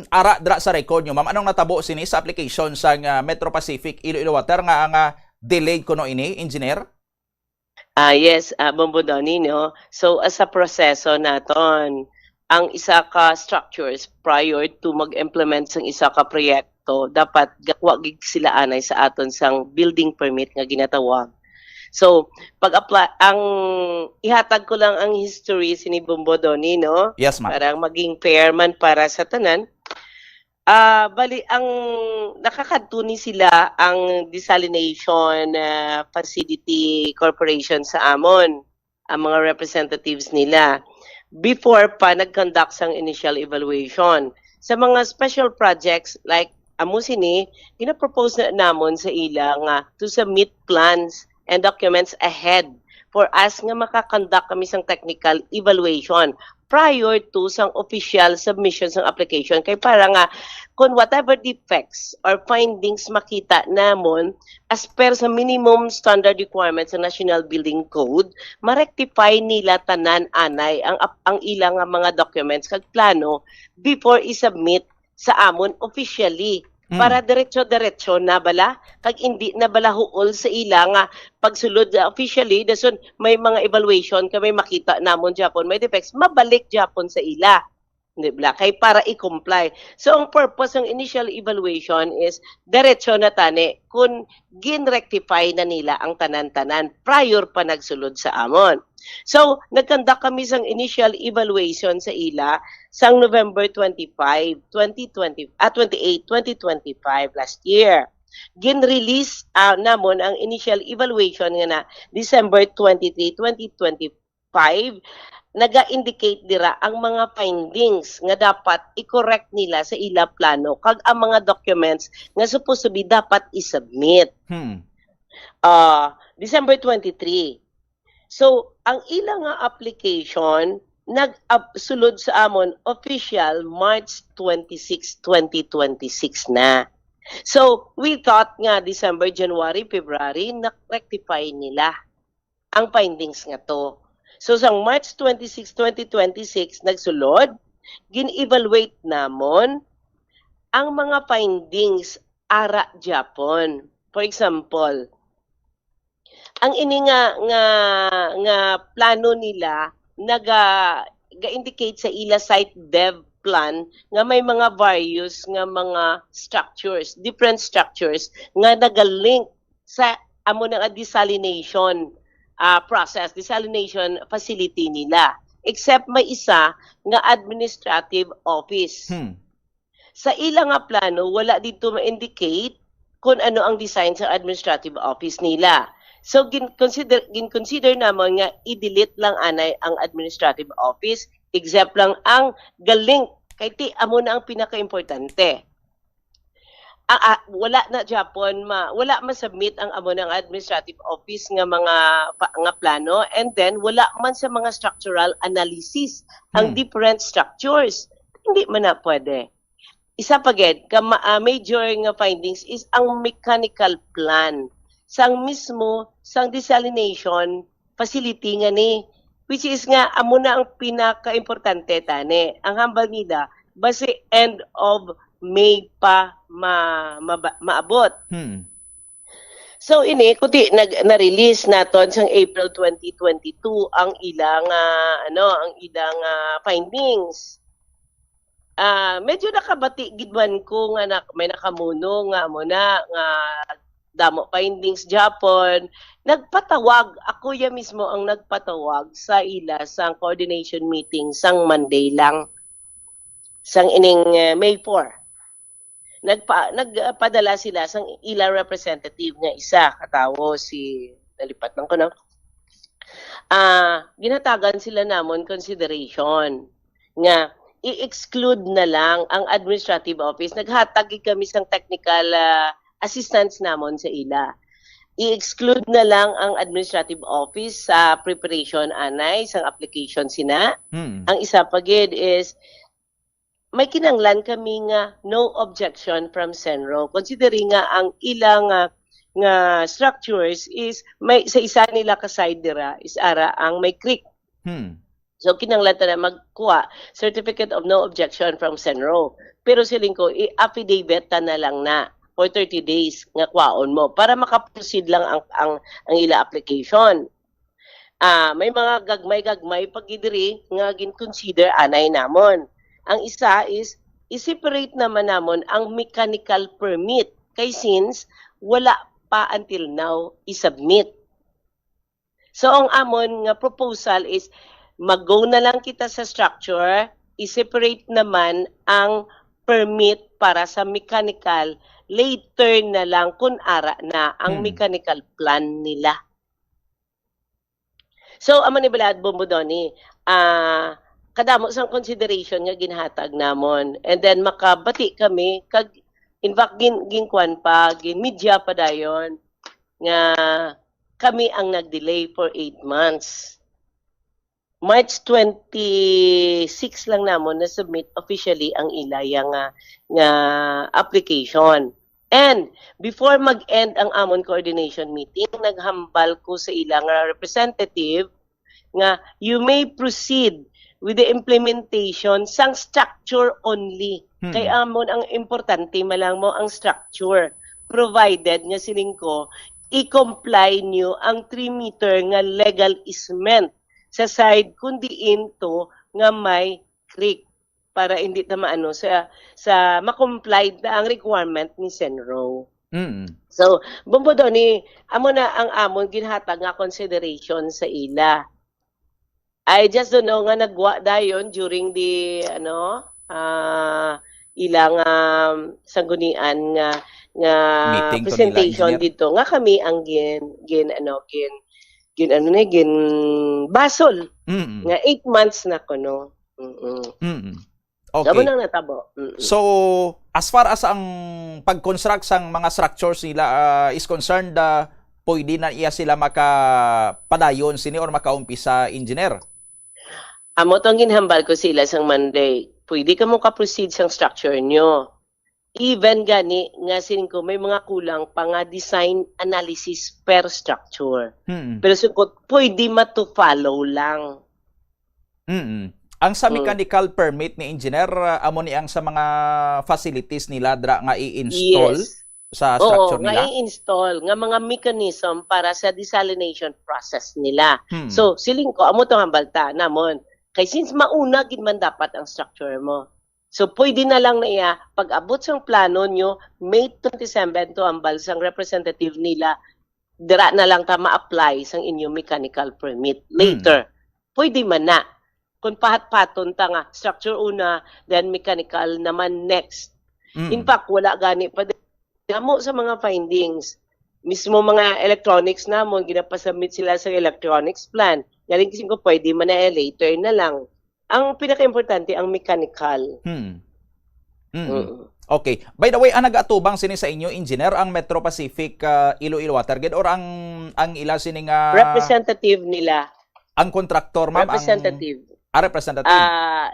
ara dra sa record nyo, ma'am? Anong natabo sini sa application sang, uh, Metro Pacific Iloilo Water nga ang, uh, delayed kuno ini, engineer? Ah, yes, ah, Bombo Donny, no? So, as a proseso naton, ang isa ka structures prior to mag-implement sang isa ka proyekto, dapat ga-, wa gid sila anay sa aton sang building permit nga ginatawag. So, pag-apply, ang ihatag ko lang ang history sini Bombo Donny, no? Yes, ma'am. Para maging fair man para sa tanan. Ah, bali, ang nakakadto ni sila ang desalination, ah, facility corporation sa amon, ang mga representatives nila, before pa nag-conduct sang initial evaluation. Sa mga special projects like amo sini, ginapropose na namon sa ila nga to submit plans and documents ahead for us nga maka-conduct kami sang technical evaluation prior to sang official submission sang application. Kay para nga, kung whatever defects or findings makita namon, as per sa minimum standard requirements sa National Building Code, ma-rectify nila tanan anay ang ap-, ang ila nga mga documents kag plano before i-submit sa amon officially, Mm. para diretso-diretso na bala, kag indi na bala huol sa ila nga pagsulod, ah, officially, dason may mga evaluation kami, makita namon gyapon may defects, mabalik gyapon sa ila. Di ba? Kay para i-comply. So, ang purpose ng initial evaluation is diretso na tani kung gin-rectify na nila ang tanan-tanan prior pa nagsulod sa amon. So, nag-conduct kami sang initial evaluation sa ila sang November twenty-five, twenty twenty, ah, twenty-eight, twenty twenty-five, last year. Gin-release, ah, namon ang initial evaluation nga na December twenty-three, twenty twenty-five. Naga-indicate dira ang mga findings nga dapat i-correct nila sa ila plano kag ang mga documents nga supposed to be dapat i-submit. Hmm. Ah, December twenty-three. So, ang ila nga application nag-, sulod sa amon official March twenty-six, twenty twenty-six na. So, we thought nga December, January, February, na-rectify nila ang findings nga to. So, sa March twenty-six, twenty twenty-six, nagsulod, gin-evaluate namon ang mga findings ara gyapon. For example, Ang ini nga, nga, nga plano nila naga, ga-indicate sa ila site dev plan nga may mga various nga mga structures, different structures nga nagalink sa amo na nga desalination, ah, process, desalination facility nila. Except may isa nga administrative office. Hmm. Sa ila nga plano, wala dito ma-indicate kung ano ang design sa administrative office nila. So, gin-consider, gin-consider namon nga i-delete lang anay ang administrative office, except lang ang galink. Kay ti, amo na ang pinakaimportante. Ah, ah, wala na gyapon ma, wala ma-submit ang amo na nga administrative office nga mga pa, nga plano, and then wala man sa mga structural analysis ang Hmm. different structures. Hindi man na pwede. Isa pa gid ka ma, ah, major nga findings is ang mechanical plan sang mismo sang desalination facility nga ni, which is nga amo na ang pinakaimportante tani. Ang hambal nila, basi end of May pa ma, ma, maabot. Hmm. So ini, kundi nag, na-release naton sang April twenty twenty-two ang ilang, ah, ano, ang ilang, ah, findings. Ah, medyo nakabati gid man ko nga nak, may nakamuno nga amo na nga damo findings gyapon. Nagpatawag, ako ya mismo ang nagpatawag sa ila sang coordination meeting sang Monday lang, sang ining, eh, May four. Nagpa, nagpadala sila sang ila representative nga isa ka tawo, si, nalipat lang ko, no? Ah, ginhatagan sila namon consideration nga i-exclude na lang ang administrative office. Naghatag gid kami sang technical, ah, assistance namon sa ila. I-exclude na lang ang administrative office sa preparation anay sang application sina. Hmm. Ang isa pa gid is may kinanglan kami nga no objection from CENRO, considering nga ang ilang, ah, nga structures is may, sa isa nila ka side dira is ara ang may creek. Hmm. So, kinanglan ta na magkuha certificate of no objection from CENRO. Pero siling ko, i-affidavit ta na lang na for thirty days nga kwaon mo para makaproceed lang ang, ang, ang ila application. Ah, may mga gagmay-gagmay pa gid diri nga gin-consider anay namon. Ang isa is, i-separate naman namon ang mechanical permit kay since wala pa until now i-submit. So, ang amon nga proposal is mag-go na lang kita sa structure, i-separate naman ang permit para sa mechanical, later na lang kung ara na ang Hmm. mechanical plan nila. So, amo ni balad, Bombo Donny, ah, kadamo sang consideration nga ginhatag namon. And then, makabati kami, kag, in fact, gin, ginkuan pa, gin media pa dayon, nga kami ang nag-delay for eight months. March twenty-six lang namon na-submit officially ang ilaya nga, nga application. And before mag-end ang amon coordination meeting, naghambal ko sa ila nga representative nga you may proceed with the implementation sang structure only. Hmm. Kay amon ang importante malang mo ang structure, provided nga siling ko i-comply niyo ang three meter nga legal easement sa side kun diin to nga may creek para hindi ta maano sa, sa ma-comply na ang requirement ni CENRO. Mm. So, Bombo Donny, amo na ang amon ginhatag nga consideration sa ila. I just don't know nga nagwa dayon during the, ano, ah, ilang, um, sanggunian nga, nga Meeting to nila, presentation engineer. Dito nga kami ang gin, gin, ano, gin, gin, ano na, gin basol Mm-mm. nga eight months na kuno. Mm-mm. Mm-mm. Okay. Amo nang natabo. Mm-mm. So, as far as ang pag-construct sang mga structures nila, ah, is concerned, ah, pwede na iya sila makapadayon sini or makaumpisa, engineer? Amo tong ginhambal ko sila sang Monday. Pwede kamo ka-proceed sang structure nyo. Even gani nga siling ko may mga kulang pa nga design analysis per structure. Mm-mm. Pero singkot, pwede ma-to follow lang. Mm. Ang sa Mm. mechanical permit ni engineer, ah, amo ni ang sa mga facilities nila dra nga i-install? Yes. sa Oo, structure nga nila? I-install nga mga mechanism para sa desalination process nila. Hmm. So, siling ko, amo to ang balta namon. Kay since mauna gid man dapat ang structure mo. So, pwede na lang na iya, pag-abot sang plano nyo, May twenty-seven to ang balsang representative nila, dira na lang ta ma-apply sang inyong mechanical permit. Hmm. Later, pwede man na. Kung pahat-paton ta nga, structure una, then mechanical naman next. Mm. In fact, wala gani pa din. Damo sa mga findings. Mismo mga electronics namon, ginapasubmit sila sa electronics plan. Galing kasi ko, pwede man na, eh, later na lang. Ang pinakaimportante, ang mechanical. Hmm. Mm. Mm. Okay. By the way, ang nag-atubang sini sa inyo, engineer, ang Metro Pacific, ah, Iloilo Water Grid or ang, ang ila sini nga Representative nila. Ang contractor, ma'am, ang Representative. Ah, representative. Ah,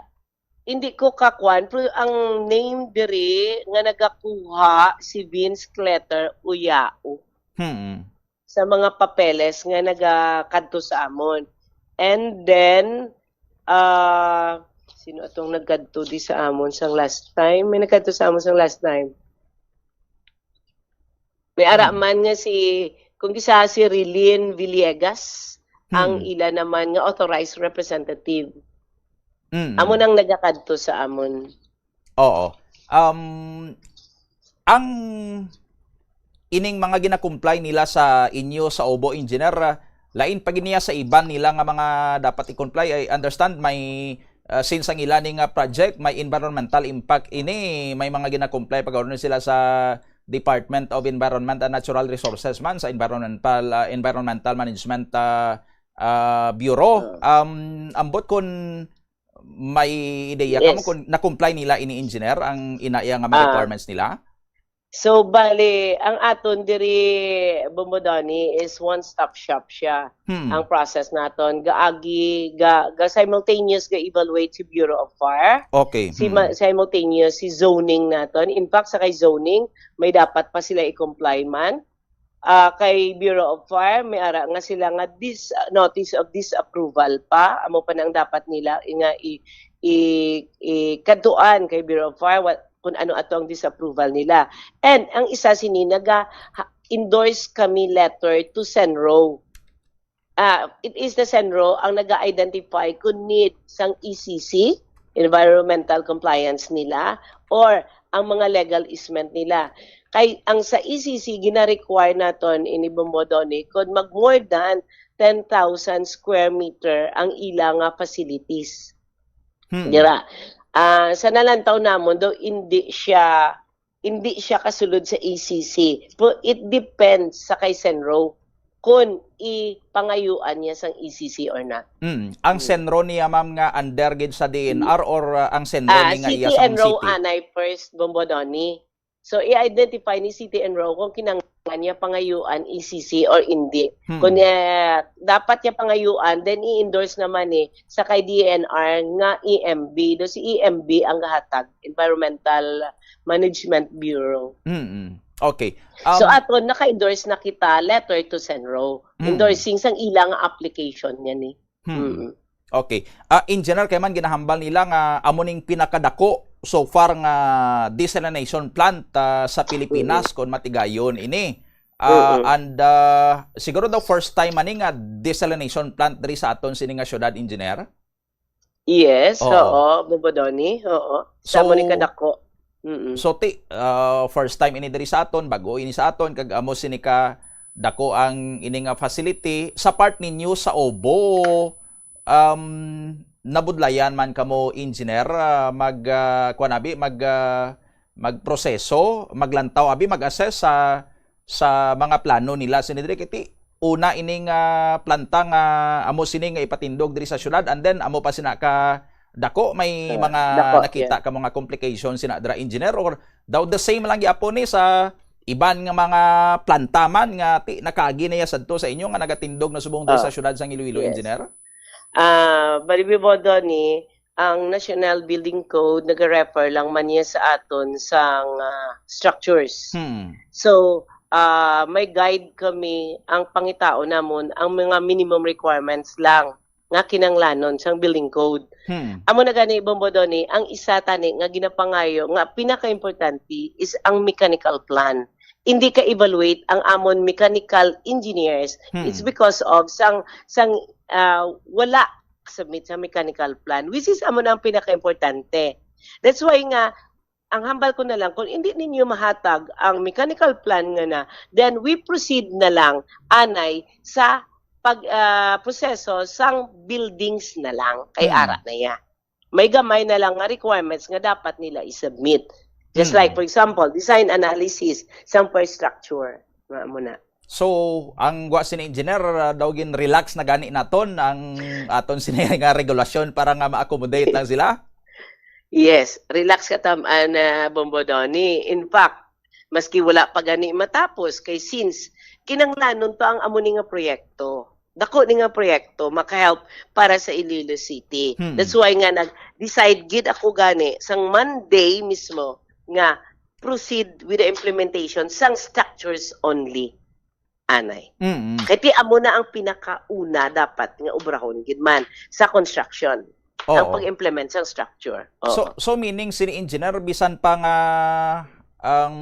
hindi ko kakuan, pero ang name diri nga nagakuha si Vince Cleter Uyao. Hmm. Sa mga papeles nga nagakadto sa amon. And then, ah, sino atong nagkadto di sa amon sang last time? May nagkadto sa amon sang last time. May ara Hmm. man nga si, kung kisa si Rilin Villegas, ang Hmm. ila naman nga authorized representative. Mm. Amo nang nagakadto sa amon. Oo. Um, ang ining mga gina-comply nila sa inyo sa Obo, Engineer, ah, lain pa gid niya sa iban nila nga mga dapat i-comply. I understand may, ah, since ang ila ni nga project, may environmental impact ini, may mga gina-comply pag sila sa Department of Environment and Natural Resources man, sa environmental, ah, environmental management, ah, ah, bureau. Ah. Um, ambot kung may ideya ka mo Yes. kung na-comply nila ini, engineer, ang ina iya nga mga Ah. requirements nila? So, bali, ang aton diri, Bombo Donny, is one-stop shop siya. Hmm. Ang process naton, gaagi, ga, ga simultaneous ga-evaluate si Bureau of Fire. Okay. Si Hmm. ma-, simultaneous si zoning naton. In fact, sa kay zoning, may dapat pa sila i-comply man. Ah, kay Bureau of Fire, may ara nga sila nga dis-, notice of disapproval pa. Amo pa nang dapat nila nga i-, i-, i-, kadtuan kay Bureau of Fire, wa-, kung ano ato ang disapproval nila. And ang isa sini, naga-, ha-, endorse kami letter to CENRO. Ah, it is the CENRO ang naga-identify kung need sang E C C, environmental compliance nila, or ang mga legal easement nila. Kay ang sa E C C, gina-require naton ini, Bombo Donny, kung mag more than ten thousand square meter ang ila nga facilities. Hmm. Dira. Ah, sa nalantaw namon daw, hindi siya, hindi siya kasulod sa E C C. Pero it depends sa kay CENRO kung ipangayuan niya sang E C C or not. Mm. Ang Mm. CENRO niya, ma'am, nga under gid sa D N R or, uh, ang CENRO Ah, ni nga iya sa CTNRO city? Anay first, Bombo Donny. So, i-identify ni CTNRO kung kinahanglan niya pangayuan E C C or hindi. Hmm. Kung, eh, dapat niya pangayuan, then i-endorse naman ni sa kay D N R nga E M B. Do si E M B ang gahatag, Environmental Management Bureau. Mm-mm. Okay. So, Um, aton, naka-endorse na kita, letter to CENRO. Mm. Endorsing sang ilang application niya ni. Hmm. Mm. Okay. Ah, Engineer, kay man ginahambal nila nga amo ning pinakadako so far nga desalination plant, ah, sa Pilipinas, Mm. kung matigayon ini. Ah, Mm. and, ah, siguro daw first time man ni nga desalination plant diri sa aton sini nga syudad, Engineer? Yes, Oo. oo, Bombo Donny, oo. Sa So, amo ni kadako. Mm-mm. So, ti, ah, first time ini diri sa aton, bag-o ini sa aton, kag amo sini ka dako ang ini nga facility. Sa part ninyo sa Obo, um, nabudlayan man kamo, engineer, ah, mag, ah, kuwan abi, mag, ah, magproseso, maglantaw abi, mag-assess sa, sa mga plano nila sini diri. Kay ti, una ining, ah, planta nga amo sini nga ipatindog diri sa syudad, and then amo pa sina ka dako, may Ah, mga dako, nakita yeah. ka mga complications sina dira, engineer, or daw the same lang gyapon ni sa iban nga mga planta man nga ti, nakaagi na ya sadto sa inyo nga nagatindog na subong diri Ah, sa syudad sang Iloilo, yes. Engineer? Ah, bali, Bombo Donny, ang National Building Code nag-refer lang man niya sa aton sang, ah, structures. Hmm. So, ah, may guide kami, ang pangitao namon, ang mga minimum requirements lang nga kinanglanon sang building code. Hmm. Amo na gani, Bombo Donny, ang isa tani nga ginapangayo nga pinakaimportante is ang mechanical plan. hindi ka-evaluate ang amon mechanical engineers. Hmm. It's because of sang sang ah, wala submit sa mechanical plan, which is amo na ang pinaka-importante. That's why nga, ang hambal ko na lang, kung hindi ninyo mahatag ang mechanical plan nga na, then we proceed na lang anay sa pag ah, proseso sang buildings na lang kay Hmm. ara na ya. May gamay na lang nga requirements nga dapat nila i-submit. Just Hmm. like, for example, design analysis sang per structure. Mao na. So, ang gwa sini, engineer, ah, daw gin-relax na gani naton ang aton sini nga regulasyon para nga ma-accommodate lang sila? Yes, relax ka tam-an, ah, Bombo Donny. In fact, maski wala pa gani matapos, kay since kinanglanon pa ang amo ni nga proyekto, dako ni nga proyekto, maka-help para sa Iloilo City. Hmm. That's why nga nag-decide gid ako gani sang Monday mismo nga proceed with the implementation sang structures only. Anay. Mm. Kay ti amo na ang pinakauna dapat nga obrahon gid man sa construction, ang Oo. pag-implement sang structure. Oo. So, so meaning sini, engineer, bisan pa nga ang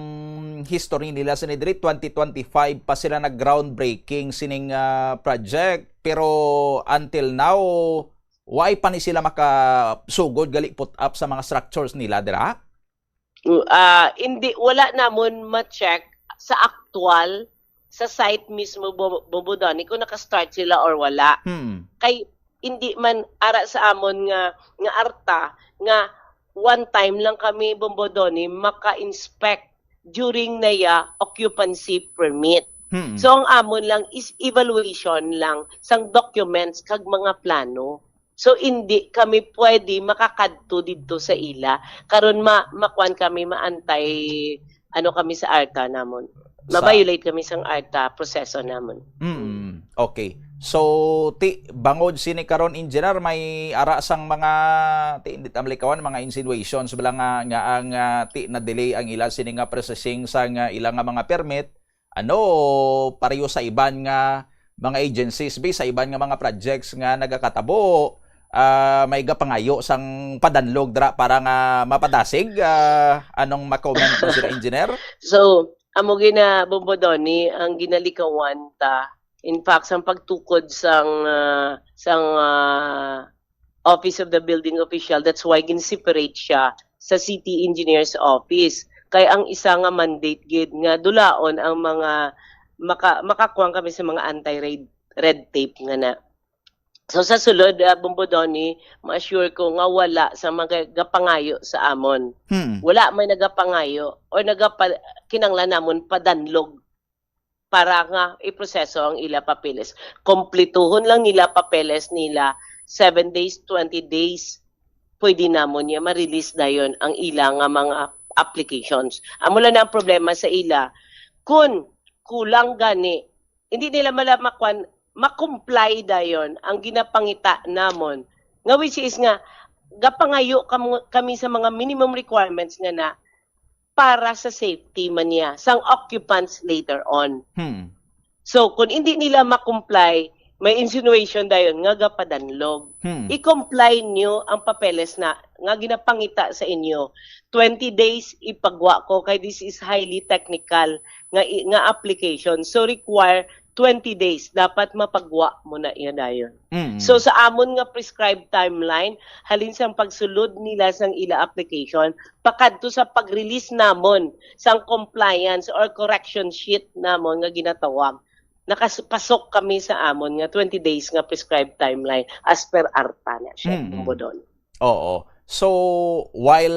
history nila sini diri, twenty twenty-five pa sila nag-groundbreaking sining ah, project, pero until now, why pa ni sila makasugod gali put up sa mga structures nila dira? Ah, hindi, wala namon ma-check sa aktual, sa site mismo, Bo-, Bombo Donny, kung naka-start sila or wala. Hmm. Kay hindi man ara sa amon nga, nga arta nga one time lang kami, Bombo Donny, maka-inspect during na ya occupancy permit. Hmm. So ang amon lang is evaluation lang sang documents kag mga plano. So hindi kami pwede makakadto didto sa ila karon ma makuan kami, maantay ano kami sa arta namon. Sa- Ma-violate kami sang arta proseso namon. Mm, okay. So, ti bangod sini karon, engineer, may ara sang mga, ti hindi ta malikawan, mga insinuations bala nga, nga ang ah, ti na-delay ang ila sini nga processing sa nga ila nga mga permit, ano, pareho sa iban nga mga agencies, bi, sa iban nga mga projects nga nagakatabo, ah, may gapangayo sang padanlog dira para nga mapadasig, ah, anong ma-comment mo sila, engineer? So, amo gina, Bombo Donny, ang ginalikawan ta. In fact, sang pagtukod sang ah, sang ah, Office of the Building Official, that's why gin-separate siya sa City Engineer's Office. Kay ang isa nga mandate gid nga dulaon ang mga maka, makakuwang kami sa mga anti-red red tape nga na. So sa sulod, ah, Bombo Donny, ma-assure ko nga wala sa mga gapangayo sa amon. Hmm. Wala may nagapangayo or nagapa, kinanglan namon padanlog para nga iproseso ang ila papeles. Komplituhon lang nila papeles nila, seven days, twenty days, pwede namon niya ma-release dayon ang ila nga mga applications. Amo lang na ang problema sa ila. Kun kulang gani, hindi nila mala makwan, ma-comply dayon ang ginapangita namon. Nga which is nga, gapangayo kamo, kami sa mga minimum requirements nga na para sa safety man niya, sang occupants later on. Hmm. So, kung hindi nila ma-comply, may insinuation dayon nga gapadanlog. Hmm. I-comply niyo ang papeles na nga ginapangita sa inyo. Twenty days ipagwa ko kay this is highly technical nga i- nga application. So require twenty days, dapat mapagwa mo na iya dayon. Mm. So sa amon nga prescribed timeline, halin sang pagsulod nila sang ila application pakadto sa pag-release namon sang compliance or correction sheet namon nga ginatawag, nakapasok kami sa amon nga twenty days nga prescribed timeline as per arta na siya, Mm. Bombo Donny. Oo. So, while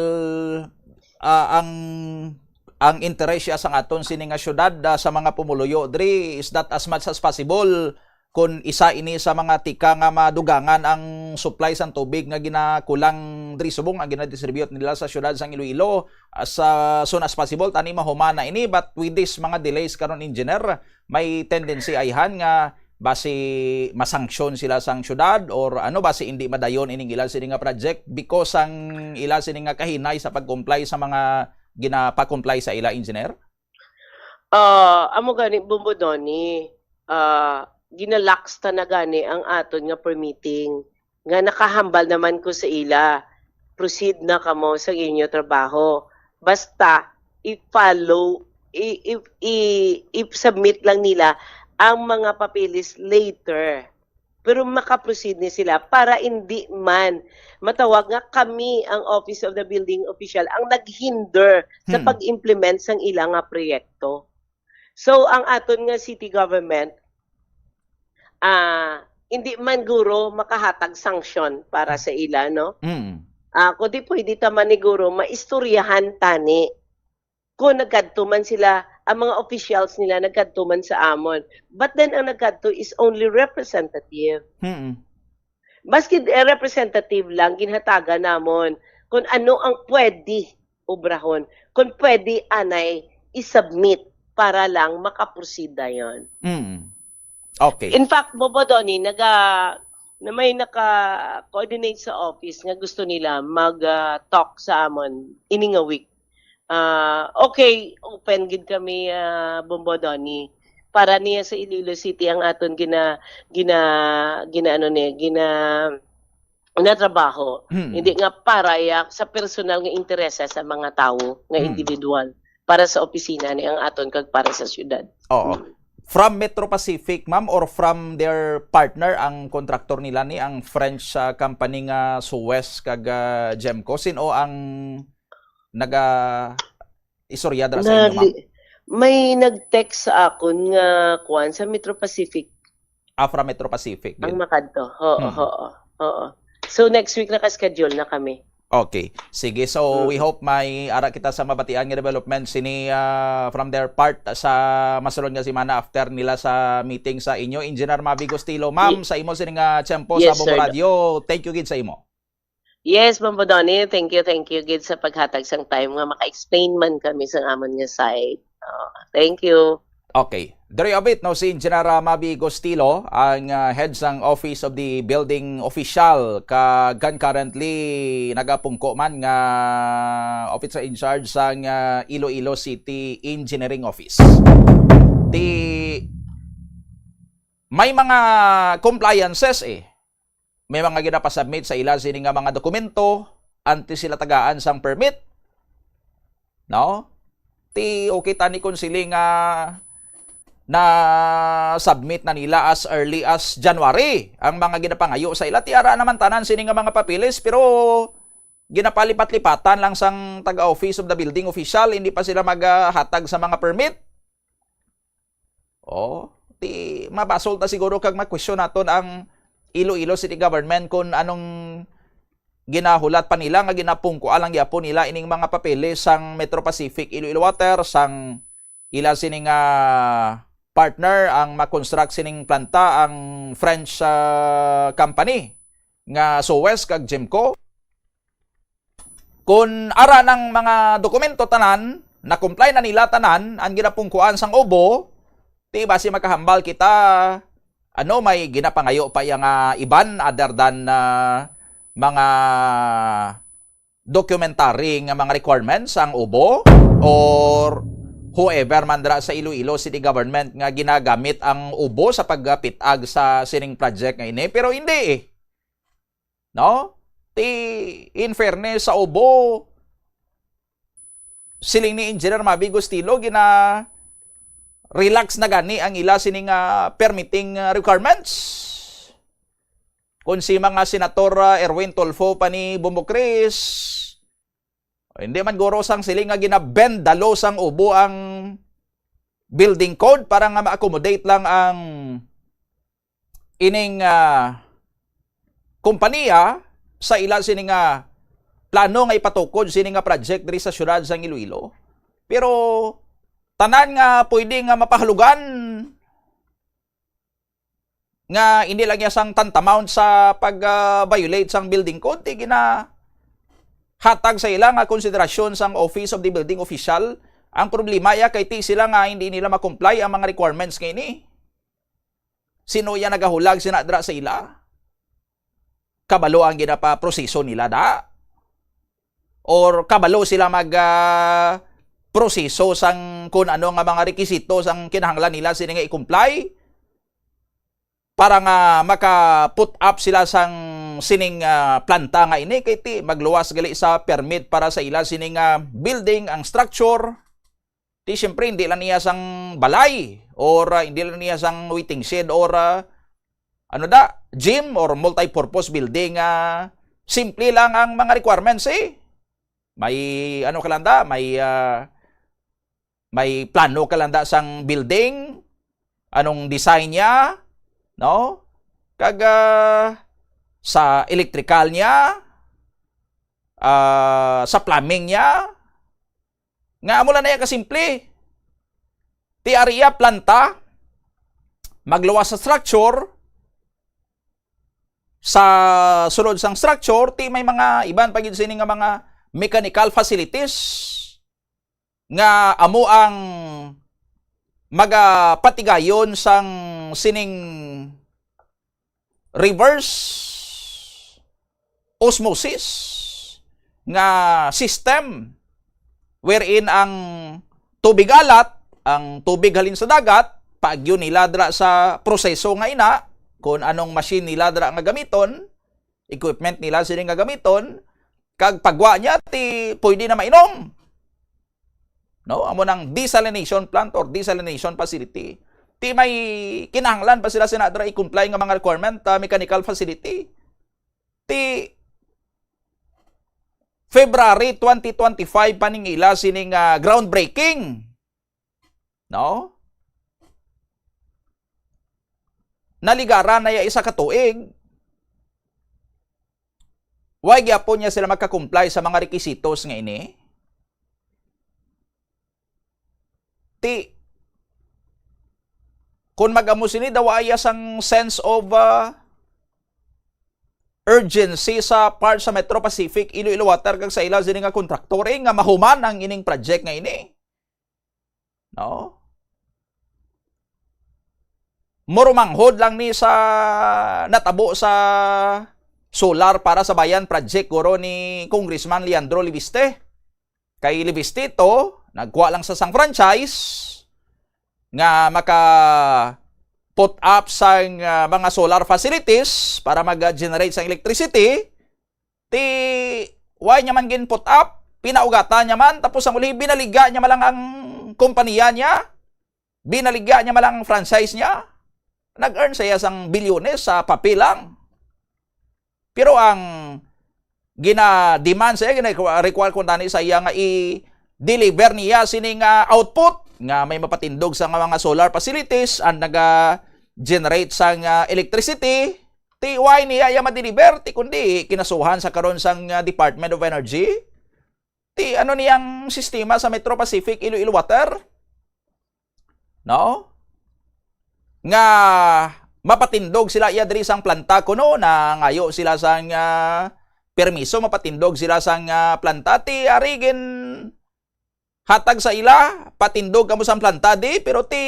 ah, ang ang interes siya sang aton sini nga syudad, ah, sa mga pumuluyo diri is that as much as possible, kung isa ini sa mga tika nga madugangan ang supply sang tubig nga ginakulang diri subong ang ginadistribute nila sa syudad sang Iloilo, as ah, soon as possible tani mahuman na ini, but with this mga delays karon, engineer, may tendency ayhan nga basi masanksyon sila sang syudad or ano, basi hindi madayon ining ila sini nga project because ang ila sini nga kahinay sa pag-comply sa mga ginapa-comply sa ila, engineer? Ah, amo gani, Bombo Donny, ah, ginalax ta na gani ang aton nga permitting nga nakahambal naman ko sa ila, proceed na kamo sa inyo trabaho. Basta i-follow i-, i-, i-, i-submit lang nila ang mga papeles later. Pero makaproceed ni sila para hindi man matawag nga kami ang Office of the Building Official ang naghinder sa Hmm. pag-implement sang ila nga proyekto. So, ang aton nga city government, ah, hindi man guro makahatag sanction para sa ila, no? Mm. Ah, kundi pwede ta man ni guro maistoryahan tani kung nagkadto man sila, ang mga officials nila nagkadto man sa amon. But then, ang nagkadto is only representative. Mm. Maski, eh, representative lang, ginhatagan namon kung ano ang pwede obrahon, kung pwede anay i-submit para lang makaproceed dayon. Mm. Okay. In fact, Bobo Donny, naga-, na may naka-coordinate sa office nga gusto nila mag, ah, talk sa amon ini nga week. Ah, okay, open gid kami, ah, Bombo Donny. Para niya sa Iloilo City ang aton gina-, gina-, ginaano ni, gina-, ginatrabaho. Hmm. Hindi nga para ya-, sa personal nga interesa sa mga tawo, nga Hmm. individual, para sa opisina ni ang aton kag para sa syudad. Oo. Hmm. From Metro Pacific, ma'am, or from their partner, ang contractor nila ni, ang French, ah, company nga Suez kag, ah, Gemco? Sino ang naga-istorya dira sa inyo, ma'am? Nali-, may nag-text sa akon nga, kuwan, sa Metro Pacific. Ah, from Metro Pacific Ang gid. makadto. Oo, Hmm. oo, oo. So, next week naka-schedule na kami. Okay. Sige, so we Mm. hope may ara kita sa mabatian nga development sini, ah, from their part sa masulod nga semana after nila sa meeting sa inyo. Engineer Mavi Gustilo, ma'am, Ye-, sa imo sini nga tiyempo sa yes, Bombo sir. Radio, thank you gid sa imo. Yes, Bombo Donny, thank you, thank you gid sa paghatag sang time nga maka-explain man kami sa amon nga side. Oh, thank you. Okay. Diri abit, no, si Engineer, ah, Mavi Gustilo, ang, ah, head sang Office of the Building Official, kag concurrently nagapungko man nga officer in charge sang, ah, Iloilo City Engineering Office. Ti, may mga compliances, eh. May mga ginapasubmit sa ila sini nga mga dokumento antes sila tagaan sang permit. No? Ti, okay tani kung sili nga na-submit na nila as early as January ang mga ginapangayo sa ila. Ti, ara naman tanan sini nga mga papeles, pero ginapalipat-lipatan lang sang taga Office of the Building Official, hindi pa sila maghatag sa mga permit. Oh, ti, mabasol ta siguro kag ma-question naton ang Iloilo City Government kung anong ginahulat pa nila nga ginapungkoa lang gyapon nila ining mga papeles sang Metro Pacific Iloilo Water, sang ila sini nga partner ang ma-construct sining planta, ang French, ah, company nga Suez kag Gemco. Kon ara nang mga dokumento tanan, na-comply na nila tanan ang ginapungkuan sang ubo, ti basi makahambal kita, ano, may ginapangayo pa iya nga iban other than, ah, mga documentary nga mga requirements ang ubo or whoever man dira sa Iloilo City Government nga ginagamit ang ubo sa pagpit-ag sa sining project nga ini. Pero hindi eh. No? Ti, in fairness sa ubo, siling ni Engineer Mavi Gustilo, gina-relax na gani ang ila sini nga permitting, ah, requirements. Kung si mga Senator, ah, Erwin Tulfo pa ni Bombo Chris, hindi man guro sang siling nga gina-bend the law sang ubo ang building code para nga ma-accommodate lang ang ining, ah, kompanya sa ila sini nga plano nga ipatukod sini nga project diri sa siyudad sang Iloilo. Pero tanan nga pwede nga mapahalugan nga hindi lang iya sang tantamount sa pag, ah, violate sang building code, ti ginahatag sa ila nga konsiderasyon sang Office of the Building Official. Ang problema iya kay ti sila nga hindi nila ma-comply ang mga requirements nga ini. Sino iya nagahulag sina dira sa ila? Kabalo ang ginapaproseso nila da? Or kabalo sila mag, ah, proseso sang kun ano nga mga rekisito sang kinahanglan nila sini nga i-comply para nga maka-put up sila sang sining, ah, planta nga ini, kay ti magluwas gali sa permit para sa ila sini nga building, ang structure. Di, siyempre, hindi lang niya sang balay or, ah, hindi lang niya sang waiting shed or, ah, ano da, gym or multi-purpose building. Ah, simple lang ang mga requirements, eh. May ano ka lang da, may, ah, may plano ka lang da sang building, anong design niya, no? Kag, ah, sa electrical niya, ah, sa plumbing niya, nga amo lang na iya kasimple. Ti ari iya planta, magluwas sa structure, sa sulod sang structure, ti may mga iban pa gid sini nga mga mechanical facilities nga amo ang magapatigayon sang sining reverse osmosis nga system, wherein ang tubig alat, ang tubig halin sa dagat, paagyo nila dira sa proseso nga ina, kung anong machine nila dira nga gamiton, equipment nila sini nga gamiton, kag pagwa niya, ti pwede na mainom. No? Amo nang desalination plant or desalination facility. Ti may kinahanglan pa sila sina dira i-comply nga mga requirement, ah, mechanical facility. Ti February twenty twenty-five pa ning ila sining, ah, groundbreaking. No? Naligaran na ya isa ka tuig. Why gyapon niya sila magka-comply sa mga requisitos nga ini? Ti, kung mag-amo sini, daw aya sang sense of, ah, urgency sa part sa Metro Pacific, Iloilo Water, kag sa ila sini nga kontraktor, eh, nga mahuman ang ining project nga ini. No? Murumanghod lang ni sa natabo sa Solar para sa Bayan project, guro, ni Congressman Leandro Leviste. Kay Leviste to, nagkuha lang sa sang franchise nga maka put up sang, ah, mga solar facilities para mag-generate sang electricity. Ti, why niya man gin-put up? Pinaugatan niya man, tapos ang uli, binaliga niya man lang ang kompanya niya, binaliga niya man lang ang franchise niya. Nag-earn siya sang bilyones sa papel lang. Pero ang gina-demand sa iya, gina-require kuntani sa iya nga i-deliver niya sini nga output nga may mapatindog sa nga mga solar facilities ang naga-generate sang, ah, electricity. Ti why niya iya ma-deliver, ti kundi kinasuhan sa karon sang, ah, Department of Energy. Ti ano niyang sistema sa Metro Pacific Iloilo Water? No? Nga mapatindog sila iya diri sang planta kuno, nangayo sila sang, ah, permiso mapatindog sila sang, ah, planta, ti ari gin hatag sa ila, patindog kamo sang planta di, pero ti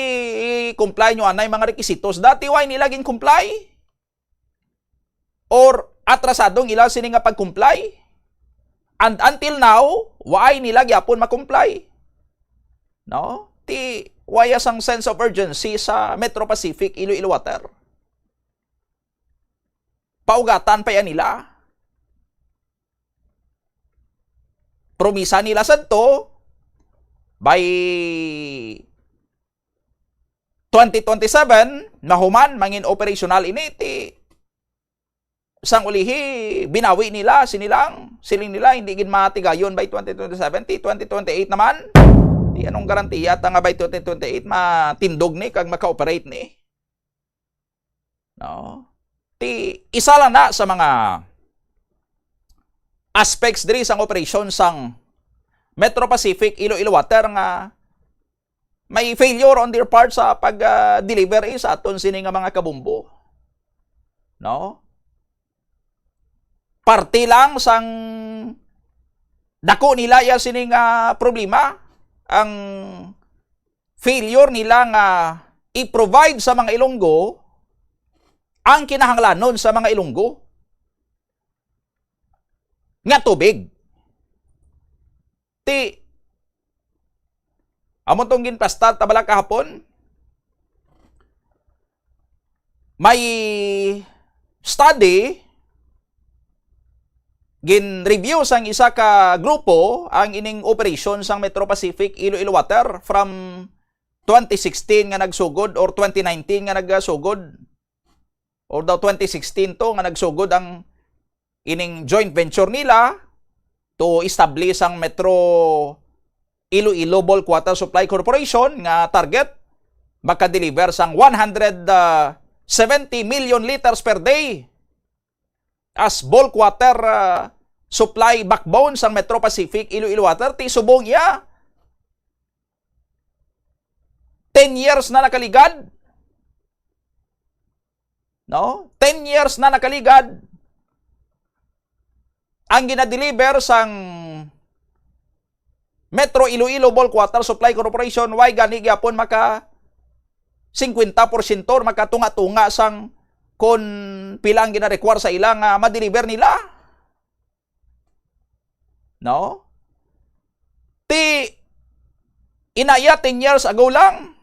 comply nyo anay mga requisitos. Dati why nila gin comply? Or atrasado ang ila sini nga pag-comply? And until now, why nila gyapon ma-comply? No? Ti why sang sense of urgency sa Metro Pacific Iloilo Water? Paugatan pa yan nila. Promisa nila sadto, by twenty twenty-seven, mahuman, mangin operational ini, ti sang ulihi, binawi nila, sini lang, siling nila, hindi gid matigayon by twenty twenty-seven, ti twenty twenty-eight naman. Ti anong garantiya ta nga by twenty twenty-eight matindog ni kag maka-operate ni? No? Ti isa lang na sa mga aspects diri sang operasyon sang Metro Pacific Iloilo Water nga may failure on their part sa pag, ah, delivery sa aton sini nga mga kabombo. No? Parte lang sang dako nila iya sini nga problema, ang failure nila nga i-provide sa mga Ilonggo ang kinahanglanon sa mga Ilonggo nga tubig. Ti, amo tong ginplastar ta bala kahapon, may study gin-review sang isa ka grupo ang ining operasyon sang Metro Pacific Iloilo Water from twenty sixteen nga nagsugod or twenty nineteen nga nagsugod, or daw twenty sixteen to nga nagsugod ang ining joint venture nila to establish ang Metro Iloilo Bulk Water Supply Corporation nga target makadeliver sang one hundred seventy million liters per day as bulk water, ah, supply backbone sang Metro Pacific Iloilo Water. Ti subong iya, ten years na nakaligad. No? Ten years na nakaligad ang ginadeliver sang Metro Iloilo Bulk Water Supply Corporation, why gani gyapon maka singkwenta porsyento or makatunga-tunga sang kon pila ang gina-require sa ila nga ma-deliver nila? No? Ti, inaya, ten years ago lang.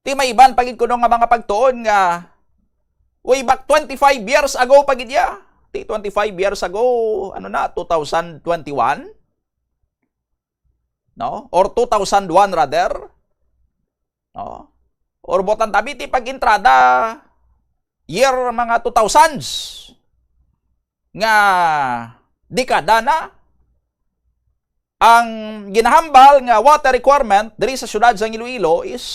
Ti may iban pa gid kuno nga mga pagtuon nga way back twenty-five years ago pa gid ya. Ti twenty-five years ago, ano na, two thousand twenty-one? No? Or two thousand one rather? No? Or buotan tabi ti pag-entrada year mga two thousands nga dekada na. Ang ginahambal nga water requirement diri sa siyudad sang Iloilo is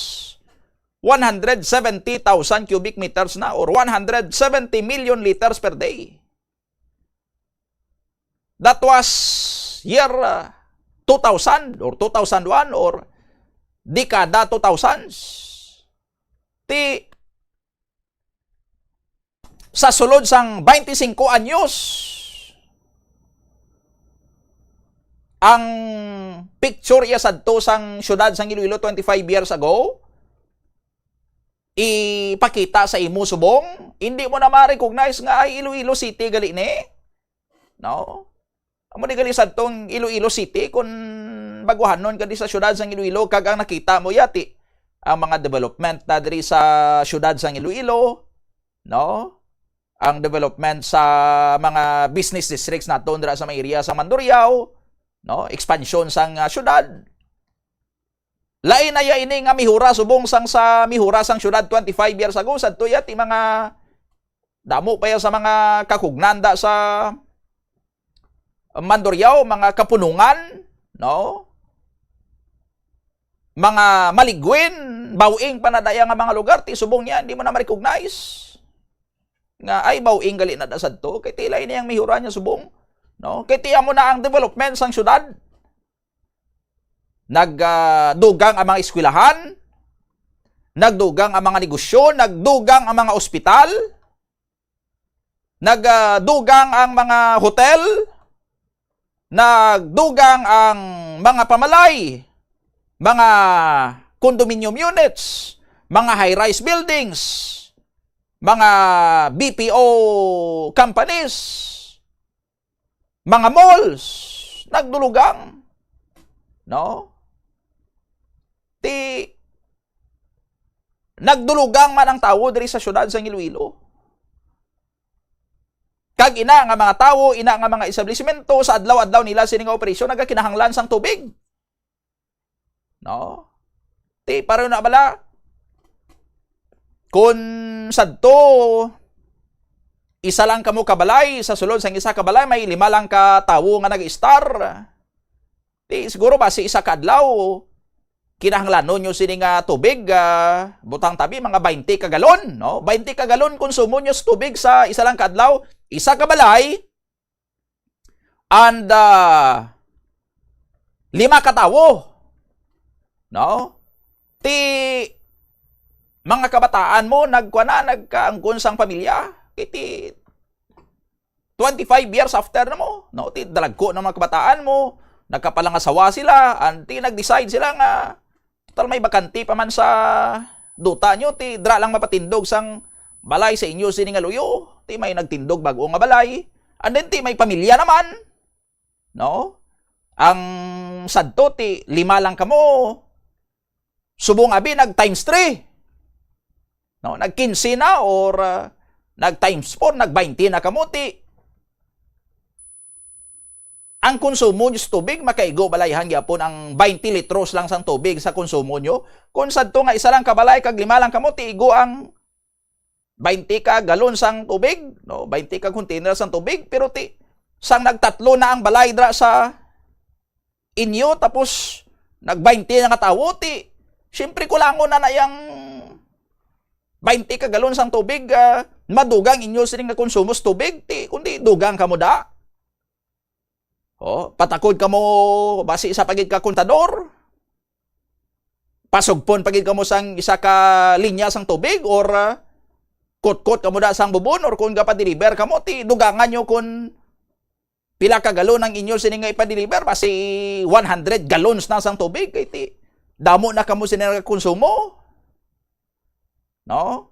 one hundred seventy thousand cubic meters na, or one hundred seventy million liters per day. That was year, uh, two thousand or two thousand one or dekada two thousands. Ti sa sulod sang twenty-five anyos, ang picture iya sadto sang siyudad sang Iloilo twenty-five years ago, ipakita sa imo subong, hindi mo na ma-recognize nga ay Iloilo City gali ni. No? Amo ni gali sadtong Iloilo City, kun baguhanon ka di sa siyudad sang Iloilo, kag ang nakita mo yati, ang mga development na diri sa siyudad sang Iloilo, no? Ang development sa mga business districts naton dira sa mga area sa Mandurriao, no? Expansion sang, ah, siyudad. Lain na ya ini nga mihura subong sang sa mihura sang siyudad twenty-five years ago, sadto yati mga damo pa ya sa mga kakugnanda sa Mandurriao, mga kapunungan, no? Mga maligwin, bawing pa na daya nga mga lugar, ti subong niya, hindi mo na ma-recognize nga ay bawing gali na da sadto, kay ti lain na yang mihura niya subong, no? Kay ti amo na ang development sang syudad. Nag, ah, dugang ang mga eskwelahan, nagdugang ang mga negosyo, nagdugang ang mga ospital, nagdugang ang mga hotel, nagdugang ang mga pamalay, mga condominium units, mga high-rise buildings, mga B P O companies, mga malls, nagdulugang, no? Ti, nagdulugang man ang tawo diri sa siyudad sang Iloilo. Kag ina nga mga tawo, ina nga mga establisimento, sa adlaw-adlaw nila sini nga operasyon, nagakinahanglan sang tubig. No? Ti, pareho na bala. Kun sadto, isa lang kamo kabalay, sa sulod sang isa kabalay, may lima lang ka tawo nga nag-istar. Ti, siguro ba si isa ka adlaw, kinahanglanon nyo sini nga tubig, ah, butang tabi, mga twenty ka galon, no? Twenty ka galon konsumo nyo sa tubig sa isa lang ka adlaw, isa ka balay, and, ah, lima ka tawo. No? Ti mga kabataan mo, nagkuan na, nagkaangkon sang pamilya. Iti twenty-five years after na mo, no? Ti dalagko na mga kabataan mo, nagkapalangasawa sila, and ti nag-decide sila nga, total may bakante pa man sa duta nyo, ti dra lang mapatindog sang balay sa inyo sini nga luyo, ti may nagtindog bag-o nga balay, and then ti may pamilya naman, no? Ang sadto, ti lima lang kamo, subong abi nag times three. No, nag quince na or, ah, nag times four, nag twenty na kamo, ti ang konsumo nyo sa tubig, makaigo balay han gyapon ang twenty litros lang sang tubig sa konsumo nyo. Kung sadto nga isa lang ka balay kag lima lang kamo, ti igo ang twenty ka galon sang tubig, no? Twenty ka container sang tubig, pero ti, sang nagtatlo na ang balay dira sa inyo, tapos nag-twenty na nga tawo, ti, siyempre, kulangon na na yang twenty ka galon sang tubig, ah, madugang inyo sini nga konsumo sa tubig, ti, kundi dugang kamo da. Oh, patakod kamo, basi isa pa gid ka kontador. Pasugpon pa gid kamo sang isa ka linya sang tubig, or, ah, kutkot kamo da sang bubon, or kung gapa-deliver kamo, ti dugangan nyo kung pila ka galon ang inyo sini nga ipa-deliver, basi one hundred gallons na sang tubig, kay ti damo na kamo sini nga konsumo. No?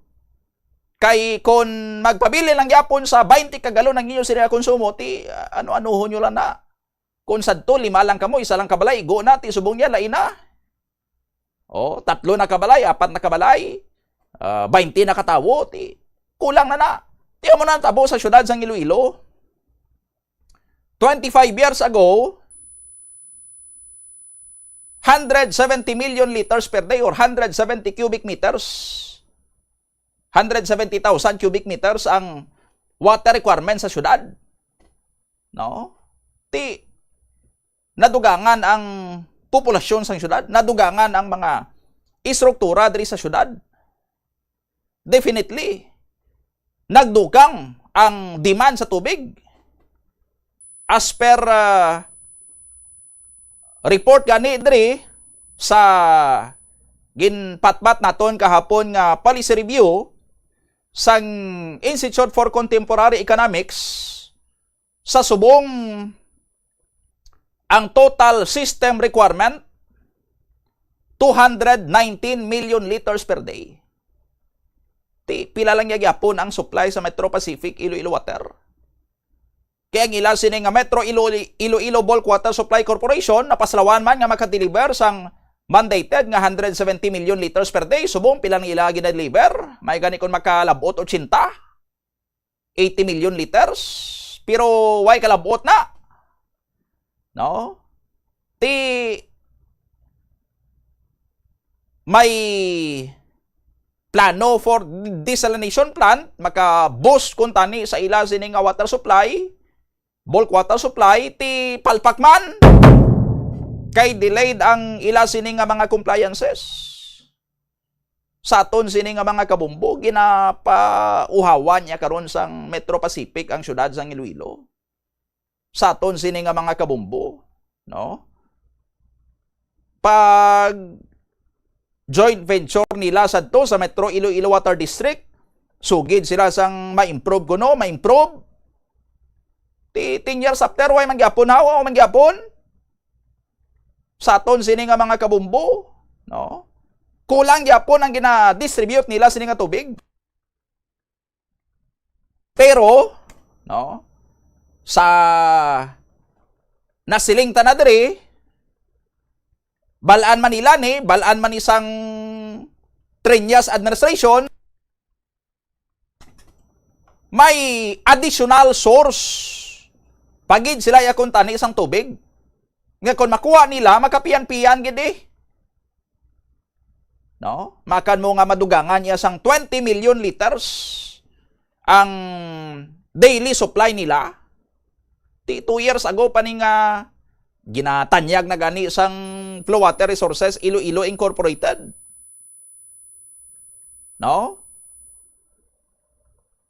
Kay kon magpabilin lang gyapon sa twenty ka galon ang inyo sini nga konsumo, ti, ah, ano-anuhon nyo lang na. Kung sadto, lima lang kamo, isa lang ka balay, igo na, ti subong niya, lain na. Oh, tatlo na ka balay, apat na ka balay, ah, twenty na ka tawo, ti kulang na na. Ti amo na ang tabo sa siyudad sang Iloilo. Twenty-five years ago, hundred seventy million liters per day, or hundred seventy cubic meters, hundred seventy thousand cubic meters ang water requirement sa syudad. No? Ti, nadugangan ang populasyon sang syudad, nadugangan ang mga istruktura diri sa syudad. Definitely, nagdugang ang demand sa tubig. As per, ah, report gani diri sa ginpatpat naton kahapon nga policy review sang Institute for Contemporary Economics, sa subong ang total system requirement, two hundred nineteen million liters per day. Ti, pila lang niya gyapon ang supply sa Metro Pacific Iloilo Water. Kay ang ila sini nga Metro Ilo-, Iloilo Bulk Water Supply Corporation napaslawan man nga makadeliver sang mandated nga hundred seventy million liters per day, subong pila ang ila ginadeliver? May gani kon makalabot ochenta, eighty million liters. Pero way kalabot na. No? Ti may plano for desalination plant, maka-boost kuntani sa ila sini nga water supply, bulk water supply, ti palpak man kay delayed ang ila sini nga mga compliances. Sa aton sini nga mga kabumbo, ginapauhawan niya karon sang Metro Pacific ang siyudad sang Iloilo. Sa aton sini nga mga kabumbo, no? Pag joint venture nila sadto sa Metro Iloilo Water District, sugid sila sang ma-improve kuno, ma-improve. Ti, ten years after, way man gyapon, ha? Wa man gyapon. Sa aton sini nga mga kabumbo, no? Kulang gyapon ang gina-distribute nila sini nga tubig. Pero, no, sa nasiling ta na diri, bal-an man nila ni, bal-an man ni sang Treñas administration, may additional source pa gid sila iya kuntani sang tubig. Nga kon makuha nila, makapian-pian gid eh. No? Makan mo nga madugangan iya sang twenty million liters ang daily supply nila. Ti two years ago pa ni nga ginatanyag na gani sang Flow Water Resources Iloilo Incorporated. No?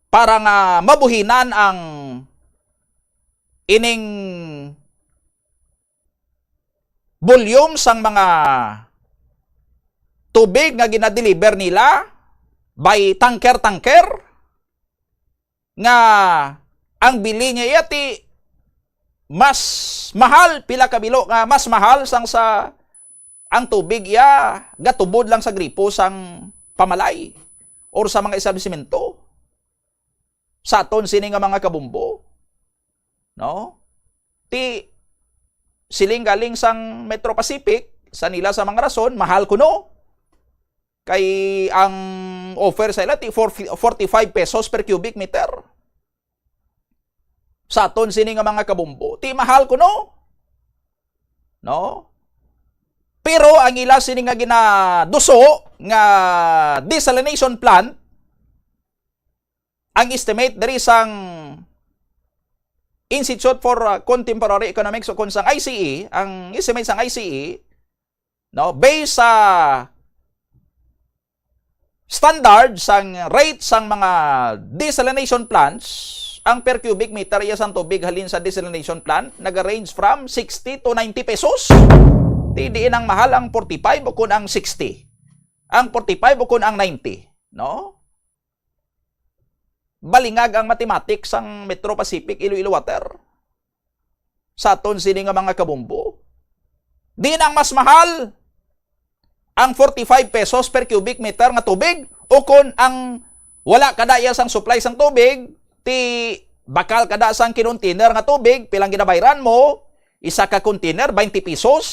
Para nga mabuhinan ang ining volume sang mga tubig nga ginadeliver nila by tanker-tanker, nga ang bili niya iya ti mas mahal, pila ka bilo nga mas mahal sang sa ang tubig iya gatubod lang sa gripo sang pamalay or sa mga establisimento. Sa aton sini nga mga kabumbo, no? Ti siling galing sang Metro Pacific, sa nila sa mga rason, mahal kuno. Kay ang offer sa ila ti for, forty-five pesos per cubic meter. sa aton sini nga mga kabombo. Ti mahal kuno, no? Pero ang ila sini nga ginaduso nga desalination plant, ang estimate diri sang Institute for, uh, Contemporary Economics o kon sang I C E, ang estimate sang I C E, no, based sa standard sang rate sang mga desalination plants, ang per cubic meter iya sang tubig halin sa desalination plant naga-range from sixty to ninety pesos. Ti diin ang mahal ang forty-five o kon ang sixty, ang forty-five o kon ang ninety, no? Balingag ang mathematics sang Metro Pacific Iloilo Water sa aton sini nga mga kabombo. Diin ang mas mahal, ang forty-five pesos per cubic meter nga tubig, o kon ang wala kada iya sang supply sang tubig, ti bakal kada sang kinontainer nga tubig, pilang ginabayran mo? Isa ka container, twenty pesos.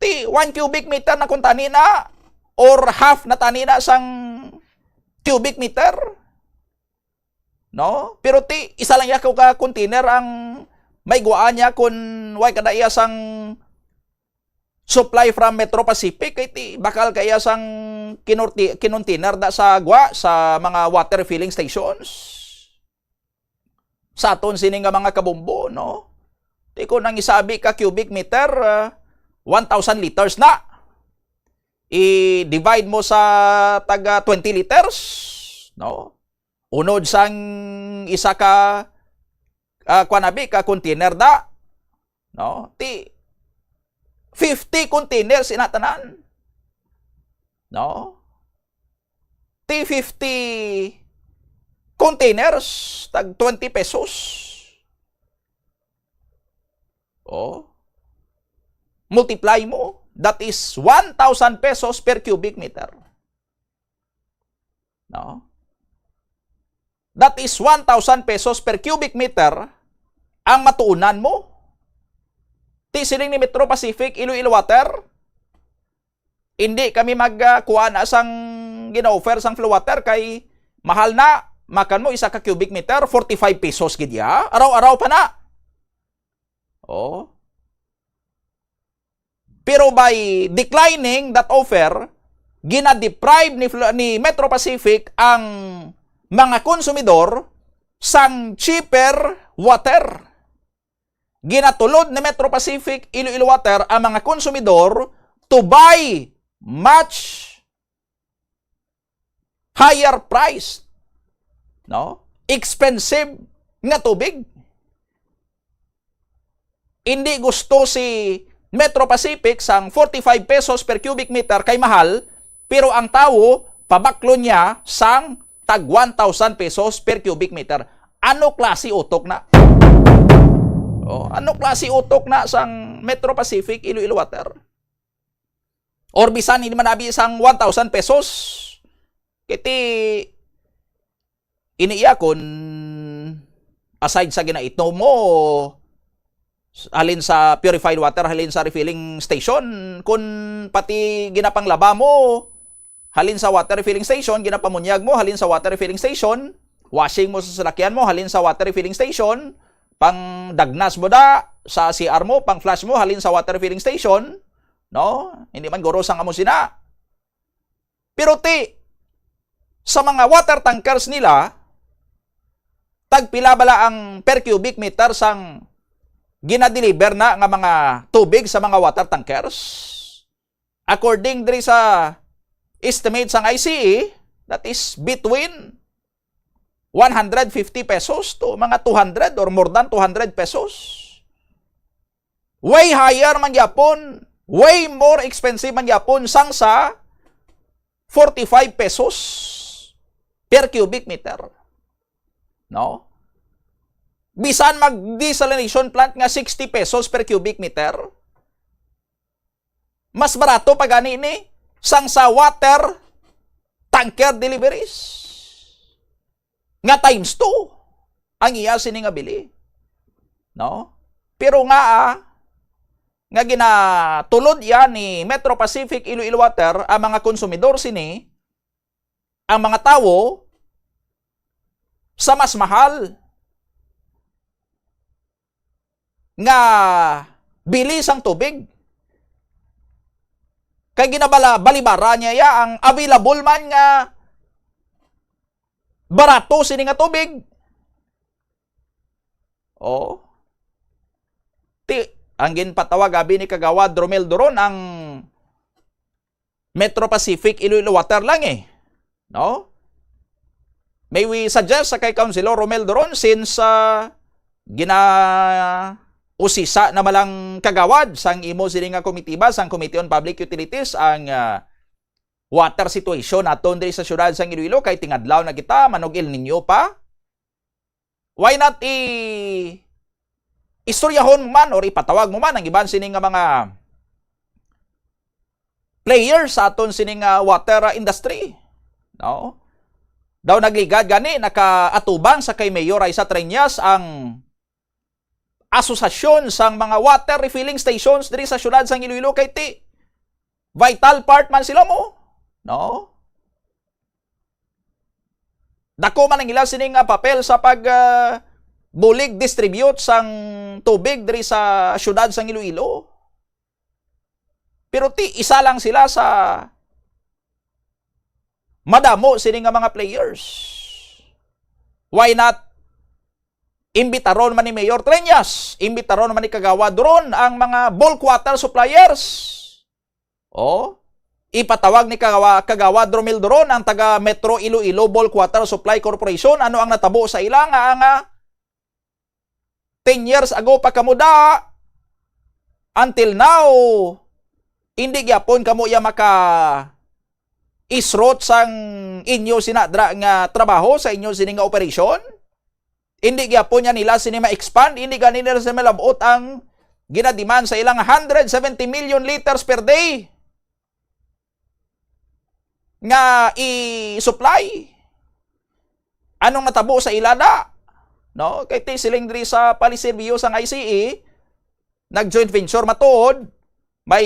Ti one cubic meter na kuntani na, or half na tani na sang cubic meter. No? Pero ti isa lang iya ka container ang may guwaan niya kun way kada iya sang supply from Metro Pacific, kay ti bakal kaya sang kinorti-, kinontainer da sa gwa sa mga water refilling stations sa aton sini nga mga kabombo, no? Ti kon ang isabi ka cubic meter, ah, one thousand liters na. I-divide mo sa taga twenty liters, no? Unod sang isa ka, ah, kuwan abi, ka container da, no? Ti fifty containers ina tanan, no? Ti fifty containers, tag twenty pesos. Oh. Multiply mo, that is one thousand pesos per cubic meter. No? That is one thousand pesos per cubic meter ang matuunan mo. Ti siling ni Metro Pacific, Iloilo Water, hindi kami mag, ah, kuha na sang gina-offer sang flow water kay mahal na. Makan mo isa ka cubic meter, forty-five pesos gid ya. Araw-araw pa na. Oh. Pero by declining that offer, gina-deprive ni Flo-, ni Metro Pacific ang mga konsumidor sang cheaper water. Ginatulod ni Metro Pacific Iloilo Water ang mga konsumidor to buy much higher price, no? Expensive nga tubig. Hindi gusto si Metro Pacific sang forty-five pesos per cubic meter kay mahal, pero ang tawo pabaklon niya sang tag one thousand pesos per cubic meter. Ano klase utok na? Oh, ano klase utok na sang Metro Pacific Iloilo Water? Or bisan hindi man abi sang one thousand pesos. Kiti ini iya kun aside sa ginaitnom mo, halin sa purified water, halin sa refilling station, kun pati ginapanglaba mo, halin sa water refilling station, ginapamunyag mo, halin sa water refilling station, washing mo sa salakyan mo, halin sa water refilling station, pang dagnas mo da sa C R mo, pang flush mo, halin sa water refilling station, no? Hindi man guro sang amo sina. Pero ti, sa mga water tankers nila, tagpila bala ang per cubic meter sang ginadeliver na nga mga tubig sa mga water tankers? According diri sa estimate sang I C E, that is between one hundred fifty pesos to mga two hundred or more than two hundred pesos. Way higher man gyapon, way more expensive man gyapon sang sa forty-five pesos per cubic meter. No? Bisan mag desalination plant nga sixty pesos per cubic meter, mas barato pa gani ni sang sa water tanker deliveries nga times two ang iya sini nga bili. No? Pero nga, ah, nga ginatulod iya ni Metro Pacific Iloilo Water ang mga konsumidor sini, ang mga tawo, sa mas mahal nga bili sang tubig. Kay ginabala-, balibara niya ya ang available man nga barato sini nga tubig. Oh. Ti, ang ginpatawag abi ni Kagawad Romel Duron ang Metro Pacific Iloilo Water lang eh. No? May we suggest sa kay Councilor Romel Duron since, ah, ginausisa na malang kagawad sang imo sini nga komitiba sang Committee on Public Utilities ang, ah, water situation naton diri sa siyudad sang Iloilo kay tingadlaw na kita manog El Nino pa. Why not i istoryahon mo man or ipatawag mo man ang iban sini nga mga players sa aton sini nga water, ah, industry? No? Daw nagligad gani nakaatubang sa kay Mayor Raisa Treñas ang asosasyon sang mga water refilling stations diri sa siyudad sang Iloilo kay ti vital part man sila mo, no? Dako man ang ila sini nga papel sa pag, ah, bulig distribute sang tubig diri sa siyudad sang Iloilo. Pero ti isa lang sila sa madamo sini nga mga players. Why not imbitaron man ni Mayor Treñas, imbitaron man ni Kagawad Duron ang mga bulk water suppliers? Oh, ipatawag ni Kagawa-, Kagawad Romel Duron ang taga Metro Iloilo Bulk Water Supply Corporation. Ano ang natabo sa ila nga ang, ah, ten years ago pa kamo da, until now, hindi gyapon kamo ya maka isrot sang inyo sinadra nga trabaho sa inyo sini nga operasyon? Hindi gyapon niya nila sini ma-expand, hindi gani nila sini malabot ang ginadiman sa ilang hundred seventy million liters per day nga i-supply. Anong natabo sa ila da? No? Kay ti siling diri sa paliserbisyo sang I C E, nag-joint venture matuod, may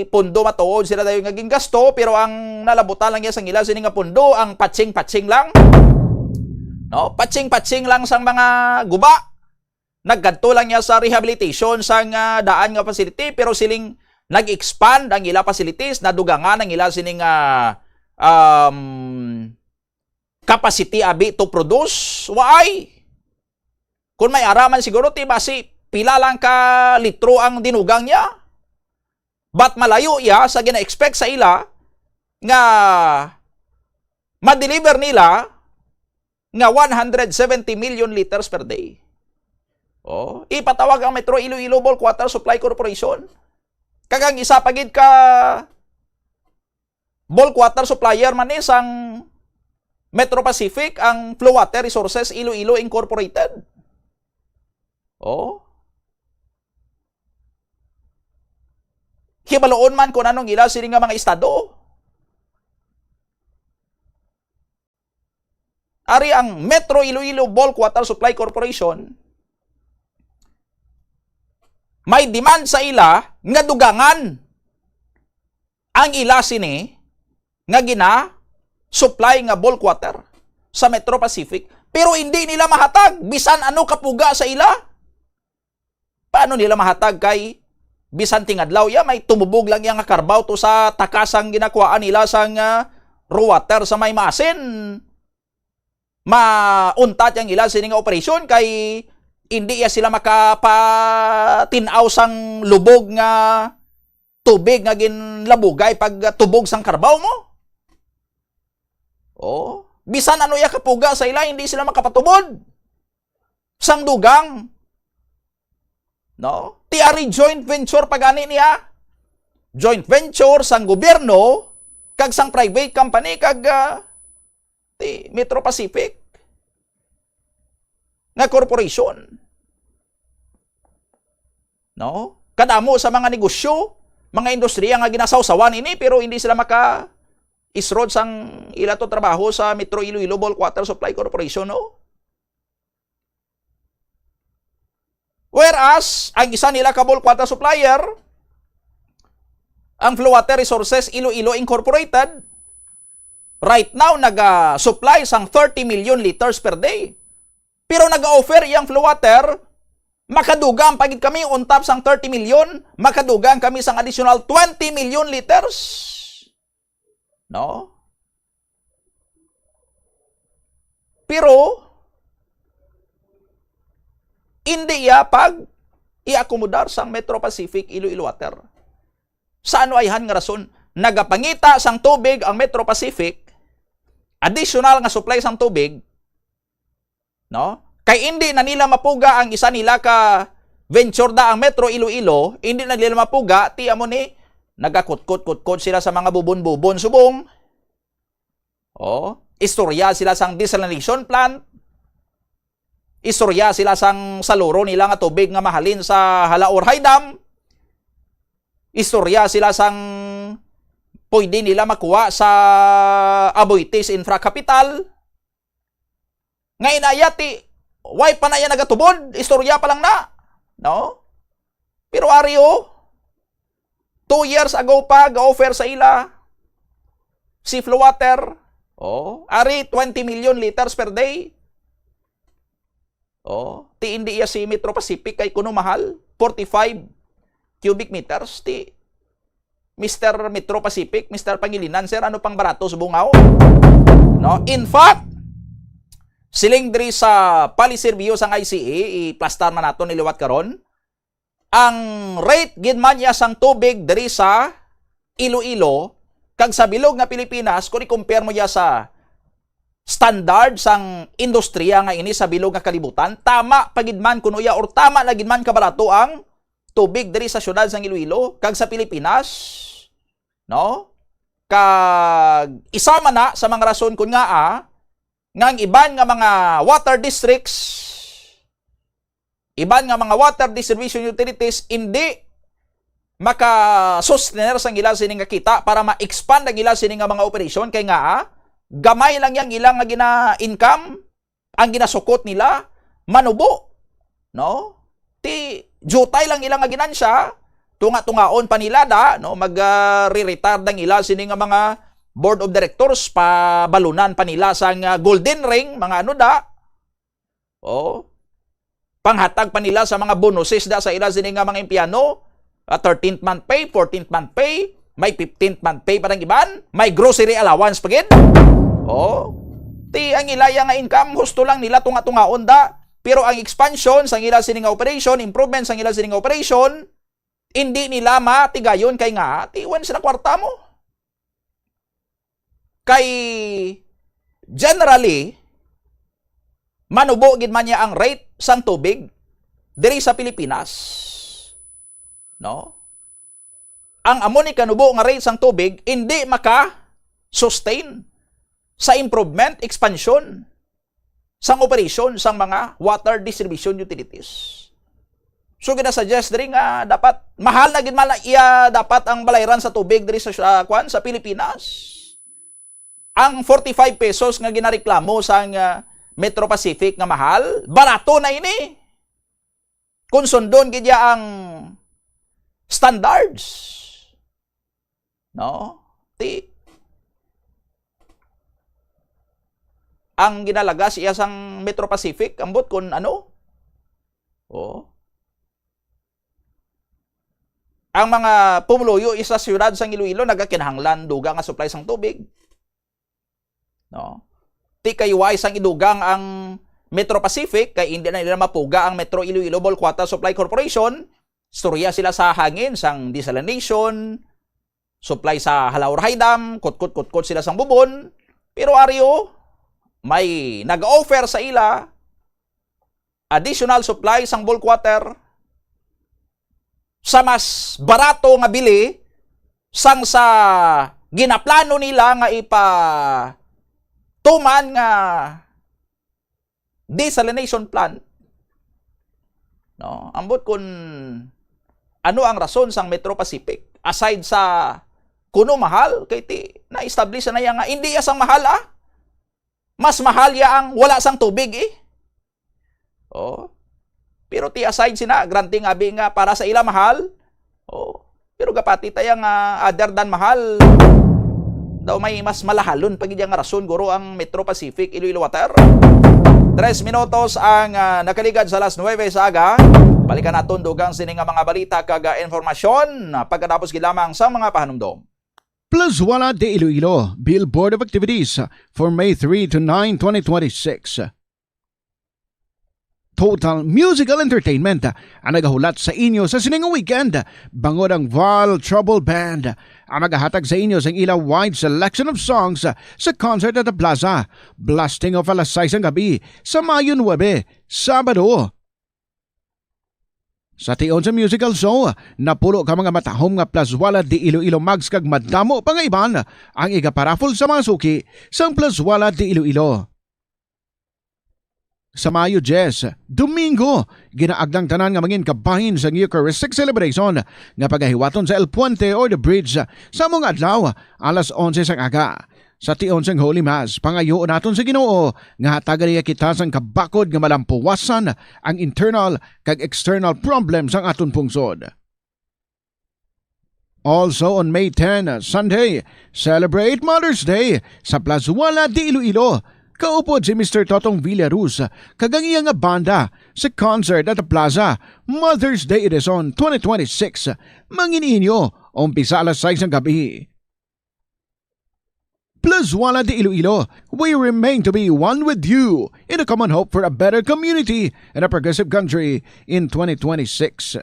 pondo matuod sila dayon nga gingasto, pero ang nalabutan lang niya sang ila sini nga pondo, ang patching-patching lang. No? Patching-patching lang sang mga guba. Nagkadto lang niya sa rehabilitation sang, ah, daan nga facility, pero siling nag-expand ang ila facilities, nadugangan ang ila sini nga, um, capacity abi to produce. Why? Kung may ara man siguro, ti basi pila lang ka litro ang dinugang niya. But malayo iya sa gina-expect sa ila nga ma-deliver nila nga one hundred seventy million liters per day. Oh, ipatawag ang Metro Iloilo Bulk Water Supply Corporation. Kag ang isa pa gid ka bulk water supplier man ni sang Metro Pacific, ang Flow Water Resources Iloilo Incorporated. Oh. Hibaluon man kung anong ila sini nga mga estado. Ari ang Metro Iloilo Bulk Water Supply Corporation, may demand sa ila nga dugangan ang ila sini nga gina-supply nga bulk water sa Metro Pacific, pero hindi nila mahatag bisan ano kapuga sa ila. Paano nila mahatag kay bisan tingadlaw ya may tumubog lang ya nga karbaw to sa takasang ginakuhaan nila sang, ah, raw water sa may Masin? Mauntat yang ila sini nga operasyon kay hindi ya sila makapatin-aw sang lubog nga tubig nga ginlabugay pag tubog sang karbaw mo. Oh, bisan ano ya kapuga sa ila, hindi sila makapatubod sang dugang. No? Ti ari joint venture pa gani niya. Joint venture sang gobyerno kag sang private company kag, ah, ti Metro Pacific nga corporation. No? Kadamo sa mga negosyo, mga industriya nga ginasawsawan ini, pero hindi sila maka-isrod sang ila to trabaho sa Metro Iloilo Bulk Water Supply Corporation, no? Whereas, ang isa nila ka bulk water supplier, ang Flow Water Resources Iloilo Incorporated, right now, naga-supply sang thirty million liters per day. Pero nag-offer iyang Flow Water Makadugang pa gid kami on top sang thirty million, makadugang kami sang additional twenty million liters. No? Pero, hindi iya pag-iakomodar sang Metro Pacific Iloilo Water. Sa ano ayhan nga rason? Nagapangita sang tubig ang Metro Pacific, additional nga supply sang tubig, no? Kay indi na nila mapuga ang isa nila ka venture da ang Metro Iloilo, indi na nila mapuga, ti amo ni, nagakutkot-kutkot sila sa mga bubon-bubon subong. Oh, istorya sila sang desalination plant. Istorya sila sang saluro nila nga tubig nga mahalin sa Jalaurjay Dam. Istorya sila sang pwede nila makuha sa Aboitiz Infra Capital. Nga inaya ti, why pa na iya nagatubod? Istorya pa lang na. No? Pero ari, oh, two years ago pa, ga-offer sa ila si Flowater. Oh, ari, twenty million liters per day. Oh, ti indi iya si Metro Pacific kay kuno mahal, forty-five cubic meters. Ti Mister Metro Pacific, Mister Pangilinan, sir, ano pang barato sa bungaw? No? In fact, siling diri sa policy review sang I C A, iplastar man nato ni liwat karon, ang rate gid man iya sang tubig diri sa Iloilo kag sa bilog nga Pilipinas, kung i-compare mo iya sa standard sang industriya nga ini sa bilog nga kalibutan, tama pa gid man kuno iya or tama na gid man kabarato ang tubig diri sa siyudad sang Iloilo kag sa Pilipinas, no? Kag isa man na sa mga rason kun ngaa nga ang iban nga mga water districts, iban nga mga water distribution utilities, indi makasustener sang ila sini nga kita para ma-expand ang ila sini nga mga operasyon, kay ngaa gamay lang yang ila nga gina-income, ang ginasukot nila manubo, no? Ti jutay lang ila nga ginansya, tunga-tungaon pa nila da, no? Mag, ah, re-retire dang ila sini nga mga board of directors, pabalunan pa nila sang, ah, golden ring, mga ano da. Oh. Panghatag pa nila sa mga bonuses da sa ila sini nga mga empleyado, ah, thirteenth month pay, fourteenth month pay, may fifteenth month pay pa ang iban, may grocery allowance pa gid. Oh. Ti ang ilaya nga income, husto lang nila tunga-tungaon da. Pero ang expansion sang ila sini nga operation, improvement sang ila sini nga operation, hindi nila matigayon kay nga tiwan sila kwarta mo. Kay generally, manubo gid man niya ang rate sang tubig diri sa Pilipinas. No? Ang amo ni kanubo nga rate sang tubig hindi maka-sustain sa improvement, expansion sang operasyon sang mga water distribution utilities. So, ginasuggest diri nga dapat mahal na gid man iya dapat ang balayran sa tubig diri sa, sa, kwan, sa Pilipinas. Ang forty-five pesos nga ginareklamo sang, ah, Metro Pacific nga mahal, barato na ini. Kung sundon gid ya ang standards. No? Ti, ang ginalagas iya sang Metro Pacific, ambot kun ano? Oh. Ang mga pumuluyo sa siyudad sang Iloilo nagakinahanglan dugang nga supply sang tubig. No? Ti kay wala sang idugang ang Metro Pacific, kay hindi na nila mapuga ang Metro Iloilo Bulk Water Supply Corporation. Istorya sila sa hangin, sang desalination, supply sa Jalaurjay Dam, kutkot-kutkot sila sang bubon. Pero ari, oh, may nag-offer sa ila additional supply sang bulk water sa mas barato nga bili sang sa ginaplano nila nga ipatuman nga desalination plant. No, ambot kun ano ang rason sang Metro Pacific aside sa kuno mahal, kay ti na-establish na iya nga hindi iya sang mahal, ah. Mas mahal ya ang wala sang tubig, eh. Oh. Pero ti aside sina, granting abi nga para sa ila mahal. Oh. Pero gapati taya nga other than mahal, daw may mas malahalon pa gid nga rason guro ang Metro Pacific Iloilo Water. Tres minutos ang, ah, nakaligad sa alas nuwebe sa aga. Balikan naton dugang sini nga mga balita kag, ah, informasyon, ah, pagkatapos gid lamang sa mga pahanumdom. Plazuela de Iloilo, Bill Board of Activities for May three to nine, twenty twenty-six. Total Musical Entertainment ang nagahulat sa inyo sa sining weekend, bangod ang Val Trouble Band ang magahatag sa inyo sang ila wide selection of songs sa concert at the plaza. Blasting off alas sais ang gabi sa Mayo nuebe, Sabado. Sa tion sa musical show, napulo ka mga matahom nga Plazuela de Iloilo mugs kag madamo pa nga iban ang igaparaffle sa mga suki sang Plazuela de Iloilo. Sa Mayo diyes, Domingo, ginaagda ang tanan nga mangin kabahin sang Eucharistic celebration nga pagahiwaton sa El Puente or the Bridge sa amo nga adlaw, alas onse sang aga. Sa tion sang Holy Mass, pangayoon naton sa Ginoo nga hatagan niya kita sang kabakod nga malampuwasan ang internal kag external problem sang aton pungsod. Also on May ten, Sunday, celebrate Mother's Day sa Plazuela de Iloilo. Kaupod si Mister Totong Villaruz kag ang iya nga banda sa concert at the plaza, Mother's Day Edition twenty twenty-six. Mangin-inyo, umpisa alas sais ng gabi. Plazuela de Iloilo, we remain to be one with you in a common hope for a better community and a progressive country in twenty twenty-six.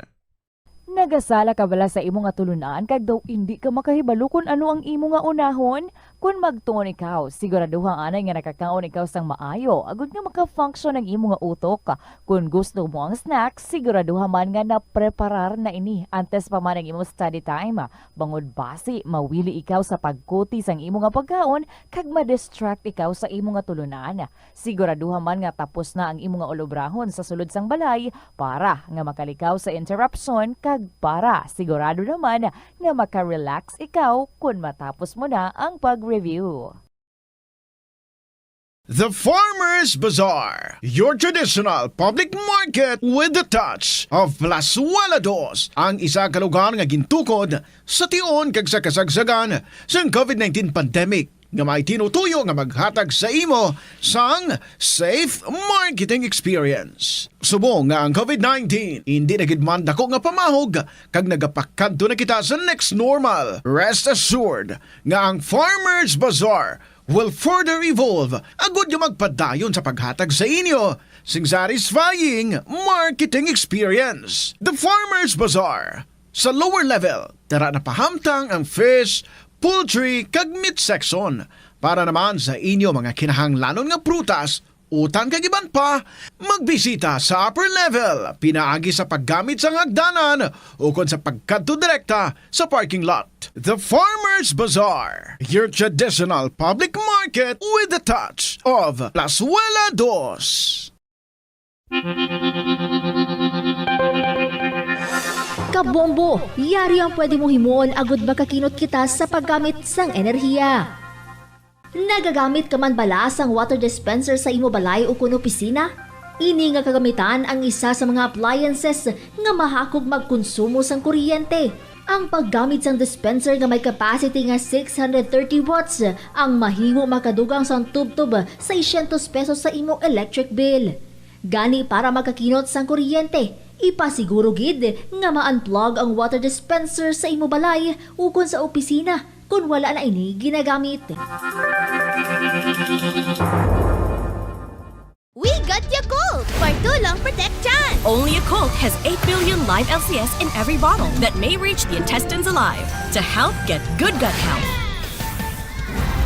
Nagasala ka bala sa imo nga tulunan kag daw indi ka makahibalo kon ano ang imo nga unahon? Kon magtuon ikaw, siguraduha anay nga nakakaon ikaw sang maayo, agud nga maka-function ang imo nga utok. Kon gusto mo ang snacks, siguraduha man nga napreparar na ini antes pa man ang imo study time. Bangod basi, mawili ikaw sa pagkuti sang imo nga pagkaon kag ma-distract ikaw sa imo nga tulunan. Siguraduha man nga tapos na ang imo nga ulobrahon sa sulod sang balay para nga makalikaw sa interruption kag para sigurado naman nga maka-relax ikaw kon matapos mo na ang pag-review. The Farmers Bazaar, your traditional public market with the touch of Plazuela Dos, ang isa ka lugar nga gintukod sa tion kag sa kasagsagan sang covid nineteen pandemic, nga may tinutuyo nga maghatag sa imo sang safe marketing experience. Subong nga ang covid nineteen indi na gid man dako nga pamahog kag nagapakadto na kita sa next normal, rest assured nga ang Farmers Bazaar will further evolve agud nga magpadayon sa paghatag sa inyo sing satisfying marketing experience. The Farmers Bazaar. Sa lower level, tara na pahamtang ang fish, poultry, kag meat section. Para naman sa inyo mga kinahanglanon nga prutas, utan kag iban pa, magbisita sa upper level, pinaagi sa paggamit sang hagdanan ukon sa pagkadto direkta sa parking lot. The Farmers Bazaar, your traditional public market with the touch of Plazuela Dos. Kabombo, yari ang pwede mong himuon agud makakinot kita sa paggamit sang enerhiya. Nagagamit ka man bala sang water dispenser sa imo balay ukon opisina? Ini nga kagamitan ang isa sa mga appliances nga mahakog magkonsumo sang kuryente. Ang paggamit sang dispenser nga may capacity nga six hundred thirty watts ang mahimo makadugang sang tubtob seiscientos pesos sa imo electric bill. Gani, para makakinot sang kuryente, ipasiguro gid nga ma-unplug ang water dispenser sa imo balay ukon sa opisina kon wala na ini ginagamit. We got Yakult for too long protection. Only Yakult has eight billion live L C S in every bottle that may reach the intestines alive to help get good gut health.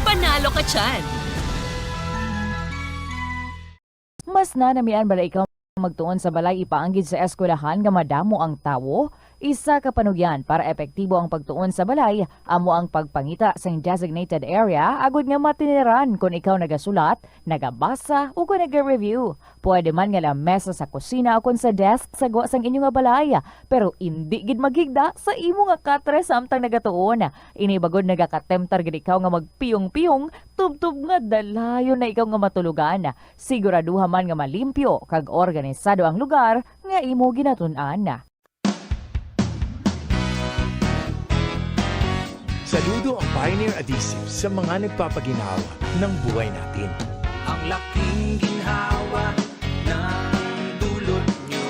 Panalo ka dyan! Mas nanamian bala ikaw magtuon sa balay ipaanggid sa eskwelahan nga madamo ang tawo? Isa ka panugyan para epektibo ang pagtuon sa balay amo ang pagpangita sing designated area agud nga matiniran kon ikaw nagasulat, nagabasa, ukon naga-review. Pwede man nga lamesa sa kusina ukon sa desk sa gwa sang inyo nga balay, pero indi gid maghigda sa imo nga katre samtang nagatuon. Ini bangod nagakatemptar gid ikaw nga magpiyong-piyong tubtob nga dalayon na ikaw nga matulogan. Siguraduha man nga malimpyo kag organisado ang lugar nga imo ginatun-an. Saludo ang Pioneer Adhesive sa mga nagpapaginhawa ng buhay natin. Ang laking ginhawa ng dulot nyo.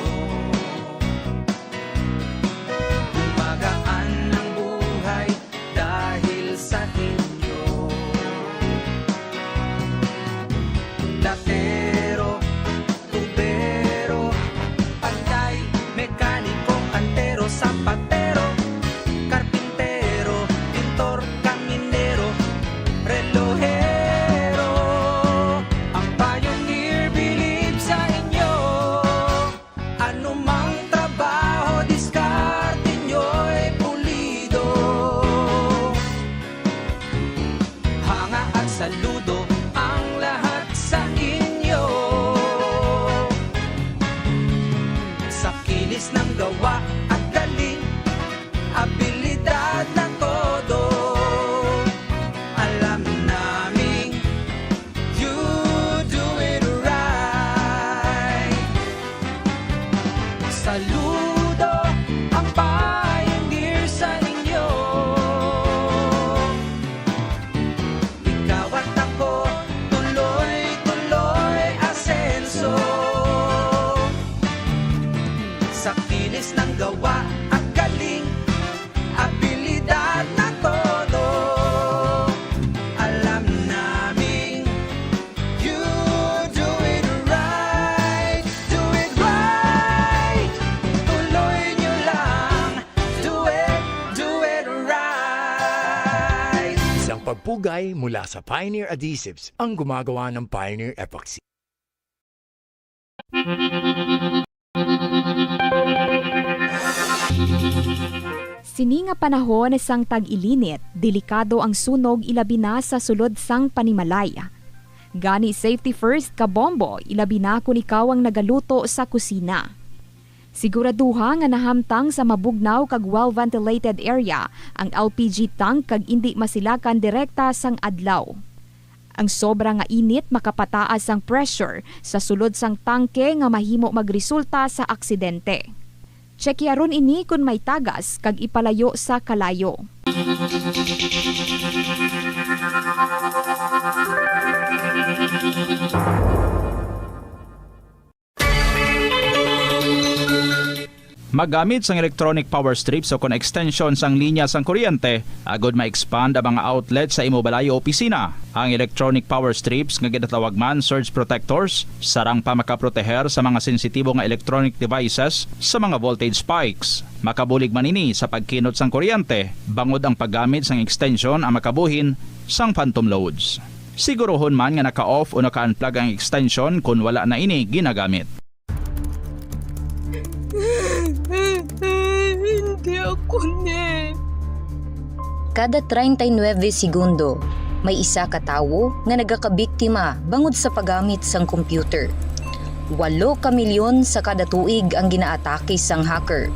Pagpugay mula sa Pioneer Adhesives ang gumagawa ng Pioneer Epoxy. Sini nga panahon sang tag-ilinit, delikado ang sunog, ilabi na sa sulod sang panimalay. Gani, safety first, kabombo, ilabi na kon ikaw ang nagaluto sa kusina. Siguraduha nga nahamtang sa mabugnaw kag well-ventilated area ang L P G tank kag indi masilakan direkta sang adlaw. Ang sobra nga init makapataas sang pressure sa sulod sang tangke nga mahimo magresulta sa aksidente. Tsekyaron ini kon may tagas kag ipalayo sa kalayo. Maggamit sang electronic power strips o kon extension sang linya sang kuryente agud ma-expand ang mga outlet sa imo balay o opisina. Ang electronic power strips, nga ginatawag man surge protectors, sarang pa makaproteher sa mga sensitibo nga electronic devices sa mga voltage spikes. Makabulig man ini sa pagkinot sang kuryente, bangod ang paggamit sang extension ang makabuhin sang phantom loads. Siguruhon man nga naka-off o naka-unplug ang extension kon wala na ini ginagamit. Hindi ako ni. Kada treinta y nueve segundo, may isa ka tawo nga nagakabiktima bangod sa paggamit sang computer. Walo ka milyon sa kada tuig ang ginaatake sang hacker.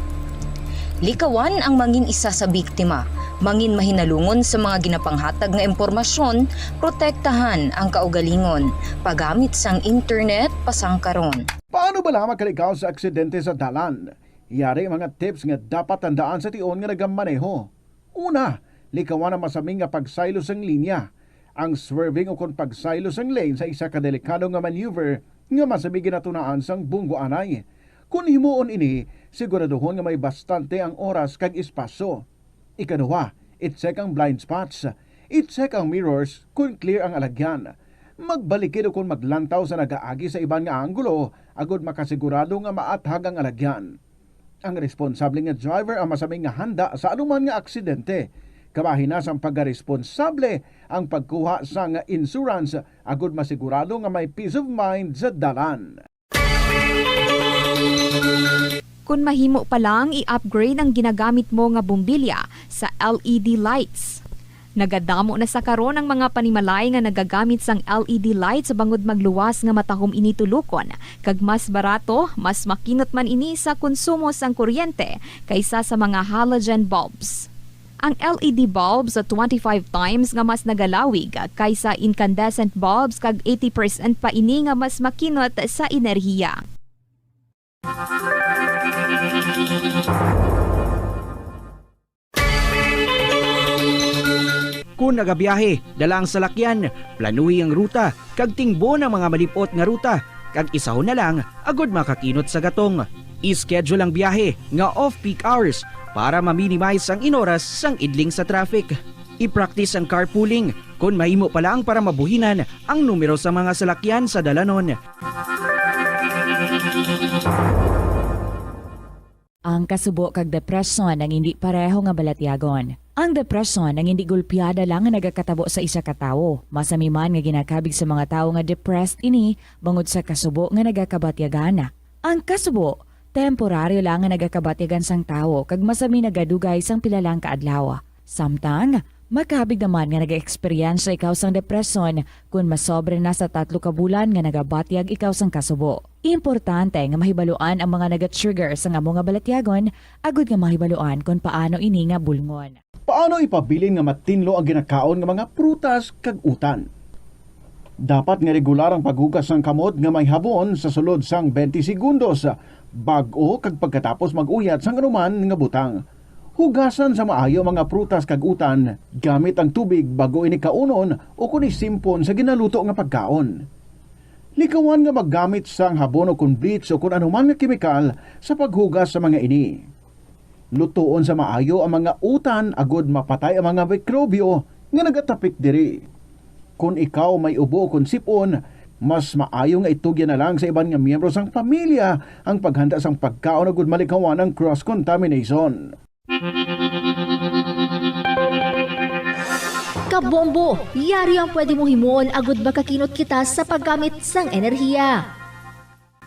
Likawan ang mangin isa sa biktima, mangin mahinalungon sa mga ginapanghatag nga impormasyon, protektahan ang kaugalingon, paggamit sang internet pasangkaron. Paano bala makalikaw sa aksidente sa dalan? Yari mga tips nga dapat tandaan sa tion nga nagamaneho. Una, likawan ang masami nga pagsaylo sang linya. Ang swerving ukon pagsaylo sang lane sa isa ka delikado nga maneuver nga masami ginatunaan sang bunggoanay. Kon himuon ini, siguraduhon nga may bastante ang oras kag espasyo. Ikaduha, i-check ang blind spots. I-check ang mirrors kon clear ang alagyan. Magbalikid ukon maglantaw sa nagaagi sa iban nga anggulo agud makasigurado nga maathag ang alagyan. Ang responsable nga driver ang masami nga handa sa anuman nga aksidente. Kabahin na sang pagkaresponsable ang pagkuha sang insurance agud masigurado nga may peace of mind sa dalan. Kon mahimo pa lang, i-upgrade ang ginagamit mo nga bombilya sa L E D lights. Nagadamo na sa karon ang mga panimalay nga nagagamit sang L E D lights bangod magluwas nga matahom ini tulukon, kag mas barato, mas makinot man ini sa konsumo sang kuryente kaysa sa mga halogen bulbs. Ang L E D bulbs twenty-five times nga mas nagalawig kaysa incandescent bulbs kag eighty percent pa ini nga mas makinot sa enerhiya. Kon nagabiyahe, dala ang salakyan, planuhi ang ruta, kag tingbon ang mga malip-ot nga ruta, kag isahon na lang agud makakinot sa gatong. I-schedule ang biyahe nga off-peak hours para ma-minimize ang inoras sang idling sa traffic. I-practice ang carpooling kon mahimo pa lang para mabuhinan ang numero sa mga salakyan sa dalanon. Ang kasubo kag depresyon ang indi pareho nga balatyagon. Ang depresyon ang indi gulpiada lang nga nagakatabo sa isa ka tawo. Masami man nga ginakabig sa mga tawo nga depressed ini bangod sa kasubo nga nagakabatyagan. Ang kasubo, temporaryo lang nga nagakabatyagan sang tawo kag masami nagadugay sang pila lang ka adlaw. Samtang, makabig naman nga nagaeksperyensya ikaw sang depresyon kon masobra na sa tatlo ka bulan nga nagabatyag ikaw sang kasubo. Importante nga mahibaluan ang mga nagatrigger sang amo nga balatyagon agud nga mahibaluan kon paano ini nga bulngon. Paano ipabilin nga matinlo ang ginakaon nga mga prutas kag utan? Dapat nga regular ang paghugas sang kamot nga may habon sa sulod sang twenty segundos, bag-o kag pagkatapos mag-uyat sang anuman nga butang. Hugasan sa maayo ang mga prutas kag utan gamit ang tubig bag-o ini kaunon ukon isimpon sa ginaluto nga pagkaon. Likawan nga maggamit sang habon ukon bleach ukon anuman nga kemikal sa paghugas sa mga ini. Lutoon sa maayo ang mga utan agud mapatay ang mga mikrobyo nga nagatapik diri. Kon ikaw may ubo ukon sip-on, mas maayo nga itugyan na lang sa iban nga miyembro sang pamilya ang paghanda sang pagkaon agud malikawan ang cross-contamination. Bombo, yari ang pwede mo himuon agud makakinot kita sa paggamit sang enerhiya.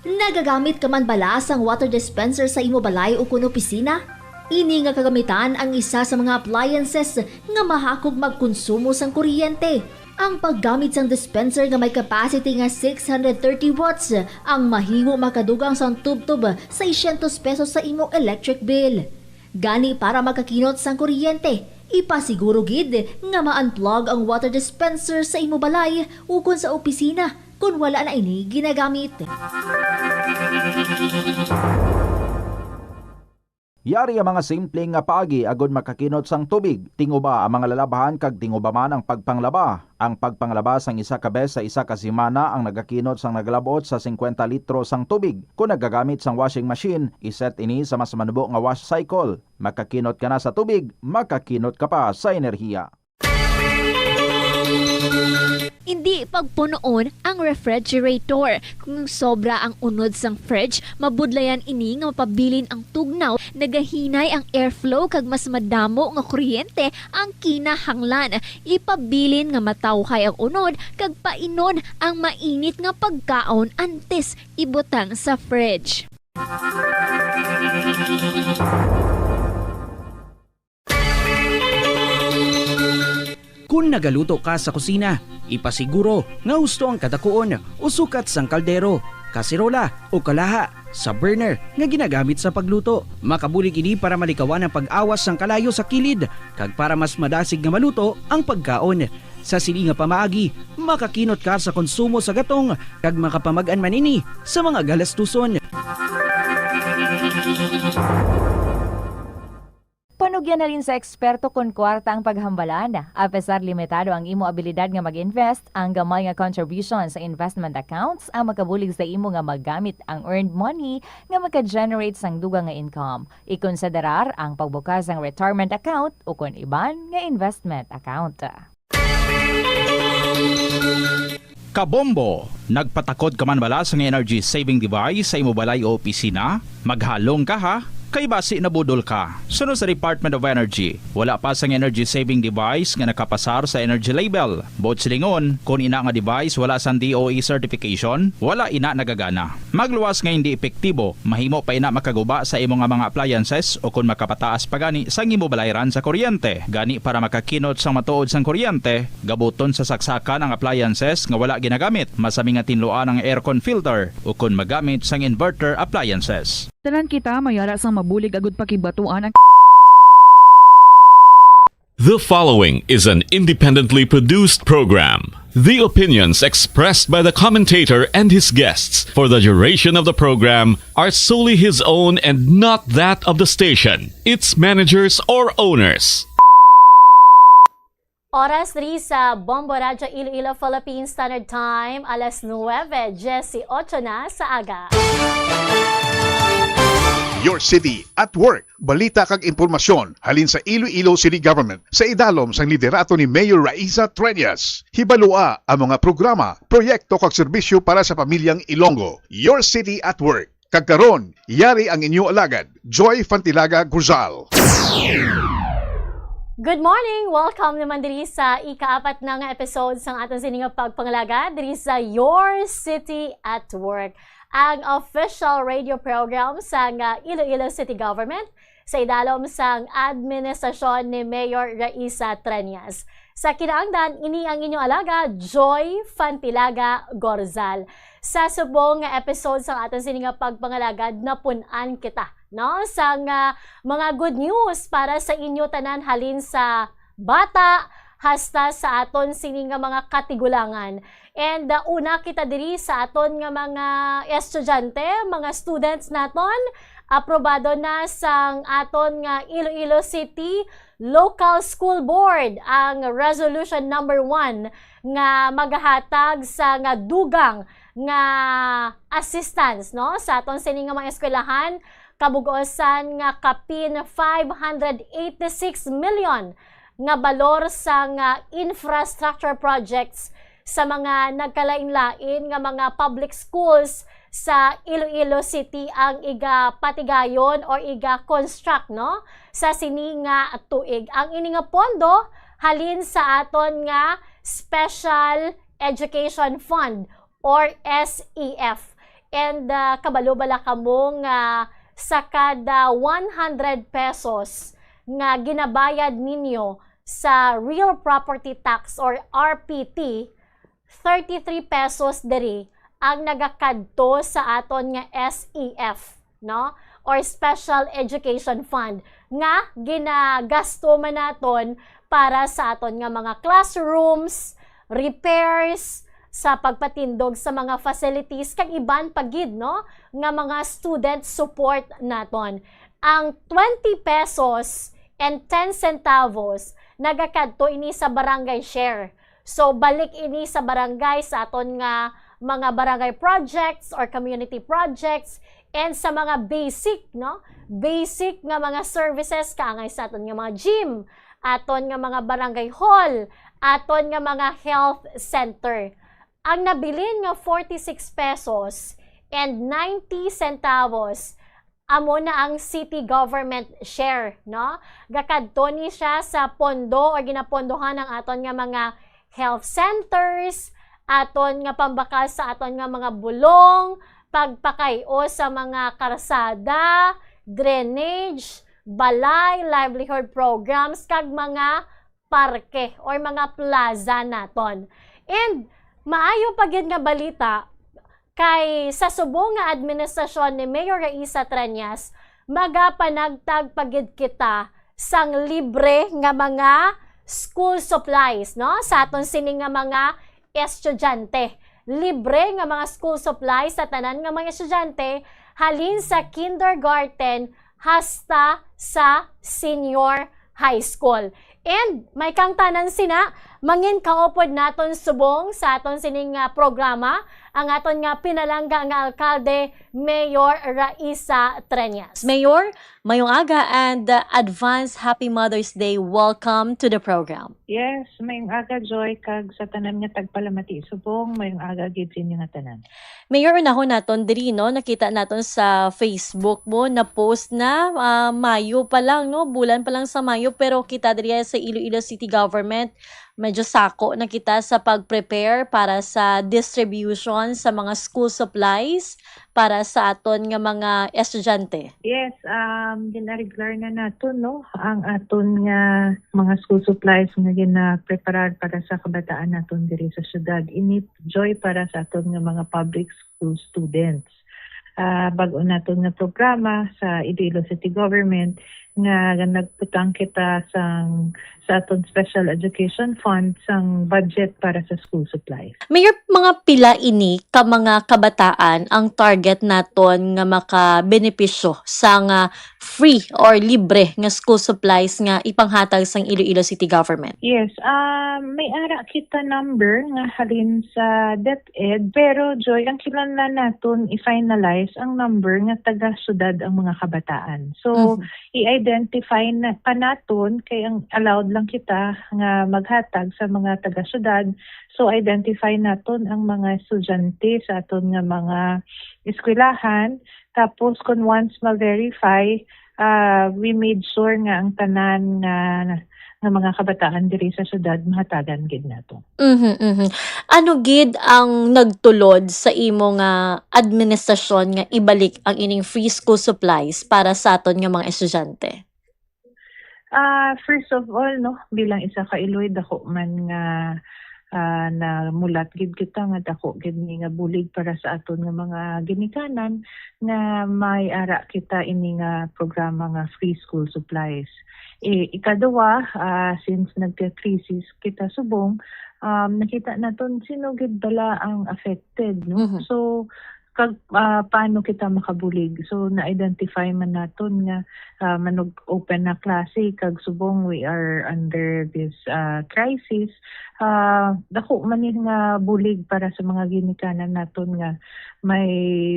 Nagagamit ka man bala sang water dispenser sa imo balay ukon opisina? Ini nga kagamitan ang isa sa mga appliances nga mahakog magkonsumo sang kuryente. Ang paggamit sang dispenser nga may capacity nga six hundred thirty watts ang mahimo makadugang sang tubtob seiscientos pesos sa imo electric bill. Gani, para makakinot sang kuryente, ipasiguro gid nga ma-unplug ang water dispenser sa imo balay ukon sa opisina kon wala na ini ginagamit. Yari ang mga simple nga paagi agud makakinot sang tubig. Tinguba ang mga lalabhan kag tinguba man ang pagpanglaba. Ang pagpanglaba sang isa ka bes sa isa ka semana ang nagakinot sang nagalab-ot sa singkwenta litro sang tubig. Kon nagagamit sang washing machine, iset ini sa mas manubo nga wash cycle. Makakinot ka na sa tubig, makakinot ka pa sa enerhiya. Indi pagpunoon ang refrigerator. Kung sobra ang unod sang fridge, mabudlayan ini nga mapabilin ang tugnaw. Nagahinay ang airflow kag mas madamo nga kuryente ang kinahanglan. Ipabilin nga matawhay ang unod kag painon ang mainit nga pagkaon antes ibutang sa fridge. Kon nagaluto ka sa kusina, ipasiguro nga husto ang kadakuon o sukat sang kaldero, kaserola, o kalaha sa burner nga ginagamit sa pagluto. Makabulig ini para malikawan ang pag-awas sang kalayo sa kilid kag para mas madasig nga maluto ang pagkaon. Sa sini nga pamaagi, makakinot ka sa konsumo sa gatong kag makapamag-an man ini sa mga galastuson. Panugyan halin sa eksperto kon kwarta ang paghambalan. Apesar limitado ang imo abilidad nga mag-invest, ang gamay nga contribution sa investment accounts ang makabulig sa imo nga magamit ang earned money nga maka-generate sang dugang nga income. Ikonsiderar ang pagbukas sang retirement account ukon iban nga investment account. Kabombo! Nagpatakod ka man bala sang energy saving device sa imo balay o opisina? Maghalong ka, ha, kay basi nabudol ka. Suno sa Department of Energy, wala pa sang energy saving device nga nakapasar sa energy label. Buot silingon, kon ina nga device wala sang D O E certification, wala ina nagagana. Magluwas nga hindi epektibo, mahimo pa ina makaguba sa imo nga mga appliances o kon makapataas pa gani sang imo balayran sa kuryente. Gani, para makakinot sang matuod sang kuryente, gabuton sa saksakan ang appliances nga wala ginagamit. Masami nga tinluan ang aircon filter o kon magamit sang inverter appliances. Tanan kita mayara sang mabulig agud pakibatuan ang The following is an independently produced program. The opinions expressed by the commentator and his guests for the duration of the program are solely his own and not that of the station, its managers, or owners. Oras diri sa Bombo Radyo Iloilo Philippine Standard Time, alas nuwebe dieciocho na sa aga. Your City at Work. Balita kag impormasyon halin sa Iloilo City Government sa idalom sang liderato ni Mayor Raisa Treñas. Hibalua ang mga programa, proyekto kag serbisyo para sa pamilyang Ilonggo. Your City at Work. Kag karon, yari ang inyo alagad, Joy Fantilaga Guzal. Good morning! Welcome naman diri sa ikaapat na nga episode sang aton sini nga pagpangalagad diri sa Your City at Work, ang official radio program sang, ah, Iloilo City Government sa idalom sang administrasyon ni Mayor Raisa Treñas. Sa kinaangdan, ini ang inyo alaga, Joy Fantilaga Gorzal. Sa subong nga episode sang aton sini nga pagpangalagad, napun-an kita, no, sang, ah, mga good news para sa inyo tanan, halin sa bata hasta sa aton sini nga mga katigulangan. And, uh, una kita diri sa aton nga mga estudyante, mga students naton. Aprobado na sang aton nga Iloilo City Local School Board ang Resolution Number One nga magahatag sa nga dugang nga assistance, no, sa aton sini nga mga eskwelahan, kabug-osan nga kapin five hundred eighty-six million nga balor sang infrastructure projects sa mga nagkalain-lain nga mga public schools sa Iloilo City ang iga patigayon or iga construct, no, sa sini nga tuig. Ang ini nga pondo halin sa aton nga Special Education Fund or S E F. And, ah, kabalo bala kamo nga sa kada one hundred pesos nga ginabayad ninyo sa real property tax or R P T, thirty-three pesos diri ang nagakadto sa aton nga S E F, no? Or Special Education Fund nga ginagasto man naton para sa aton nga mga classrooms, repairs, sa pagpatindog sa mga facilities kag iban pa gid, no, nga mga student support naton. Ang twenty pesos and ten centavos nagakadto ini sa barangay share. So, balik ini sa barangay sa aton nga mga barangay projects or community projects and sa mga basic, no? Basic nga mga services kaangay sa aton nga mga gym, aton nga mga barangay hall, aton nga mga health center. Ang nabilin nga forty-six pesos and ninety centavos amo na ang city government share, no? Gakadto ni siya sa pondo or ginapondohan ang aton nga mga health centers, aton nga pambakal sa aton nga mga bulong, pagpakay-o sa mga karsada, drainage, balay, livelihood programs, kag mga parke or mga plaza naton. And maayo pa gid nga balita, kay sa subong nga administrasyon ni Mayor Raisa Treñas, magapanagtag pa gid kita sang libre nga mga school supplies, no, sa aton sini nga mga estudyante. Libre nga mga school supplies sa tanan nga mga estudyante, halin sa kindergarten hasta sa senior high school. And may kang tanan sina, mangin kaupod naton subong sa aton sining, ah, programa, ang aton nga pinalangga nga alkalde, Mayor Raisa Treñas. Mayor, mayong aga and, uh, advance Happy Mother's Day. Welcome to the program. Yes, mayong aga, Joy, kag sa tanan nga tagpalamati subong, mayong aga gid sa inyo nga tanan. Mayor, unahon naton diri, no, nakita naton sa Facebook mo na post na, ah, Mayo pa lang, no, bulan pa lang sa Mayo, pero kita diri sa Iloilo City Government, medyo sako na kita sa pag-prepare para sa distribution sa mga school supplies para sa aton nga mga estudyante. Yes, um, ginareglar na naton, no, ang aton nga mga school supplies nga ginapreparar para sa kabataan naton diri sa syudad. Ini, Joy, para sa aton nga mga public school students. Ah, bag-o naton nga programa sa Iloilo City Government nga nagputang kita sang, sa aton Special Education Fund sang budget para sa school supplies. Mayor, mga pila ini ka mga kabataan ang target naton nga makabenepisyo sa nga free or libre nga school supplies nga ipanghatag sang Iloilo City Government? Yes, ah, may ara kita number nga halin sa DepEd, pero, Joy, ang kinahanglan naton i-finalize ang number nga taga-syudad ang mga kabataan. So, Mhm. i-identify na pa naton, kay ang allowed lang kita nga maghatag sa mga taga-syudad. So, identify naton ang mga estudyante sa aton nga mga eskwelahan. Tapos, kung once ma-verify, ah, we made sure nga ang tanan nga, nga mga kabataan diri sa syudad mahatagan gid nato. Mhm, mhm. Ano gid ang nagtulod sa imo nga administrasyon nga ibalik ang ining free school supplies para sa aton nga mga estudyante? Ah, first of all, no, bilang isa ka Iloy, dako man nga, ah, namulat gid kita nga dako gid ni nga bulig para sa aton nga mga ginikanan nga may ara kita ini nga programa nga free school supplies. Eh, ikaduwa, ah, since nagka-crisis kita subong, um, nakita naton sino gid bala ang affected, no? Mhm. So, kag, ah, paano kita makabulig? So, na-identify man naton nga, ah, manug-open na klase kag subong we are under this, ah, crisis. Ah, dako man ni nga bulig para sa mga ginikanan naton nga may,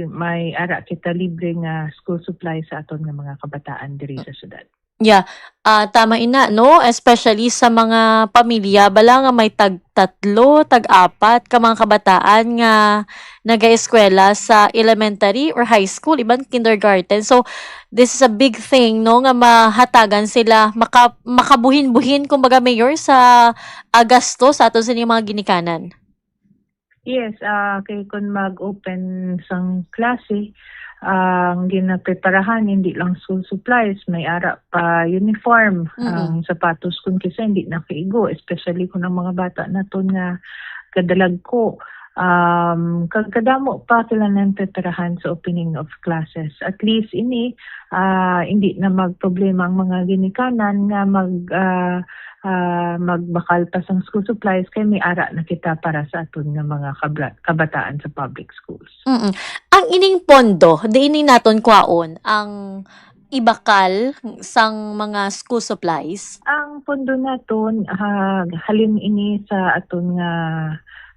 may ara kita libre nga school supply sa aton nga mga kabataan diri sa syudad. Yeah. Ah, tama ina, no? Especially sa mga pamilya, bala nga may tag-tatlo, tag-apat ka mga kabataan nga nagaeskwela sa elementary or high school, even kindergarten. So, this is a big thing, no, nga mahatagan sila, maka-, makabuhin-buhin, kumbaga, Mayor, sa, ah, gasto sa aton sa inyong mga ginikanan. Yes, ah, kay kun mag-open sang klase, ang ginapreparahan, hindi lang school supplies, may ara pa uniform, Mm-mm. ang sapatos kun kisa hindi nakaigo, especially kun ang mga bata naton nga kadalagko. Um, kag kadamo pa sila nang preparahan sa opening of classes. At least ini, ah, hindi na magproblema ang mga ginikanan nga mag, ah, ah, magbakal pa sang school supplies kay may ara na kita para sa aton nga mga kabra-, kabataan sa public schools. Mm-mm. Ang ining pondo, diin ni naton kwaon ang ibakal sang mga school supplies? Ang pondo naton, ah, halin ini sa aton nga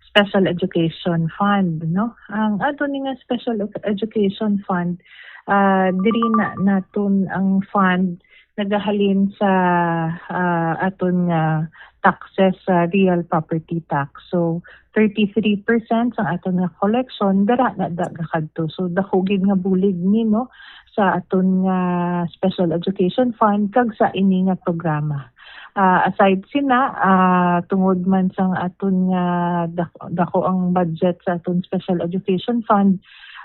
special education fund, no? Ang aton ni nga special ed-, education fund, ah, diri na naton ang fund nagahalin sa, ah, aton nga taxes sa real property tax. So, thirty-three percent sang aton nga collection, dara na da gakadto. So, dako gid nga bulig ni, no, sa aton nga special education fund kag sa ini nga programa. Ah, aside sina, ah, tungod man sang aton nga dak-, dako ang budget sa aton special education fund,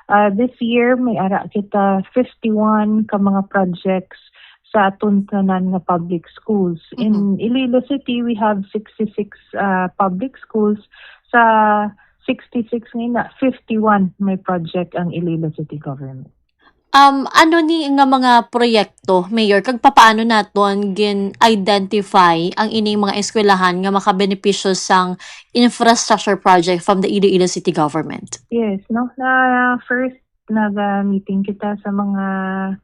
ah, this year may ara kita fifty-one ka mga projects sa aton tanan nga public schools. In Mhm. Iloilo City, we have sixty-six, ah, public schools. Sa sixty-six nga ina, fifty-one may project ang Iloilo City Government. Um, ano ni nga mga proyekto, Mayor, kag papaano naton gin-identify ang ining mga eskwelahan nga makabenepisyo sang infrastructure project from the Iloilo City Government? Yes, no? Na first, naga-meeting kita sa mga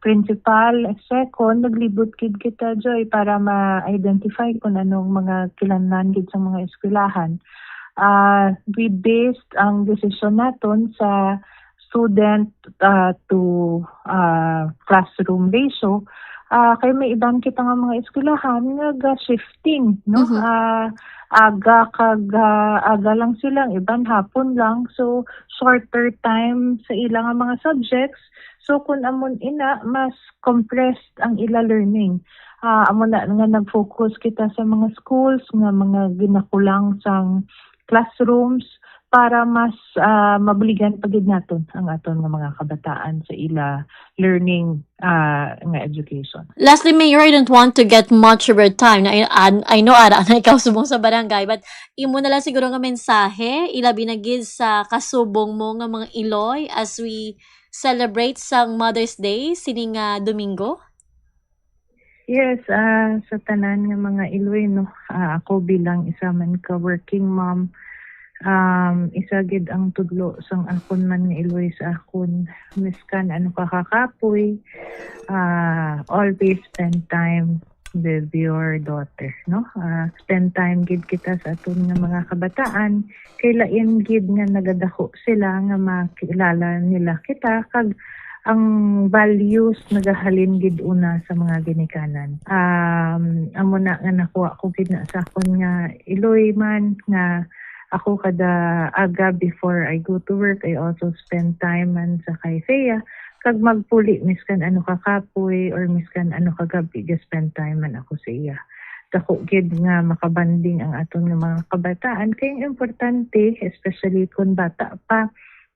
principal. Second, naglibot gid kita, Joy, para ma-identify kung anong mga kinahanglan gid sa mga eskwelahan. Ah, we based ang desisyon naton sa student, ah, to, ah, classroom ratio. Ah, kay may iban kita nga mga eskwelahan nga ga-shifting, no? Mhm. Ah, aga kag, ah, aga lang sila, ang iban hapon lang. So, shorter time sa ila nga mga subjects. So, kun amon ina, mas compressed ang ila learning. Ah, amo na nga nag-focus kita sa mga schools nga mga ginakulang sang classrooms para mas, ah, mabuligan pa gid naton ang aton nga mga kabataan sa ila learning, ah, nga education. Lastly, Mayor, I don't want to get much of your time. Na, I, I, I know ara na ikaw subong sa barangay, but imo na lang siguro nga mensahe, ilabi na gid sa kasubong mo nga mga Iloy as we celebrate sang Mother's Day sining, ah, Domingo? Yes, ah, sa tanan nga mga Iloy, no, ah, ako bilang isa man ka working mom, um, isa gid ang tudlo sang akon man nga Iloy sa akon, miskan ano ka kakapoy, ah, always spend time with your daughter, no? Ah, spend time gid kita sa aton nga mga kabataan, kay lain gid nga nagadako sila nga makilala nila kita, kag ang values nagahalin gid una sa mga ginikanan. Um, amo na nga nakuha ko gid na sa akon nga Iloy man nga ako kada aga before I go to work, I also spend time man sa kay Thea, kag magpuli miskan ano ka kapoy or miskan ano ka gabi, ga-spend time man ako sa iya. Dako gid nga makabanding ang aton nga mga kabataan. Kay ang importante, especially kung bata pa,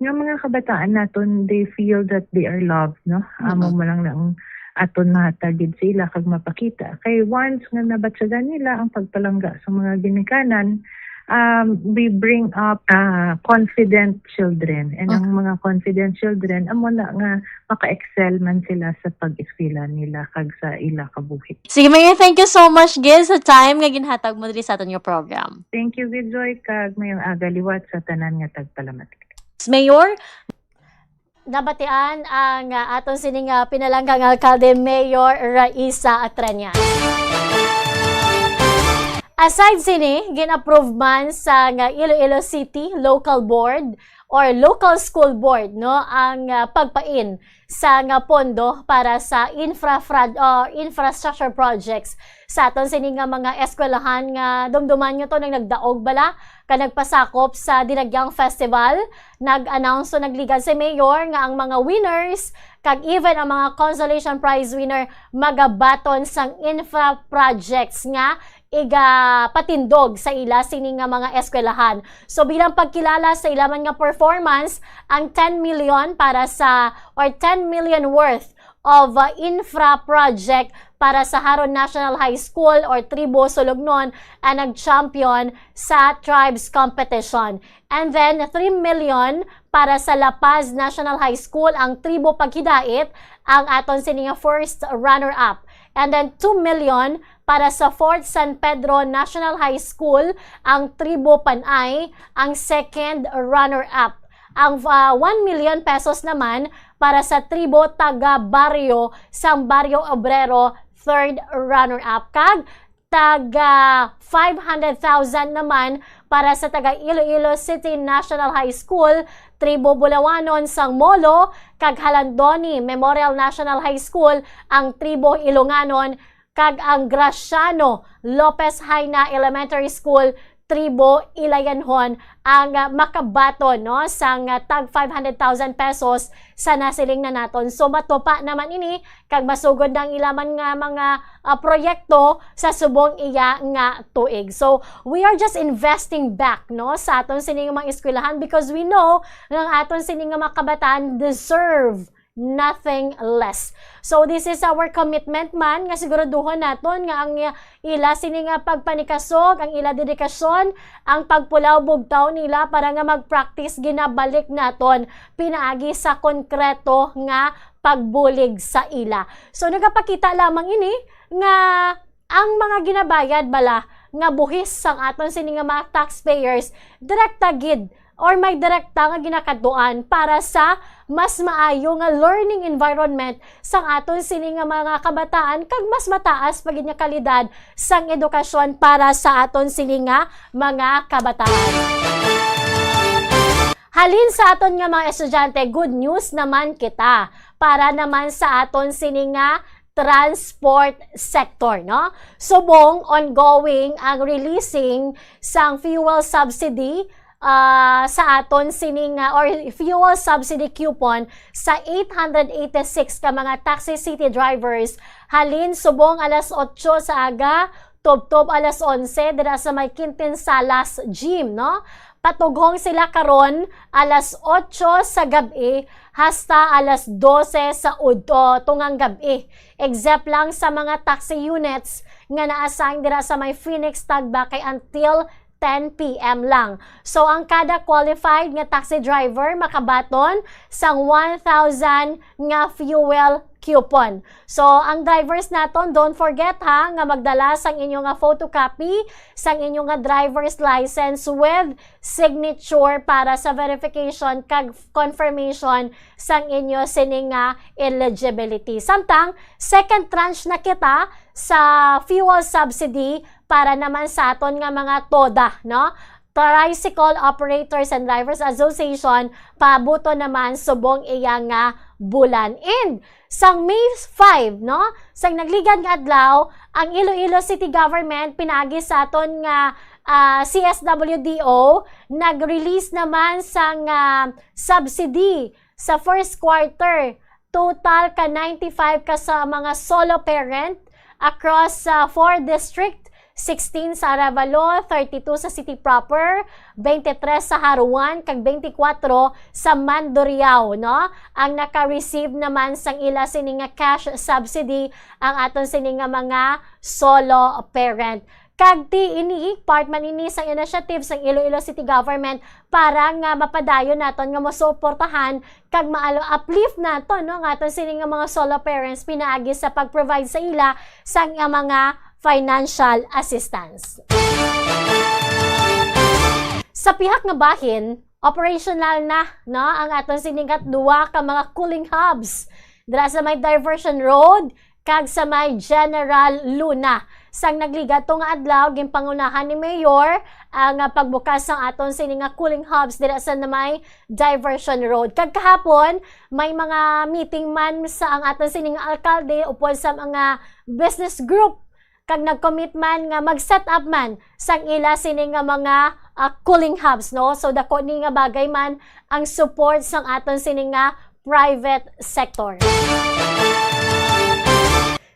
nga mga kabataan naton, they feel that they are loved, no? Amo Mm-mm. mo lang na ang aton mahatag gid sa ila kag mapakita. Kay once nga nabatyagan nila ang pagpalangga sa mga ginikanan, um, we bring up, ah, confident children. And ang Mm. mga confident children, amo na nga maka-excel man sila sa pag-eskwela nila kag sa ila kabuhi. Sige, Mayor, thank you so much gid sa time nga ginhatag mo diri sa aton nga program. Thank you gid, Joy, kag mayong aga liwat sa tanan nga tagpalamat. Mayor, nabatian ang, ah, aton sini nga pinalangga nga alkalde, Mayor Raisa Atranian. Aside sini, gin-approve man sa nga Iloilo City Local Board or local school board, no, ang, ah, pagpain sa nga pondo para sa infra-, uh, infrastructure projects sa aton sini nga mga eskwelahan nga dumduman nyo to nang nagdaog bala ka nagpasakop sa Dinagyang Festival. Nag-announce o nagligad si Mayor nga ang mga winners kag even ang mga consolation prize winner magabaton sang infra projects nga igapatindog sa ila sini nga mga eskwelahan. So, bilang pagkilala sa ila man nga performance, ang ten million para sa, or ten million worth of, uh, infra project para sa Haron National High School or Tribo Sulugnon ang nag-champion sa Tribes Competition. And then, three million para sa La Paz National High School ang Tribo Paghidait, ang aton sini nga first runner-up. And then, two million para sa Fourth San Pedro National High School ang Tribo Panay, ang second runner-up. Ang, ah, one million pesos naman para sa Tribo Taga Barrio sang Barrio Obrero, third runner-up. Kag taga five hundred thousand naman para sa taga Iloilo City National High School, Tribo Bulawanon sang Molo, kag Jalandoni Memorial National High School ang Tribo Ilonganon, kag ang Graciano Lopez Jaena Elementary School, Tribo Ilayanhon ang, ah, makabaton, no, sang, ah, tag five hundred thousand pesos sa nasiling na naton. So, matupa naman ini kag masugod na ang ila man nga mga, ah, proyekto sa subong iya nga tuig. So, we are just investing back, no, sa aton sini nga mga eskwelahan because we know nga ang aton sini nga mga kabataan deserve nothing less. So, this is our commitment man nga siguraduhon naton nga ang ila sini nga pagpanikasog, ang ila dedikasyon, ang pagpulaw bugtaw nila para nga mag-practice ginabalik naton pinaagi sa konkreto nga pagbulig sa ila. So, nagapakita lamang ini nga ang mga ginabayad bala nga buhis sang aton sini nga mga taxpayers, direkta gid or may direkta nga ginakadtuan para sa mas maayo nga learning environment sang aton sini nga mga kabataan kag mas mataas pa gid nga kalidad sang edukasyon para sa aton sini nga mga kabataan. Halin sa aton nga mga estudyante, good news naman kita para naman sa aton sini nga transport sector, no? Subong ongoing ang releasing sang fuel subsidy, ah, sa aton sini nga, or fuel subsidy coupon sa eight hundred eighty-six ka mga taxi city drivers halin subong alas otso sa aga tubtob alas onse dira sa may Quintin Salas Gym, no? Patughong sila karon alas otso sa gab-i hasta alas dose sa udto tungang gab-i, except lang sa mga taxi units nga na-assign dira sa may Phoenix Tagba kay until ten P M lang. So, ang kada qualified nga taxi driver makabaton sang one thousand nga fuel coupon. So, ang drivers naton, don't forget ha, nga magdala sang inyo nga photocopy sang inyo nga driver's license with signature para sa verification kag confirmation sang inyo sini nga eligibility. Samtang, second tranche na kita sa fuel subsidy para naman sa aton nga mga TODA, no? Tricycle Operators and Drivers Association, paabuton naman subong iya nga bulan. And sang May five, no? Sang nagligad nga adlaw, ang Iloilo City Government pinaagi sa aton nga, ah, C S W D O nag-release naman sang, ah, subsidy sa first quarter. Total ka ninety-five ka sa mga solo parent across sa four district, sixteen sa Arevalo, thirty-two sa City Proper, twenty-three sa Jaruan, kag twenty-four sa Mandurriao, no? Ang naka-receive naman sang ila sini nga cash subsidy ang aton sini nga mga solo parent. Kag ti ini, part man ini sang initiative sang Iloilo City Government para nga mapadayon naton nga masuportahan kag ma-uplift naton, no, nga aton sini nga mga solo parents pinaagi sa pag-provide sa ila sang, ah, mga financial assistance. Sa pihak nga bahin, operational na, no, ang aton sini nga duha ka mga cooling hubs dira sa may Diversion Road kag sa may General Luna. Sang nagligato nga adlaw, ginpangunahan ni Mayor ang, ah, pagbukas sang aton sini nga cooling hubs dira sa may Diversion Road. Kag kahapon, may mga meeting man sa ang aton sini nga alkalde upod sa mga business group, kag nag-commit man nga mag-set up man sang ila sini nga mga, ah, cooling hubs, no? So, dako ni nga bagay man ang support sang aton sini nga private sector.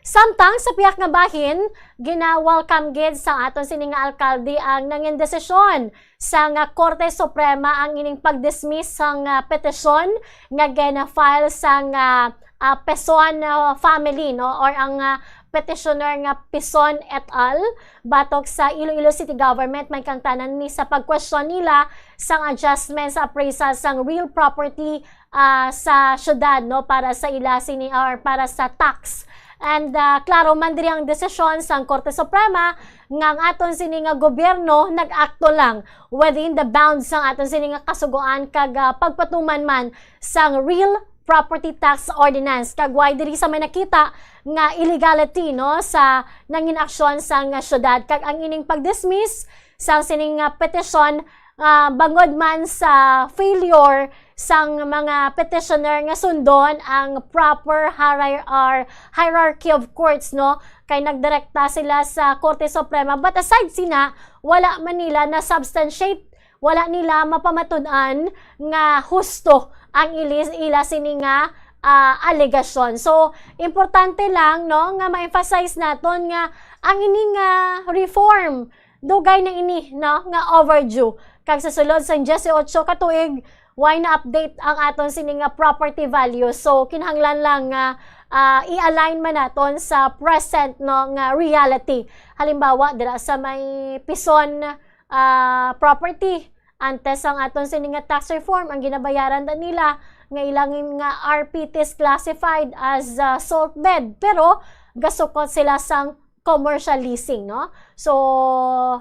Samtang sa pihak nga bahin, gina-welcome gid sang aton sini nga alkalde ang nangin desisyon sang, ah, Korte Suprema ang ining pag-dismiss sang, ah, petisyon nga gina-file sang, ah, ah, Pison, ah, family, no, or ang, ah, petitioner nga Pison et al. Batok sa Iloilo City Government, may kangtanan ni sa pagkwestiyon nila sang adjustment sa appraisal sang real property, ah, sa syudad, no, para sa ila sini or para sa tax. And, ah, klaro man diri ang desisyon sang Korte Suprema nga ang aton sini nga gobyerno nag-akto lang within the bounds sang aton sini nga kasugoan kag, ah, pagpatuman man sang real property tax ordinance, kag way diri sa may nakita nga illegality, no, sa nangin aksyon sang syudad, kag ang ining pag-dismiss sang sining nga petisyon, ah, bangod man sa failure sang mga petitioner nga sundon ang proper hierar-, or hierarchy of courts, no, kay nagdirekta sila sa Korte Suprema. But aside sina, wala man nila na-substantiate, wala nila mapamatud-an nga husto ang ilis-, ila sini nga, ah, alegasyon. So, importante lang, no, nga ma-emphasize naton nga ang ining, ah, reform, dugay na ini, no, nga overdue. Kag sa sulod sang diyesotso ka tuig, way na-update ang aton sini nga property value. So, kinahanglan lang nga, ah, i-align man naton sa present, no, nga reality. Halimbawa, dira sa may Pison, ah, property, antes ang aton sini nga tax reform, ang ginabayaran da nila nga ilang nga R P T is classified as, ah, salt bed, pero gasukot sila sang commercial leasing, no? So,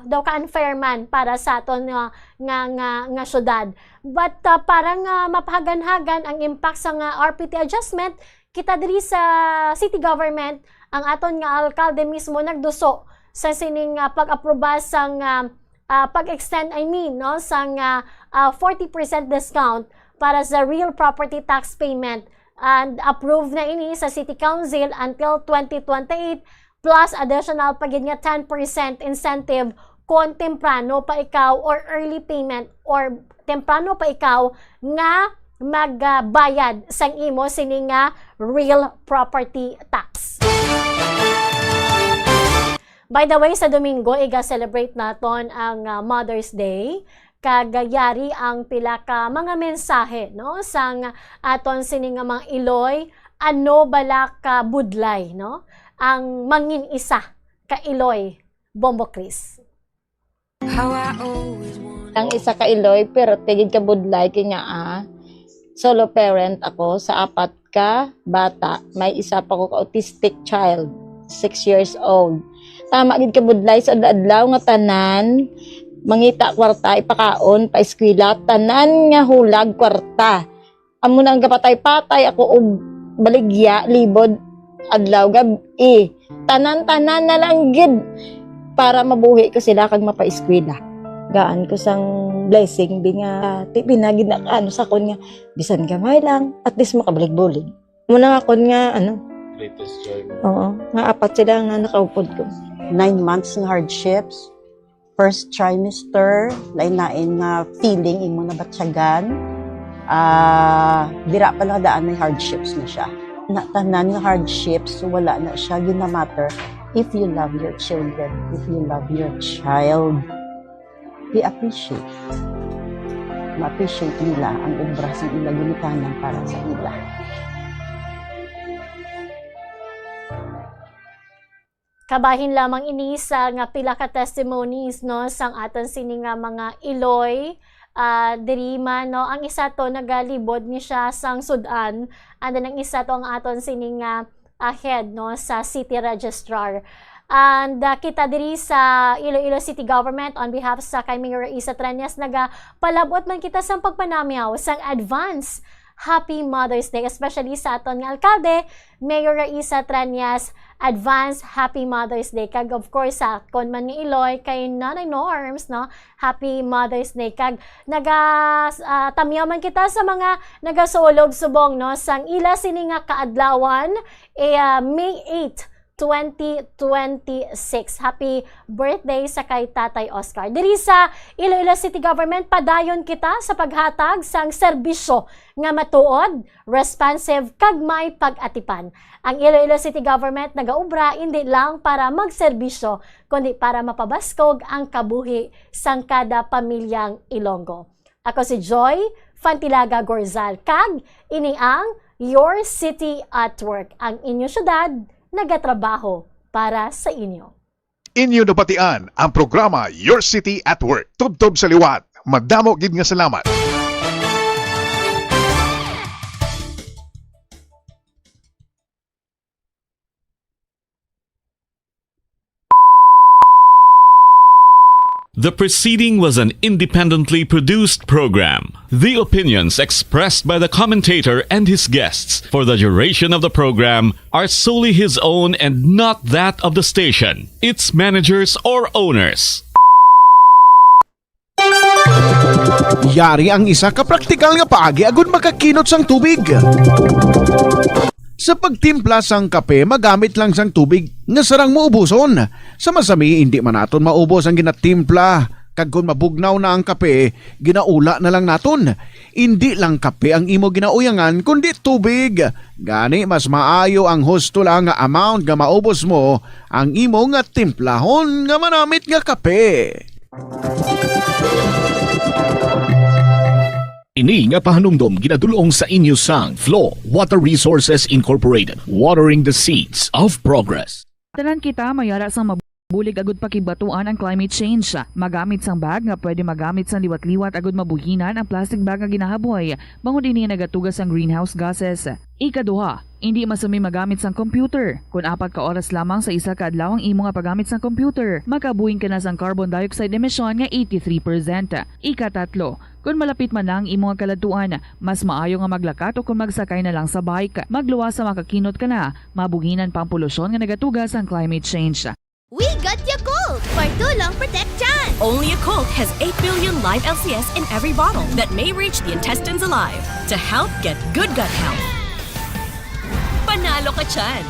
daw ka unfair man para sa aton nga, nga, nga, nga syudad. But, ah, para nga mapahaganhagan ang impact sa nga R P T adjustment, kita diri sa city government, ang aton nga alkalde mismo nagduso sa sining, ah, pag-aproba sang, ah, ah, pag-extend, I mean, no, sang, ah, ah, forty percent discount para sa real property tax payment, and approved na ini sa City Council until twenty twenty-eight, plus additional pa gid nga ten percent incentive kon temprano pa ikaw or early payment or temprano pa ikaw nga magbayad sang imo sini nga real property tax. By the way, sa Domingo, iga-celebrate naton ang, ah, Mother's Day. Kag yari ang pila ka mga mensahe, no, sang aton sini nga mga iloy, ano bala ka budlay, no, ang mangin-isa ka iloy, Bombo Chris? Ang isa ka iloy, pero tigid ka budlay kay nga, ah, solo parent ako sa apat ka bata. May isa pa ko ka autistic child, six years old. Tama gid ka budlay sa adlaw nga tanan, mangita kwarta, ipakaon, paeskwela, tanan nga hulag kwarta. Amo nang gapatay-patay ako og baligya, libod, adlaw, gab-i. Tanan-tanan na lang gid para mabuhi ko sila kag mapaeskwela. Gaan ko sang blessing, bi nga, ti, pinagid na, ano, sa akon nga, bisan gamay lang, at least makabulig-bulig. Amo na nga akon nga, ano, greatest joy mo. Oo, nga apat sila nga nakaupod ko. Nine months nga hardships, first trimester, lain-lain nga feeling imo nabatyagan. Ah, dira pa lang daan may hardships na siya. Na tanan nga hardships, wala na siya ginamatter if you love your children, if you love your child. They appreciate. Ma-appreciate nila ang obra sa ila ginikanan para sa ila. Kabahin lamang ini sa nga pila ka testimonies, no, sang aton sini nga mga iloy, ah, diri man, no, ang isa to nagalibod ni siya sang sud-an, and then ang isa to ang aton sini nga, ah, head, no, sa city registrar. And, ah, kita diri sa Iloilo City Government, on behalf sa kay Mayor Raisa Treñas, nagapalabot man kita sang pagpanamyaw sang advance Happy Mother's Day, especially sa aton nga alkalde, Mayor Raisa Treñas. Advance Happy Mother's Day. Kag of course, sa akon man nga iloy kay Nanay Norms, no? Happy Mother's Day. Kag naga, ah, tamyaw man kita sa mga nagasulog subong, no? Sang ila sini nga kaadlawan, eh, ah, May eight, twenty twenty-six. Happy birthday sa kay Tatay Oscar. Diri sa Iloilo City Government, padayon kita sa paghatag sang serbisyo nga matuod, responsive, kag may pag-atipan. Ang Iloilo City Government nagaobra indi lang para magserbisyo, kundi para mapabaskog ang kabuhi sang kada pamilyang Ilonggo. Ako si Joy Fantilaga Gorzal, kag ini ang Your City at Work, ang inyo syudad nagatrabaho para sa inyo. Inyo nabatian ang programa Your City at Work. Tubtob sa liwat. Madamo gid nga salamat. The preceding was an independently produced program. The opinions expressed by the commentator and his guests for the duration of the program are solely his own and not that of the station, its managers, or owners. Yari ang isa ka praktikal nga paagi agud makakinot sang tubig. Sa pagtimpla sang kape, magamit lang sang tubig nga sarang maubuson. Sa masami, indi man naton maubos ang ginatimpla. Kag kon mabugnaw na ang kape, ginaula na lang naton. Indi lang kape ang imo ginauyangan, kundi tubig. Gani, mas maayo ang husto lang nga amount nga maubos mo ang imo nga timplahon nga manamit nga kape. Ini nga pahanumdom ginadul-ong sa inyo sang Flow Water Resources Incorporated, watering the seeds of progress. Tanan kita mayara sang mabulig agud pakigbatuan ang climate change. Magamit sang bag nga pwede magamit sang liwat-liwat agud mabuhinan ang plastic bag nga ginahaboy, bangod ini nagatuga sang greenhouse gases. Ikaduha, indi masami magamit sang computer. Kon apat ka oras lamang sa isa ka adlaw ang imo nga paggamit sang computer, makabuhing ka na sang carbon dioxide emission nga eighty-three percent. Ikatatlo, kon malapit man na ang imo nga kaladtuan, mas maayo nga maglakat o kon magsakay na lang sa bike. Magluwas sa makakinot ka na, mabuhinan pa ang polusyon nga nagatuga sang climate change. We got Yakult for tulong protection. Only Yakult has eight billion live L C S in every bottle that may reach the intestines alive to help get good gut health. Panalo ka dyan!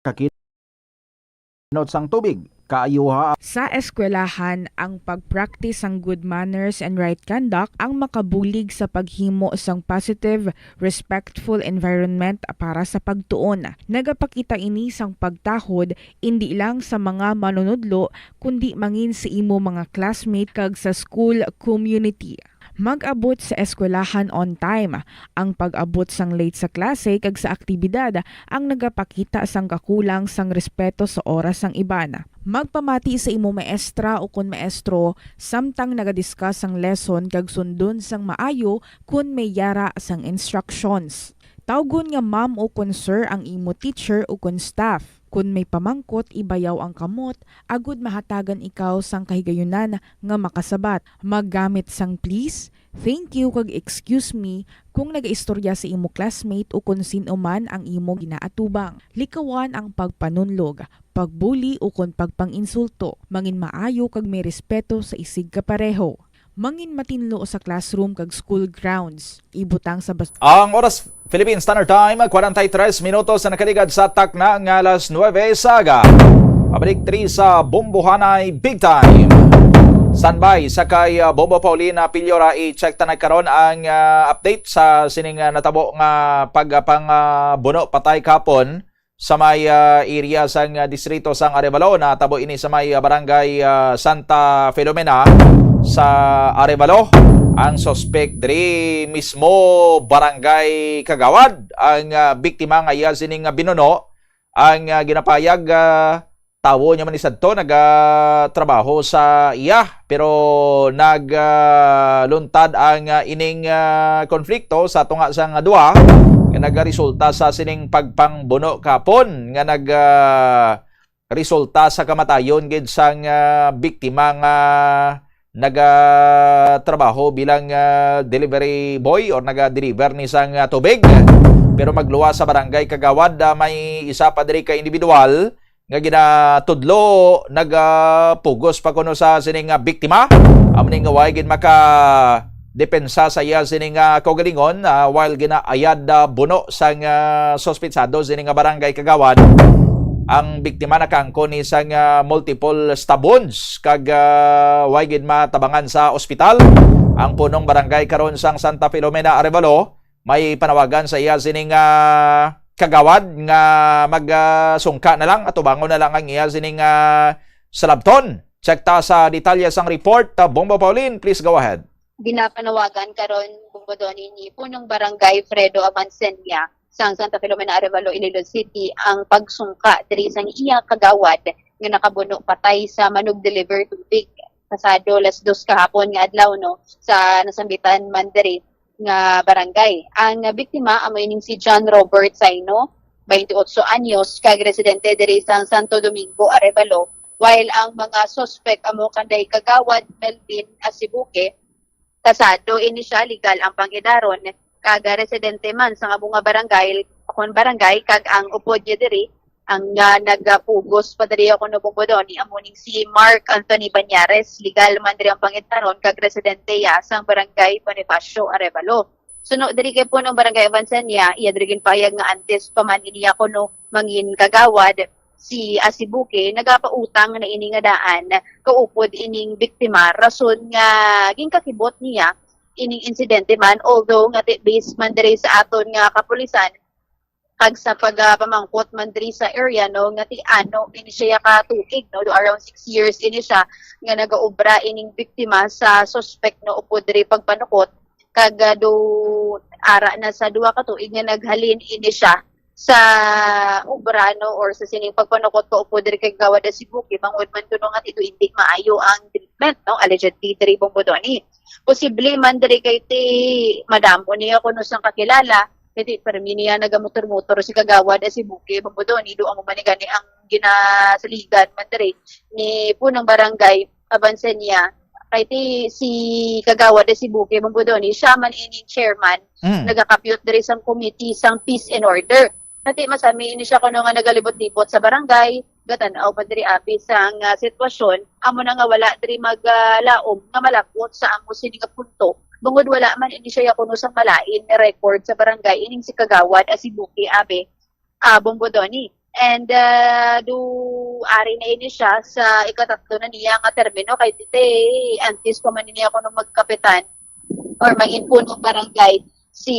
Kakinot sang tubig, kaayuha. Sa eskwelahan, ang pag-practice sang good manners and right conduct ang makabulig sa paghimo sang positive, respectful environment para sa pagtuon. Nagapakita ini sang pagtahod indi lang sa mga manunudlo, kundi mangin sa imo mga classmate kag sa school community. Mag-abot sa eskwelahan on time. Ang pag-abot sang late sa klase kag sa aktibidad ang nagapakita sang kakulang sang respeto sa oras sang iban. Magpamati sa imo maestra ukon maestro samtang naga-discuss sang lesson kag sundon sang maayo kon may yara sang instructions. Tawgon nga ma'am ukon sir ang imo teacher ukon staff. Kon may pamangkot, ibayaw ang kamot agud mahatagan ikaw sang kahigayunan nga makasabat. Maggamit sang please, thank you, kag excuse me kon nagaistorya sa imo classmate ukon sin-o man ang imo ginaatubang. Likawan ang pagpanunlog, pagbuli, ukon pagpang-insulto. Mangin maayo kag may respeto sa isigkapareho. Mangin matinlo sa classroom kag school grounds. Ibutang sa bas- Ang oras, Philippine Standard Time, kwarenta y tres minutos na nakaligad sa takna nga alas nuebe sa aga. Pabalik diri sa Bombohanay Big Time. Standby sa kay, ah, Bombo Paulina Piliora. I-check ta na karon ang, ah, update sa sining, ah, natabo nga pagpang, ah, buno patay kapon sa may, ah, area sang, ah, distrito sang Arevalo. Natabo ini sa may, ah, barangay, ah, Santa Filomena sa Arevalo. Ang suspek diri mismo barangay Kagawad. Ang, ah, biktima nga iya sining, ah, binuno, ang, ah, ginapayag, ah, tawo niya man ni sadto nagatrabaho sa iya, pero nag, ah, luntad ang, ah, ining, ah, konflikto sa tunga sang duha nga nagaresulta sa sining pagpangbuno kapon nga nag, ah, resulta sa kamatayon gid sang, ah, biktima nga nagatrabaho bilang, ah, delivery boy or naga-deliver ni sang, ah, tubig. Pero magluwas sa barangay kagawad, ah, may isa pa diri ka individual nga ginatudlo nagapugos pa kuno sa sining, ah, biktima. Amo ni nga way gid makadepensa sa iya sining, ah, kaugalingon, ah, while ginaayad, ah, buno sang, ah, suspetsado sining, ah, barangay kagawad. Ang biktima nakaangkon ni sang, ah, multiple stab wounds kag, ah, way gid matabangan sa ospital. Ang punong barangay karon sang Santa Filomena Arevalo may panawagan sa iya sining, ah, kagawad nga mag, ah, sungka na lang, atubangon na lang ang iya sining, ah, salabton. Check ta sa detalye sang report. Ah, Bombo Pauline, please go ahead. Ginapanawagan karon, Bombo Donny, ni Punong Barangay Fredo Avancenia sang Santa Filomena Arevalo, Iloilo City, ang pagsungka diri sang iya kagawad nga nakabuno patay sa manug-deliver tubig pasado las dos kahapon nga adlaw, no, sa nasambitan man diri nga barangay. Ang biktima amo ining si John Robert Saino, twenty-eight anyos, kag residente diri sa Santo Domingo, Arevalo, while ang mga suspek amo kanday Kagawad Melvin Asibuque, kasado ini siya, legal ang pang-edaron, kag residente man sa amo nga barangay, kon barangay, kag ang upod niya diri, ang, ah, nagapugos pa diri ako no Bombo Donny, amo ning si Mark Anthony Banyares, legal man diri ang pang-edaron, kag residente ya sang barangay Bonifacio Arevalo. Suno diri kay punong barangay Avancenia, iya diri ginpahayag nga antes pa man ini ako no mangin kagawad, si Asibuque nagapautang na ini nga daan kaupod ining biktima, rason nga ginkakibot niya ining insidente man, although nga ti-, based man diri sa aton nga kapulisan kag sa pagpamangkot man diri sa area, no, nga ti ano ini siya ka tuig, no, do around six years ini siya nga nagaobra ining biktima sa suspek, no, upod diri pagpanukot, kag, ah, do ara na sa duha ka tuig nga naghalin ini siya sa obra, no, or sa sining pagpanukot kaupod diri kay Kagawad Asibuque, bangod man kuno nga ti do indi maayo ang treatment, no, allegedly diri Bombo Donny. Posible man diri kay ti madamo niya kuno sang kakilala, kay ti permi niya nagamotor-motor si Kagawad Asibuque, Bombo Donny, do amo man ni gani ang ginasaligan man diri ni punong barangay Avancenia. Kay ti si Kagawad Asibuque, Bombo Donny, siya man ining chairman, Mm. nagakapyot diri sang committee sang peace and order. Nga ti masami ini siya kuno nga nagalibot-libot sa barangay, gatan-aw pa diri abi sang, ah, sitwasyon, amo na nga wala diri mag, ah, laom nga malabot sa amo sini nga punto, bangod wala man ini siya kuno sang malain nga record sa barangay ining si Kagawad Asibuque abi, ah, Bombo Donny. And, ah, do ari na ini siya sa ikatatlo na niya nga termino, kay ti antes pa man niya kuno magkapitan or maging punong barangay, si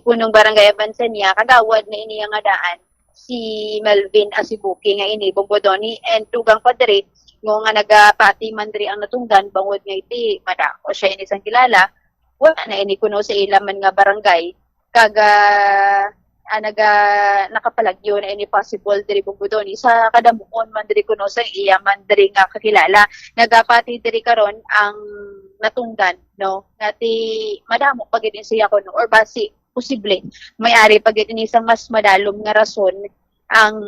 punong barangay Abansanya, kagawad na ini nga daan, si Melvin Asibuki nga ini, Bombo Donny, and dugang pa diri, mo nga nagapati man diri ang natungdan, bangod nga iti, madako siya ini sang kilala, wala na ini kuno sa ila man nga barangay, kag, ah, ah, naga-, nakapalagyo na ini possible diri, Bombo Donny, sa kadamuon man diri kuno sa iya man diri nga kakilala. Nagapati diri karon ang natungdan, no, nga ti madamo pa gid siya kuno, or basi posible may ari pa gid ini sang mas madalom nga rason ang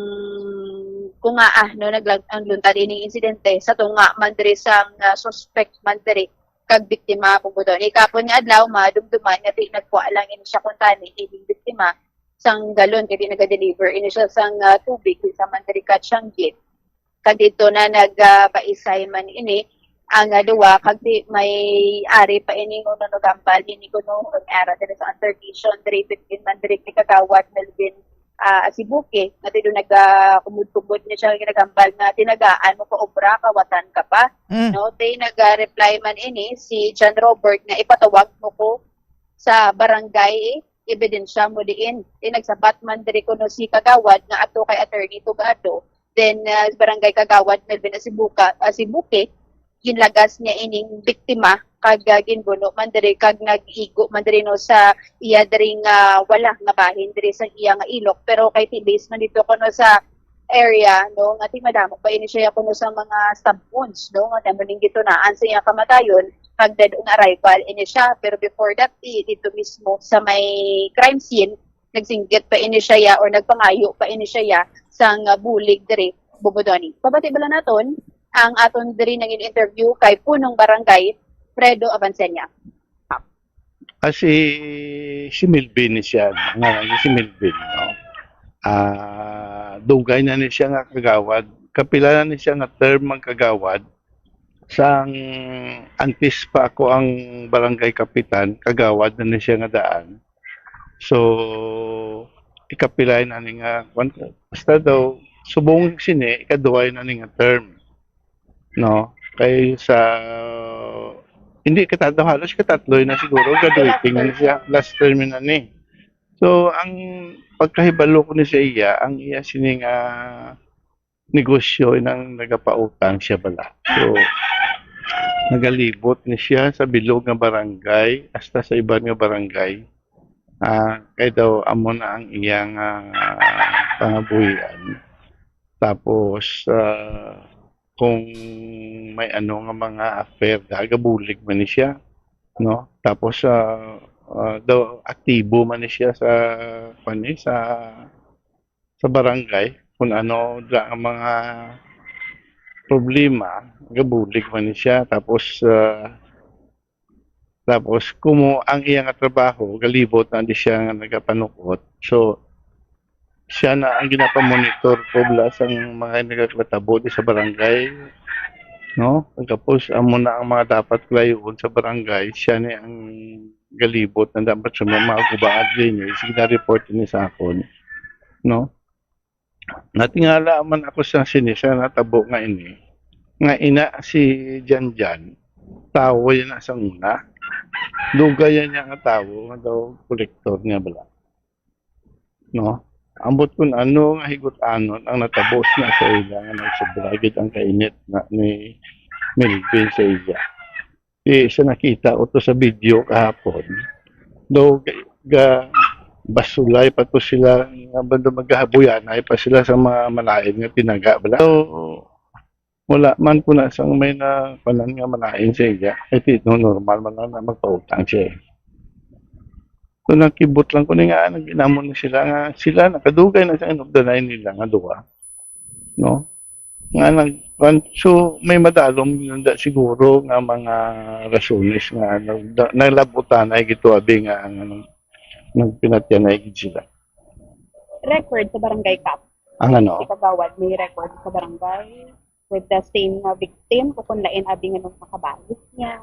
kung nga, ah, no, naglag-, ang luntad ining insidente sa tunga man diri sang, ah, suspect man diri kag biktima, Bombo Donny. Kapon nga adlaw, madumduman nga ti nagkuha lang ini siya kuntani ining biktima sang galon, kay di naga-deliver ini siya sang, ah, tubig sa man diri ka Tianjin. Kag didto na nag, ah, baisay man ini ang, ah, duwa, kag di may ari pa ini nga nagambal ini kuno ang ara diri sa altercation diri between man diri kay Kagawad Melvin, ah, Asibuke, nga didto nagakumud-kumud ni siya, ginagambal nga tinagaan mo pa obra, kawatan ka pa, Mm. no? Tay naga-reply man ini si John Robert nga ipatawag mo ko sa barangay, ebidensya mo diin. Tay nagsabat man diri kuno si Kagawad nga ato kay Attorney Tugado, then, ah, Barangay Kagawad Melvin Asibuka, Asibuke, ginlagas niya ining biktima kag, ah, ginbuno man diri kag nag-igo man diri, no, sa iya diri nga wala nga bahin diri sa iya nga ilok. Pero kay ti-, based man dito kuno sa area, no, nga ti madamo pa ini siya kuno sa mga stab wounds, no, nga damo ning gitunaan sa iya kamatayon kag dead on arrival ini siya. Pero before that, ti-, dito mismo sa may crime scene, nagsinggit pa ini siya ya, or nagpangayo pa ini siya ya sang, ah, bulig diri, Bombo Donny. Pabati bala naton ang aton diri nangin interview kay punong barangay Fredo Avancenia. Ah, si, si Melvin ni siya, ngalan niya si Melvin, no? Ah, dugay na ni siya nga kagawad. Kapila na ni siya nga term ang kagawad. Sang antes pa ako ang barangay kapitan, kagawad na ni siya nga daan. So, ikapilay na ni nga, kwan, basta daw, subong sini, ikaduway na ni nga term. No? Kay sa, hindi katado, halos katatlo na siguro, graduating na siya, last term na ni. So, ang pagkahibalo ko ni sa iya, ang iya sini nga negosyo nang nagapautang siya bala. So, nagalibot ni siya sa bilog nga barangay, hasta sa iban nga barangay. Ah, kay daw amo na ang iyang ah, pangabuhian. Tapos, ah, kung may ano nga mga affair, da, gabulig man ni siya, no? Tapos, ah, ah, daw aktibo man ni siya sa, kwan eh, sa, sa barangay, kung ano da ang mga problema, gabulig man ni siya. Tapos, ah, tapos, kumo ang iya nga trabaho, galibot na di siya nga nagapanukot. So, siya na ang ginapamonitor ko bala sang mga nagakatabo di sa barangay, no? Tapos, amo na ang mga dapat kalayoon sa barangay, siya ni ang galibot na dapat sa mga, mga gubaad din, eh. Sige na report ni sa akon, no? Natingala man ako sa sini, sa natabo nga ini, nga ina si Janjan, tawo yan na sa una. Dugay yan niya nga tawo, nga daw kolektor niya bala. No? Ambot kun ano nga higut-anon ang natabo na sa ila nga nagsobra gid ang kainit na ni Melvin sa iya. Di siya nakita ko to sa video kahapon. Daw ga, ga basulay pa to sila, nga banda magahabuyanay pa sila sa mga malain nga tinaga bala. So, wala man ko na sang may na panan nga malain sa iya. Ay, ti, no, normal man lang na magpautang siya eh. So, nakibot lang ko ni nga, nagginamon na sila nga, sila nakadugay na sa inugdanay nila nga duwa. No? Nga nag, kwan, so, may madalom nanda siguro nga mga rasones nga nag, naglabutanay gito, abi nga ang, ano, nagpinatyanay gid sila. Record sa barangay cap. Ang ano? Si Kagawad, may record sa barangay with the same uh, victim, kung kung lain abi nga nung makabalik niya.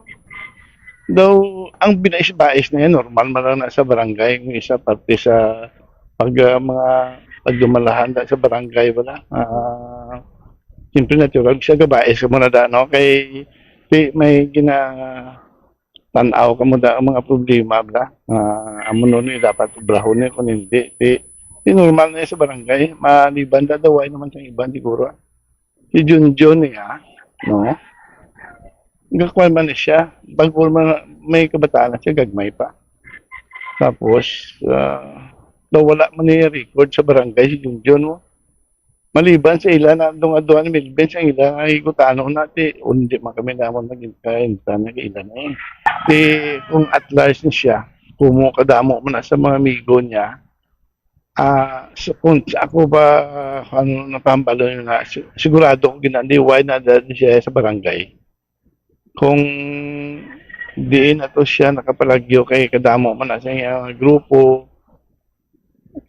Daw, ang binais-bais na yan, normal man lang na sa barangay, yung isa parte sa pag, ah, mga pagdumalahan da sa barangay, wala. Ah, siyempre, natural siya, gabais mo na da, no? Kay, di, may gina, tanaw ka mo da ang mga problema, bla. Ah, amo nun, eh, dapat obrahon, eh, kung hindi, di, di normal na yan sa barangay. Maliban da daw, ay naman sa iban, siguro. Si Junjun niya, no? Gakuan man ni siya. Bago man may kabataan na siya, gagmay pa. Tapos, ah, daw wala man niya record sa barangay si Junjun, no? Maliban sa ila na dong aduan ni Melvin sa ila nga higutano na ti, hindi man kami naman naging kainta na ila na eh. Ti, kung at large ni siya, kumo kadamo man na sa mga amigo niya, ah, so, kung sa ako ba, ah, ano, napambalo yun na, si-, sigurado ko ginandiway na dahil siya sa barangay. Kung diin ato siya nakapalagyo kay kadamo man na sa iyang grupo,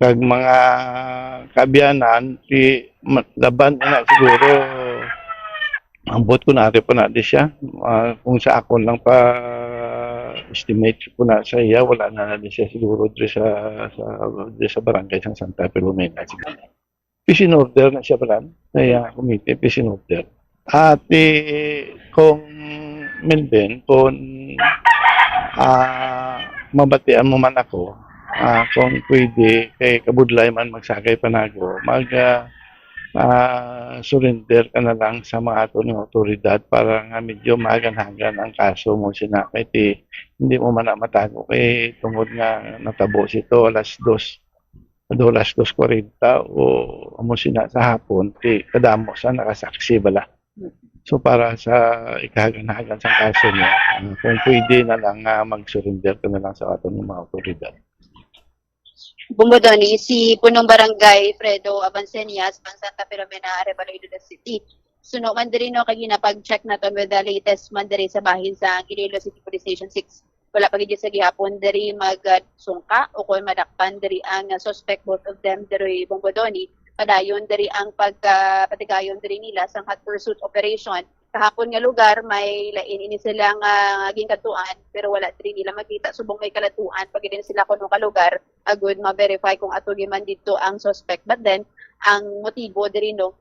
kag mga kaabyanan, ti ma-, laban na siguro, ambot ko na ari pa na di siya. Ah, kung sa akon lang pa estimate ko na sa iya, wala na, na di siya siguro diri sa, sa, diri sa barangay sang Santa Filomena. Peace in order na siya pala. Kaya committee, peace in order. Ate, kung Melvin, kung, ah, mabatian mo man ako, ah, kung pwede, kay kabudlay man magsakay pa nago, mag, ah, ah, surrender ka na lang sa mga ato nga otoridad para nga medyo mahagan-hagan ang kaso mo sina kay ti, hindi mo man na matago kay tungod nga natabo sito alas dos, ado alas dos kwarenta o amo sina sa hapon, ti kadamo sa nakasaksi bala. So para sa ikahagan-hagan sa kaso niya, ah, kung pwede na lang nga mag-surrender ka na lang sa aton mga otoridad. Bumbo Donny, si Punong Barangay Fredo Abansenias, pang Santa Filomena, Arevalo, Iloilo City. suno man diri, no, kay ginapag-check naton with the latest man diri sa bahin sa Iloilo City Police Station six. Wala pa gid sa gihapon diri magsungka o kon madakpan diri ang suspect, both of them diri, Bongbodoni. Padayon diri ang pagpatigayon diri nila sang hot pursuit operation. Kahapon nga lugar, may lain ini sila nga ginkadtuan, pero wala diri nila makita. Subong may kaladtuan pa gid sila kuno ka lugar, agud ma-verify kung ato gyud man didto ang suspect. But then, ang motibo diri, no,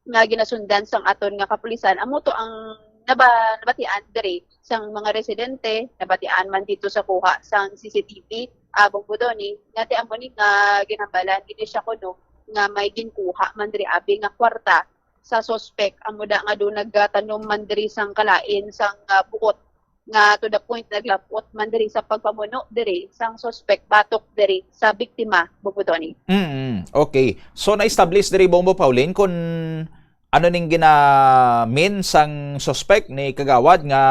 nga ginasundan sang aton nga kapulisan, amo to ang naba-, nabatian diri sang mga residente, nabatian man didto sa kuha sang C C T V, ah, Bongbodoni, nga ti amo ni nga ginhambalan gid siya kuno nga may ginkuha man diri abi nga kwarta sa suspect, amo da nga do nagatanom man diri sang kalain sang, ah, buot, nga to the point naglapot man diri sa pagpamuno diri sang suspect batok diri sa biktima, Bongbodoni. Mm, okay. So, na-establish diri, Bombo Pauline, kung ano ning ginamin sang suspect ni Kagawad nga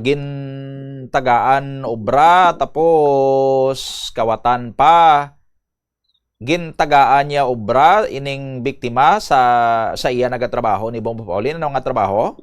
gintagaan obra tapos kawatan pa. Gintagaan niya obra ining biktima sa, sa iya nagatrabaho ni Bombo Pauline? Ano nga trabaho?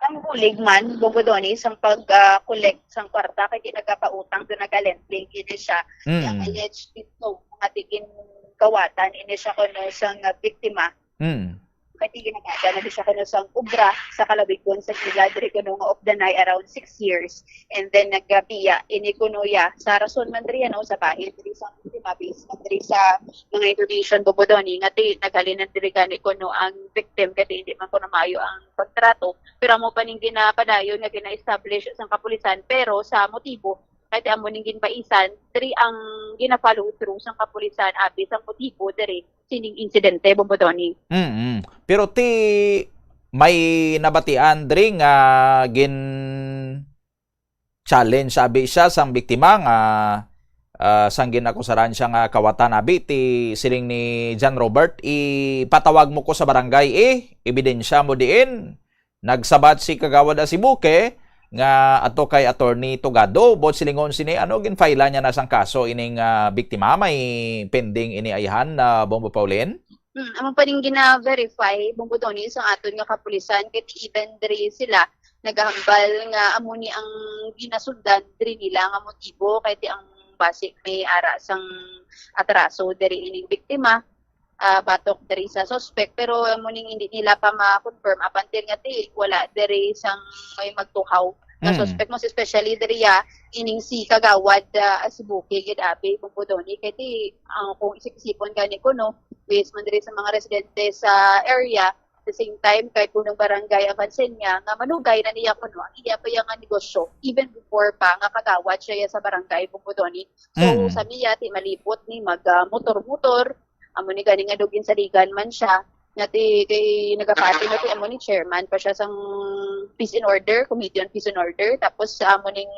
Ang bulig man, Bongbodoni, sang pag, ah, collect sang kwarta, kay di nagapautang, do nagalending ini siya. Mm. Ang alleged dito, nga di ginkawatan ini siya kuno sang, ah, biktima. Mm. Kay di ginagada na di siya kuno sang obra sa kalabigon sa gila diri kuno nga of the night around six years. And then nagabiya ini kuno ya sa rason man diri, ano, sa bahin diri sa biktima, based man diri sa mga information, Bongbodoni, nga ti naghalin na diri gani kuno ang victim kay hindi man kuno maayo ang pagtrato. Pero amo pa ning ginapadayon nga gina-establish sang kapulisan, pero sa motibo kay ti amo ning ginbaisan diri ang gina-follow through sang kapulisan abi sang motibo diri sining insidente, Bongbodoni. Mm. Pero ti may nabatian diri nga gin challenge abi siya sang biktima nga, ah, sang ginakusaran siya nga kawatan abi, ti siling ni John Robert, "Ipatawag mo ko sa barangay, eh, ebidensya mo diin." Nagsabat si Kagawad Asibuque nga ato kay Attorney Tugado, buot silingon sini, ano, ginfailan niya na sang kaso ining, ah, biktima? May pending ini ayhan, ah, Bombo Pauline? Hmm, amo pa ning gina-verify, Bongbodoni, sa aton nga kapulisan, kay even diri sila nagahambal nga amo ni ang ginasundan diri nila nga motibo, kay ti ang basi may ara sang atraso diri ining biktima, ah, batok diri sa suspect, pero amo ning hindi nila pa ma-confirm up until nga ti wala diri sang may magtuhaw nga Mm. suspect, most especially diri ya ining si Kagawad, ah, Asibuque gid abi, Bongbodoni, kay ti ang kung isip-isipon gani kuno, based man diri sa mga residente sa area, the same time kay punong barangay Avancenia nga manugay na niya kuno ang iya pa iya nga negosyo even before pa nga kagawad siya sa barangay, Bongbodoni. So, Mm. sa niya, ti malipot ni mag, ah, motor-motor, amo ni gani nga dugin saligan man siya. Nga ti kay nagapati nga ti amo ni chairman pa siya sang peace and order, committee on peace and order. Tapos sa amo ning,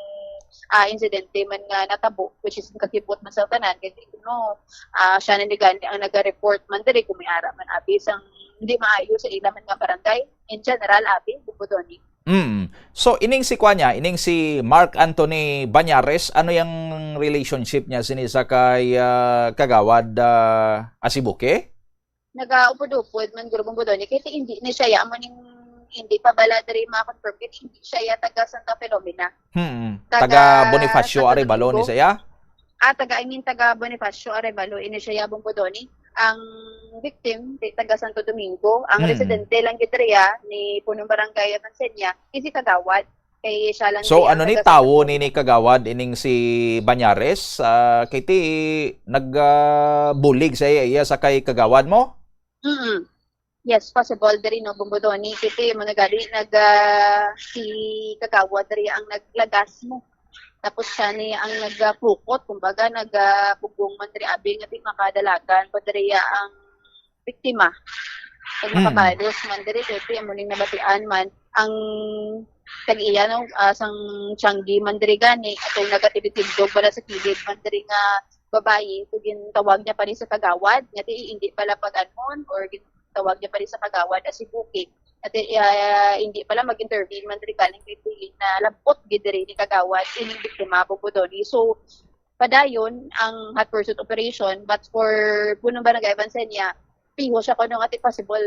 ah, insidente man nga natabo, which is nakakipot man sa tanan, kay no, ah, siya na ni gani ang naga-report man diri kung may ara man abi sang hindi maayo sa ila man nga barangay. In general, abi, Bongbodoni. Mm. So, ining si kuan niya, ining si Mark Anthony Bañares, ano yang relationship niya sini sa kay, ah, Kagawad, ah, Asibuque? Nagaupod-upod man guro, Bongbodoni, kay hindi ni siya ya, amo ning hindi pa bala diri ma-confirm, kay hindi siya ya taga Santa Filomena. Hmm. Taga Taga Bonifacio Santo Arevalo ni Domingo. Siya? Ah, taga, I mean, taga Bonifacio Arevalo ini siya ya, Bongbodoni. Ang victim, di, taga Santo Domingo. Ang Hmm. residente lang gid diri ya ni punong barangay Avancenia, is si Kagawad. Kay siya lang So, di ang ano ni taga tawo Santo ni, ni Kagawad ining si Bañares? Ah, kay ti nag, ah, bulig sa iya, iya sa kay Kagawad mo? Mm-mm. Yes, possible diri, no, Bongbodoni. Kay ti mo nagali nag, ah, si Kagawad diri ang naglagas mo. Tapos siya ni ang nagpukot, kumbaga, nagpugong man diri abi nga di makadalagan pa diri ang biktima. Kag Mm. makabalos man diri, kay ti amo ning nabatian man ang tag-iya, no, ah, sang tiyanggi man diri gani, atong nagatibitindog bala sa kilid man diri nga babayi, so gintawag niya pa ni sa kagawad, nga ti hindi pala pag-anhon, or gintawag niya pa ni sa kagawad as si Buki. Nga ti, ah, hindi pala mag-intervene man diri galing kay ti nalabot gid diri ni kagawad, ining biktima, Bongbodoni. So, padayon ang hot pursuit operation, but for punong barangay Avancenia, piho siya kuno nga ti possible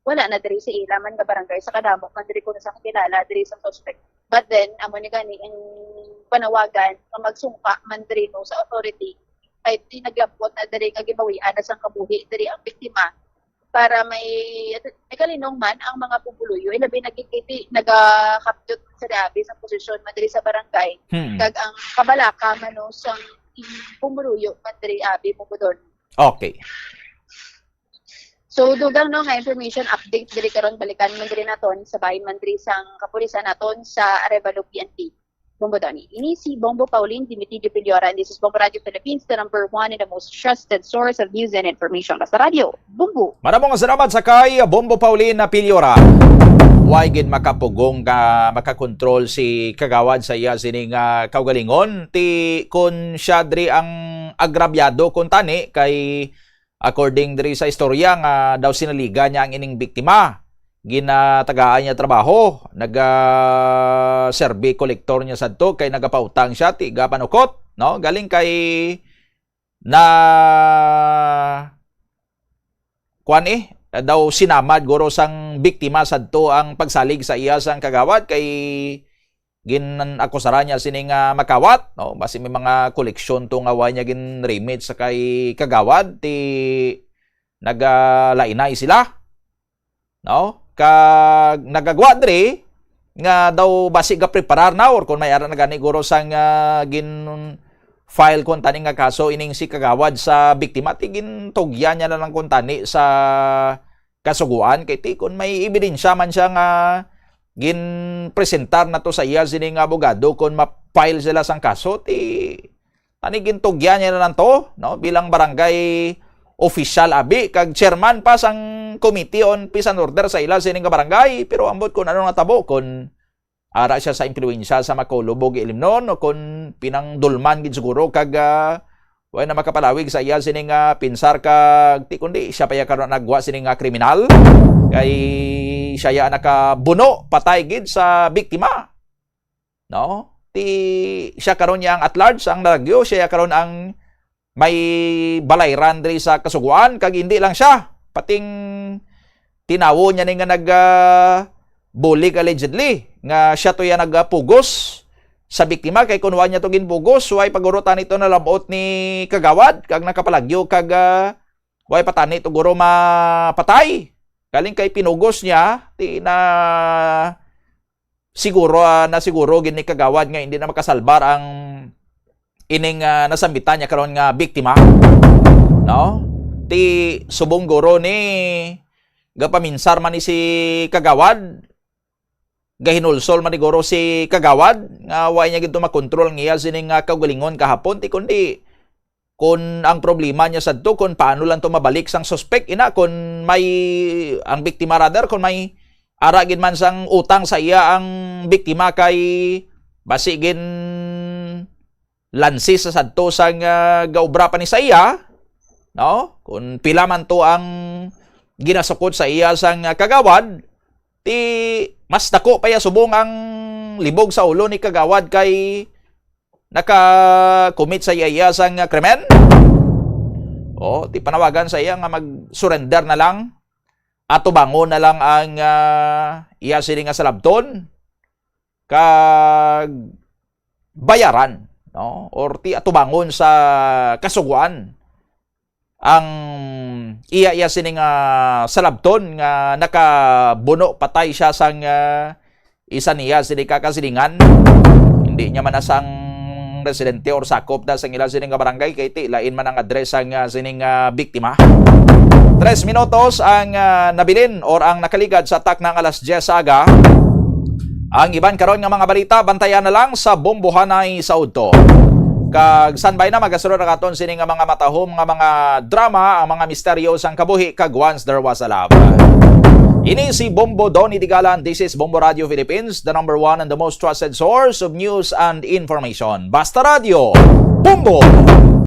wala na diri sa ila man nga barangay, sa kadamo man diri kuno sa kakilala diri sa suspect. But then, amo ni gani ang panawagan nga magsungka man diri, no, sa authority, kay di naglabot na diri nga gibawian na sang kabuhi diri ang biktima, para may, may kalinong man ang mga pumuluyo, ilabi na gid kay di nagakapyot sa diabi sa posisyon man diri sa barangay, Hmm. kag ang kabalaka man, no, sang pumuluyo man diri abi mo, Budon. Okay. So, dugang, no, nga information update diri karon, balikan man diri naton sa bahin man diri sang kapulisan naton sa Arevalo P N P. Bombo Donny. Ini si Bombo Pauline Dimitidio Piliora, and this is Bombo Radio Philippines, the number one and the most trusted source of news and information. Basta Radio, Bombo. Maramong salamat sa kay Bombo Pauline na Piliora. Way gid makapugong ka, makakontrol si kagawad sa iya sining, ah, kaugalingon. Ti kun siya diri ang agrabyado kun tani kay according diri sa istorya nga daw sinaligan niya ang ining biktima. Ginatagaan niya trabaho, naga-, serve collector niya sadto kay nagapautang siya, ti gapanukot, no? Galing kay na, kuwan eh, daw sinamad guro sang biktima sadto ang pagsalig sa iya sang kagawad kay gin-akusara niya sini nga makawat, no? Basi may mga koleksyon to nga wa niya gin-remit sa kay kagawad, ti nagalainay sila, no? Kag nagagwa diri nga daw basi gapreparar na or kung may ara na gani guro sang, ah, gin-file kun tani nga kaso ining si kagawad sa biktima, ti gintugyan niya na lang kun tani sa kasugoan, kay ti kun may ebidensya man siya nga ginpresentar na to sa iya sini nga abogado, kun ma-file sila sang kaso, ti tani gintugyan niya na lang to, no, bilang barangay official abi kag chairman pa sang Committee on Peace and Order sa ila sini nga barangay. Pero ambot kun ano natabo, kun ara siya sa impluwensya sa Macolobog Ilimnon o kun pinangdulman gid siguro kag, ah, way na makapalawig sa iya sini nga pinsar kag ti kundi siya pa ya karon nagwa sini nga kriminal kay siya ya nakabuno patay gid sa biktima, no? Ti siya karon ya ang at large ang nalagyo, siya ya karon ang may balayran diri sa kasugoan, kag hindi lang siya, pating tinawo niya ni nga nag, ah, bulig allegedly nga siya to ya nagapugos sa biktima, kay kun wa niya to ginpugos, way paguro tani to nalabot ni kagawad kag nakapalagyo kag, ah, way pa tani to guro mapatay. Galing kay pinugos niya, ti na siguro, ah, na siguro gid ni kagawad nga hindi na makasalbar ang ining, ah, nasambitan niya karon nga biktima, no? Ti subong guro ni gapaminsar man ni si kagawad, gahinulsol man ni guro si kagawad nga wa niya gid to makontrol ang iya sining, ah, kaugalingon kahapon, ti kundi kun ang problema niya sadto kun paano lang to mabalik sang suspek, ina kun may ang biktima rather kun may ara gid man sang utang sa iya ang biktima kay basi gin lansi sa sadto sang, ah, gaobra pa ni sa iya, no? Kun pila man to ang ginasukot sa iya sang, ah, kagawad, ti mas dako pa iya subong ang libog sa ulo ni kagawad kay naka-commit sa iya sang krimen? O, ti panawagan sa iya nga mag-surrender na lang, atubangon na lang ang, ah, iya sini nga salabton, kag bayaran, no? Or ti atubangon sa kasugoan ang iya, iya sini nga salabton nga nakabuno patay siya sang, ah, isa niya sini ka kasilingan. Hindi niya man na sang residente or sakop na sang ila sini nga barangay, kay ti lain man ang address sang, ah, sini nga biktima. Tres minutos ang, ah, nabilin or ang nakaligad sa takna nga alas diyes sa aga. Ang iban karon nga mga balita, bantayan na lang sa Bombohanay sa udto. Kag sanbay na magasulod ang aton sini nga mga matahom nga mga drama, ang mga misteryo sang kabuhi kag Once There Was a Love. Ini si Bombo Donny Digalan. This is Bombo Radio Philippines, the number one and the most trusted source of news and information. Basta Radio, Bombo!